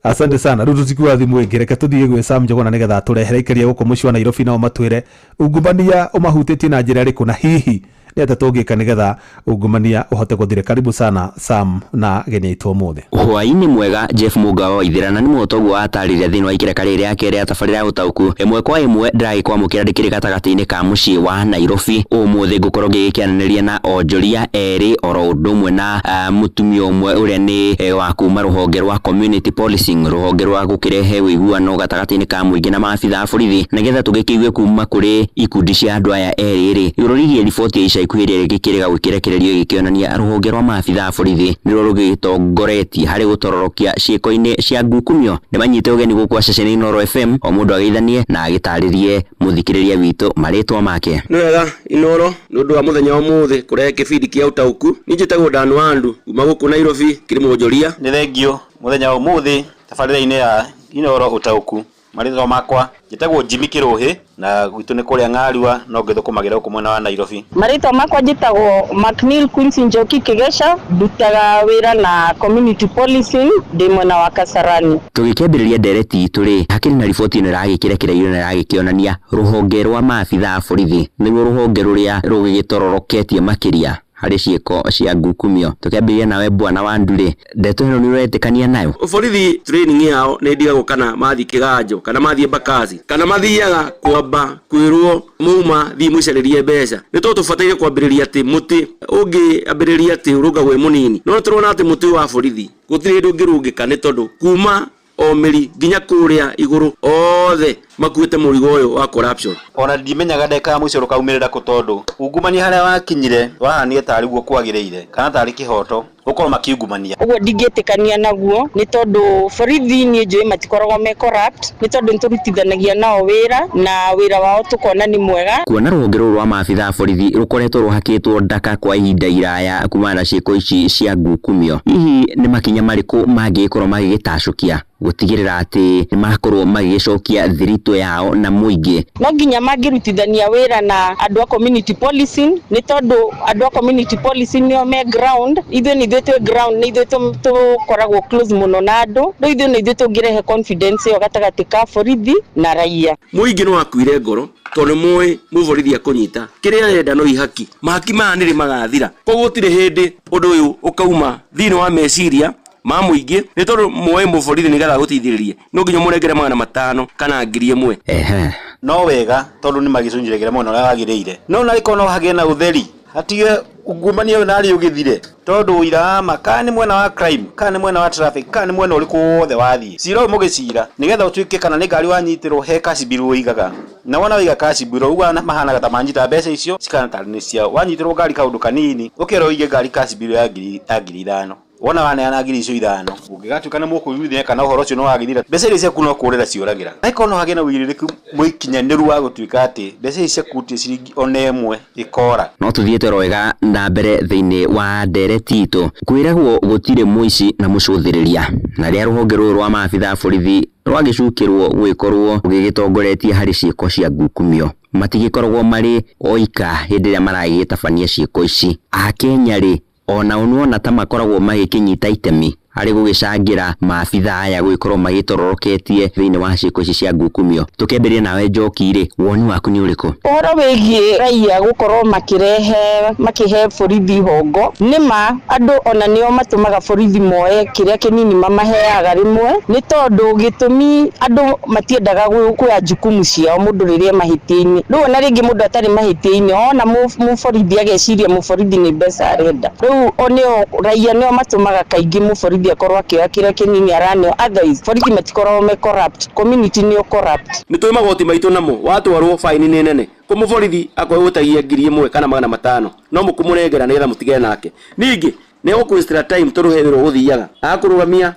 asante sana. Rĩu tũtikuoya thimũ ĩngĩ, reke tũthiĩ gwĩ Sam Njũgũna nĩgetha tũrehere aikaria gũkũ mũciĩ wa Nairobi nao matwĩre ungumania ũmahutĩtie na njĩra ĩrĩkũ na hihi nĩ atĩa tũngĩka nĩgetha ungumania ũhote gũthira. Karibu sana, Sam, na ageni aitũ ũmũthĩ. Hwaĩ-inĩ mwega, Jeff Mũgawa wa Ithĩra, na nĩ mũhoto ũguo watarĩria thĩinĩ wa ikereka rĩrĩ rĩa kerĩ ya tabarĩra ya ũtaũku ĩmwe kwa ĩmwe. Ndĩragĩkwamũkĩra ndĩkĩrĩ gatagatĩ-inĩ ka mũciĩ wa Nairobi. Ũmũthĩ ngũkorwo ngĩgĩkĩaranĩria na onjoria erĩ oro ũndũ ũmwe na mũtumia ũmwe ũrĩa nĩ wa kuma rũhonge rwa community policing, rũhonge rwa gũkĩrehe ũiguano gatagatĩ-inĩ ka mũingĩ na maabitha a borithi, nĩgetha tũgĩkĩigue kuma kũrĩ ikundi cia andũ aya erĩ rĩ igũrũ rĩgiĩ riboti ya ica ikuhĩ ĩrĩa ĩgĩkĩrĩga gũkĩrekererio ĩgĩkĩonania rũhonge rwa maabitha a borithi nĩruo rũgĩtongoretie harĩ gũtororokia ciĩko-inĩ cia ngukumio. Nĩ manyite ũgeni gũkũ ceceni Inooro FM, o mũndũ ageithanie na agĩtarĩrie mũthikĩrĩria witũ marĩtwa make. Nĩ wega, Inoro, nĩ ũndũ wa mũthenya wa ũmũthĩ kũrehe kĩbindi kĩa ũtaũku. Niĩ njĩtagwo Dan Wandu kuma gũkũ Nairobi, kĩrĩ mwonjoria. Nĩ thengio mũthenya wa ũmũthĩ tabarĩra-inĩ ya Inoro ũtaũku. Marĩtwa makwa njĩtagwo Jimmy Kĩrũhĩ na gwitũ nĩ kũrĩa Ng'arua, no ngĩthũkũmagĩra gũkũ mwena wa Nairobi. Marĩtwa makwa njĩtagwo Macneil Quincy Njoki Kĩgeca, ndutaga wĩra na community policing ndĩ mwena wa Kasarani. Tũgĩkĩambĩrĩria ndereti itũ rĩ, hakĩrĩ na riboti ĩno ĩragĩkĩrekererio na ĩragĩkĩonania rũhonge rwa maabitha a borithi nĩruo rũhonge rũrĩa rũgĩgĩtororoketie makĩria. Harĩ ciĩko cia ngukumio. Tũkĩambĩrĩria nawe Bwana wa Ndurĩ, ndeto ĩno nĩ ũretĩkania nayo? Borithi training yao nĩ ndigagwo kana mathiĩ kĩganjo kana mathiĩ Mbakasi kana mathiaga kwamba kwĩrwo mauma thiĩ mũcarĩrie mbeca. Nĩ tondũ tũbataire kwambĩrĩria atĩ mũtĩ ũngĩambĩrĩria atĩ ũrũngagwo wĩ mũnini, no tũrona atĩ mũtĩ wa borithi gũtirĩ hĩndĩ ũngĩrũngĩka nĩ tondũ kuma o mĩri nginya kũrĩa igũrũ othe makuĩte mũrigo ũyũ wa corruption. Ona ndimenyaga ndagĩka ya mũico rũkaumĩrĩra kũ tondũ ungumania harĩa wakinyire wahanire tarĩ guo kwagĩrĩire kana tarĩ kĩhoto gũkorwo makiungumania. Ũguo ndingĩtĩkania naguo nĩ tondũ borithi niĩ njũĩ matikoragwo me corrupt, nĩ tondũ nĩ tũrutithanagia nao wĩra na wĩra wao tũkona nĩ mwega. Kuona rũhonge rũrũ rwa maabitha a borithi rũkoretwo rũhakĩtwo ndaka kwa ihinda iraya kumana na ciĩko ici cia ngukumio, hihi nĩ makinya marĩkũ mangĩgĩkorwo magĩgĩtacũkia gũtigĩrĩra atĩ nĩ makorwo magĩgĩcokia thiritũ yao na mũingĩ? No nginya mangĩrutithania wĩra na andũ a community policing, nĩ tondũ andũ a community policing nĩo me ground, ithuĩ nĩ ithuĩ twĩ ground, nĩ ithuĩ tũkoragwo close mũno na andũ, rĩu ithuĩ nĩ ithuĩ tũngĩrehe confidence ĩyo gatagatĩ ka borithi na raia. Mũingĩ nĩ wakuire ngoro tondũ nĩ mũĩ mũborithi akũnyita kĩrĩa arenda no ihaki, mahaki maya nĩrĩ magathira, koguo gũtirĩ hĩndĩ ũndũ ũyũ ũkauma thĩinĩ wa meciria ma mũingĩ nĩ tondũ mũĩ mũborithi nĩgetha agũteithĩrĩrie no nginya ũmũnengere 500 kana 1000. No wega tondũ nĩ magĩcunjũragĩra mwena ũrĩa wagĩrĩire, no narĩkorwo no hagĩe na ũtheri hatige ungumania ũyũ narĩ ũgĩthire, tondũ ũira wa ma kana nĩ mwena wa crime kana nĩ mwena wa traffic kana nĩ mwena ũrĩkũ wothe wathiĩ cira ũyũ mũgĩcira nĩgetha ũtuĩke kana nĩ ngari wanyitĩrwo he cash bill ũigaga na wona waiga cash bill ũguo mahanaga ta manyita mbeca icio cikana tarĩ nĩ ciao. Wanyitĩrwo ngari kaũndũ kanini ũkerwo ũige ngari cash bill ya 5,000, wona waneana 5,000 ũngĩgatuĩka nĩ mũkũiguithania kana ũhoro ũcio nĩ wagĩthira, mbeca iria ciaku no kũrĩra ciũragĩra. Angĩkorwo no hagĩe na ũigĩrĩrĩku mũikinyanĩru wa gũtuĩka atĩ mbeca ici ciaku gũtirĩ ciringi ona ĩmwe ĩkora. No tũthiĩte oro wega na mbere thĩinĩ wa ndereti itũ. Kwĩragwo gũtirĩ mũici na mũcũthĩrĩria, na rĩrĩa rũhonge rũrũ rwa maabitha a borithi rwagĩcukĩrwo gũgĩkorwo rũgĩgĩtongoretie harĩ ciĩko cia ngukumio, matigĩkoragwo marĩ oika hĩndĩ ĩrĩa maragĩtabania ciĩko ici. Akenya rĩ, ona nĩwona ta makoragwo magĩkĩnyita itemi harĩ gũgĩcangĩra maabitha aya gũgĩkorwo magĩtororoketie thĩinĩ wa ciĩko ici cia ngukumio. Tũkĩambĩrĩria nawe Njoki rĩ, woni waku nĩ ũrĩkũ? Ũhoro wĩgiĩ raia gũkorwo makĩrehe makĩhe borithi hongo, nĩ ma andũ ona nĩo matũmaga borithi moe kĩrĩa kĩnini mamaheaga rĩmwe, nĩ tondũ gĩtũmi andũ matiendaga kuoya jukumu ciao mũndũ rĩrĩa mahĩtia-inĩ. Rĩu ona rĩngĩ mũndũ atarĩ mahĩtia-inĩ, ona mũborithi ageciria mũborithi nĩ mbeca arenda. Rĩu nĩo raia nĩo matũmaga kaingĩ mũborithi akorwo akĩoya kĩrĩa kĩnini araneo. Otherwise borithi matikoragwo me corrupt, community nĩo corrupt. Nĩ tũĩ magoti maitũ namo watwarwo baini nĩ nene, kũ mũborithi akorwo gwĩtagia 1,000 kana 500 no mũkũmũnengera nĩgetha mũtigane nake. Ningĩ nĩ egũkũ time tondũ he wĩra ũgũthiaga agakũrũgamia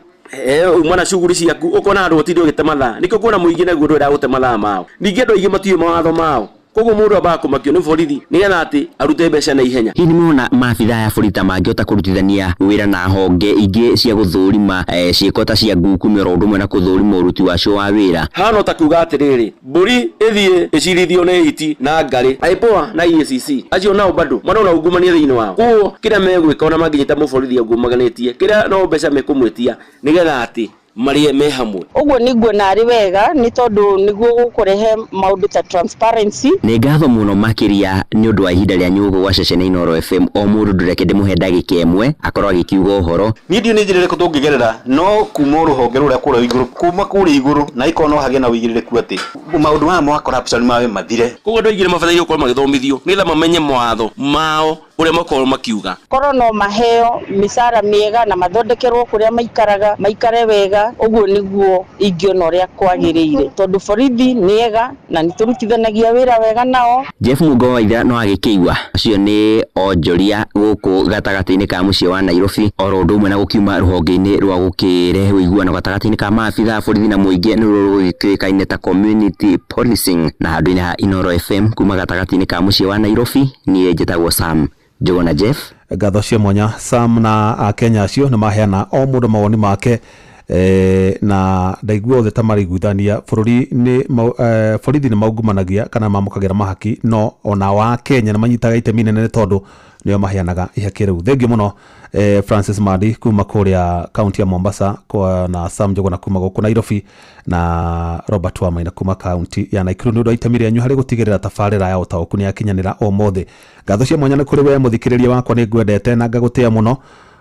uma na shughuli ciaku ũkona handũ ũtinde ũgĩte mathaa, nĩkĩo kuona mũingĩ naguo ndwendaga gũte mathaa mao. Ningĩ andũ aingĩ matiũĩ mawatho mao, koguo mũndũ ambaga kũmakio nĩ borithi nĩgetha atĩ arute mbeca na ihenya. Hihi nĩ mũrona maabitha aya borithi ta mangĩhota kũrutithania wĩra na honge ingĩ cia gũthũrima ciĩko ta cia ngukumio oro ũndũ ũmwe na kũthũrima ũruti wacio wa wĩra? Hana ta kuga atĩrĩrĩ, mbũri ĩthiĩ ĩcirithio nĩ hiti na ngarĩ, IPOA na EACC acio nao bado marona ungumania thĩinĩ wao, koguo kĩrĩa megwĩka ona mangĩnyita mũborithi angumaganĩtie kĩrĩa no mbeca mekũmwĩtia nĩgetha atĩ marĩe me hamwe. Ũguo nĩ nguona arĩ wega nĩ tondũ nĩguo gũkũrehe maũndũ ta transparency. Nĩ ngatho mũno makĩria nĩ ũndũ wa ihinda rĩanyu gũkũ gwa ceceni Inooro FM. O mũndũ ndũreke ndĩmũhe ndagĩka ĩmwe akorwo agĩkiuga ũhoro. Niĩ ndiũĩ nĩ njĩra ĩrĩkũ tũngĩgerera no kuma rũhonge rũrĩa kũrĩa igũrũ, kuma kũrĩa igũrũ na ikorwo no hagĩe na ũigĩrĩrĩku atĩ maũndũ maya ma corruption mawe mathire. Koguo andũ aingĩ nĩ mabataire gũkorwo magĩthomithio nĩgetha mamenye mawatho mao ũrĩa makorwo makiuga. Korwo no maheo mĩcara mĩega na mathondekerwo kũrĩa maikaraga maikare wega, ũguo nĩguo ingĩona ũrĩa kwagĩrĩire, tondũ borithi nĩ ega na nĩ tũrutithanagia wĩra wega nao. Jeff Mugo Waithera no agĩkĩigua acio nĩ onjoria gũkũ gatagatĩ-inĩ ka mũciĩ wa Nairobi, oro ũndũ ũmwe na gũkiuma rũhonge-inĩ rwa gũkĩrehe ũiguano gatagatĩ-inĩ ka maabitha a borithi na mũingĩ nĩruo rũgĩkĩũĩkaine ta community policing. Na handũ-inĩ ha Inooro FM kuma gatagatĩ-inĩ ka mũciĩ wa Nairobi, niĩ njĩtagwo Sam Njuguna Jeff. Ngatho cia mwanya Sam na Akenya acio nĩ maheana o mũndũ mawoni make, na ndaigua othe ta maraiguithania bũrũri nĩ borithi nĩ maungumanagia kana mamũkagĩra mahaki, no ona wa Kenya nĩ manyitaga itemi inene nĩ tondũ Nĩo maheanaga ihaki rĩu. Thengiũ mũno Francis Madi kuma kũrĩa kaunti ya Mombasa kwa, na Sam Njuguna kuma gũkũ Nairobi na Robert Wamaina kuma kaunti ya Nakuru nĩ ũndũ wa itemi rĩanyu harĩ gũtigĩrĩra tabarĩra ya ũtaũku nĩ yakinyanĩra ũmũthĩ. Ngatho cia mwanya nĩ kũrĩ we mũthikĩrĩria wakwa, nĩ ngwendete na ngagũtĩa mũno.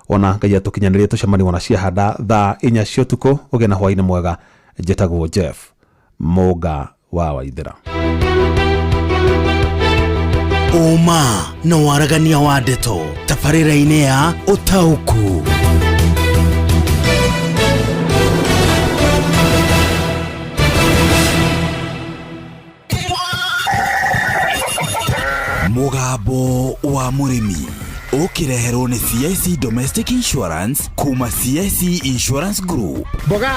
Ona Ngai atũkinyanĩrie tũcemanie ona ciahanda thaa 4 cia ũtukũ. Ũgĩe na hwaĩ-inĩ mwega. Njĩtagwo Jeff Mũnga wa Waithĩra. Ũma na waragania wa ndeto tabarĩra-inĩ ya ũtaũku. Mũgambo wa mũrĩmi ũkĩreherwo nĩ CIC Domestic Insurance kuma CIC Insurance Group. Mboga.